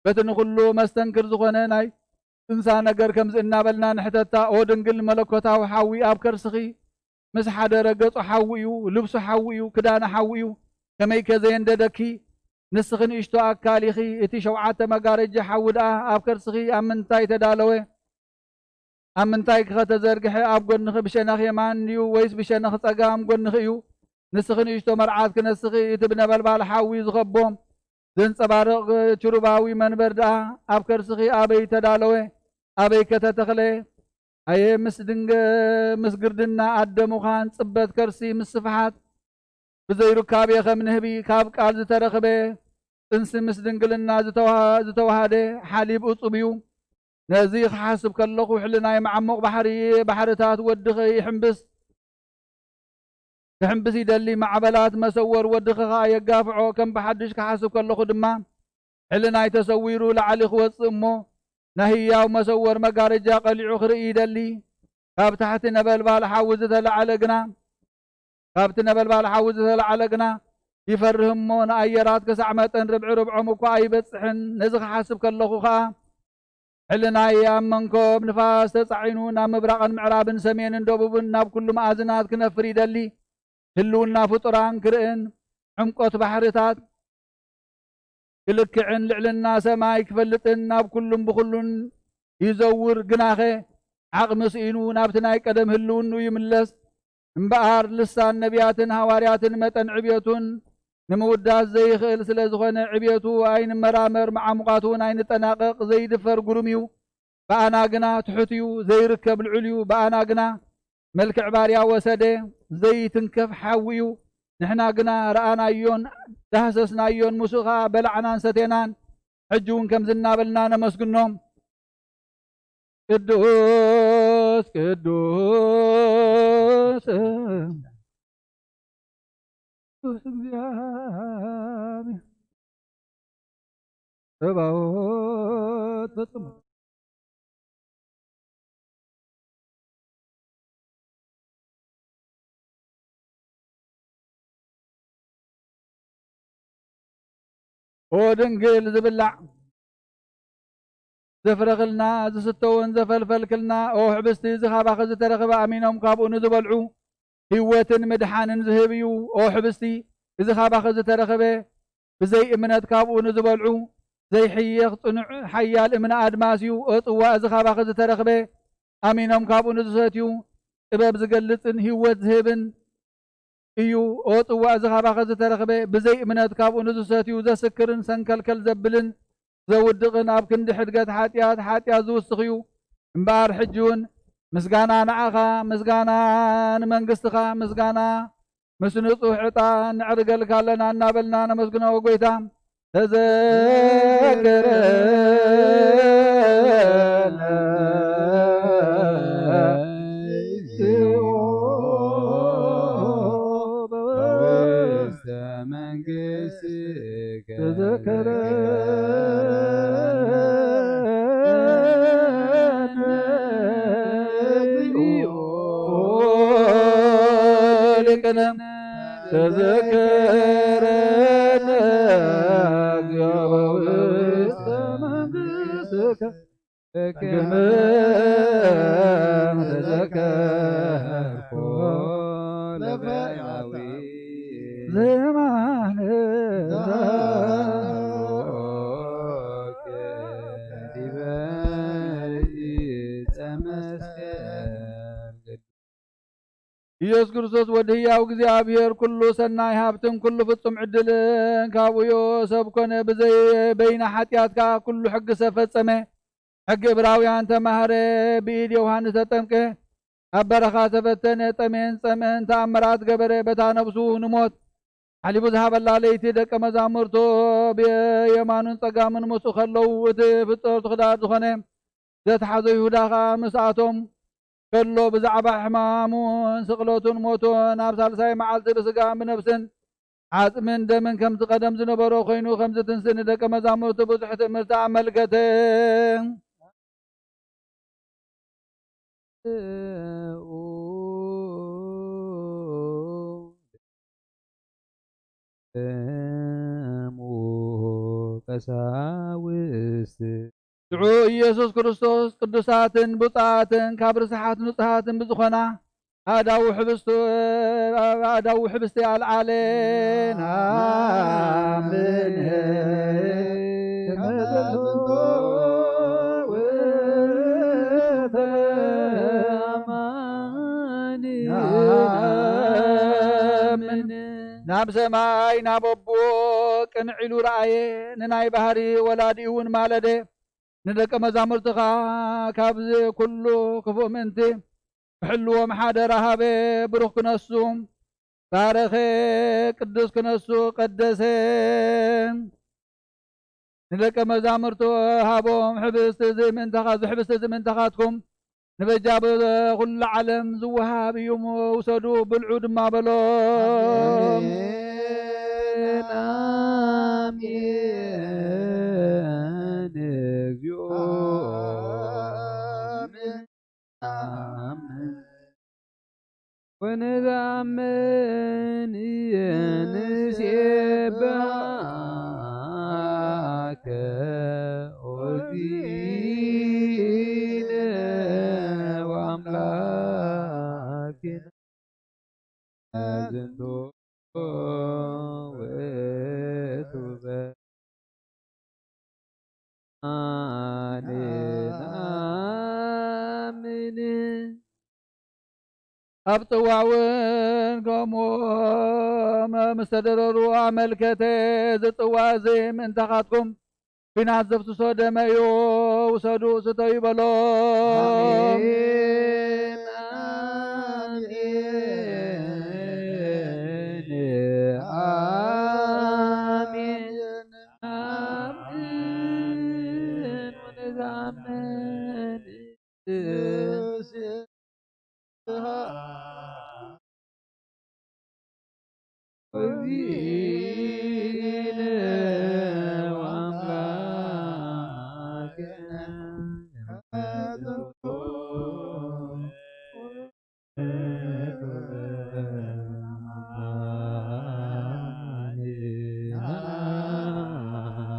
በቲ ንኹሉ መስተንክር ዝኾነ ናይ ጥንሳ ነገር ከምዚ እናበልና ንሕተታ። ኦ ድንግል፣ መለኮታዊ ሓዊ ኣብ ከርስኺ ምስ ሓደረ፣ ገጹ ሓዊ እዩ፣ ልብሱ ሓዊ እዩ፣ ክዳነ ሓዊ እዩ። ከመይከ ዘየንደደኪ? ንስኺ ንእሽቶ ኣካል ኢኺ፣ እቲ ሸውዓተ መጋረጃ ሓዊ ደኣ ኣብ ከርስኺ ኣብ ምንታይ ተዳለወ? ኣብ ምንታይ ከ ተዘርግሐ? ኣብ ጎንኺ ብሸነኽ የማን ድዩ ወይስ ብሸነኽ ጸጋም ጎንኺ እዩ? ንስኺ ንእሽቶ መርዓት ክነስኺ፣ እቲ ብነበልባል ሓዊ ዝኸቦ ዘንጸባርቕ ችሩባዊ መንበር ደኣ ኣብ ከርስኺ ኣበይ ተዳለወ? ኣበይ ከ ተተኽለ? ኣየ ምስ ድንገ-፣ ምስ ግርድና ኣደ ምዃን፣ ጽበት ከርሲ ምስ ስፍሓት፣ ብዘይ ሩካቤ ከም ንህቢ ካብ ቃል ዝተረኽበ፣ ጥንሲ ምስ ድንግልና ዝተዋ-፣ ዝተዋሃደ ሓሊብ እጹብ እዩ። ነዚ ክሓስብ ከለኹ፣ ሕልናይ መዓሙቕ ባሕሪ፣ ባሕርታት ወድኺ ይሕምብስ፣ ክሕምብስ ይደሊ፣ ማዕበላት መሰወር ወድኺ ኸኣ የጋፍዖ። ከም ብሓድሽ ክሓስብ ከለኹ ድማ፣ ሕልናይ ተሰዊሩ ላዕሊ ክወጽእ እሞ፣ ናይ ህያው መሰወር መጋረጃ ቀሊዑ ክርኢ ይደሊ። ካብ ታሕቲ ነበልባል ሓዊ ዝተላዕለ ግና፣ ካብቲ ነበልባል ሓዊ ዝተላዕለ ግና ይፈርህ እሞ፣ ንኣየራት ክሳዕ መጠን ርብዒ ርብዖም እኳ ኣይበጽሕን። ነዚ ክሓስብ ከለኹ ኸኣ፣ ሕልናይ ኣብ መንኮብ ንፋስ ተጻዒኑ፣ ናብ ምብራቕን ምዕራብን ሰሜንን ደቡብን ናብ ኩሉ መኣዝናት ክነፍር ይደሊ። ህልውና ፍጡራን ክርእን፣ ዕምቆት ባሕርታት ክልክዕን፣ ልዕልና ሰማይ ክፈልጥን፣ ናብ ኩሉን ብኹሉን ይዘውር። ግናኸ ዓቕሚ ስኢኑ ናብቲ ናይ ቀደም ህልውንኡ ይምለስ። እምበኣር ልሳን ነቢያትን ሃዋርያትን መጠን ዕብየቱን ንምውዳስ ዘይኽእል ስለ ዝኾነ፣ ዕብየቱ ኣይንመራመር፣ መዓሙቓቱ እውን ኣይንጠናቐቕ፣ ዘይድፈር ግሩም እዩ። ብኣና ግና ትሑት እዩ፣ ዘይርከብ ልዑል እዩ። ብኣና ግና መልክዕ ባርያ ወሰደ፣ ዘይትንከፍ ሓዊ እዩ። ንሕና ግና ረኣናዮን ዳህሰስናዮን፣ ምስኡ ኸኣ በላዕናን ሰቴናን። ሕጂ እውን ከምዚ እናበልና ነመስግኖም። ቅዱስ ቅዱስ ቅዱስ እግዚኣብሔር ጸባኦት ፈጽሞ ኦ ድንግል ዝብላዕ ዘፍረኽልና ዝስተውን ዘፈልፈልክልና ኦ ሕብስቲ እዚ ካባኺ ዝተረኽበ ኣሚኖም ካብኡ ንዝበልዑ ህይወትን ምድሓንን ዝህብ እዩ። ኦ ሕብስቲ እዚ ካባኺ ዝተረኽበ ብዘይ እምነት ካብኡ ንዝበልዑ ዘይሕየኽ ጽኑዕ ሓያል እምነ ኣድማስ እዩ። ኦ ጽዋ እዚ ካባኺ ዝተረኽበ ኣሚኖም ካብኡ ንዝሰትዩ ጥበብ ዝገልጽን ህይወት ዝህብን እዩ። ኦ ጽዋ እዚ ካባኺ ዝተረኽበ ብዘይ እምነት ካብኡ ንዝሰትዩ ዘስክርን ሰንከልከል ዘብልን ዘውድቕን ኣብ ክንዲ ሕድገት ሓጢኣት፣ ሓጢኣት ዝውስኽ እዩ። እምበኣር ሕጂ እውን ምስጋና ንዓኻ፣ ምስጋና ንመንግስትኻ፣ ምስጋና ምስ ንጹሕ ዕጣን ነዕርገልካ ኣለና እናበልና ነመስግኖ። ጎይታ ተዘክረና እግዚኦ በውስተ መንግስትከ ተዘክረና እግዚኦ ሊቅነ ተዘከረነ እግዚኦ በውስተ መንግሥትከ። በከመ ተዘከርኮ ለፈያዊ ዘማነ ዲበ ዕፀ መስቀል። ኢየሱስ ክርስቶስ ወዲ ህያው እግዚኣብሔር፣ ኩሉ ሰናይ ሃብትን ኩሉ ፍጹም ዕድልን ካብኡ እዩ። ሰብ ኮነ፣ ብዘይ በይነ ሓጢኣት ከኣ ኩሉ ሕጊ ተፈጸመ። ሕጊ ዕብራውያን ተማህረ፣ ብኢድ ዮሃንስ ተጠምቀ፣ ኣብ በረኻ ተፈተነ፣ ጠሜን ጸምእን ተኣምራት ገበረ። በታ ነፍሱ ንሞት ሓሊፉ ዝሃበላ ለይቲ ደቀ መዛሙርቱ ብየማኑን ጸጋምን ምስኡ ከለዉ፣ እቲ ፍጥረቱ ክዳር ዝኾነ ዘትሓዞ ይሁዳ ኸኣ ምስኣቶም ከሎ፣ ብዛዕባ ሕማሙን ስቕለቱን ሞቱን ኣብ ሳልሳይ መዓልቲ ብስጋን ብነፍስን ዓጽምን ደምን ከምቲ ቀደም ዝነበሮ ኮይኑ ከም ዝትንስእ ንደቀ መዛሙርቱ ብዙሕ ትእምርቲ ኣመልከተ። እሙ ቀሳውስት። ሽዑ ኢየሱስ ክርስቶስ ቅዱሳትን ብፁዓትን ካብ ርስሓት ንጹሃትን ብዝኾና ኣእዳዉ ሕብስቱ-፣ ኣእዳዉ ሕብስቲ ኣልዓለ። ናምን ከመ ዝንቱ ውእቱ ኣማኒ ናምን። ናብ ሰማይ ናብ ኣቦ ቅንዕ ኢሉ ረኣየ። ንናይ ባህሪ ወላዲኡ እውን ማለደ። ንደቀ መዛሙርቲ ኸኣ ካብዚ ኩሉ ክፉእ ምእንቲ ክሕልዎም ሓደራ ሃበ። ብሩኽ ክነሱ ባረኸ፣ ቅዱስ ክነሱ ቀደሰ። ንደቀ መዛሙርቱ ሃቦም፣ "ሕብስቲ እዚ ምእንታኻ-፣ እዚ ሕብስቲ እዚ ምእንታኻትኩም ንበጃ በኩሉ ዓለም ዝወሃብ እዩ፣ እሞ ውሰዱ፣ ብልዑ ድማ" በሎም። ኣሜን፣ ኣሜን፣ እግዚኦ። ኣሜን። ወንዘምን ንሴብሐከ ኦ እግዚእነ ወአምላክነ። ዝንቱ ውእቱ በ-፣ ኣነ ነኣምን። ኣብ ጽዋእ እውን ከምኡ ምስ ተደረሩ ኣመልከተ። እዚ ጽዋእ እዚ ምእንታኻትኩም ኲናት ዘፍስሶ ደመ እዩ፣ ውሰዱ፣ ስተዩ በሎም። ኣሜን፣ ኣሜን፣ ኣሜን። ወንዘምን እግዚእነ ወአምላክነ።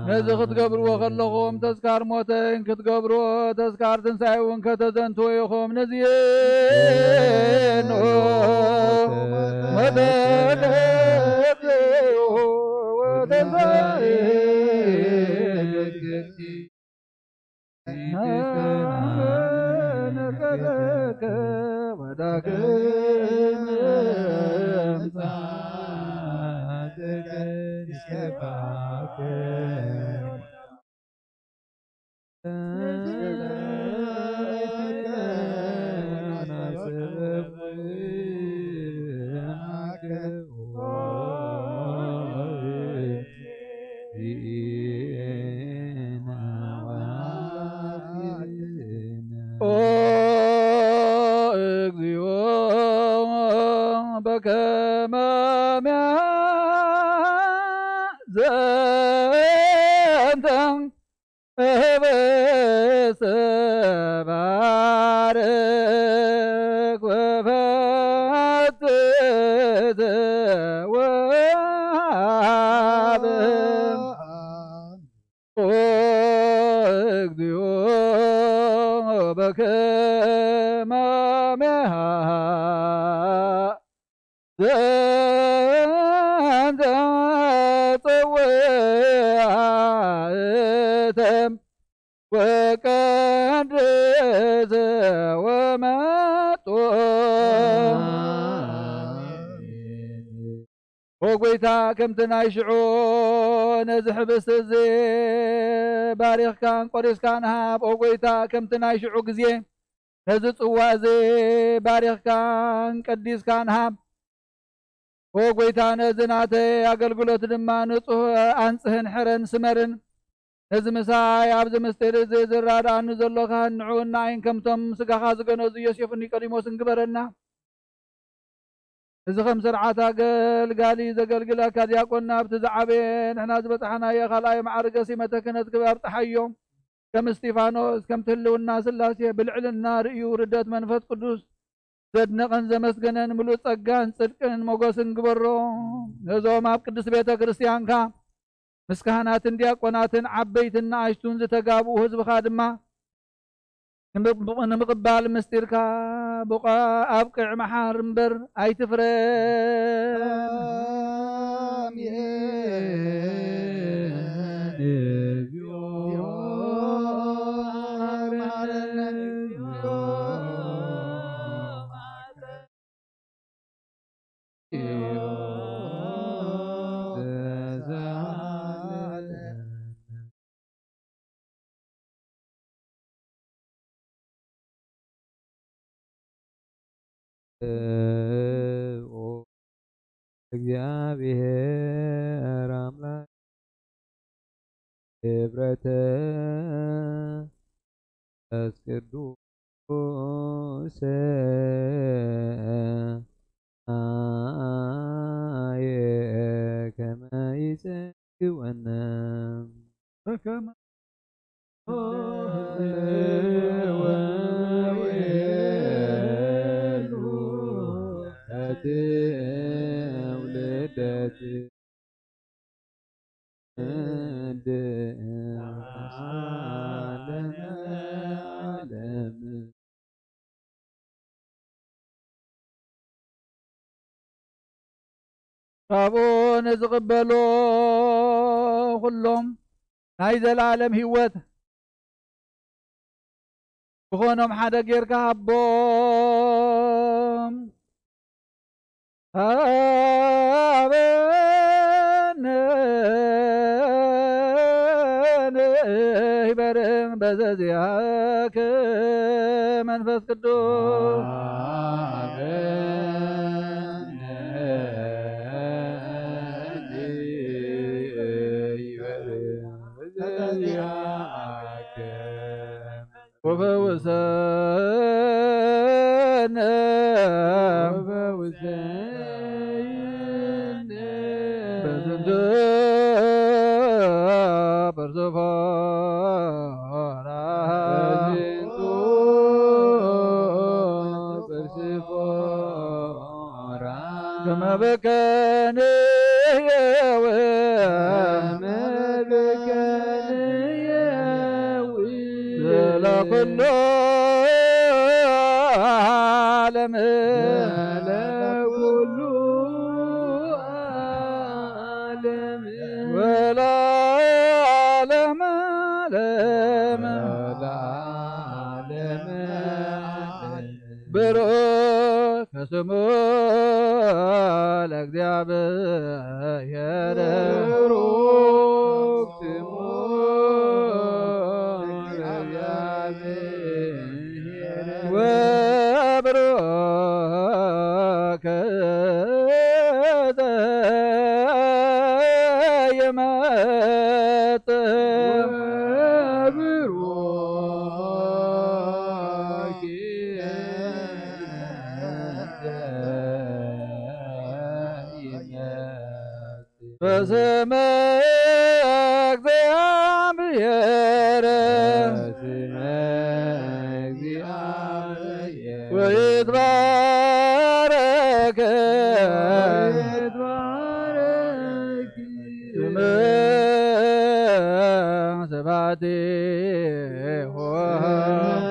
ነዚ ክትገብርዎ ከለኹም፣ ተስካር ሞተይን ክትገብርዎ፣ ተስካር ትንሳኤ እውን ከተዘንትዎ ኢኹም። ነዚ የንኦ መጠነ ወተንሳኤ ኦ እግዚኦ በከመ ሚያዘንተ ህብስተ ባርክ ወፈትት ዘንተ ጸውዓተ ወቀድሰ ወመጡ። ኦ ጎይታ፣ ከምቲ ናይ ሽዑ ነዚ ሕብስቲ እዚ ባሪኽካን ቆሪስካን ሃብ። ኦ ጎይታ፣ ከምቲ ናይ ሽዑ ግዜ ነዚ ጽዋ እዚ ባሪኽካን ቀዲስካን ሃብ። ኦ ጎይታ፣ ነዚ ናተይ ኣገልግሎት ድማ ንጹህ ኣንጽህን ሕረን ስመርን። ነዚ ምሳይ ኣብዚ ምስጢር እዚ ዝራድኣኒ ዘሎ ካህን ንዑ እናኣይን ከምቶም ስጋኻ ዝገነዙ ዮሴፍን ኒቆዲሞስን ግበረና። እዚ ከም ስርዓት ኣገልጋሊ ዘገልግለካ ዲያቆን ናብቲ ዝዓበየ ንሕና ዝበጽሓናዮ ካልኣይ ማዕርገ ሲመተ ክህነት ክብ ኣብጽሓዮ። ከም እስጢፋኖስ፣ ከምቲ ህልውና ስላሴ ብልዕልና ርእዩ ርደት መንፈስ ቅዱስ ዘድነቐን ዘመስገነን ምሉእ ጸጋን ጽድቅን ሞገስን ግበሮ። ነዞም ኣብ ቅድስት ቤተ ክርስቲያንካ ምስ ካህናትን ዲያቆናትን ዓበይትን ንኣሽቱን ዝተጋብኡ ህዝብኻ ድማ ንምቕ-፣ ንምቕባል ምስጢርካ ብቑ-፣ ኣብቅዕ፣ መሓር እምበር ኣይትፍረድ። እግዚአብሔር አምላክ ክብረተ መንፈስ ቅዱስ አየ ከመ ይጸግወነ በከመ ወውእቱ ለትውልደት ካብኡ ንዝቕበሎ ኩሎም ናይ ዘለኣለም ህይወት ክኾኖም ሓደ ጌርካ ሃቦም። ሃበነ ንህበርም በዘዚያከ መንፈስ ቅዱስ። ወፈውሰነ በዝንቱ ፐርሲፎራ። ከመ በከንየው ለኩሉ ዓለም። ለኩሉ ዓለም። ወለዓለመ ዓለም። ወለዓለመ ዓለም። ብሩክ ስሙ ለእግዚአብሔር። ብሩክ ስሙ ለእግዚአብሔር። ወብሩክ ዘየመጽእ። ወብሩክ ዘየመጽእ። በስመ እግዚአብሔር። በስመ እግዚአብሔር። ወይትባረክ። ወይትባረክ። ስምህ ስብሐት ይሁን።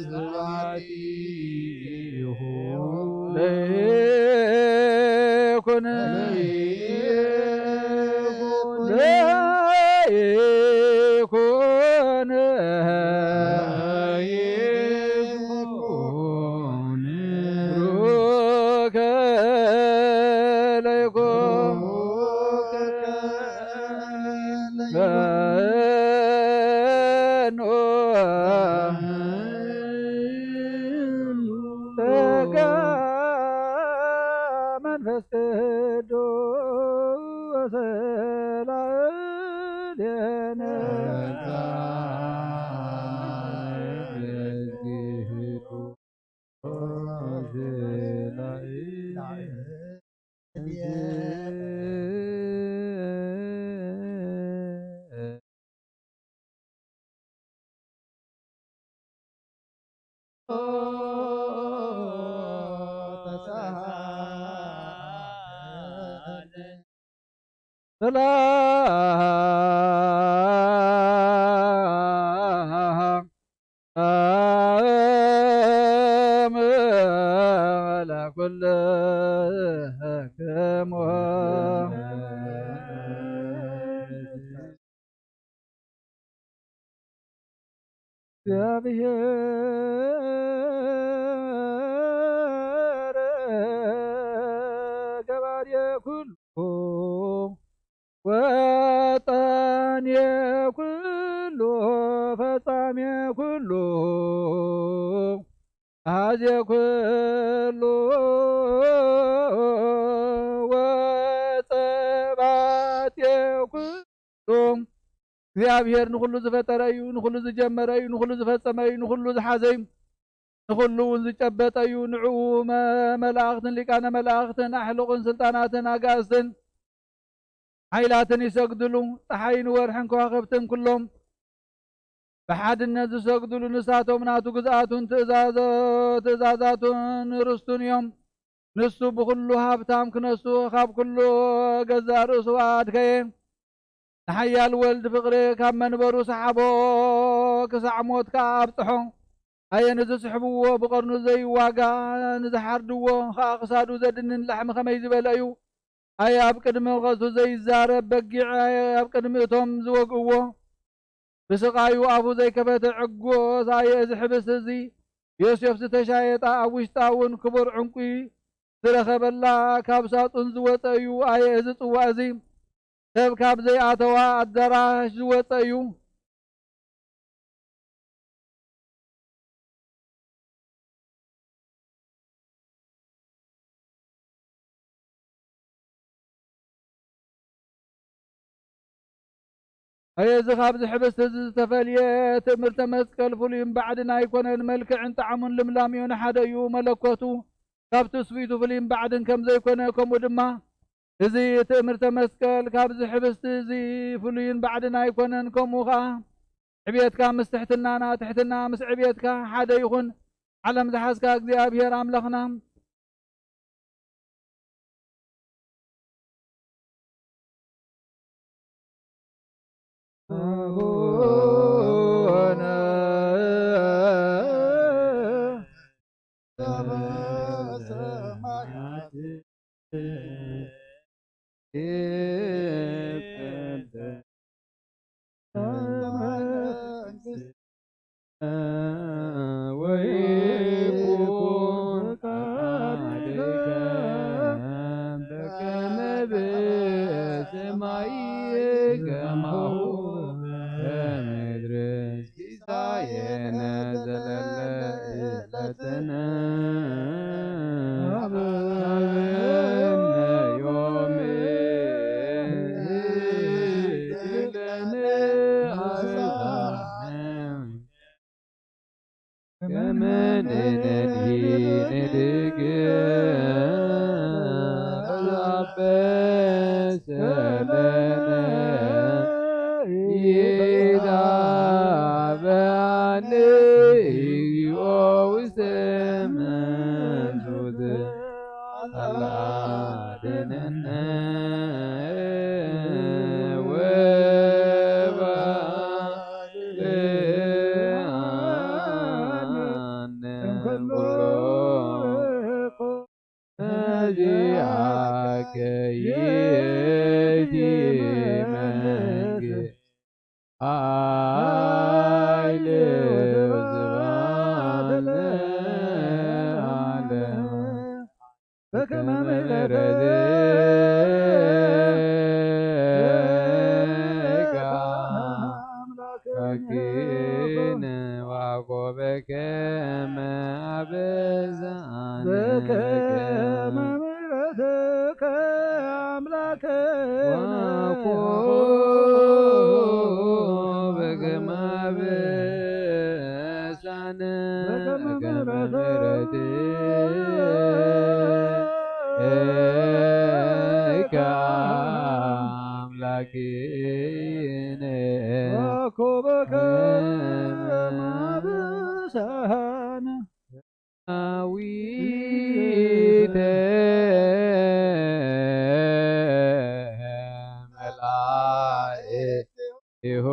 ስብሐት ይሁን። ለይኩን ለይኩን ብሩከ ለይኩን በኖ ጸጋ መንፈስ ቅዱስ ላዕሌነ። ሰላም ለኩልክሙ። እግዚአብሔር ገባሬ ኩሉ ወጣኔ ኩሉ ፈጻሜ ኩሉ አዜ ኩሉ ወጸባቴ ኩሉ። እግዚኣብሔር ንኹሉ ዝፈጠረ እዩ፣ ንኹሉ ዝጀመረ እዩ፣ ንኹሉ ዝፈጸመ እዩ፣ ንኹሉ ዝሓዘ እዩ፣ ንኹሉ እውን ዝጨበጠ እዩ። ንዕኡ መ-፣ መላእኽትን ሊቃነ መላእኽትን ኣሕሉቕን ስልጣናትን ኣጋእዝትን ሓይላትን ይሰግድሉ። ጸሓይን ወርሕን ከዋኽብትን ኩሎም ብሓድነት ዝሰግድሉ፣ ንሳቶም ናቱ ግዝኣቱን ትእዛዘ-፣ ትእዛዛቱን ርስቱን እዮም። ንሱ ብኹሉ ሃብታም ክነሱ፣ ካብ ኩሉ ገዛእ ርእሱ ኣድከየ። ንሓያል ወልድ ፍቕሪ ካብ መንበሩ ሰሓቦ፣ ክሳዕ ሞት ከኣ ኣብጽሖ። ኣየ ንዝስሕብዎ ብቐርኑ ዘይዋጋ፣ ንዝሓርድዎ ኸኣ ክሳዱ ዘድንን ላሕሚ ከመይ ዝበለ እዩ! ኣየ ኣብ ቅድሚ ቐሱ ዘይዛረብ በጊዕ፣ ኣየ ኣብ ቅድሚ እቶም ዝወግእዎ ብስቓዩ ኣፉ ዘይከፈተ ዕጉስ፣ ኣየ እዚ ሕብስቲ እዚ ዮሴፍ ዝተሻየጣ፣ ኣብ ውሽጣ እውን ክቡር ዕንቁ ዝረኸበላ፣ ካብ ሳጹን ዝወጸ እዩ። ኣየ እዚ ጽዋ እዚ ሰብ ካብ ዘይኣተዋ ኣዳራሽ ዝወጸ እዩ። ኣየ እዚ ኻብዚ ሕብስቲ እዚ ዝተፈልየ ትእምርተ መስቀል ፍሉይን ባዕድን ኣይኮነን፣ መልክዕን ጣዕሙን ልምላሜኡን ሓደ እዩ። መለኮቱ ካብ ትስብእቱ ፍሉይን ባዕድን ከም ዘይኮነ፣ ከምኡ ድማ እዚ ትእምርተ መስቀል ካብዚ ሕብስቲ እዚ ፍሉይን ባዕድን ኣይኮነን። ከምኡ ኸኣ ዕብየትካ ምስ ትሕትናና፣ ትሕትና ምስ ዕብየትካ ሓደ ይኹን። ዓለም ዝሓዝካ እግዚኣብሔር ኣምላኽና፣ ኣቡነ ዘበሰማያት ይትቀደስ ስምከ ወይኩን ፈቃድከ በከመ በሰማይ ከማሁ በምድር። ሲሳየነ ዘለለ ዕለትነ ሀበነ ዮም። ከመ ንሕነኒ ንድግፍ ለዘአበሰ ለነ ኢታብአነ እግዚኦ ውስተ መንሱት። አድነነ ወባልዓነ እምኩሉ ነዚአከ ከይቲ መንግስት ኃይል ወስብሐት ለዓለመ ዓለም። በከመ ምሕረትከ አምላክነ ወያዕቆብ በከመ አበዛነ በከመ ምሕረትከ አምላክነ ወያዕቆብ በከመ አበሳነ በከመ ምሕረትከ አምላክነ ወያዕቆብ በከመ አበሳነ። ዳዊተ መላእክቲሁ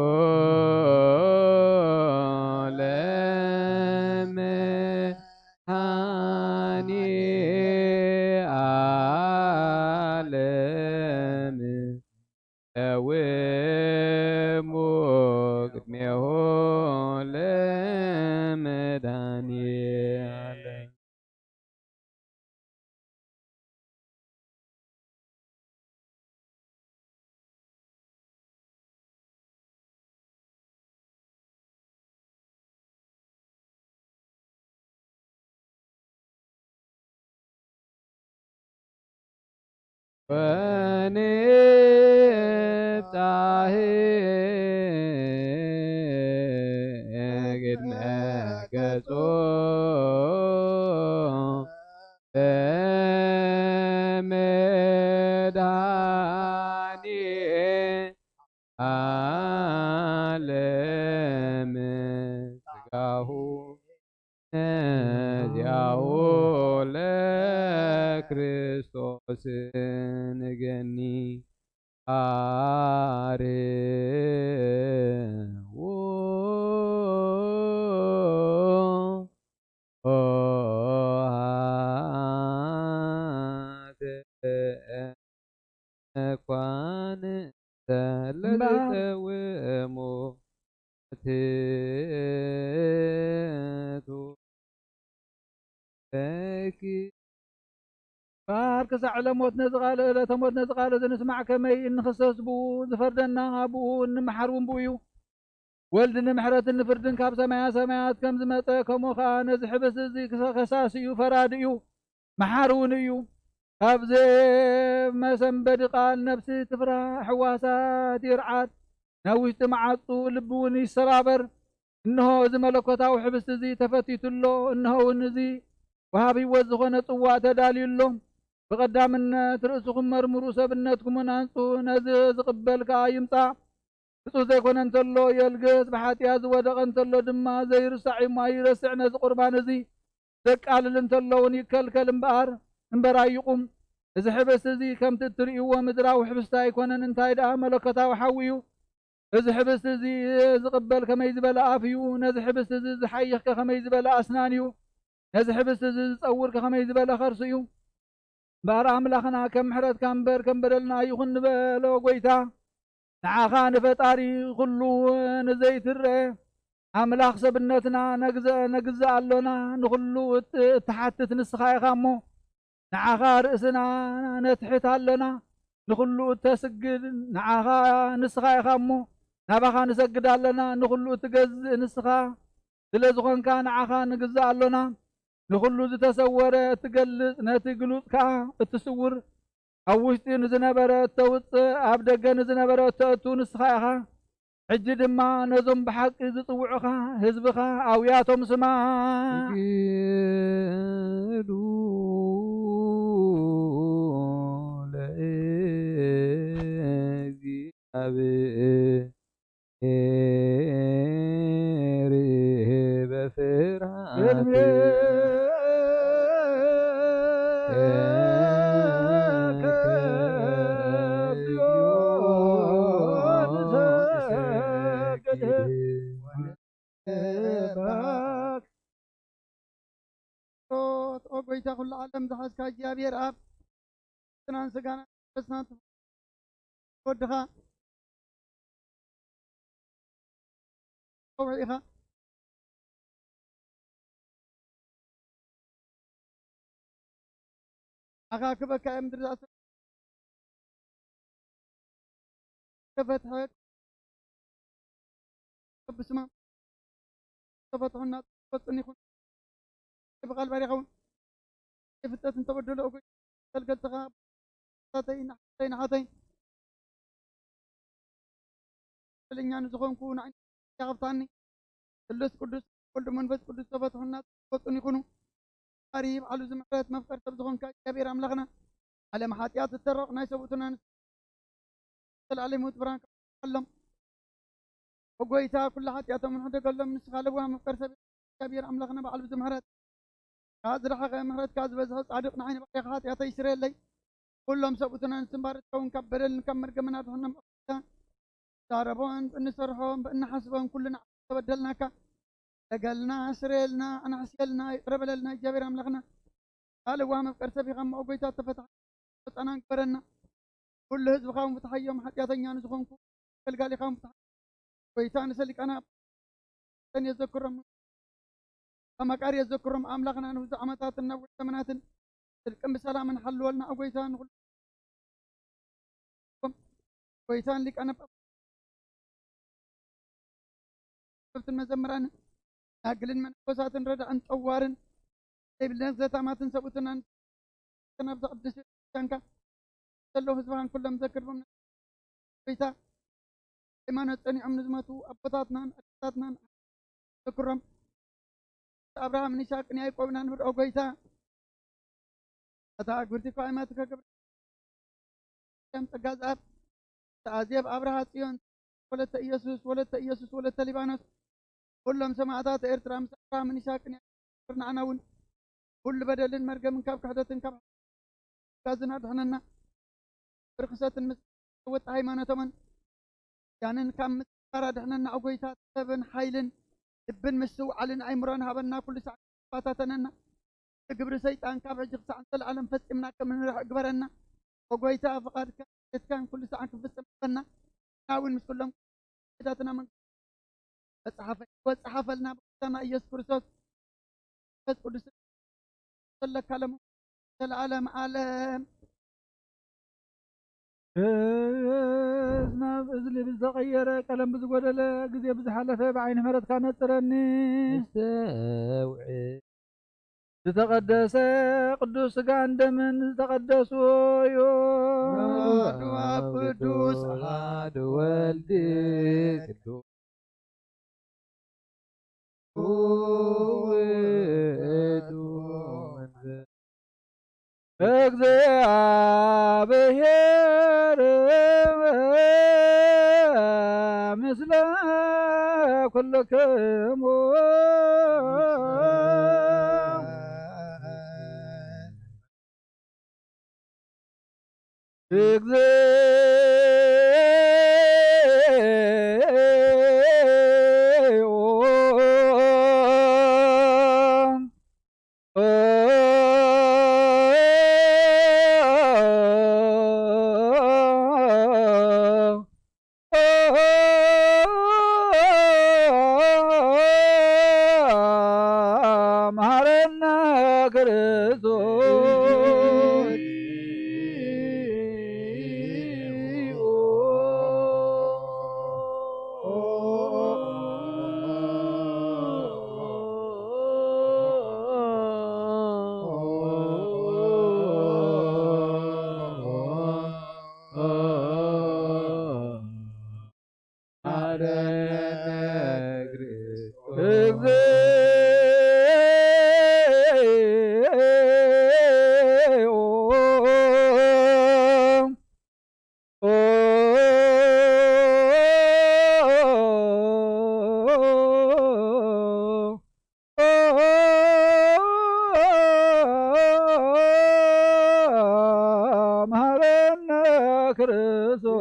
ለመድኃኔ ዓለም ለውሙ ቅድሜሁ ለመድኃኔ ዓለም። ወንብጻሕ ቅድመ ገጹ በመድኃኔ ዓለም ሥጋሁ ነዚያሁ ለክርስቶስ ንገኒ አርው ኆኃት እኳን እምባ- ለተጸውዕዎ ትቱ ለኪ ባር ክሳዕ ዕለሞት ነዚ ቃል፣ ዕለተ ሞት ነዚ ቃል እዚ ንስማዕ፣ ከመይ እንኽሰስ ብኡ፣ ዝፈርደና ብኡ፣ እንመሓር እውን ብኡ እዩ። ወልድ ንምሕረትን ንፍርድን ካብ ሰማያ ሰማያት ከም ዝመጸ፣ ከምኡ ኸኣ ነዚ ሕብስቲ እዚ ክሰ-፣ ከሳሲ እዩ፣ ፈራዲ እዩ፣ መሓሪ እውን እዩ። ካብዚ መሰንበዲ ቃል ነፍሲ ትፍራህ፣ ሕዋሳት ይርዓድ፣ ናብ ውሽጢ መዓጹ ልቢ እውን ይሰባበር። እንሆ እዚ መለኮታዊ ሕብስቲ እዚ ተፈቲቱ ኣሎ፣ እንሆ እውን እዚ ወሃብ ህይወት ዝኾነ ጽዋእ ተዳልዩ ኣሎ። ብቐዳምነት ርእስኹም መርምሩ፣ ሰብነትኩምን ኣንጽሁ፣ ነዚ ዝቕበል ከኣ ይምጻእ። ብፁዕ ዘይኮነ እንተሎ የልግስ፣ ብሓጢኣት ዝወደቐ እንተሎ ድማ ዘይርሳዕ እዩ እሞ ኣይረስዕ። ነዚ ቁርባን እዚ ዘቃልል እንተሎ እውን ይከልከል እምበኣር፣ እምበር ኣይቁም። እዚ ሕብስቲ እዚ ከምቲ እትርእይዎ ምድራዊ ሕብስቲ ኣይኮነን፣ እንታይ ደኣ መለኮታዊ ሓዊ እዩ። እዚ ሕብስቲ እዚ ዝቕበል ከመይ ዝበለ ኣፍ እዩ፣ ነዚ ሕብስቲ እዚ ዝሓይኽከ ከመይ ዝበለ ኣስናን እዩ። ነዚ ሕብስቲ እዚ ዝጸውር ከመይ ዝበለ ኸርሲ እዩ። እምበኣር ኣምላኽና ከም ምሕረትካ እምበር ከም በደልና ይኹን ንበሎ። ጐይታ፣ ንዓኻ ንፈጣሪ ኹሉ ንዘይትረአ ኣምላኽ ሰብነትና ነግዘ-፣ ነግዝእ ኣሎና። ንኹሉ እት-፣ እትሓትት ንስኻ ኢኻ እሞ፣ ንዓኻ ርእስና ነትሕት ኣሎና። ንኹሉ እተስግድ ንዓኻ ንስኻ ኢኻ እሞ፣ ናባኻ ንሰግድ ኣለና። ንኹሉ እትገዝእ ንስኻ ስለ ዝኾንካ ንዓኻ ንግዛእ ኣሎና። ንኹሉ ዝተሰወረ እትገልጽ፣ ነቲ ግሉጽ ከኣ እትስውር፣ ኣብ ውሽጢ ንዝነበረ እተውጽእ፣ ኣብ ደገ ንዝነበረ እተእቱ ንስኻ ኢኻ። ሕጂ ድማ ነዞም ብሓቂ ዝጽውዑኻ ህዝብኻ ኣውያቶም ስማዕ። ስግዱ ለእግዚኣብሔር በፍርሃት። ኦ ጎይታ ኩሉ ዓለም ዝሓዝካ እግዚኣብሔር ኣብ ነፍስናን ስጋናን መንፈስናን ወድኻ ከውሒ ኢኻ። ኣኻክበካ እየ ምድሪ ዝኣሰ-፣ ተፈትሐ ብስማ ተፈትሑና ተፈቱን ይኹን። ብቓል ባሪኻ እውን ፍልጠት እንተበደሎ እጎይ ገልገልትኻ ታተይ ናሕተይ ናሓተይ በለኛ ንዝኾንኩ ንዓይ ያቕብታኒ። ስሉስ ቅዱስ ወልድ መንፈስ ቅዱስ ተፈትሑና ተፈቱን ይኹኑ። ፈጣሪ ባዕሉ ዝምሕረት መፍቀር ሰብ ዝኾንካ እግዚኣብሔር ኣምላኽና ዓለም ሓጢኣት እተረቕ ናይ ሰብኡትና ንስ-፣ ዘለኣለማዊት ብርሃን ከብርሃሎም። ኦ ጎይታ ኩሉ ሓጢኣቶም ንሕደገሎም። ንስኻ ለዋህ መፍቀር ሰብ እግዚኣብሔር ኣምላኽና ባዕሉ ብዝምሕረት ካብ ዝረሓቐ ምሕረትካ ዝበዝሐ ጻድቕ ንዓይኒ ባዕልኻ ሓጢኣተይ ይስረየለይ። ኩሎም ሰብኡትና ንስምባር እትኸውን ካብ በደልን ካብ መርገምን ኣድሕኖም። ዛረቦን ብእንሰርሖን ብእንሓስቦን ኩሉ ንዓኻ ተበደልናካ። ተገልና፣ ስረየልና፣ ኣናሕስየልና፣ ይቕረ በለልና እግዚኣብሔር ኣምላኽና። ካልእ ዋህ መፍቀር ሰብ ኢኻ እሞ ጎይታ ተፈትሓ ወፃና ግበረና። ኩሉ ህዝብኻ እውን ፍትሓዮም፣ ሓጢኣተኛ ንዝኾንኩ ኣገልጋሊኻ እውን ፍትሓ። ጎይታ ንሰሊቃና የዘክሮም፣ ተመቃሪ የዘክሮም። ኣምላኽና ንብዙሕ ዓመታትን ነዊሕ ዘመናትን ስልቅን ብሰላምን ሓልወልና። ኣብ ጎይታ ንኹሉ ጎይታን ሊቃነ ጳጳሳትን መዘምራንን ናግልን መነኮሳትን ረዳእን ጠዋርን ዘይብልነት ዘታማትን ሰብኡትናን ናብዛ ቅድስቲ ቤተክርስትያንካ ዘለዉ ህዝብኻን ኩሎም ዘክርቦም። ጎይታ ሃይማኖት ጸኒዖም ንዝመቱ ኣቦታትናን ኣዴታትናን ዘክሮም። ኣብርሃምን ይስሐቅን ያዕቆብን ኣንብር፣ ኦ ጎይታ። እታ ኣግብርቲ እኳ ኣይማትከ ክብሪ ከም ጸጋ ዝኣብ፣ እታ ኣዜብ ኣብርሃ ጽዮን፣ ወለተ ኢየሱስ፣ ወለተ ኢየሱስ፣ ወለተ ሊባኖስ፣ ኩሎም ሰማዕታት ኤርትራ ምስ ኣብርሃምን ይስሐቅን ያዕቆብን ንዓና እውን ኩሉ በደልን መርገምን ካብ ክሕደትን ካብ ጋዝን ኣድሕነና። ብርክሰትን ምስ ወጥ ሃይማኖቶምን ያንን ካብ ምጽፋር ኣድሕነና። ኦ ጎይታ ጥበብን ሓይልን ልብን ምስትውዓልን ኣይምሮን ሃበና። ኩሉ ሰዓት ተፈታተነና። ግብሪ ሰይጣን ካብ ሕጂ ክሳዕ ንዘለኣለም ፈጺምና ከም ንርሕቕ ግበረና። ኦ ጎይታ ፍቓድካ ቤትካን ኩሉ ሰዓት ክፍጽም ሃበና። ናውን ምስ ኩሎም ጌታትና መንግስቲ በጽሓፈ-፣ በጽሓፈልና ብጎይታና ኢየሱስ ክርስቶስ መንፈስ ቅዱስ ዘለካ ለም-፣ ዘለዓለም ዓለም። ናብ እዝሊ ብዝተቐየረ ቀለም ብዝጎደለ ግዜ ብዝሓለፈ ብዓይኒ ምሕረትካ ነጽረኒ። ዝተውዕ ዝተቐደሰ ቅዱስ ስጋን ደምን ዝተቐደሱ እዩ። ኣሐዱ ኣብ ቅዱስ ኣሐዱ ወልድ ቅዱስ ውእቱ መንፈስ እግዚኣብሔር ምስለ ኩልክሙ። መሐረነ ክርስቶስ። መሐረነ ክርስቶስ።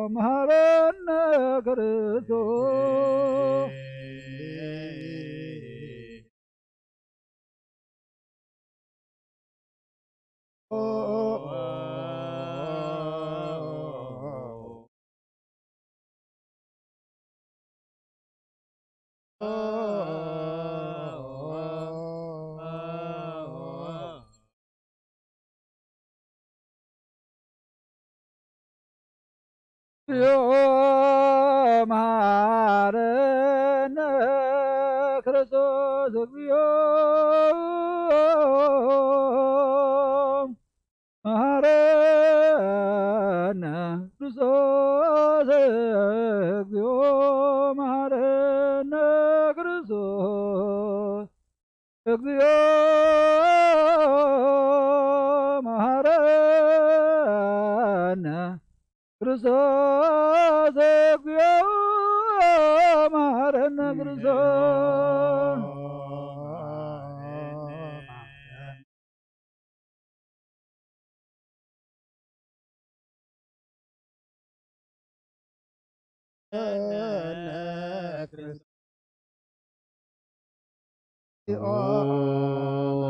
መሐረነ ክርስቶስ። መሐረነ ክርስቶስ እግዚኦ። መሐረነ ክርስቶስ እግዚኦ። መሐረነ ክርስቶስ እግዚኦ። መሐረነ ክርስቶስ እግዚኦ። መሐረነ ክርስቶስ። መሐረነ ክርስቶስ እግዚኦ።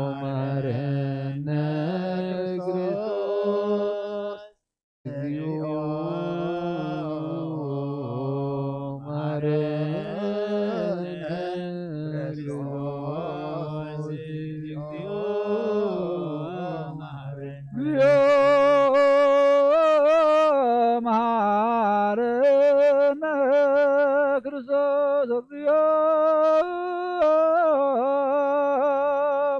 መሐረነ ክርስቶስ እግዚኦ።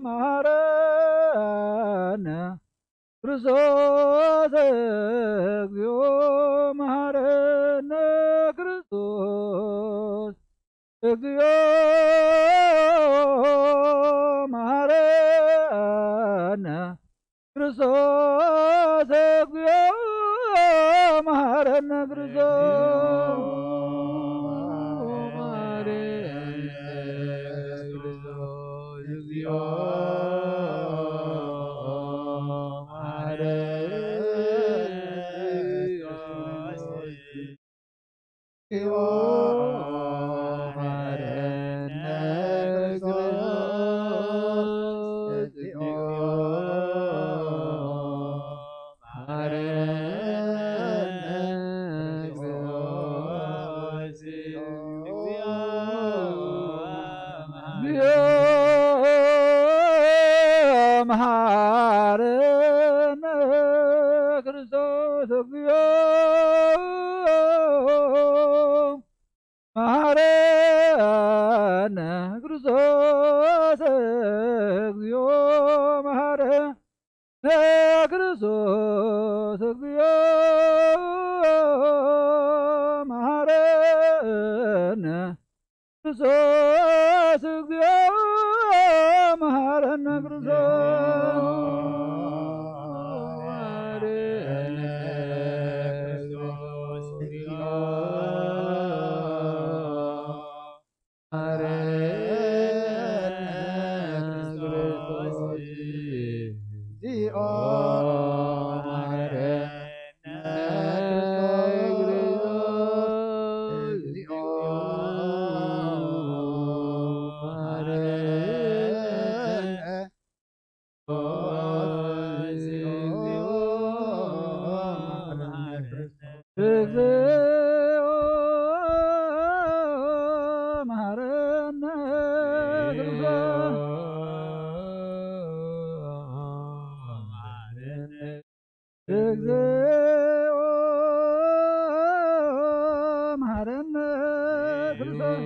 መሐረነ ክርስቶስ እግዚኦ። መሐረነ ክርስቶስ እግዚኦ። መሐረነ ክርስቶስ። መሐረነ ክርስቶስ እግዚኦ። መሐረነ ክርስቶስ። መሐረነ ክርስቶስ እግዚኦ። መሐረነ ክርስቶስ እግዚኦ። መሐረነ ክርስቶስ እግዚኦ። መሐረነ ክርስቶስ እግዚኦ። መሐረነ ክርስቶስ። መሐረነ ክርስቶስ እግዚኦ። መሐረነ ክርስቶስ እግዚኦ። መሐረነ እግዚኦ መሐረነ ክርስቶስ።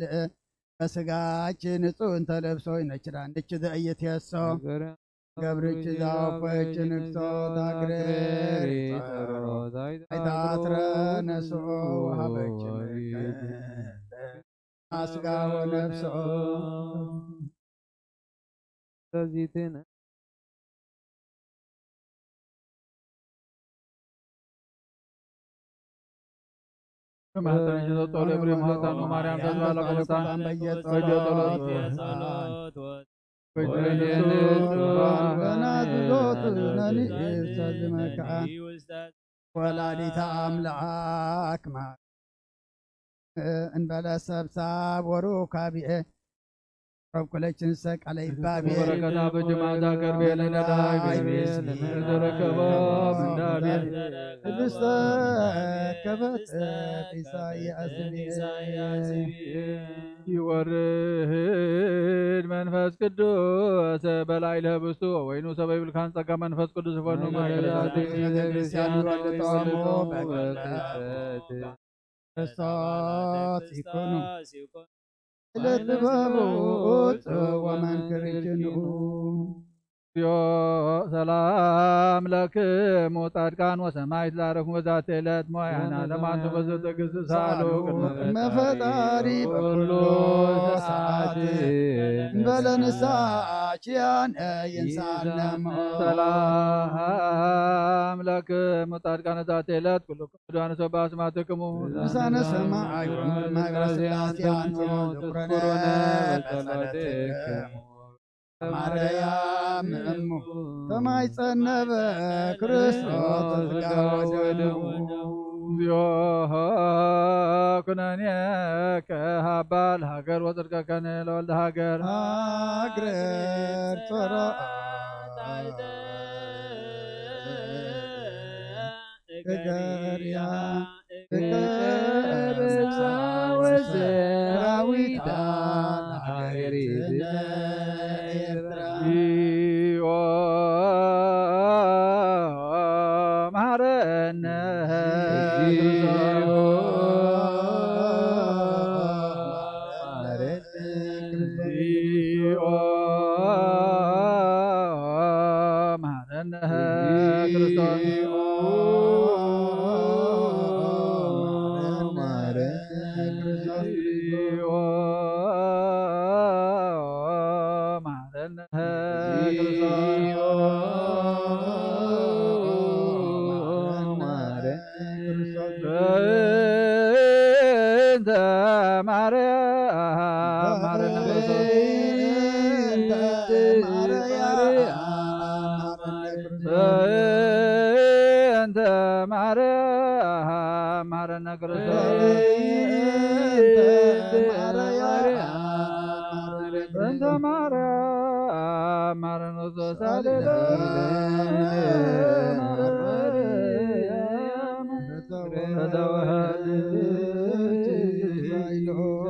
ልእ በስጋች ንጹ እንተ ለብሶ ይነችራ ንች ዘእየት የሶ ገብርች ዛወፈች ንግሶ ታግሬር ጸሮ ኣይታትረ ነስኦ ወሃበች ምልክት አስጋ ወነፍስኦ ተዚትነ ማህፀንሽ ዘጠሎ እግሪ ማህፀን ማርያም ተስፋ ለቆምታ በየ ጸሎት ገና ዝዞት ነኒ እሰዝመካ ወላዲተ ኣምላክ ማ እንበለ ሰብሳብ ወሩካቢኤ ረብ ኩለችን ሰቃለ ይባቤ በረከታ በጅማታ ከርቤ ለነዳይ ቤቤ ለመተረከቦም እንዳቤ ህብስተ ከበተ ኢሳያስ ይወርድ መንፈስ ቅዱስ በላዕለ ህብስቱ ወይኑ ሰበ ይብልካን ጸጋ መንፈስ ቅዱስ ይፈኑ ማእከለ ዛቲ ቤተክርስቲያን ክርስቶስ ይኩኑ። ለጥበቡ ጽወ መንክር ይጅንኡ። እግዚኦ ሰላም ለክሙ ጻድቃን ወሰማዕት ዛረኩም በዛቲ ዕለት ሞያና ለማንቱ በዘተግዝ ሳሉ ቅድመ መፈጣሪ በኩሉ ሰዓት እንበለ ንስሓ ኪያነ ይንሳነ እሞ። ሰላም ለክሙ ጻድቃን በዛቲ ዕለት ኩሉ ቅዱሳን ሰባ ስማትክሙ ቅዱሳነ ሰማይ ወመንበረ ስላሴ አንትሙ ትኩረነ በጸሎትክሙ። ማርያም እሙ ተማይጸነበ ክርስቶስ ሥጋ ወደሙ። እግዚኦ ኩነኔከ ሀባ ለሀገር ወጽድቀከነ ለወልደ ሀገር ሀገር ጾራ እገርያ እገርሳ ወሰራዊታ ለሀገሪትነ ኤርትራ። እግዚኦ መሐረነ እግዚኦ መሐረነ ክርስቶስ። እግዚኦ መሐረነ ክርስቶስ። በእንተ ማርያም መሐረነ ክርስቶስ። በእንተ ማርያም መሐረነ ክርስቶስ። በእንተ ማርያም መሐረነ ክርስቶስ።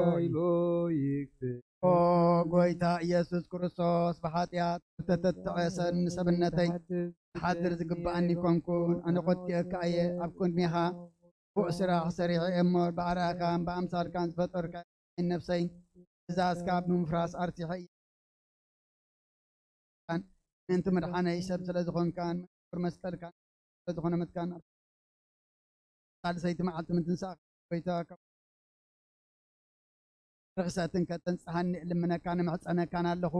ሃሌሉያ። ኦ ጎይታ ኢየሱስ ክርስቶስ፣ ብሓጢኣት ዝተተትዐ ሰን ሰብነተይ ክሓድር ዝግብኣኒ ኮንኩን። ኣነ ኾቲኤካ እየ፣ ኣብ ቅድሜኻ ክፉእ ስራሕ ሰሪሐ እየ እሞ፣ ብኣርኣያኻን ብኣምሳልካን ዝፈጠርካ ነፍሰይ ትእዛዝካ ብምፍራስ ኣርሲሐ እየ። ምእንቲ መድሓነይ ሰብ ስለ ዝኾንካን ክቡር መስቀልካን ስለ ዝኾነ መትካን ኣብ ሳልሰይቲ መዓልቲ ምትንሳእ ጎይታ ካብ ርኽሰትን ከተንጽሃኒ እልምነካን እምሕጸነካን ኣለኹ።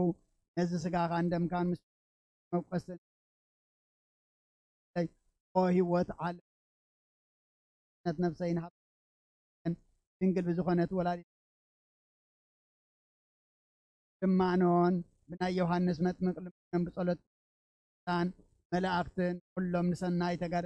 ነዚ ስጋኻን ደምካን ምስ መውቀስን ኦ ህይወት ዓለም ነት ነፍሰይን ሃብ ድንግል ብዝኾነት ወላዲት ድማኖን ብናይ ዮሃንስ መጥምቅ ልምኖን ብጸሎት ቅዱሳን መላእክትን ኩሎም ንሰናይ ተጋደ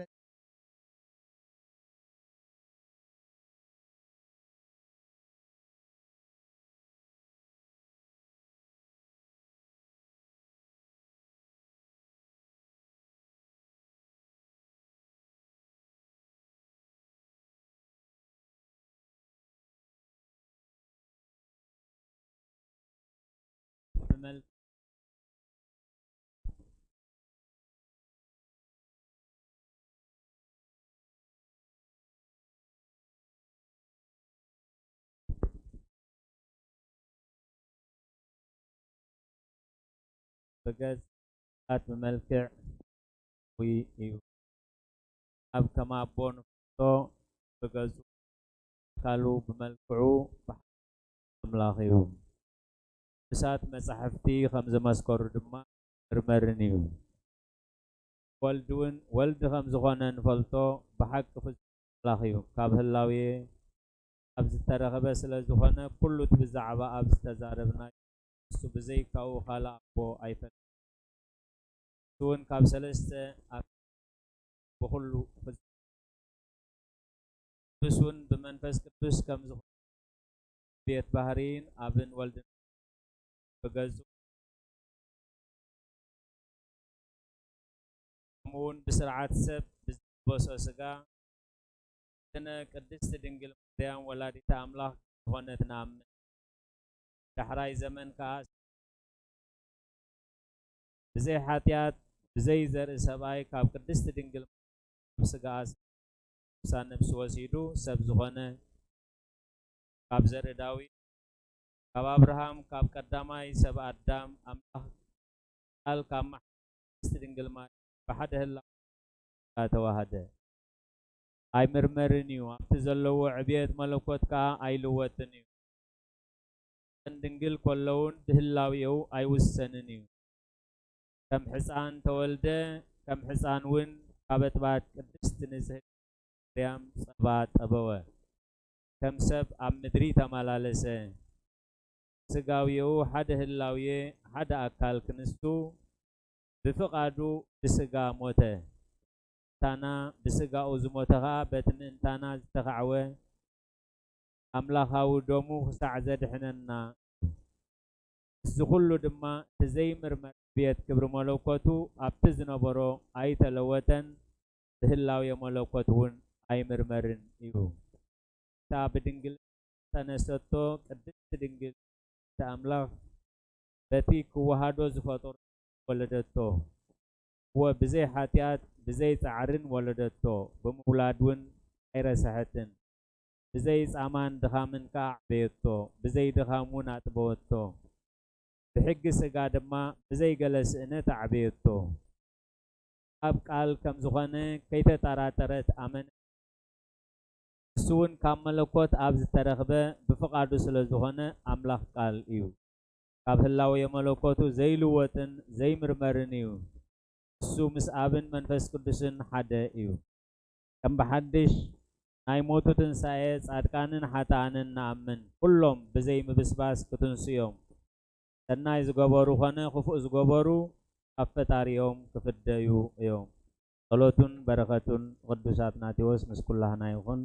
ብገጻት ብመልክዕ እዩ። ኣብ ከም ኣቦ ንፈልጦ ብገጹ ኣካሉ ብመልክዑ ብሓቂ ኣምላኽ እዩ። ቅዱሳት መጻሕፍቲ ከም ዝመስከሩ ድማ መርመርን እዩ። ወልድ እውን ወልድ ከም ዝኾነ ንፈልጦ ብሓቂ ፍጹም ኣምላኽ እዩ። ካብ ህላዌ ኣብ ዝተረኸበ ስለ ዝኾነ ኩሉ እቲ ብዛዕባ ኣብ ዝተዛረብናዮ ንሱ ብዘይካኡ ካልእ ኣቦ ኣይፈልጥን። ንሱ እውን ካብ ሰለስተ ኣብ ብኹሉ ፍጹም ቅዱስ እውን ብመንፈስ ቅዱስ ከም ዝኾነ ቤት ባህርይን ኣብን ወልድን ብገጹ፣ ከምኡውን ብስርዓት ሰብ ብዝለበሶ ስጋ፣ ስነ ቅድስቲ ድንግል ማርያም ወላዲተ ኣምላኽ ዝኾነት ንኣምን። ዳሕራይ ዘመን ከኣ ብዘይ ሓጢኣት ብዘይ ዘርኢ ሰብኣይ ካብ ቅድስቲ ድንግል ማርያም ስጋኣ ነብሳ ነብሲ ወሲዱ ሰብ ዝኾነ፣ ካብ ዘርኢ ዳዊት፣ ካብ ኣብርሃም፣ ካብ ቀዳማይ ሰብ ኣዳም ኣምላኽ ቃል ካብ ማሕፀን ቅድስቲ ድንግል ማርያም ብሓደ ህላወ ተዋህደ። ኣይምርመርን እዩ። ኣብቲ ዘለዎ ዕብየት መለኮት ከኣ ኣይልወጥን እዩ። ድንግል ከለውን ብህላዌኡ ኣይውሰንን እዩ። ከም ሕፃን ተወልደ፣ ከም ሕፃን እውን ካብ ኣጥባት ቅድስቲ ንጽህቲ ማርያም ጸባ ጠበወ። ከም ሰብ ኣብ ምድሪ ተመላለሰ። ስጋዊኡ ሓደ ህላዌ፣ ሓደ ኣካል ክንሱ ብፍቓዱ ብስጋ ሞተ። ምእንታና ብስጋኡ ዝሞተ ኸኣ በቲ ምእንታና ዝተኻዕወ ኣምላኻዊ ደሙ ክሳዕ ዘድሕነና እዩ። ምስዚ ኩሉ ድማ እቲ ዘይምርመር ዕብየት ክብሪ መለኮቱ ኣብቲ ዝነበሮ ኣይተለወጠን፣ ብህላዌ መለኮት እውን ኣይምርመርን እዩ። እታ ብድንግል ዝተጸነሰቶ ቅድስቲ ድንግል ኣምላኽ በቲ ክወሃዶ ዝፈጠሮ ወለደቶ። እወ፣ ብዘይ ሓጢኣት ብዘይ ጻዕርን ወለደቶ፣ ብምውላድ እውን ኣይረስሐትን። ብዘይ ጻማን ድኻምን ከኣ ኣዕበየቶ፣ ብዘይ ድኻም እውን ኣጥበወቶ። ብሕጊ ስጋ ድማ ብዘይ ገለ ስእነት ኣዕበየቶ። ኣብ ቃል ከም ዝኾነ ከይተጠራጠረት ኣመነ። ንሱ እውን ካብ መለኮት ኣብ ዝተረኽበ ብፍቓዱ ስለ ዝኾነ ኣምላኽ ቃል እዩ። ካብ ህላዌ መለኮቱ ዘይልወጥን ዘይምርመርን እዩ። ንሱ ምስ ኣብን መንፈስ ቅዱስን ሓደ እዩ። ከም ብሓድሽ ናይ ሞቱ ትንሳኤ ጻድቃንን ሓጥኣንን ንኣምን። ኩሎም ብዘይ ምብስባስ ክትንሱ እዮም። ሰናይ ዝገበሩ ኾነ ክፉእ ዝገበሩ ካብ ፈጣሪኦም ክፍደዩ እዮም። ጸሎቱን በረኸቱን ቅዱስ ኣትናቴዎስ ምስ ኩላህና ይኹን።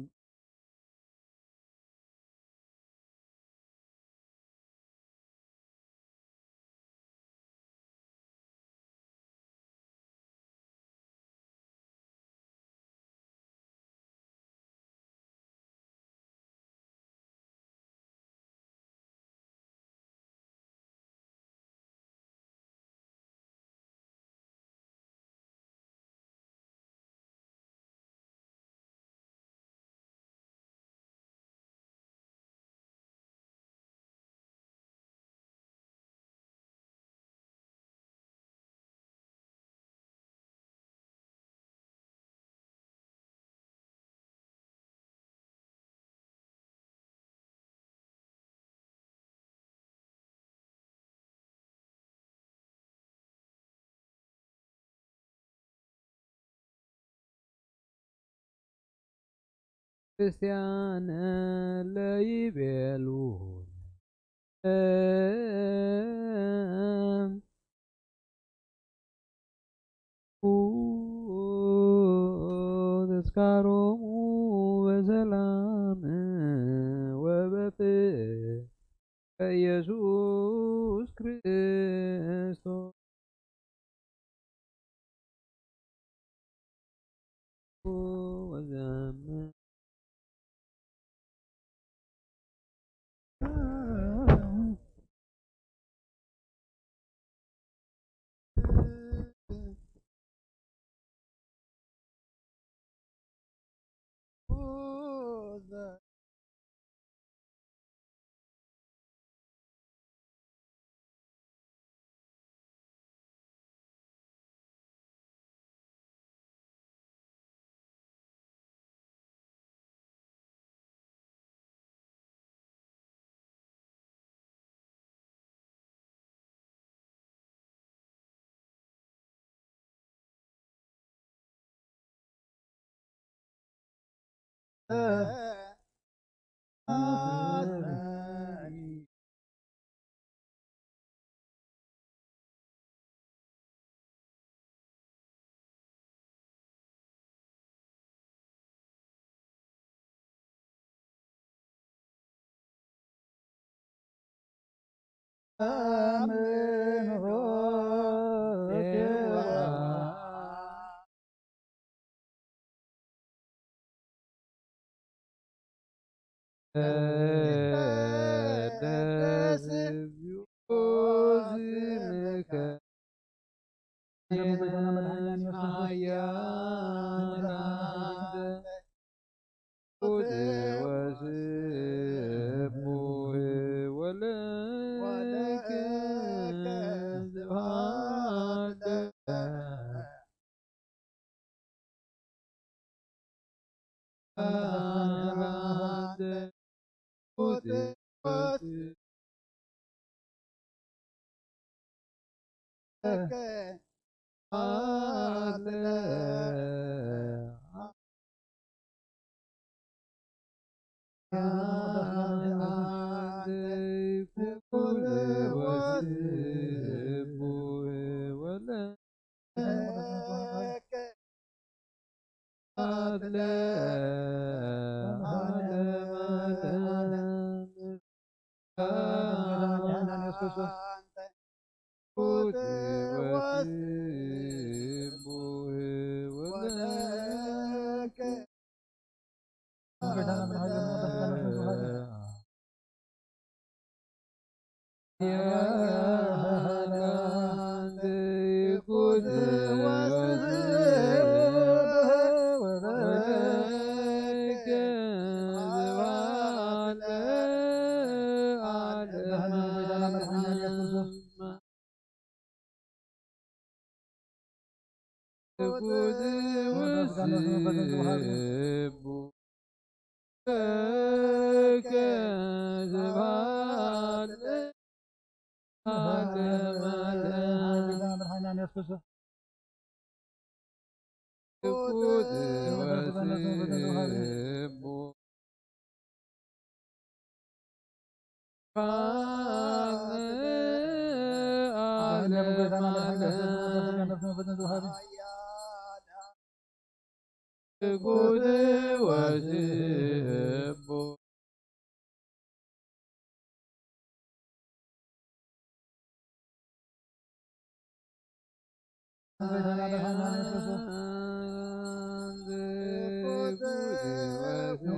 ክርስቲያን ለይቤሉ ተስካሮሙ በሰላም ወበፍቅር ኢየሱስ ክርስቶስ።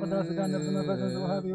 ንቅዳሴ ስጋን ነፍስን መንፈስን ዝወሃብ እዩ።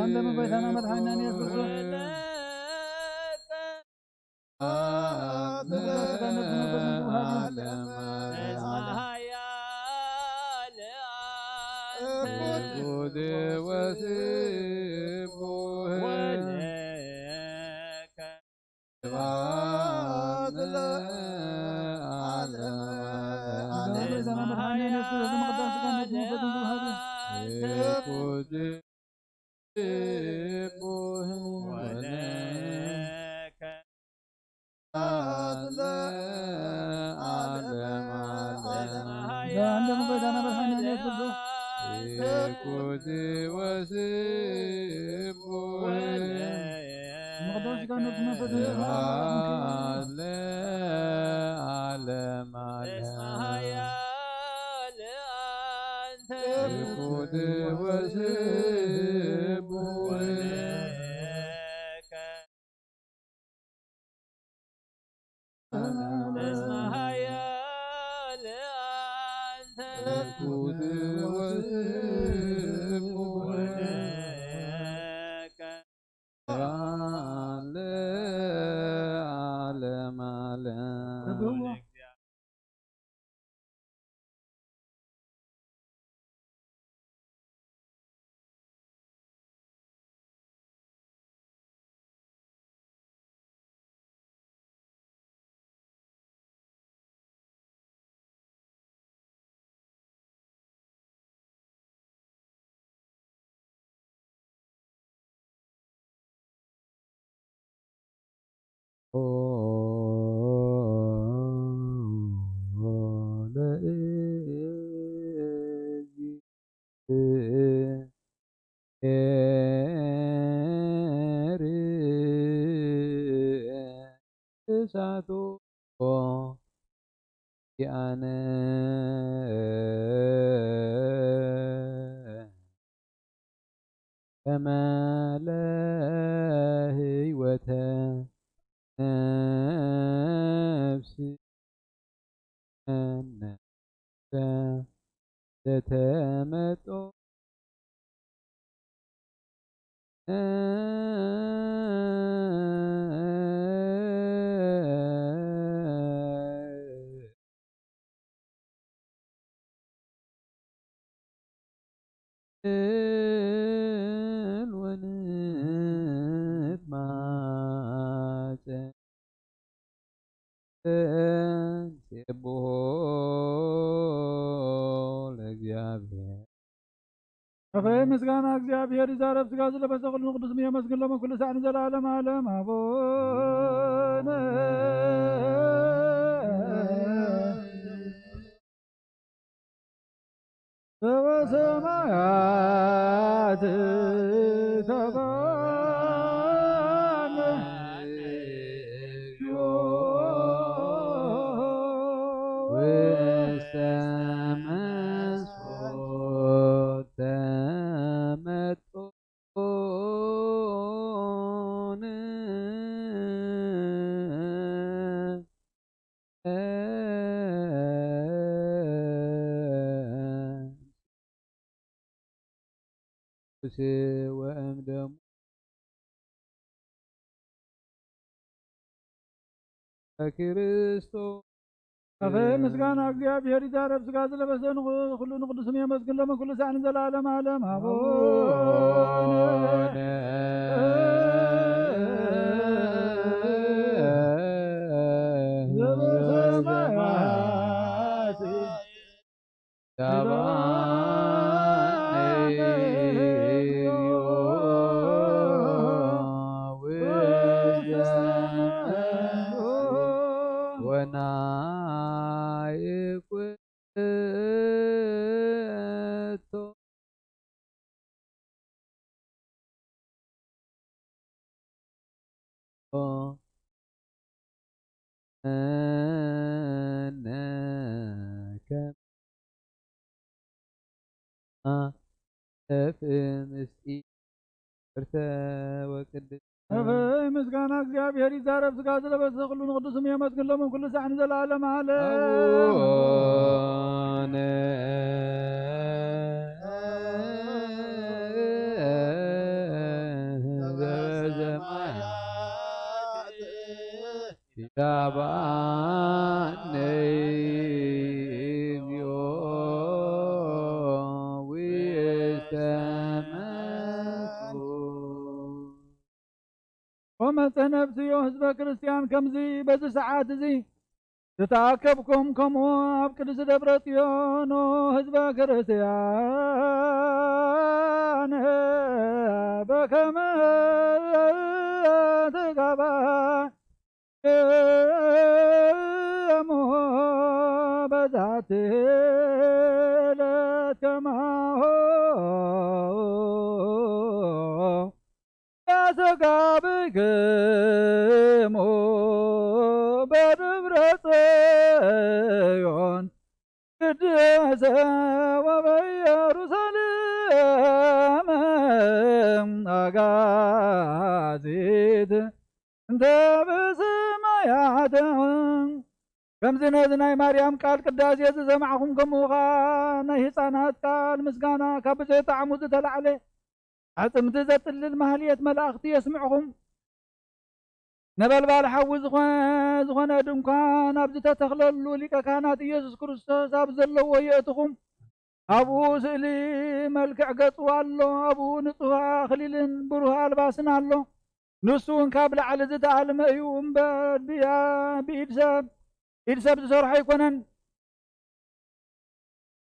ለዓለመ ጎይታና መድሓኒና ኢየሱስ ክርስቶስ። ለእግዚኣብሔር። ኣፈ ምስጋና እግዚኣብሔር ይዛረብ፣ ስጋ ዝለበሰ ኩሉ ንቅዱስ ስሙ የመስግን ሎሚ ኩሉ ሳዕ ንዘለዓለም ዓለም። ኣቡነ ዘበሰማያት ተባረክ ውስተ መስኮተ መጦን ወእምደሙ ክርስቶስ። ኣፈ ምስጋና እግዚኣብሔር ይዛረብ፣ ስጋ ዝለበሰ ንኹ-፣ ኩሉ ንቅዱስም የመስግን ሎሚ ኩሉ ሳዕ ንዘለዓለም ዓለም። ኣቡነ ዘበሰማያት እፍ ምስጢ እርተ ወቅድስ እፍ ምስጋና እግዚኣብሔር ይዛረብ ስጋ ዝለበሰ ኩሉ ንቅዱስም የመስግን ሎምን ኩሉ ሳዕ ንዘለዓለም ዓለም። ኣቡነ ዘበሰማያት ይትባነይ እግዚኦ ውስተ መንሱ። ወመጸ ነፍስዮ ህዝበ ክርስቲያን ከምዚ በዚ ሰዓት እዚ ዝተኣከብኩም ከምኡ ኣብ ቅድስቲ ደብረ ጽዮን ህዝበ ክርስቲያን በከመ ትጋባ እሞ በዛቲ ዕለት ከማሁ ያሰጋብክሙ በደብረ ጽዮን ቅድስተ ወበኢየሩሳሌም ኣጋዚት እንተ ብስማያት። ከምዚ ነዚ ናይ ማርያም ቃል ቅዳሴ ዝሰማዕኹም፣ ከምኡ ኸዓ ናይ ህፃናት ቃል ምስጋና ካብ ብዘይጠዓሙ ዝተላዕለ ኣዕፅምቲ ዘጥልል ማህልየት መላእኽቲ የስምዕኹም። ነበልባል ሓዊ ዝኾ-፣ ዝኾነ ድንኳን ኣብ ዝተተኽለሉ ሊቀ ካህናት ኢየሱስ ክርስቶስ ኣብ ዘለዎ የእትኹም። ኣብኡ ስእሊ መልክዕ ገጹ ኣሎ። ኣብኡ ንጹህ ኣኽሊልን ብሩህ ኣልባስን ኣሎ። ንሱ እውን ካብ ላዕሊ ዝተኣልመ እዩ እምበር ብያ-፣ ብኢድ ሰብ፣ ኢድ ሰብ ዝሰርሖ ኣይኮነን።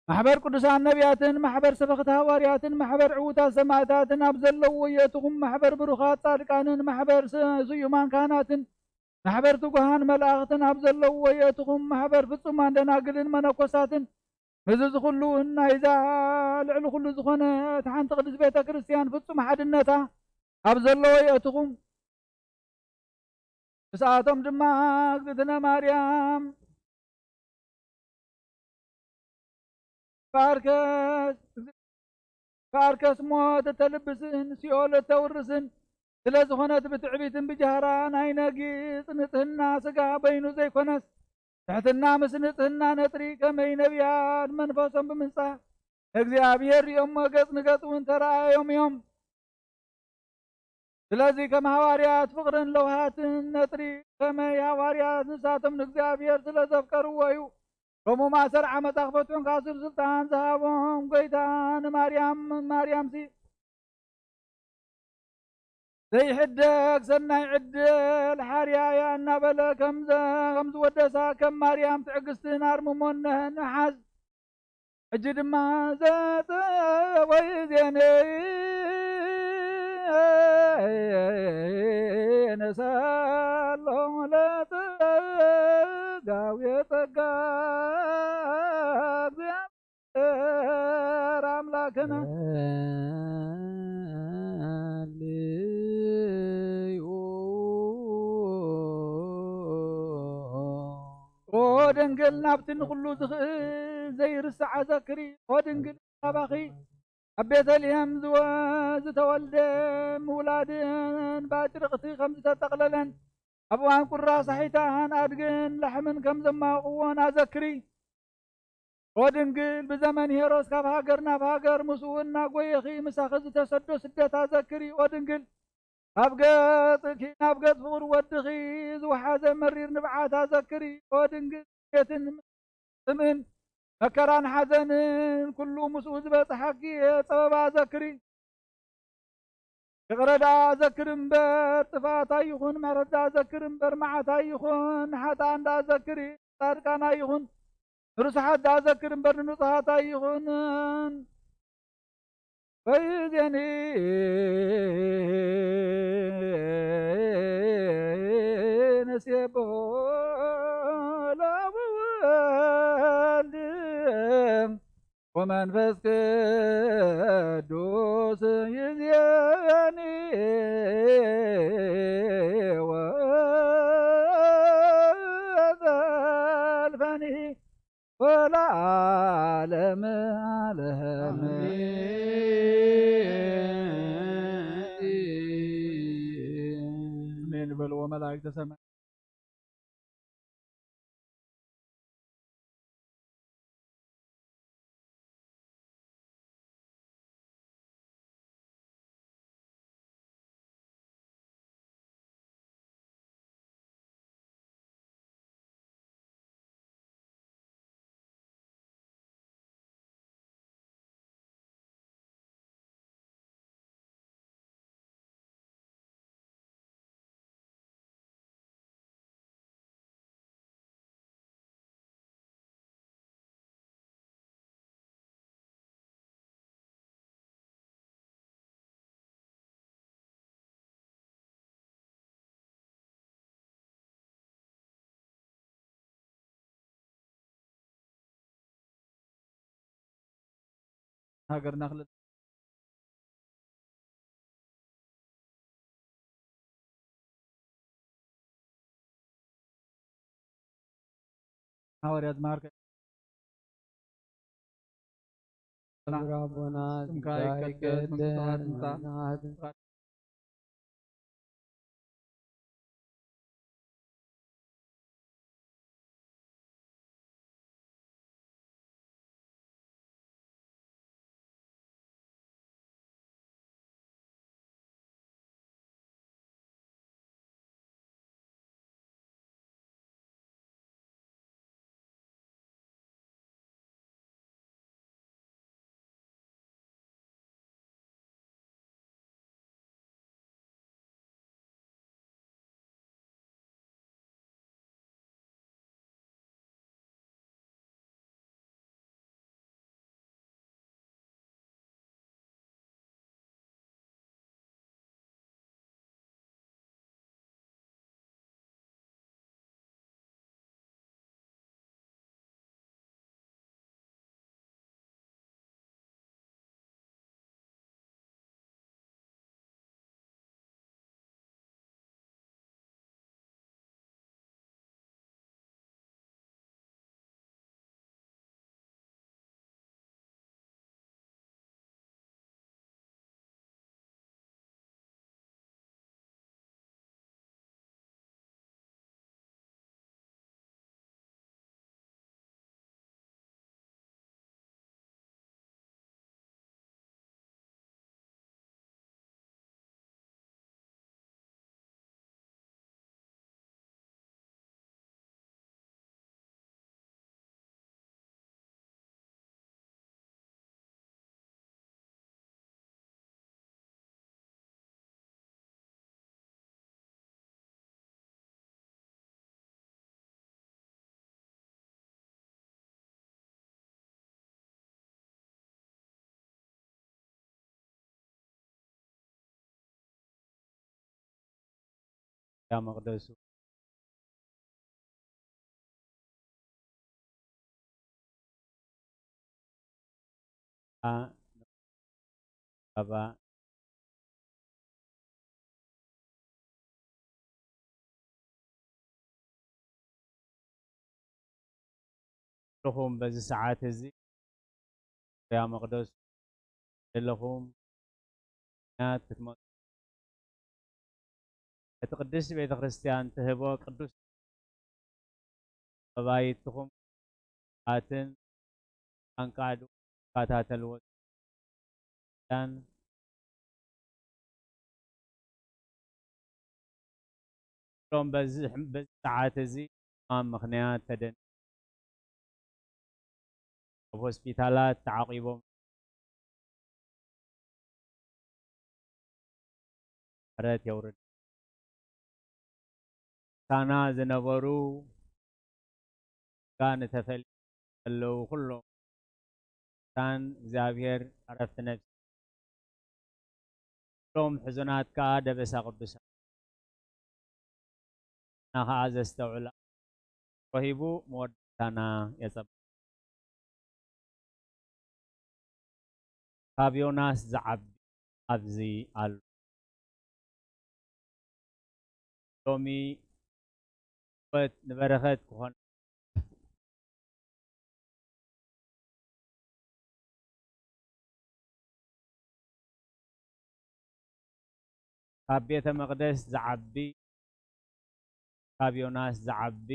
ማሕበር ቅዱሳን ነቢያትን፣ ማሕበር ሰበኽቲ ሃዋርያትን፣ ማሕበር ዕዉታት ሰማዕታትን ኣብ ዘለዎ የእትኹም፣ ማሕበር ብሩኻት ጻድቃንን፣ ማሕበር ስ-፣ ስዩማን ካህናትን፣ ማሕበር ትጉሃን መላእኽትን ኣብ ዘለዎ የእትኹም፣ ማሕበር ፍጹማን ደናግልን መነኮሳትን፣ ምስዚ ኩሉ እውን ናይዛ ልዕሊ ኩሉ ዝኾነ እቲ ሓንቲ ቅድስት ቤተ ክርስቲያን ፍጹም ሓድነታ ኣብ ዘለዎ የእትኹም። ምስኣቶም ድማ እግዝእትነ ማርያም ባርከስ ባርከስ ሞት እተልብስን ሲኦል እተውርስን ስለ ዝኾነት፣ ብትዕቢትን ብጃህራን ኣይነጊጽ። ንጽህና ስጋ በይኑ ዘይኮነስ፣ ትሕትና ምስ ንጽህና ነጥሪ፣ ከመይ ነቢያት መንፈሶም ብምንጻህ ንእግዚኣብሔር ሪኦሞ፣ ገጽ ንገጽ እውን ተረኣዮም እዮም። ስለዚ ከም ሃዋርያት ፍቕርን ለውሃትን ነጥሪ፣ ከመይ ሃዋርያት ንሳቶም ንእግዚኣብሔር ስለ ዘፍቀርዎ እዩ። ከምኡ ማእሰር ዓመጻ ክፈትሑን ካስር ስልጣን ዝሃቦም ጎይታ ንማርያም፣ ማርያምሲ ዘይሕደግ ሰናይ ዕድል ሓርያ እያ እናበለ ከም ዘ-፣ ከም ዝወደሳ፣ ከም ማርያም ትዕግስትን ኣርምሞን ን-፣ ንሓዝ። ሕጂ ድማ ዘተ ወይዜነይ ነሳሎም ለጸጋዊ ጸጋ እግዚኣብሔር ኣምላክነ። ኦ ድንግል፣ ናብቲ ንኹሉ ዝኽእል ዘይርስዓ ዘክሪ። ኦ ድንግል፣ ካባኺ ኣብ ቤተልሔም ዝወ-፣ ዝተወልደ ምውላድን ባጭርቕቲ ከም ዝተጠቕለለን ኣብ እዋን ቁራ ሳሒታን ኣድግን ላሕምን ከም ዘማወቕዎን ኣዘክሪ። ኦ ድንግል፣ ብዘመን ሄሮስ ካብ ሃገር ናብ ሃገር ምስኡ እናጎየኺ ምሳኺ ዝተሰዶ ስደት ኣዘክሪ። ኦ ድንግል፣ ካብ ገጽኪ ናብ ገጽ ፍቑር ወድኺ ዝወሓዘ መሪር ንብዓት ኣዘክሪ። ኦ ድንግል፣ ቤትን ጽምእን መከራን ሓዘንን ኩሉ ምስኡ ዝበጽሓኪ ጸበባ ኣዘክሪ። ይቕረ ደኣ ዘክር እምበር ጥፍኣት ኣይኹን፣ ምሕረት ደኣ ዘክር እምበር መዓት ኣይኹን። ንሓጥኣን ደኣ ዘክሪ፣ ጻድቃን ኣይኹን፣ ንርሱሓት ደኣ ዘክር እምበር ንንጹሃት ኣይኹን። በይዜኒ ንሴብሖ ለወልድ ወመንፈስ ቅዱስ ይዜኒ ወዘልፈኒ። ወለዓለመ ዓለም። ኣሜን። ኣሜን በልዎ መላእክተ ሰማይ። ሃገርና ክልል ሓዋርያት መሃርከ ክቡር ኣቦና ስምካ ይቀደስ፣ መንግስቱ ትምጻእ። ያ መቕደሱ ኣ- ኣባ ኣለኹም በዚ ሰዓት እዚ ያ መቕደስ ዘለኹም ምኽንያት ክትመ- እቲ ቅድስቲ ቤተ ክርስቲያን ትህቦ ቅዱስ ተባይትኹም ኣትን ቃንቃ ድኡ ትከታተልዎ ያን ሎም በዚ በዚ ሰዓት እዚ ሕማም ምኽንያት ተደን ኣብ ሆስፒታላት ተዓቂቦም ምሕረት የውርድ። ሳና ዝነበሩ ጋን ተፈሊ ዘለዉ ኩሎም ቅዱሳን እግዚኣብሔር ዕረፍቲ ነፍሲ፣ ኩሎም ሕዙናት ከኣ ደበሳ ቅዱሳን ንዓና ከኣ ዘስተውዕል ረኺቡ መወዳእታና የጸብቕ። ካብ ዮናስ ዝዓቢ ኣብዚ ኣሎ። ሎሚ ህይወት ንበረኸት ክኾን ካብ ቤተ መቕደስ ዝዓቢ፣ ካብ ዮናስ ዝዓቢ፣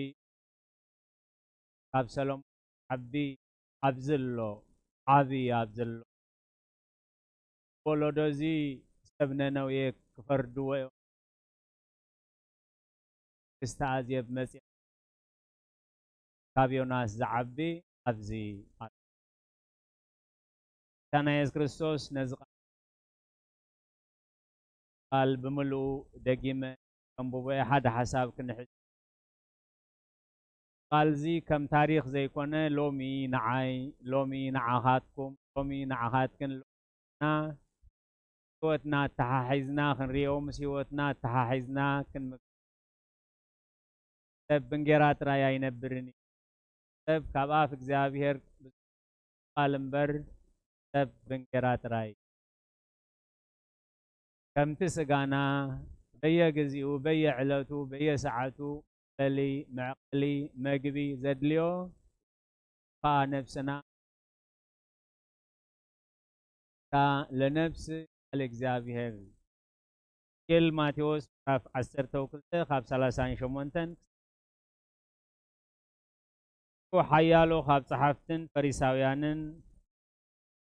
ካብ ሰሎሞን ዝዓቢ ኣብዚ ኣሎ፣ ዓቢ ኣብዚ ኣሎ። ወለዶ እዚ ሰብ ነነውየ ክፈርድዎ እዮም። ክስተ ኣዜብ መጺኣ ካብ ዮናስ ዝዓቢ ኣብዚ ኣሎ። ጌታና የሱስ ክርስቶስ ነዚ ቃል ብምልኡ ደጊመ ከንብቦ እየ። ሓደ ሓሳብ ክንሕዝ። ቃልዚ ከም ታሪኽ ዘይኮነ፣ ሎሚ ንዓይ፣ ሎሚ ንዓኻትኩም፣ ሎሚ ንዓኻትክን፣ ሎሚና ህይወትና ኣተሓሒዝና ክንሪኦ፣ ምስ ህይወትና ኣተሓሒዝና ክንምግ-፣ ሰብ ብእንጌራ ጥራይ ኣይነብርን እዩ። ሰብ ካብ ኣፍ እግዚኣብሔር ቃል እምበር፣ ሰብ ብእንጌራ ጥራይ። ከምቲ ስጋና በየግዜኡ፣ በየዕለቱ፣ በየሰዓቱ መበሊ፣ መዕቀሊ፣ መግቢ ዘድልዮ፣ ከኣ ነፍስና እታ ለነፍስ ቃል እግዚኣብሔር። ወንጌል ማቴዎስ ምዕራፍ ዓሰርተ ክልተ ካብ ሰላሳን ሸሞንተን። ሓያሎ ካብ ጸሓፍትን ፈሪሳውያንን፣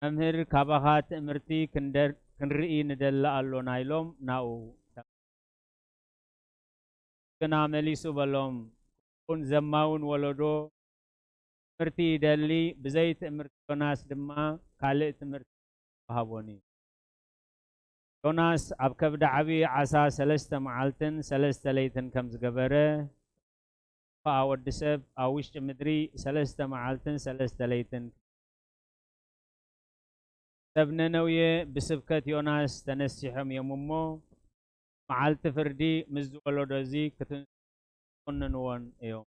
"መምህር፣ ካባኻ ትእምርቲ ክንደር-፣ ክንርኢ ንደሊ ኣሎና" ኢሎም ናኡ ተመ-፣ ግና መሊሱ በሎም፣ "ክፉእን ዘማውን ወለዶ ትምህርቲ ይደሊ፣ ብዘይ ትእምርቲ ዮናስ ድማ ካልእ ትምህርቲ ኣይምሃቦን እዩ። ዮናስ ኣብ ከብዲ ዓቢ ዓሳ ሰለስተ መዓልትን ሰለስተ ለይትን ከም ዝገበረ፣ ከኣ ወዲ ሰብ ኣብ ውሽጢ ምድሪ ሰለስተ መዓልትን ሰለስተ ለይትን" ሰብ ነነውየ ብስብከት ዮናስ ተነሲሖም እዮም እሞ፣ መዓልቲ ፍርዲ ምስ ዝወለዶ እዚ ክትንስኡ ክኹንንዎን እዮም።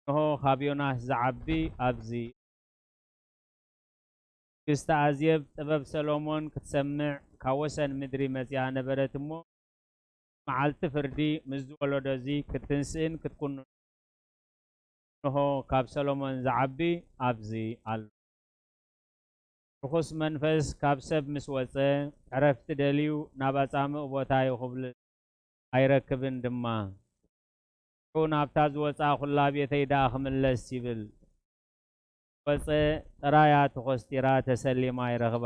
እንሆ፣ ካብ ዮናስ ዝዓቢ ኣብዚ። ንግስቲ ኣዜብ ጥበብ ሰሎሞን ክትሰምዕ ካብ ወሰን ምድሪ መጺኣ ነበረት እሞ፣ መዓልቲ ፍርዲ ምስ ዝወለዶ እዚ ክትንስእን ክትኩንን፣ እንሆ፣ ካብ ሰሎሞን ዝዓቢ ኣብዚ ኣሎ። ርኹስ መንፈስ ካብ ሰብ ምስ ወጸ፣ ዕረፍቲ ደልዩ ናብ ኣጻምእ ቦታ ይኹብል፣ ኣይረክብን ድማ። ንዑ ናብታ ዝወጻእኩላ ቤተይ ደኣ ክምለስ ይብል። ወጸ፣ ጥራያ ተኾስጢራ ተሰሊማ ይረኽባ።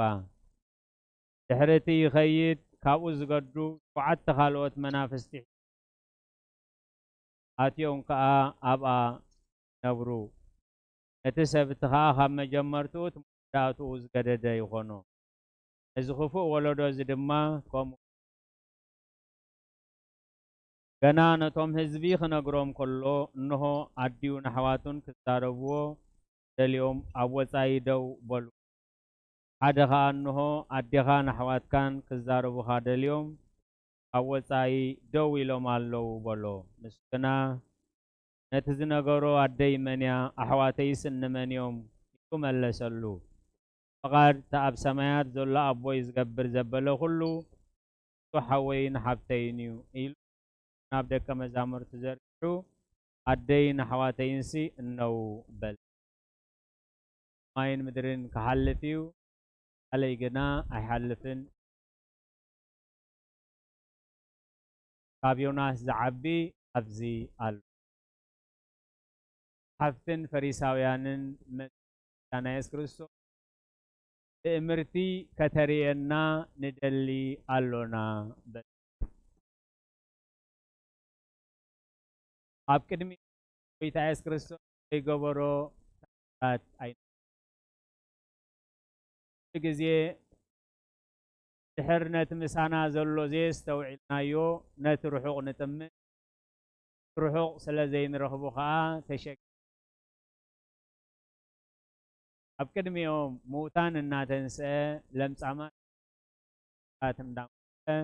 ድሕሪ እቲ ይኸይድ፣ ካብኡ ዝገዱ ሸውዓተ ካልኦት መናፍስቲ ኣትዮም ከኣ ኣብኣ ይነብሩ። ነቲ ሰብ እቲ ኸኣ ካብ መጀመርትኡ እቲ መወዳእትኡ ዝገደደ ይኾኖ። ነዚ ክፉእ ወለዶ እዚ ድማ ከምኡ። ገና ነቶም ህዝቢ ክነግሮም ከሎ፣ እንሆ፣ ኣዲኡን ኣሕዋቱን ክዛረብዎ ደልዮም ኣብ ወጻኢ ደው በሉ። ሓደ ኸኣ፣ እንሆ፣ ኣዴኻን ኣሕዋትካን ክዛረቡኻ ደልዮም ኣብ ወጻኢ ደው ኢሎም ኣለዉ፣ በሎ። ንሱ ግና፣ ነቲ ዝነገሮ፣ ኣደይ መን እያ? ኣሕዋተይስ እንመን እዮም? ኢሉ መለሰሉ። ፍቓድ እቲ ኣብ ሰማያት ዘሎ ኣቦይ ዝገብር ዘበለ ኩሉ፣ ንሱ ሓወይን ሓብተይን እዩ፣ ኢሉ ናብ ደቀ መዛሙርቱ ዘርጊሑ፣ ኣደይን ኣሕዋተይንሲ እነዉ፣ በለ። ሰማይን ምድርን ክሓልፍ እዩ፣ ቃለይ ግና ኣይሓልፍን። ካብ ዮናስ ዝዓቢ ኣብዚ ኣሎ። ጸሓፍትን ፈሪሳውያንን መ-፣ ጌታና የሱስ ክርስቶስ፣ "ትእምርቲ ከተርእየና ንደሊ ኣሎና" በለ። ኣብ ቅድሚ ጎይታ የሱስ ክርስቶስ ዘይገበሮ ተኣምራት ኣይነበረን። ኩሉ ግዜ ድሕር ነቲ ምሳና ዘሎ ዘየስተውዒልናዮ፣ ነቲ ርሑቕ ንጥምት፣ ርሑቕ ስለ ዘይንረኽቦ ኸኣ ተሸኪ-፣ ኣብ ቅድሚኦም ምዉታን እናተንስአ፣ ለምጻማት እንዳመልአ፣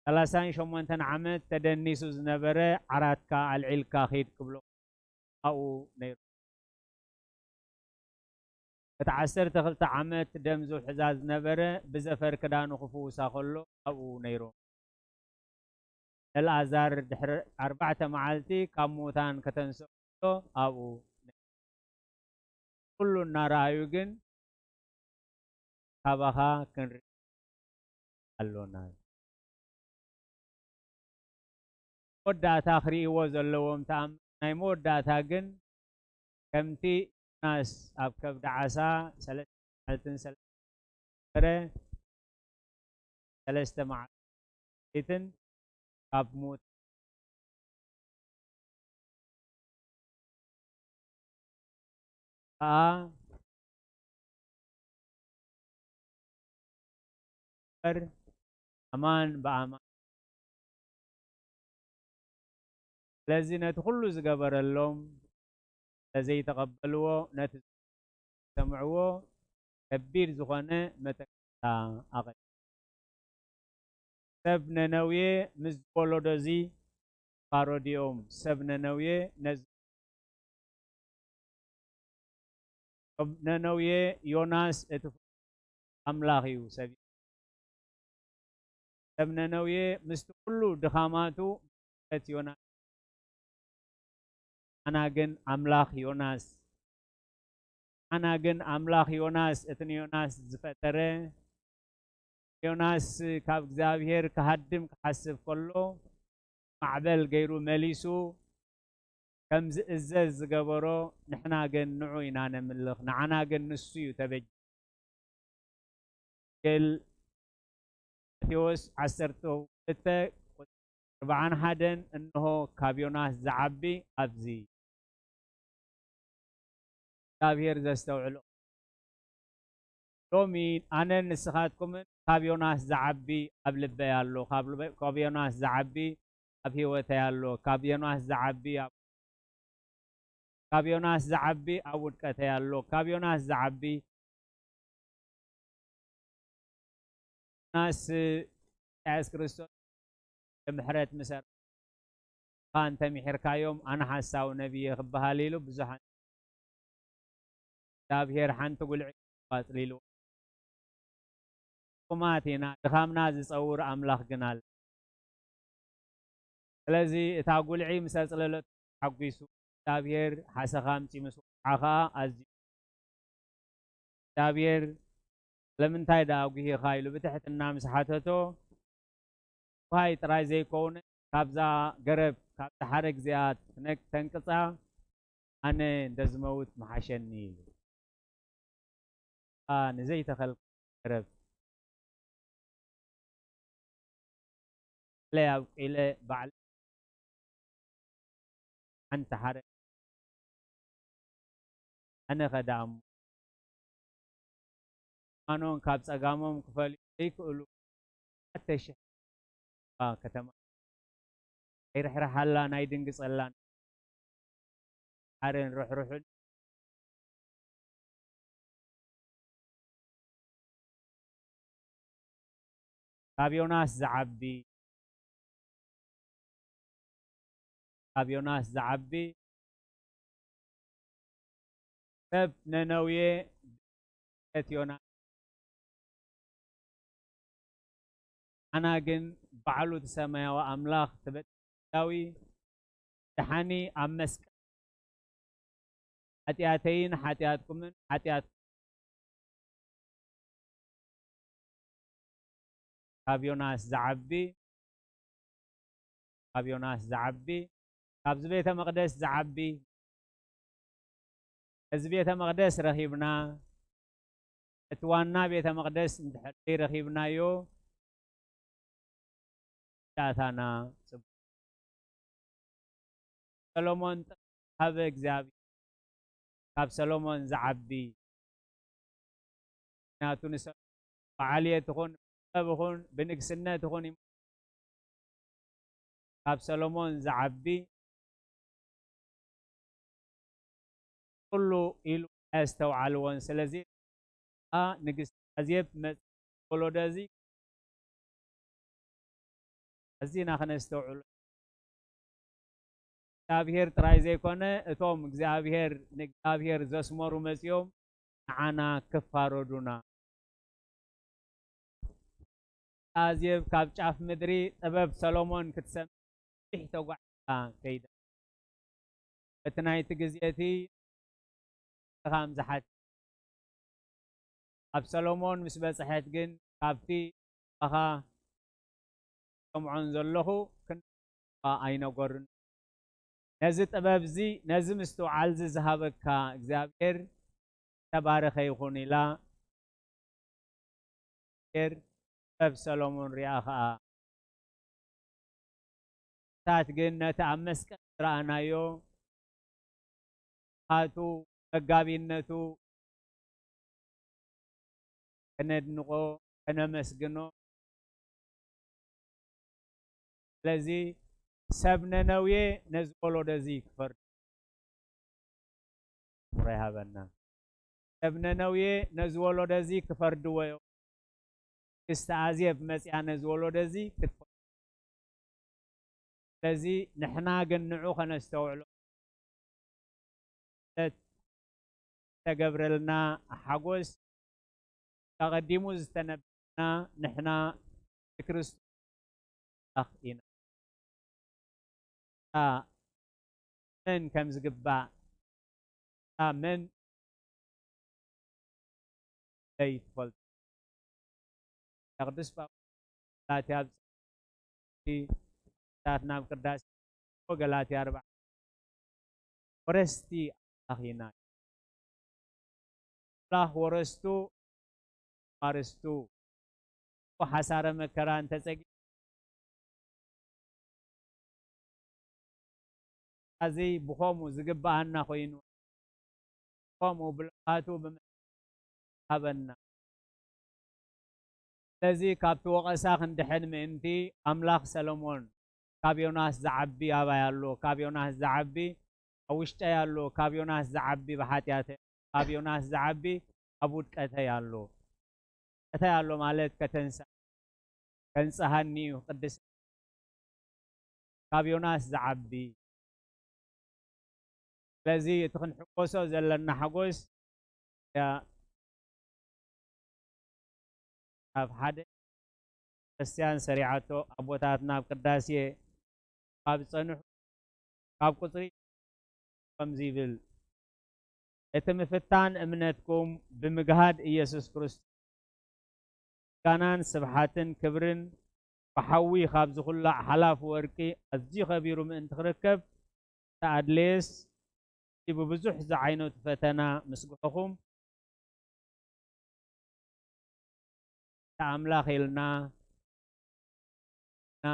ሰላሳን ሸሞንተን ዓመት ተደኒሱ ዝነበረ ዓራትካ ኣልዒልካ ኺድ ክብሎ ኣብኡ ነይሩ። እቲ ዓሰርተ ክልተ ዓመት ደም ዝውሕዛ ዝነበረ ብዘፈር ክዳኑ ክፍውሳ ከሎ ኣብኡ ነይሩ። ነልኣዛር ድሕሪ ኣርባዕተ መዓልቲ ካብ ምዉታን ከተንስኦ ከሎ ኣብኡ ነይሩ። ኩሉ እናረኣዩ ግን ካባኻ ክንርኢ ኣሎና። መወዳእታ ክርእይዎ ዘለዎም ተኣምር ናይ መወዳእታ ግን ከምቲ ዮናስ ኣብ ከብዲ ዓሳ ሰለስተ መዓልትን ሰለስተ ነበረ፣ ሰለስተ መዓልትን ካብ ሞት ከኣ እምበር ኣማን ብኣማን። ስለዚ ነቲ ኩሉ ዝገበረሎም ስለዘይተቐበልዎ፣ ነቲ ዝሰምዕዎ ከቢድ ዝኾነ መጠንቀቕታ ኣቐዲሙ። ሰብ ነነውየ ምስ ወለዶ እዚ ፋሮድዮም፣ ሰብ ነነውየ ነዚ ነነውየ ዮናስ እቲ ኣምላኽ እዩ። ሰብ ሰብ ነነውየ ምስቲ ኩሉ ድኻማቱ፣ ዮናስ ኣና ግን ኣምላኽ ዮናስ ኣና ግን ኣምላኽ ዮናስ፣ እቲ ንዮናስ ዝፈጠረ፣ ዮናስ ካብ እግዚኣብሔር ክሃድም ክሓስብ ከሎ፣ ማዕበል ገይሩ መሊሱ ከም ዝእዘዝ ዝገበሮ፣ ንሕና ግን ንዑ ኢና ነምልኽ፣ ንዓና ግን ንሱ እዩ ተበጂ። ወንጌል ማቴዎስ ዓሰርተ ክልተ ቁጽሪ ኣርብዓን ሓደን፣ እንሆ ካብ ዮናስ ዝዓቢ ኣብዚ እግዚኣብሔር ዘስተውዕሎ። ሎሚ ኣነን ንስኻትኩምን ካብ ዮናስ ዝዓቢ ኣብ ልበይ ኣሎ፣ ካብ ልበ-፣ ካብ ዮናስ ዝዓቢ ኣብ ህይወተይ ኣሎ፣ ካብ ዮናስ ዝዓቢ ኣብ ካብ ዮናስ ዝዓቢ ኣብ ውድቀተይ ኣሎ። ካብ ዮናስ ዝዓቢ ዮናስ ኢሳያስ ክርስቶስ ብምሕረት ምሰር እንተ ምሒርካዮም ኣነ ሓሳዊ ነቢየ ክበሃል ኢሉ ብዙሓት እግዚኣብሔር ሓንቲ ጉልዒ ኣጽሊሉ። ድኹማት ኢና፣ ድኻምና ዝጸውር ኣምላኽ ግን ኣሎ። ስለዚ እታ ጉልዒ ምስ ኣጽለለቶ ተሓጒሱ፣ እግዚኣብሔር ሓሰኻ ኣምጺኡ ምስ ወቕዓ ኸኣ ኣዝዩ እግዚኣብሔር ስለምንታይ ደኣ ጒሂኻ ኢሉ ብትሕትና ምስ ሓተቶ፣ ጓሃይ ጥራይ ዘይኮነ ካብዛ ገረብ ካብዛ ሓረግ እዚኣ ትነ-፣ ተንቅጻ ኣነ እንተ ዝመውት ምሓሸኒ ኢሉ። ኣ ንዘይተኸልካ ገረብ ለይ ኣብቂለ ባዕለ ሓንቲ ሓረግ ኣነ ኸዳኣሙ ማኖን ካብ ጸጋሞም ክፈልዩ ዘይክእሉ ኣተ ሽሕ ከተማ ኣይርሕርሓላ ናይ ድንግጸላን ሓርን ርሕርሑን ካብ ዮናስ ዝዓቢ ካብ ዮናስ ዝዓቢ ሰብ ነነውየ ድፍረት ዮናስ ኣና ግን ባዕሉ እቲ ሰማያዊ ኣምላኽ ተበዳዊ ደሓኒ ኣብ መስቀል ሓጢኣተይን ሓጢኣትኩምን ሓጢኣት ካብ ዮናስ ዝዓቢ ካብ ዮናስ ዝዓቢ ካብዚ ቤተ መቕደስ ዝዓቢ እዚ ቤተ መቕደስ ረኺብና እቲ ዋና ቤተ መቕደስ እንድሕር ዘይረኺብናዮ ዳታና ጽቡቕ ሰሎሞን ጥበብ ሃበ እግዚኣብሔር ካብ ሰሎሞን ዝዓቢ ምክንያቱ ንሰ ብዓልየት ይኹን ብጥበብ ይኹን ብንግስነት ይኹን ካብ ሰሎሞን ዝዓቢ ኩሉ ኢሉ ኣየስተውዓልዎን ስለዚ ንግስቲ ኣዜብ መጽ ወሎዶ እዚ ኣዚና ክነስተውዕሎ እግዚኣብሔር ጥራይ ዘይኮነ እቶም እግዚኣብሔር ንእግዚኣብሔር ዘስመሩ መጺኦም ንዓና ክፋረዱና ኣዜብ ካብ ጫፍ ምድሪ ጥበብ ሰሎሞን ክትሰምዕ ብዙሕ ተጓዒዛ ከይዳ በቲ ናይቲ ግዜ እቲ ድኻም ዝሓት ኣብ ሰሎሞን ምስ በጽሐት ግን ካብቲ ኣኻ ዝሰምዖን ዘለኹ ክን ኣይነገሩን። ነዚ ጥበብዚ፣ ነዚ ምስትውዓልዚ ዝሃበካ እግዚኣብሔር ተባረኸ ይኹን ኢላ ር ጥበብ ሰሎሞን ሪኣ ኸኣ። ታት ግን ነቲ ኣብ መስቀል ዝረኣናዮ ሃቱ መጋቢነቱ ከነድንቆ፣ ከነመስግኖ። ስለዚ ሰብ ነነውየ ነዚ ወለዶ እዚ ክፈርድ ይሃበና። ሰብ ነነውየ ነዚ ወለዶ እዚ ክፈርድዎ እዮም። ክስተ ኣዜብ መጺኣ ነዚ ወለዶ እዚ ክትፈ-፣ ስለዚ ንሕና ግን ንዑ ከነስተውዕሎ ማለት ዝተገብረልና ሓጎስ ኣቐዲሙ ዝተነበና ንሕና ንክርስቶስ ኣምላኽ ኢና። እታ መን ከም ዝግባእ፣ እታ መን ለይትፈልጦ። ቅዱስ ጳውሎስ ገላትያ ኣብ ታት ናብ ቅዳሴ ገላትያ ኣርባዕተ ወረስቲ ኣምላኽ ኢና። ኣምላኽ ወረስቱ ማርስቱ ሓሳረ መከራ እንተጸጊ ኣዚ ብኸምኡ ዝግብኣና ኮይኑ፣ ከምኡ ብልቓቱ ብምሃበና። ስለዚ ካብቲ ወቐሳ ክንድሕን ምእንቲ፣ ኣምላኽ ሰሎሞን፣ ካብ ዮናስ ዝዓቢ ኣባይ ኣሎ፣ ካብ ዮናስ ዝዓቢ ኣብ ውሽጠይ ኣሎ፣ ካብ ዮናስ ዝዓቢ ብሓጢኣተይ፣ ካብ ዮናስ ዝዓቢ ኣብ ውድቀተይ ኣሎ። እታይ ኣሎ ማለት ከተንሳ-፣ ከንጽሃኒ እዩ፣ ክቅድስ ካብ ዮናስ ዝዓቢ። ስለዚ እቲ ክንሕጎሶ ዘለና ሓጎስ ያ-፣ ኣብ ሓደ ክርስትያን ሰሪዓቶ ኣቦታትና ኣብ ቅዳሴ ካብ ዝጸንሑ ካብ ቁጽሪ ከምዚ ይብል፣ እቲ ምፍታን እምነትኩም ብምግሃድ ኢየሱስ ክርስቶስ ምስጋናን ስብሓትን ክብርን ብሓዊ ካብ ዝኹላዕ ሓላፊ ወርቂ ኣዝዩ ከቢሩ ምእንቲ ክርከብ ተኣድለየስ፣ እቲ ብብዙሕ ዝዓይነቱ ፈተና ምስግሑኹም፣ ንኣምላኽ ኢልና፣ ና፣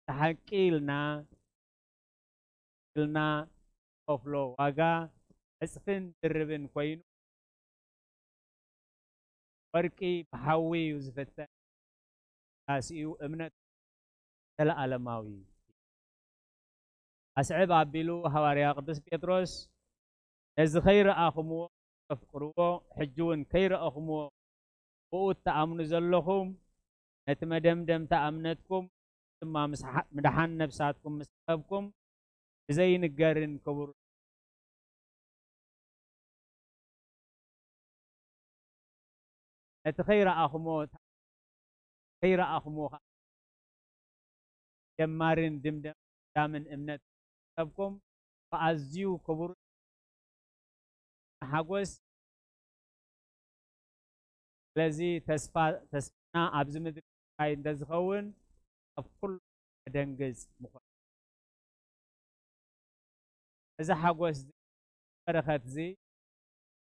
ንሓቂ ኢልና፣ ኢልና ከፍሎ ዋጋ ዕጽፍን ድርብን ኮይኑ፣ ወርቂ ብሓዊ እዩ ዝፍተን። ዳስኡ እምነት ዘለኣለማዊ። ኣስዕብ ኣቢሉ ሃዋርያ ቅዱስ ጴጥሮስ፣ ነዚ ከይረኣኹምዎ ተፍቅርዎ፣ ሕጂ እውን ከይረኣኹምዎ ብኡ እትኣምኑ ዘለኹም፣ ነቲ መደምደምታ እምነትኩም ድማ ምስ ሓ-፣ ምድሓን ነፍሳትኩም ምስ ረኸብኩም፣ ብዘይንገርን ክቡር ነቲ ከይረኣኹሞ፣ ከይረኣኹሞ ኸዓ ጀማርን ድምዳምን እምነት ሰብኩም ብኣዝዩ ክቡር ሓጎስ። ስለዚ ተስፋ፣ ተስፋና ኣብዚ ምድሪ ጥራይ እንተዝኸውን ኣብ ኩሉ ከደንግጽ ምኾነ። እዚ ሓጎስ እዚ በረኸት እዚ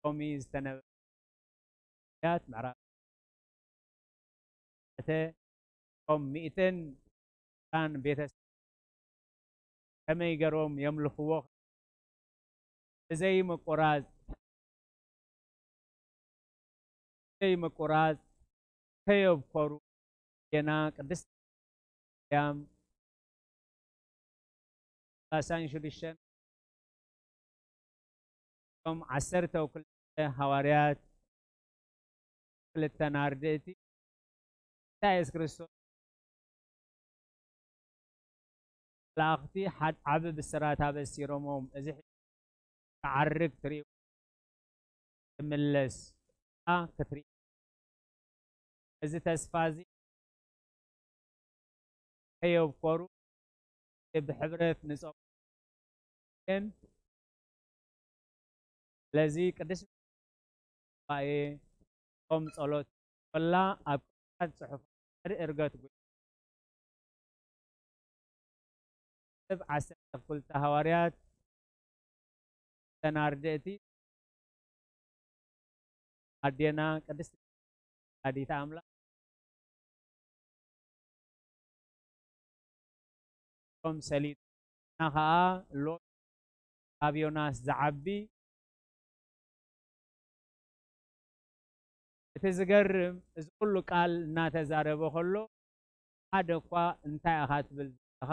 ሎሚ ዝተነበረ ያት ምዕራፍ እተ ቶም ሚእትን ራን ቤተሰብ ከመይ ገሮም የምልኽዎ ብዘይ ምቁራጽ፣ ብዘይ ምቁራጽ ከየብኮሩ ጌና ቅድስት ማርያም ሰላሳን ሽዱሽተን እቶም ዓሰርተ ክልተ ሃዋርያት፣ ክልተን ኣርድእቲ፣ ጌታ የሱስ ክርስቶስ መላእኽቲ ሓድ ዓቢ ብስራት ኣበሲሮሞም፣ እዚ ክዓርግ ትርእዩ፣ ክምለስ ክትርኢ። እዚ ተስፋ እዚ ከየብኮሩ ብሕብረት ንጾም። ስለዚ ቅድስት ጉባኤ ጾም ጸሎት ኮላ ኣብ ቅዱሳት ጽሑፋት ድሕሪ ዕርገት ጉ-፣ ሰብ ዓሰርተ ክልተ ሃዋርያት፣ እተን ኣርድእቲ ኣዴና ቅድስቲ ወላዲተ ኣምላኽ ቶም ሰሊጥና ኸዓ ሎሚ ካብ ዮናስ ዝዓቢ። እቲ ዝገርም፣ እዚ ኩሉ ቃል እናተዛረበ ከሎ፣ ሓደ እኳ እንታይ ኢኻ ትብል ዘለኻ?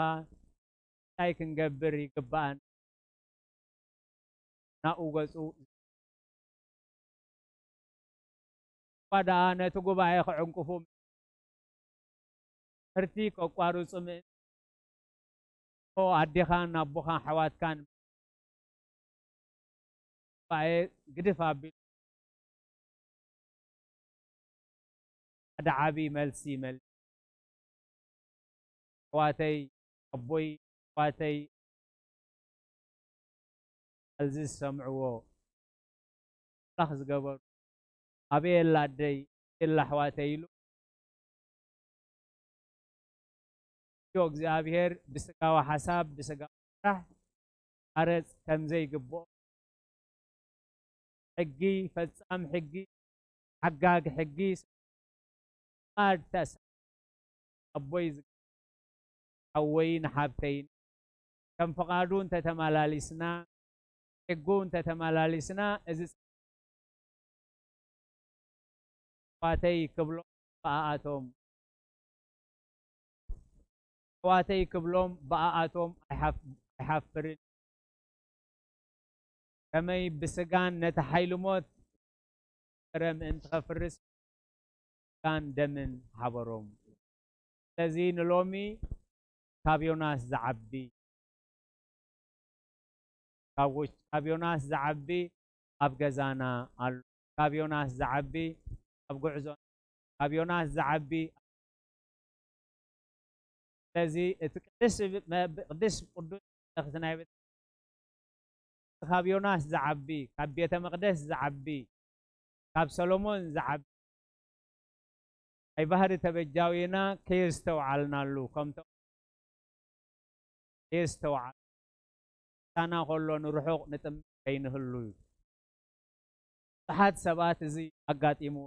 እንታይ ክንገብር ይግብኣና? ናብኡ ገጹ እኳ ደኣ ነቲ ጉባኤ ክዕንቅፉ፣ ትምህርቲ ከቋርጹ ምእንቲ፣ ኦ ኣዴኻን ኣቦኻን ኣሕዋትካን ጉባኤ ግድፍ ኣቢሉ ሓደ ዓቢ መልሲ ይመልስ። ኣሕዋተይ፣ ኣቦይ፣ ኣሕዋተይ፣ እዚ ዝሰምዕዎ ኣምላኽ ዝገበሩ፣ ኣበይ ኣላ ኣደይ፣ ኣበይ ኣላ ኣሕዋተይ ኢሉ እግዚኣብሔር ብስጋዊ ሓሳብ፣ ብስጋዊ ስራሕ ክቃረጽ ከም ዘይግብኦ፣ ሕጊ፣ ፈጻም ሕጊ፣ ሓጋግ ሕጊ፣ ፍቓድ ተሳ-፣ ኣቦይ ዝ-፣ ሓወይን ሓብተይን ከም ፍቓዱ እንተተመላሊስና፣ ሕጉ እንተተመላሊስና፣ እዚ ኣሕዋተይ ክብሎም ብኣኣቶም፣ ኣሕዋተይ ክብሎም ብኣኣቶም ኣይሓፍ-፣ ኣይሓፍርን። ከመይ ብስጋን ነቲ ሓይሊ ሞት ፍረ ምእንቲ ኸፍርስ ስጋን ደምን ሓበሮም። ስለዚ ንሎሚ ካብ ዮናስ ዝዓቢ፣ ካብ ውሽ-፣ ካብ ዮናስ ዝዓቢ ኣብ ገዛና ኣሎ። ካብ ዮናስ ዝዓቢ ኣብ ጉዕዞ፣ ካብ ዮናስ ዝዓቢ። ስለዚ እቲ ቅዱስ ብ-፣ መ-፣ ቅዱስ ቅዱስ መልእኽቲ ናይ ቤተ-፣ ካብ ዮናስ ዝዓቢ፣ ካብ ቤተ መቕደስ ዝዓቢ፣ ካብ ሰሎሞን ዝዓቢ ናይ ባህሪ ተበጃዊና ከየስተውዓልናሉ፣ ከምቶም ከየስተውዓል፣ ምሳና ከሎ ንርሑቕ ንጥምት ከይንህሉ እዩ። ብዙሓት ሰባት እዚ ኣጋጢምዎ።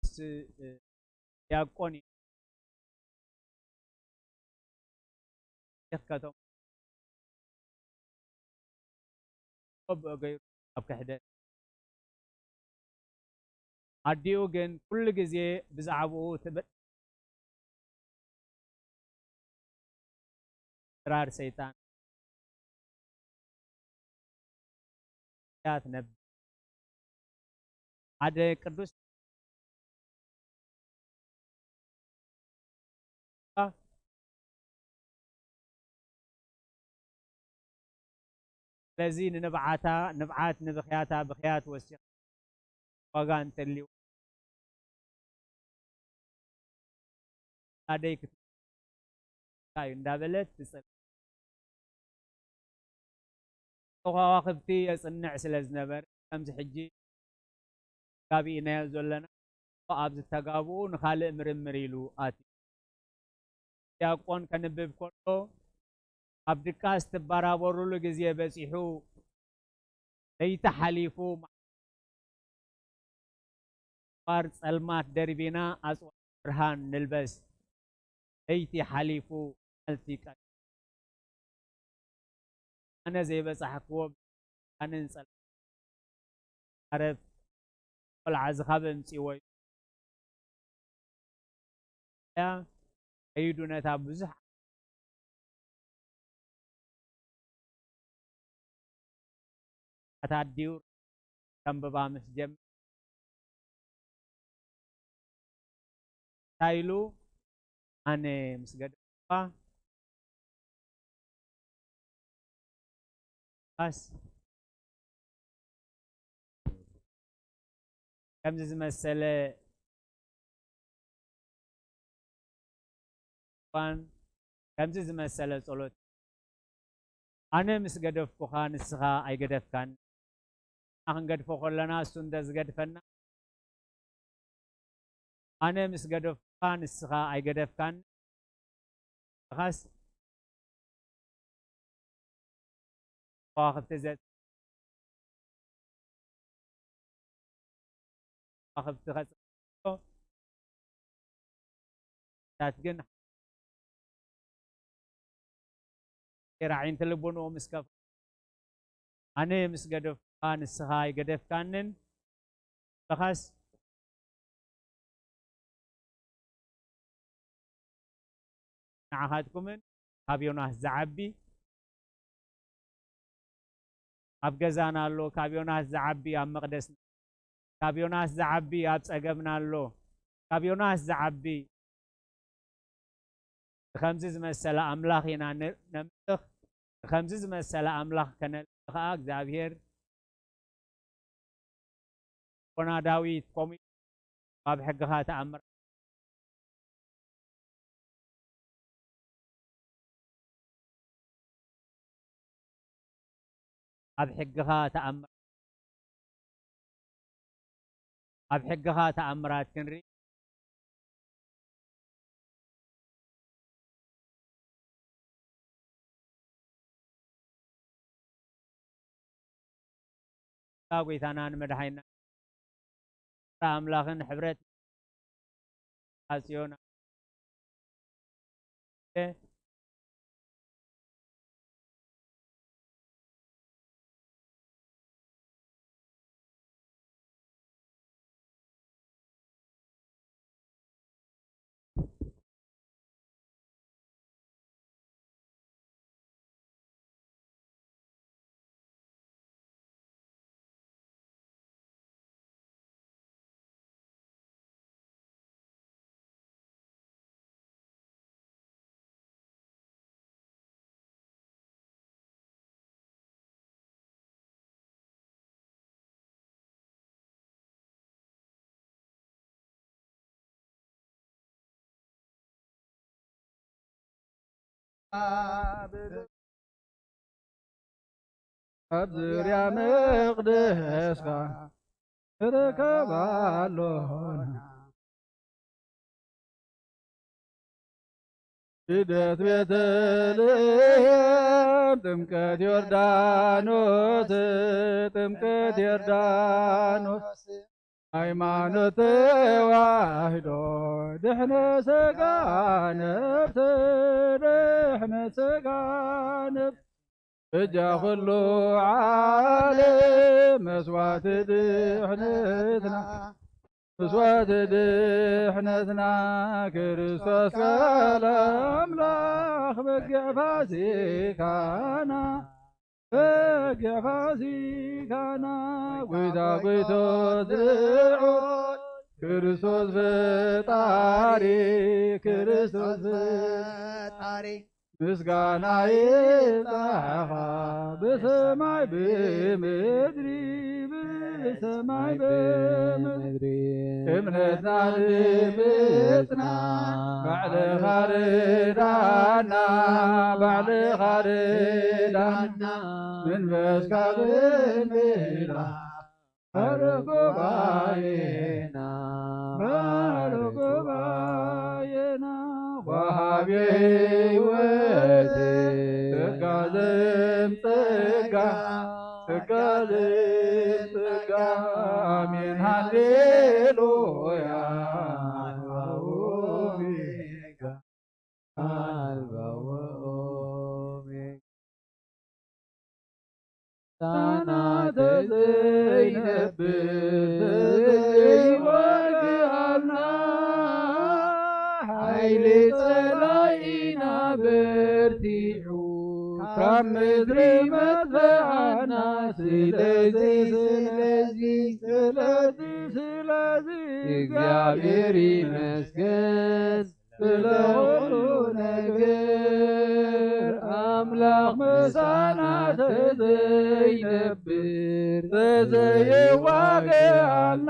ስ-፣ እ፣ ዲያቆን እዩ። ይኽከቶም። ብኡ ገይሩ ኣብ ክሕደት። ኣዲኡ ግን ኩሉ ግዜ ብዛዕባኡ ትብል። ድራር ሰይጣን እያ ትነብር። ሓደ ቅዱስ ስለዚ ንንብዓታ ንብዓት፣ ንብኽያታ ብኽያት ወሲኻ ዋጋ እንተልዩ ኣደይ ክት-፣ እንታይ እዩ እንዳበለት ትጽል-፣ ከዋኽብቲ የጽንዕ ስለ ዝነበረ፣ ከምዚ ሕጂ ጋቢእናዮ ዘለና ኣብ ዝተጋብኡ ንኻልእ ምርምር ኢሉ ኣትዩ። ዲያቆን ከንብብ ከሎ፣ ኣብ ድቃስ ትበራበሩሉ ግዜ በጺሑ፣ ለይቲ ሓሊፉ፣ ኣጽዋር ጸልማት ደርቢና፣ ኣጽዋር ብርሃን ንልበስ። ለይቲ ሓሊፉ፣ መዓልቲ ቀ-፣ ኣነ ዘይበጻሕክዎ፣ ኣነን ጸል-፣ ዓረብ ቆልዓ እዚ ካብ ኣምጺእዎ እዩ። ያ ከይዱ ነታ ብዙሕ ኣታ ኣዲኡ ከንብባ ምስ ጀመረ፣ እንታይ ኢሉ? ኣነ ምስ ገደፍኩኻ፣ ኻስ ከምዚ ዝመሰለ እዋን፣ ከምዚ ዝመሰለ ጸሎት፣ ኣነ ምስ ገደፍኩኻ ንስኻ ኣይገደፍካን። ንሕና ክንገድፎ ከለና እሱ እንተ ዝገድፈና፣ ኣነ ምስ ገደፍኩኻ ንስኻ ኣይገደፍካን። ኻስ ከዋኽብቲ ዘ ከዋኽብቲ ኸጽ ታት ግን ራዒንቲ ልቡንኡ ምስ ከፍ ኣነ ምስ ገደፍካ ንስኻ ኣይገደፍካንን በኻስ ንዓኻትኩምን ካብ ዮናስ ዝዓቢ ኣብ ገዛና ኣሎ፣ ካብ ዮናስ ዝዓቢ ኣብ መቕደስና፣ ካብ ዮናስ ዝዓቢ ኣብ ጸገምና ኣሎ፣ ካብ ዮናስ ዝዓቢ ንኸምዚ ዝመሰለ ኣምላኽ ኢና ነ-፣ ነምልኽ። ንኸምዚ ዝመሰለ ኣምላኽ ከነልዕል ኸኣ እግዚኣብሔር ልቦና ዳዊት ከምኡ ኢሉ ኣብ ሕግኻ ተኣምር ኣብ ሕግኻ ተኣምር ኣብ ሕግኻ ተኣምራት ክንርኢ ጎይታናን መድሓኒና ኣምላኽን ሕብረት ኣጽዮን ኣብ ዙርያ መቕደስካ ንርከብ ኣሎና። ልደት ቤተልሔም፣ ጥምቀት ዮርዳኖስ፣ ጥምቀት ዮርዳኖስ፣ ሃይማኖት ተዋህዶ፣ ድሕነ ሥጋ ነፍስ፣ ድሕነ ሥጋ ነፍስ፣ በጃ ኩሉ ዓለም መስዋዕቲ ድሕነትና፣ መስዋዕቲ ድሕነትና፣ ክርስቶስ ቃል ኣምላኽ በጊዕ ፋሲካና፣ በጊዕ ፋሲካና፣ ጎይታ ጎይቶት ልዑል ክርስቶስ ፈጣሪ፣ ክርስቶስ ፈጣሪ፣ ምስጋና ይብጻሕኻ ብሰማይ ብምድሪ፣ ብሰማይ ብምድሪ። እምነትና ንምጽና ባዕልኻ ርዳና፣ ባዕልኻ ርዳና፣ መንፈስካ ብምልኣት ባርኽ ጉባኤና፣ ባርኽ ጉባኤና። ወሃቢ ሕይወት ጸጋ ዘምጸጋ፣ ጸጋ ዘምጸጋ። ኣሜን ሃሌሉያ። ኣልፋ ወኦሜጋ፣ ኣልፋ ወኦሜጋ። ጣና ተዘይነብር ተዘይዋግኣልና፣ ሓይሊ ጸላኢና በርቲዑ፣ ካብ ምድሪ መጥፍኣና። ስለዚ፣ ስለዚ፣ ስለዚ፣ ስለዚ፣ እግዚኣብሔር ይመስገን። ስለ ኩሉ ነገር ኣምላኽ ምሳና ተዘይነብር ተዘይዋግኣልና፣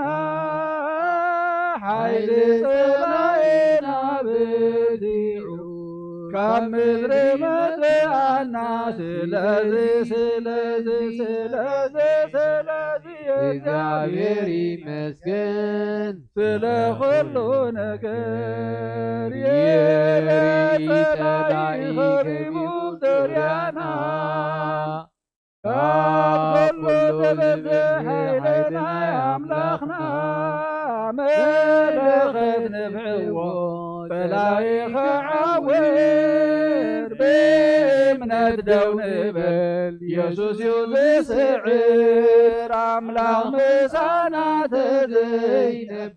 ሓይሊ ጸላኢና በዚሑ ካብ ምድሪ መጽኣና። ስለዚ፣ ስለዚ፣ ስለዚ፣ ስለዚ እግዚኣብሔር ይመስገን ስለ ኩሉ ነገር። የርኢ ጸላኢ ከቢቡ ዙርያና፣ ካብ ኩሉ ብዝሒ ሓይሊ ናይ ኣምላኽና መለኸት ንብዕዎ፣ ጸላኢ ክዓውር ብእምነት ደው ንበል። የሱስ እዩ ዝስዕር፣ ኣምላኽ ምሳና ተዘይነብር፣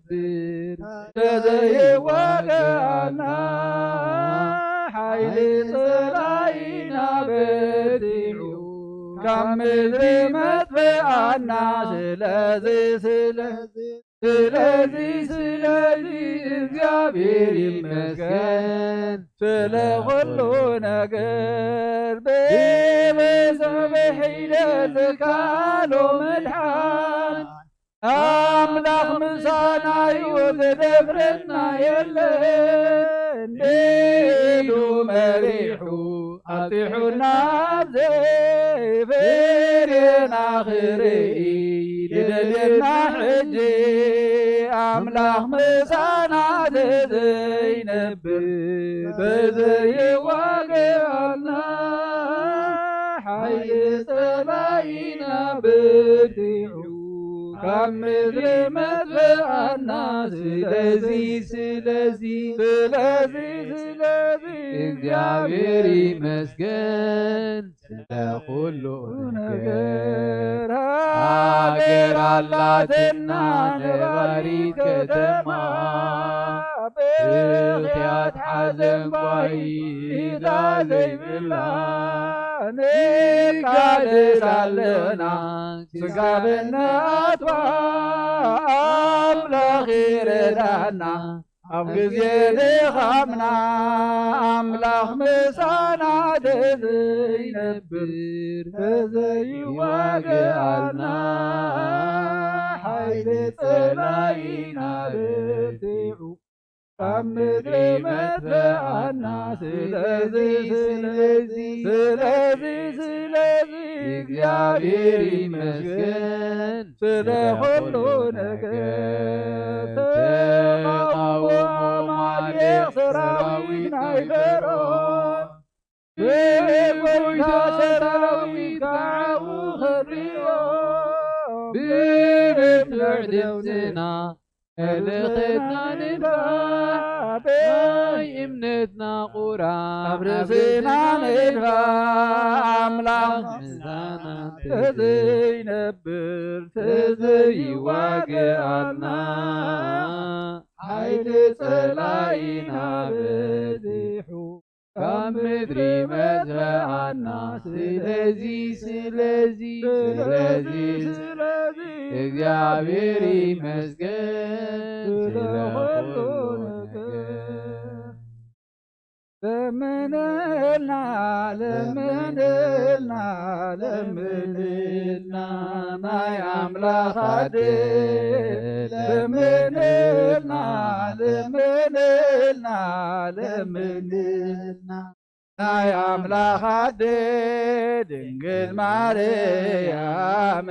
ተዘይዋግኣና፣ ሓይሊ ጸላኢና በርቲዑ፣ ካብ ምድሪ መጥፍኣና። ስለዚ፣ ስለዚ፣ ስለዚ፣ ስለዚ እግዚኣብሔር ይመስገን ስለ ኩሉ ነገር። ብብዙሕ ብሒደት ዝካሎ ምድሓን፣ ኣምላኽ ምሳና እዩ፣ ዝደፍረና የለን። ኢዱ መሪሑ ኣብጺሑና፣ ኣብዚ ፍሬና ክርኢ ድደልየና ሕጂ። ኣምላኽ ምሳና ተዘይነብር፣ ተዘይዋግኣና፣ ሓይሊ ጸላኢና በርቲዑ፣ ካብ ምድሪ መጥፍኣና። ስለዚ፣ ስለዚ፣ ስለዚ፣ ስለዚ እግዚኣብሔር ይመስገን ስለ ኩሉ ነገር። ነገር ሃገር ኣላትና ነባሪት ከተማ፣ ብኽያት ሓዘን ጓሂታ ዘይብላ፣ ንቃለስ ኣለና ስጋብ እንኣትዋ። ኣምላኽ ይረዳና ኣብ ግዜ ድኻምና፣ ኣምላኽ ምሳና ተዘይነብር፣ ተዘይዋግኣና፣ ሓይሊ ጸላኢና በርቲዑ፣ ካብ ምድሪ መጥፍኣና። ስለዚ፣ ስለዚ፣ ስለዚ፣ ስለዚ እግዚኣብሔር ይመስገን ስለ ኩሉ ነገር። ተቓውሞ ኣማሌቕ ሰራዊት ናይ ፈርዖን፣ ብጎይታ ሰራዊት ክዓዉ ከርእዮ፣ ብብርቱዕ ድምፅና መለኸትና ንድፋ፣ ናይ እምነትና ቁራ ኣብ ርእስና ንድፋ። ኣምላኽ ምሳና ተዘይነብር፣ ተዘይዋግኣና፣ ሓይሊ ጸላኢና በዚሑ፣ ካብ ምድሪ መጥፍኣና። ስለዚ፣ ስለዚ፣ ስለዚ፣ ስለዚ፣ እግዚኣብሔር ይመስገን ስለ ስለ ኩሉ ኩሉ ነገር። ነገር። ለምንልና፣ ለምንልና፣ ለምንልና፣ ናይ ኣምላኽ ኣደ። ለምንልና፣ ለምንልና፣ ለምንልና፣ ናይ ኣምላኽ ኣደ ድንግል ማርያም፣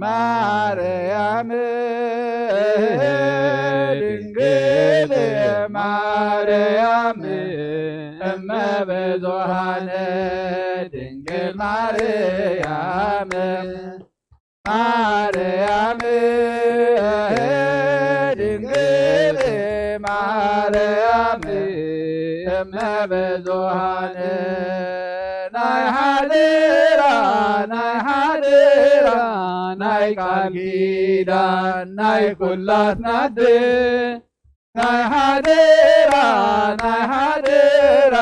ማርያም ድንግል ማርያም እመ ብዙኃን ድንግል ማርያም ማርያም ድንግል ማርያም እመ ብዙኃን ናይ ሓደራ ናይ ሓደራ ናይ ቃል ኪዳን ናይ ኩላትና ኣደ ናይ ሓደራ ናይ ሓደራ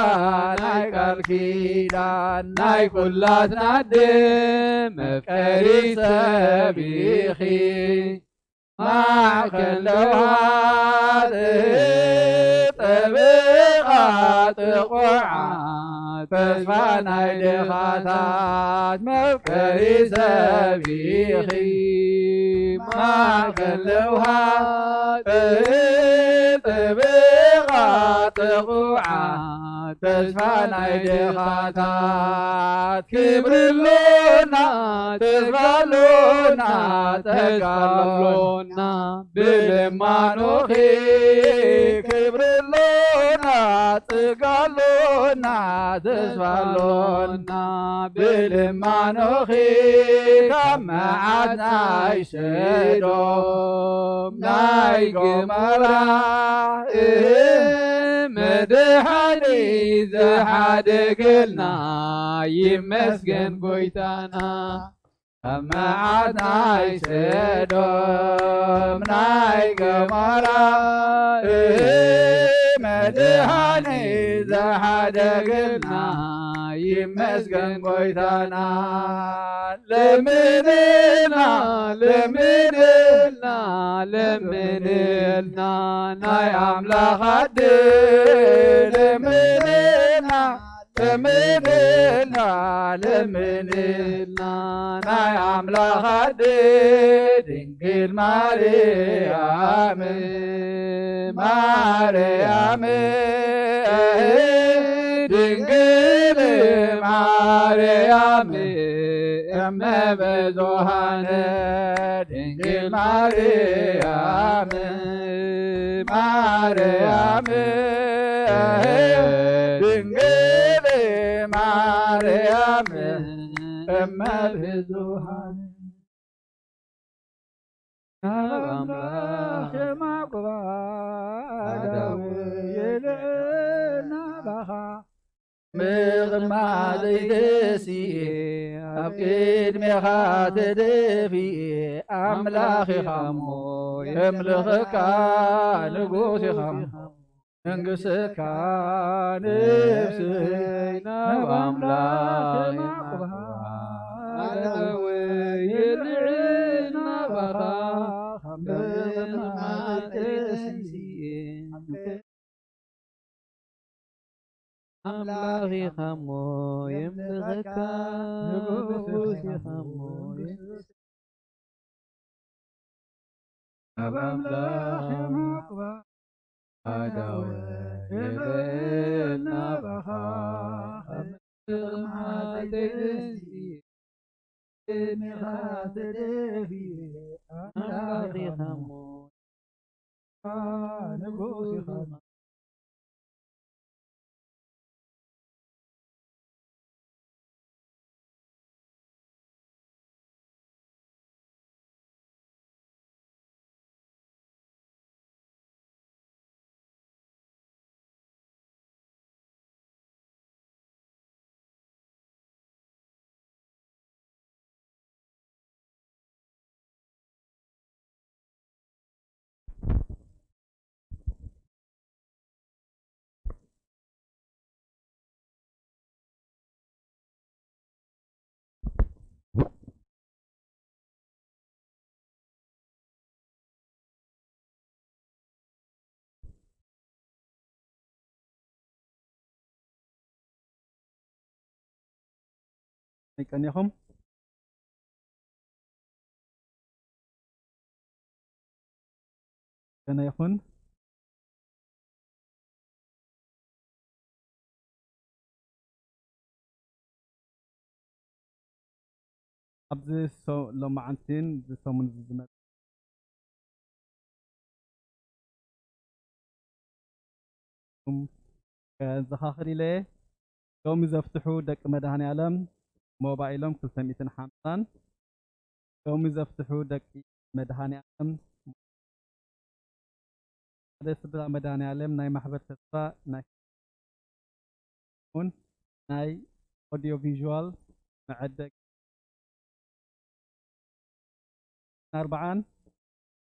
ናይ ቃል ኪዳን ናይ ኩላትና ኣደ መፍቀሪ ሰብ ኢኺ ማዕከል ለውሃት ጠበቓ ጥቑዓ ተስፋ ናይ ድኻታት መፍቀሪ ሰብ ኢኺ ማዕከል ለውሃት ጥብቓ ጥቑዓ ተስፋ ናይ ድኻታት ክብሪ ኣሎና፣ ተስፋ ኣሎና፣ ተስፋ ኣሎና፣ ብልማኖኺ ክብሪ ኣሎና፣ ጸጋ ኣሎና፣ ተስፋ ኣሎና፣ ብልማኖኺ ካብ መዓት ናይ ሰዶም ናይ ገሞራ፣ እህ፣ መድሓኒ ዝሓደገልና ይመስገን ጎይታና። ካብ መዓት ናይ ሰዶም ናይ ገሞራ፣ እህ፣ መድሓኒ ዝሓደገልና ይመስገን ጎይታና። ለምንልና፣ ለምንልና፣ ለምንልና ናይ ኣምላኽ ኣደ ለምንልና፣ ለምንልና፣ ለምንልና ናይ ኣምላኽ ኣደ ድንግል ማርያም፣ ማርያም፣ ድንግል ማርያም፣ እመ ብዙኃን ድንግል ማርያም፣ ማርያም፣ ድንግል ማርያም፣ እመ ብዙኃን። ናብ ኣምላኽ የማዕቁባ ኣዳው የልዕል ናባኻ። ምቕማጠይ ተሲኤ ኣብ ቅድሜኻ ተደፊኤ ኣምላኽ ኢኻ እሞ የምልኸካ ንጉስ ኢኻ እሞ መንግሥትካ ነፍሰይ ናብ ኣምላኽ የማዕቁባ ኣዳው የልዕል ናባኻ። ምቕማጠይ ተሲኤ ኣምላኽ ኢኻ እሞ የምልኸካ፣ ንጉስ ኢኻ እሞ ኣብ ኣምላኽ የማዕቁባ ኣዳው የልዕል ናባኻ። ምቕማጠይ ተሲኤ ቅድሜኻ ተደፊኤ ኣምላኽ ኢኻ እሞ ንጉስ ኢኻ። ይቀኒኹም። ከመይ ይኹን? ኣብዚ ሶ-፣ ሎማዓንቲን እዚ ሰሙን እዚ ዝመጽእ ከዘኻኽር ኢለ እየ። ሎሚ ዘፍትሑ ደቂ መድኃኔዓለም ሞባይሎም ክልተ ሚእትን ሓምሳን። ሎሚ ዘፍትሑ ደቂ መድኃኔዓለም ሓደ ስድራ መድኃኔዓለም ናይ ማሕበር ተስፋ ናይ እውን ናይ ኦዲዮ ቪዥዋል መዐደጊ። ኣርብዓን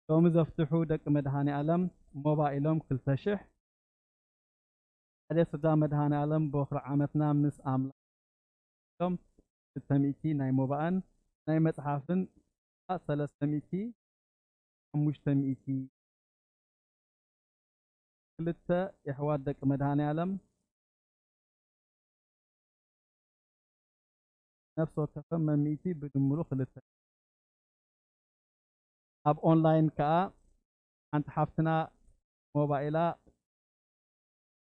ሎሚ ዘፍትሑ ደቂ መድኃኔዓለም ሞባይሎም ክልተ ሽሕ። ሓደ ስድራ መድኃኔዓለም በኹሪ ዓመትና ምስ ኣምላኽ ኢሎም ክልተ ሚእቲ ናይ ሞባእን ናይ መጽሓፍን ሰለስተ ሚእቲ ሓሙሽተ ሚእቲ። ክልተ የሕዋት ደቂ መድኃኔዓለም ነፍሲ ወከፈን መሚእቲ ብድምሩ ክልተ። ኣብ ኦንላይን ከኣ ሓንቲ ሓፍትና ሞባይላ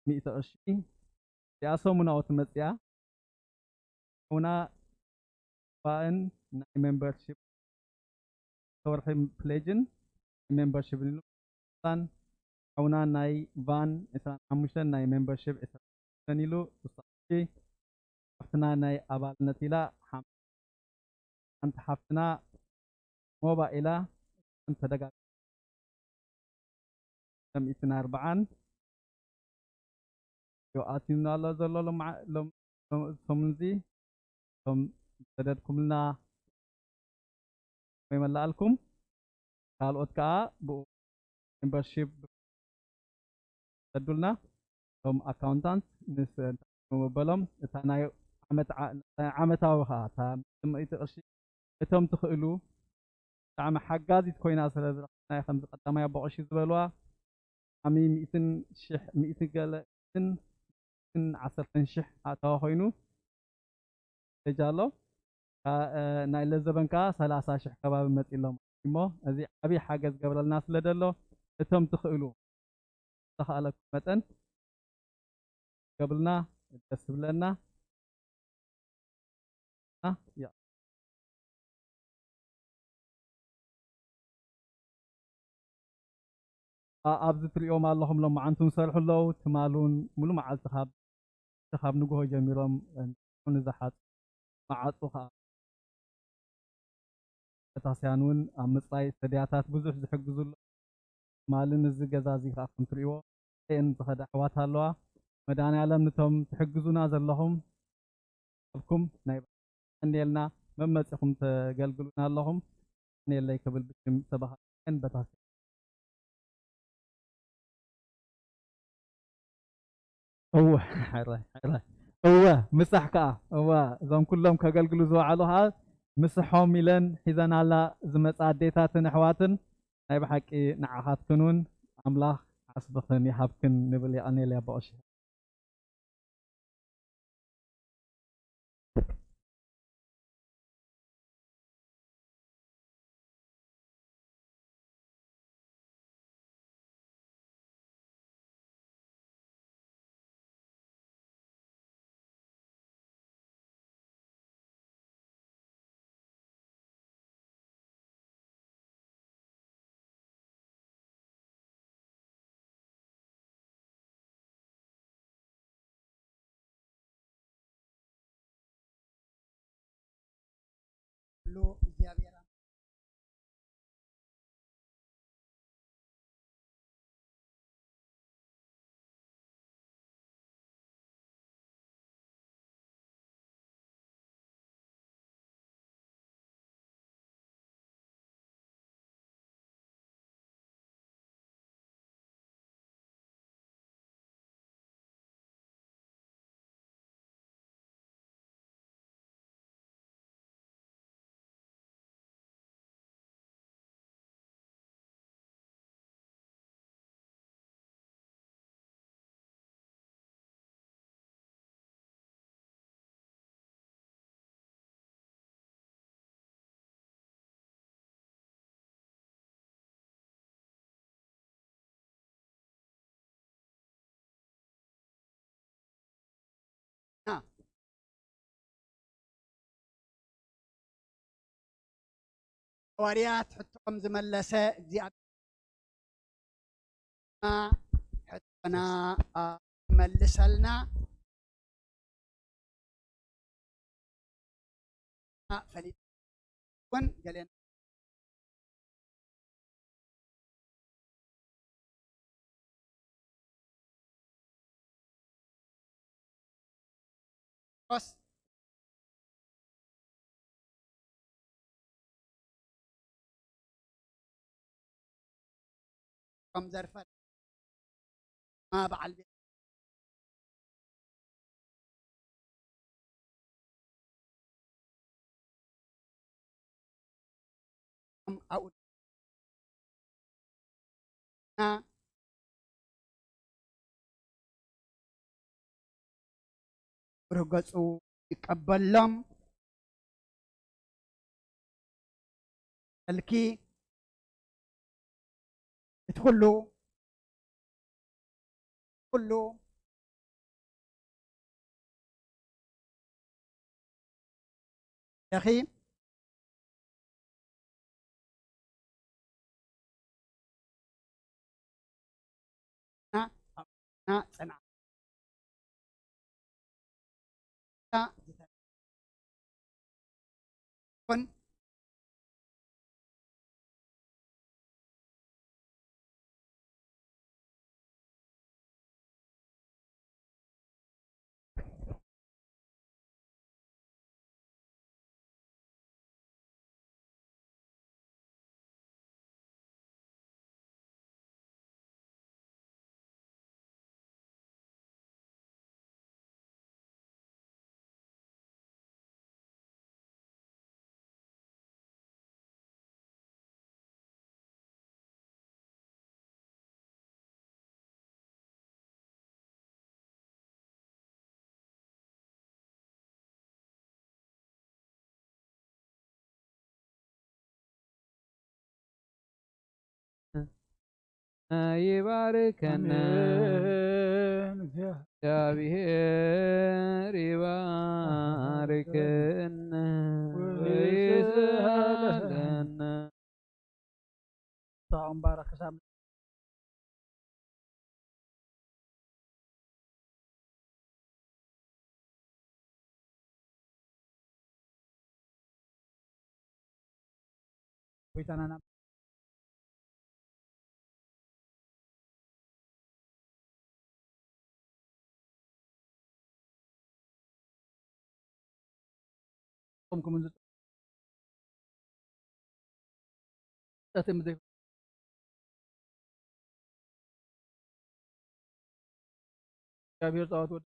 ሚእቲ ቅርሺ እዚኣ ሰሙናዊ ትመጽእ እያ። ሓውና ፋእን ናይ ሜምበርሺፕ ተወርሒ ፕሌጅን ሜምበርሺፕን ኢሉ ሓውና ናይ ቫን ዕስራን ሓሙሽተን ናይ ሜምበርሺፕ ዕስራን ሓሙሽተን ኢሉ ሓፍትና ናይ ኣባልነት ኢላ ሓንቲ ሓፍትና ሞባይላ ተደጋግ ሚእትን ኣርባዓን ኣትዩና ኣሎ ዘሎ ሎም ሰሙን እዚ እቶም ሰደድኩምልና ወይ መላኣልኩም ካልኦት ከዓ ብኡ ሜምበርሺፕ ሰዱልና እቶም ኣካውንታንት ምስ መበሎም እታ ናይ ዓመታዊ ከዓ እታ ምእቲ ቅርሺ እቶም ትኽእሉ ብጣዕሚ ሓጋዚት ኮይና ስለ ዝረኸብናዮ ከምዚ ቀዳማይ ኣቦ ቀሺ ዝበልዋ ዓሚ ሚእትን ሽሕ ሚእቲ ገለ ሚእትን ዓሰርተን ሽሕ ኣታዊ ኮይኑ ፔጅ ኣሎ። ናይ ለዘበን ከዓ ሰላሳ ሽሕ ከባቢ መፂሎም እሞ እዚ ዓብዪ ሓገዝ ገብረልና ስለ ደሎ እቶም ትኽእሉ ዝተኻእለኩም መጠን ገብርልና ደስ ዝብለና ኣብዚ ትሪኦም ኣለኹም ሎም መዓንቱ ዝሰርሑ ኣለዉ ትማል እውን ሙሉ መዓልቲ ካብ ካብ ንግሆ ጀሚሮም ንዝሓፅ መዓፁ ከዓ ተታስያን እውን ኣብ ምፅራይ ሰድያታት ብዙሕ ዝሕግዙ ኣሎ ትማልን እዚ ገዛ እዚ ከዓ ከም ትሪእዎ ተን ዝኸዳ ኣሕዋት ኣለዋ መድሃኒዓለም ንቶም ትሕግዙና ዘለኹም ኣብኩም ናይ ቀንየልና መመፂኹም ተገልግሉና ኣለኹም ቀንየለይ ክብል ብሽም ሰባኻን በታስ እወ ሕራይ ሕራይ እወ ምሳሕ ከዓ እወ እዞም ኩሎም ከገልግሉ ዝወዓሉ ከዓ ምስሖም ኢለን ሒዘናላ ዝመፃ ኣዴታትን ኣሕዋትን ናይ ብሓቂ ንዓኻትክን እውን ኣምላኽ ዓስብኽን ይሃብክን ንብል የቐንየለይ ኣቦ ቀሺ ኩሉ እግዚኣብሔር ሃዋርያት ሕቶኦም ዝመለሰ እግዚኣብሔር ሕቶና መልሰልና ፈሊጥ እውን ገሌና ስ ከም ዘርፈ በዓል ቤት ኣብኡ ብርህ ገጹ ይቀበሎም። መልኪ እቲ ኩሉ ኩሉ ደኺ ና፣ ና፣ ጽናዕ። ና፣ ኮን። ይባርከነ። ኣሜን። እግዚኣብሔር ይባርከነ ወይስሃለነ። ንስኻኦም ባረኽ ክሳብ ጎይታና ናብ ጾምኩም እንዚ ጸትም ዘይ እግዚኣብሔር ጸዋት ወድ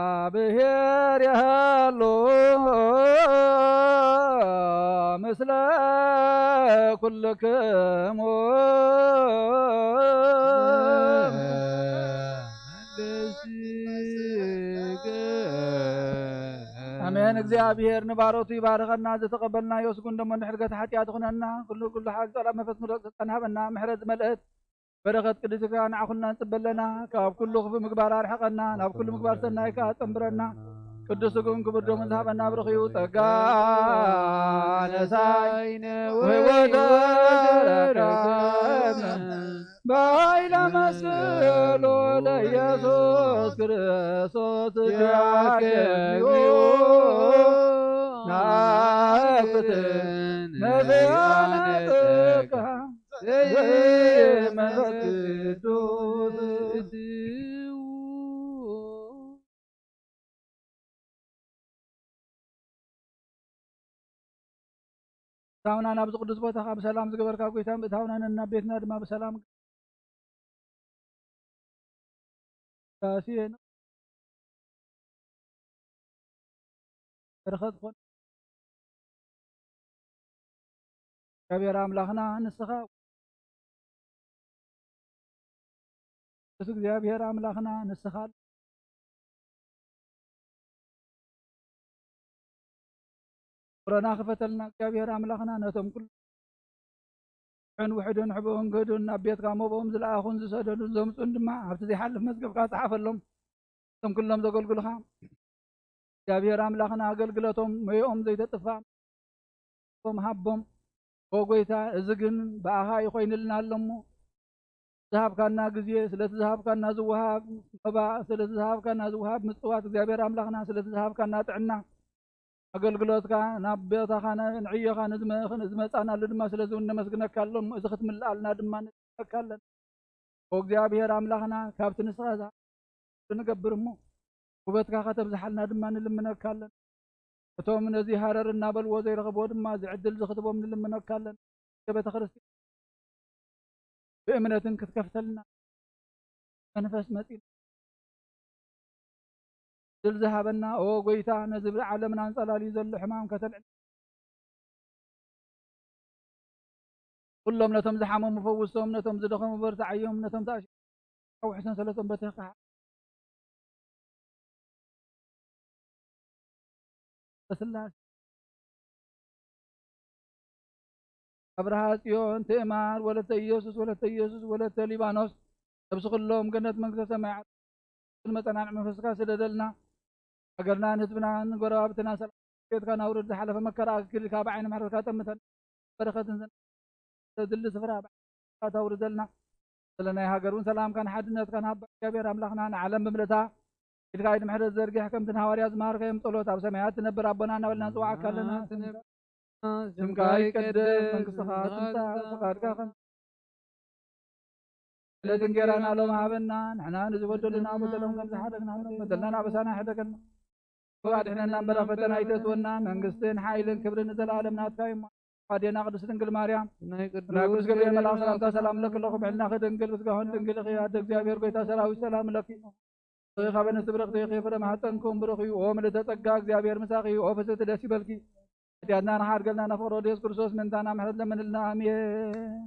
እግዚኣብሔር ያሃሎ ምስለ ኩልክሙ። ኣሜን። እግዚኣብሔር ንባሮቱ ይባርኸና። ዝተቐበልናዮ ስጉን ደሞ ንሕድገት ሓጢኣት ይኹነና። ኩሉ ኩሉ ሓቂ ጸላ መፈት ምረቕ ስልጣን ሃበና። ምሕረት ዝመልአት በረኸት ቅድስቲ ንዓኹና ንጽበለና። ካብ ኩሉ ክፉእ ምግባር ኣርሕቐና። ናብ ኩሉ ምግባር ሰናይ ከኣ ጸንብረና። ቅዱስ ስጉን ክቡር ደሙን ዝሃበና ብርኽዩ ጸጋ ነሳይ ወህይወት ረከብና። በኃይለ መስቀሉ ለኢየሱስ ክርስቶስ ያገቢው ናፍትን ነቢያነ ጥቀ ዘይመንፈስ ቅዱስ። እታውና ናብዚ ቅዱስ ቦታኻ ብሰላም ዝገበርካ ጎይታ፣ እታውና ነና ቤትና ድማ ብሰላም ዳሴ በረኸት ኾን። እግዚኣብሔር ኣምላኽና ንስኻ፣ ቅዱስ እግዚኣብሔር ኣምላኽና ንስኻ ፍረና ክፈተልና እግዚኣብሔር ኣምላኽና፣ ነቶም ኩሉ ሕን ውሕድን ሕቡእን ግህዱን ናብ ቤትካ መብኦም ዝለኣኹን ዝሰደዱን ዘምጹን ድማ ኣብቲ ዘይሓልፍ መዝገብካ ጸሓፈሎም። እቶም ኩሎም ዘገልግሉኻ እግዚኣብሔር ኣምላኽና፣ ኣገልግሎቶም መይኦም ዘይተጥፋ ቶም ሃቦም። ኦ ጎይታ፣ እዚ ግን ብኣኻ እዩ ኮይንልና ኣሎ እሞ፣ ዝሃብካና ግዜ፣ ስለቲ ዝሃብካና ዝወሃብ መባእ፣ ስለቲ ዝሃብካና ዝወሃብ ምጽዋት፣ እግዚኣብሔር ኣምላኽና፣ ስለቲ ዝሃብካና ጥዕና፣ ኣገልግሎትካ ናብ ቦታኻ ን-፣ ንዕዮኻ ንዝመ-፣ ንዝመጻናሉ ድማ ስለዚ እውን ነመስግነካ ኣሎ እሞ፣ እዚ ክትምልኣልና ድማ ንልምነካ ኣለና። ኦ እግዚኣብሔር ኣምላኽና፣ ካብቲ ንስኻ ዝሃ-፣ ንገብር እሞ፣ ውበትካ ከተብዝሓልና ድማ ንልምነካ ኣለና። እቶም ነዚ ሃረር እናበልዎ ዘይረኸብዎ ድማ እዚ ዕድል ዝኽትቦም ንልምነካ ኣለና። ቤተ ክርስቲያን ብእምነትን ክትከፍተልና መንፈስ መጺና ድል ዝሃበና፣ ኦ ጎይታ፣ ነዚ ብዓለምና ኣንጸላልዩ ዘሎ ሕማም ከተልዕል፣ ኩሎም ነቶም ዝሓመሙ ፈውሶም፣ ነቶም ዝደኸሙ በርትዓዮም፣ ነቶም ተኣሽ ውሕሰን ሰለቶም በተኻ ስላሴ ኣብርሃ ጽዮን ትእማር ወለተ ኢየሱስ ወለተ ኢየሱስ ወለተ ሊባኖስ ነብሲ ኩሎም ገነት መንግስተ ሰማይ ዓርኩ መጸናንዕ መንፈስካ ስደደልና። ሃገርናን ህዝብናን ጎረባብትና ሰላም ቤትካ ናውርድ ዝሓለፈ መከራ ኣክልካ ብዓይኒ ምሕረትካ ጠምተን በረኸትን ዘን ተድሊ ስፍራ ብዓይኒ ምሕረትካ ታውርደልና። ስለ ናይ ሃገር እውን ሰላምካን ሓድነትካን ሃባ እግዚኣብሔር ኣምላኽና ንዓለም ብምልእታ ኢድካ ኢድ ምሕረት ዘርጊሕ ከምቲ ንሃዋርያ ዝመሃርከዮም ጸሎት ኣብ ሰማያት ትነብር ኣቦና እናበልና ንጽዋዓካ ኣለና። ስምካ ይቀደስ፣ መንግስትኻ ትምጻእ፣ ፍቓድካ ከም ዕለት እንጌራና ሎም ሃበና። ንሕና ንዝበደሉና በደሎም ከም ዝሓደግናሎም በደልና ናበሳና ይሕደገልና። ኣድሕነና እምበር ኣብ ፈተና ኣይተእትወና። መንግስትን ሓይልን ክብርን ንዘለኣለም ናትካ እዩ። ኣዴና ቅድስት ድንግል ማርያም ናይ ቅዱስ ገብርኤል መልኣክ ሰላምታ ሰላም ለኪ ኣለኹ። ብሕልናኺ ድንግል ብስጋሁን ድንግል ኢኺ። ኣደ እግዚኣብሔር ጎይታ ሰራዊት ሰላም ለኪ። ኻበነ ስብርኽቲ ኢኺ ፍረ ማህፀንኩም ብሩኽ እዩ። ኦ ምልእተ ጸጋ እግዚኣብሔር ምሳኺ እዩ። ኦ ፍስሕቲ ደስ ይበልኪ። ኃጢአትና ንሓድገልና ነፍቅሮ ኢየሱስ ክርስቶስ ምንታና ምሕረት ለምንልና። ኣሜን።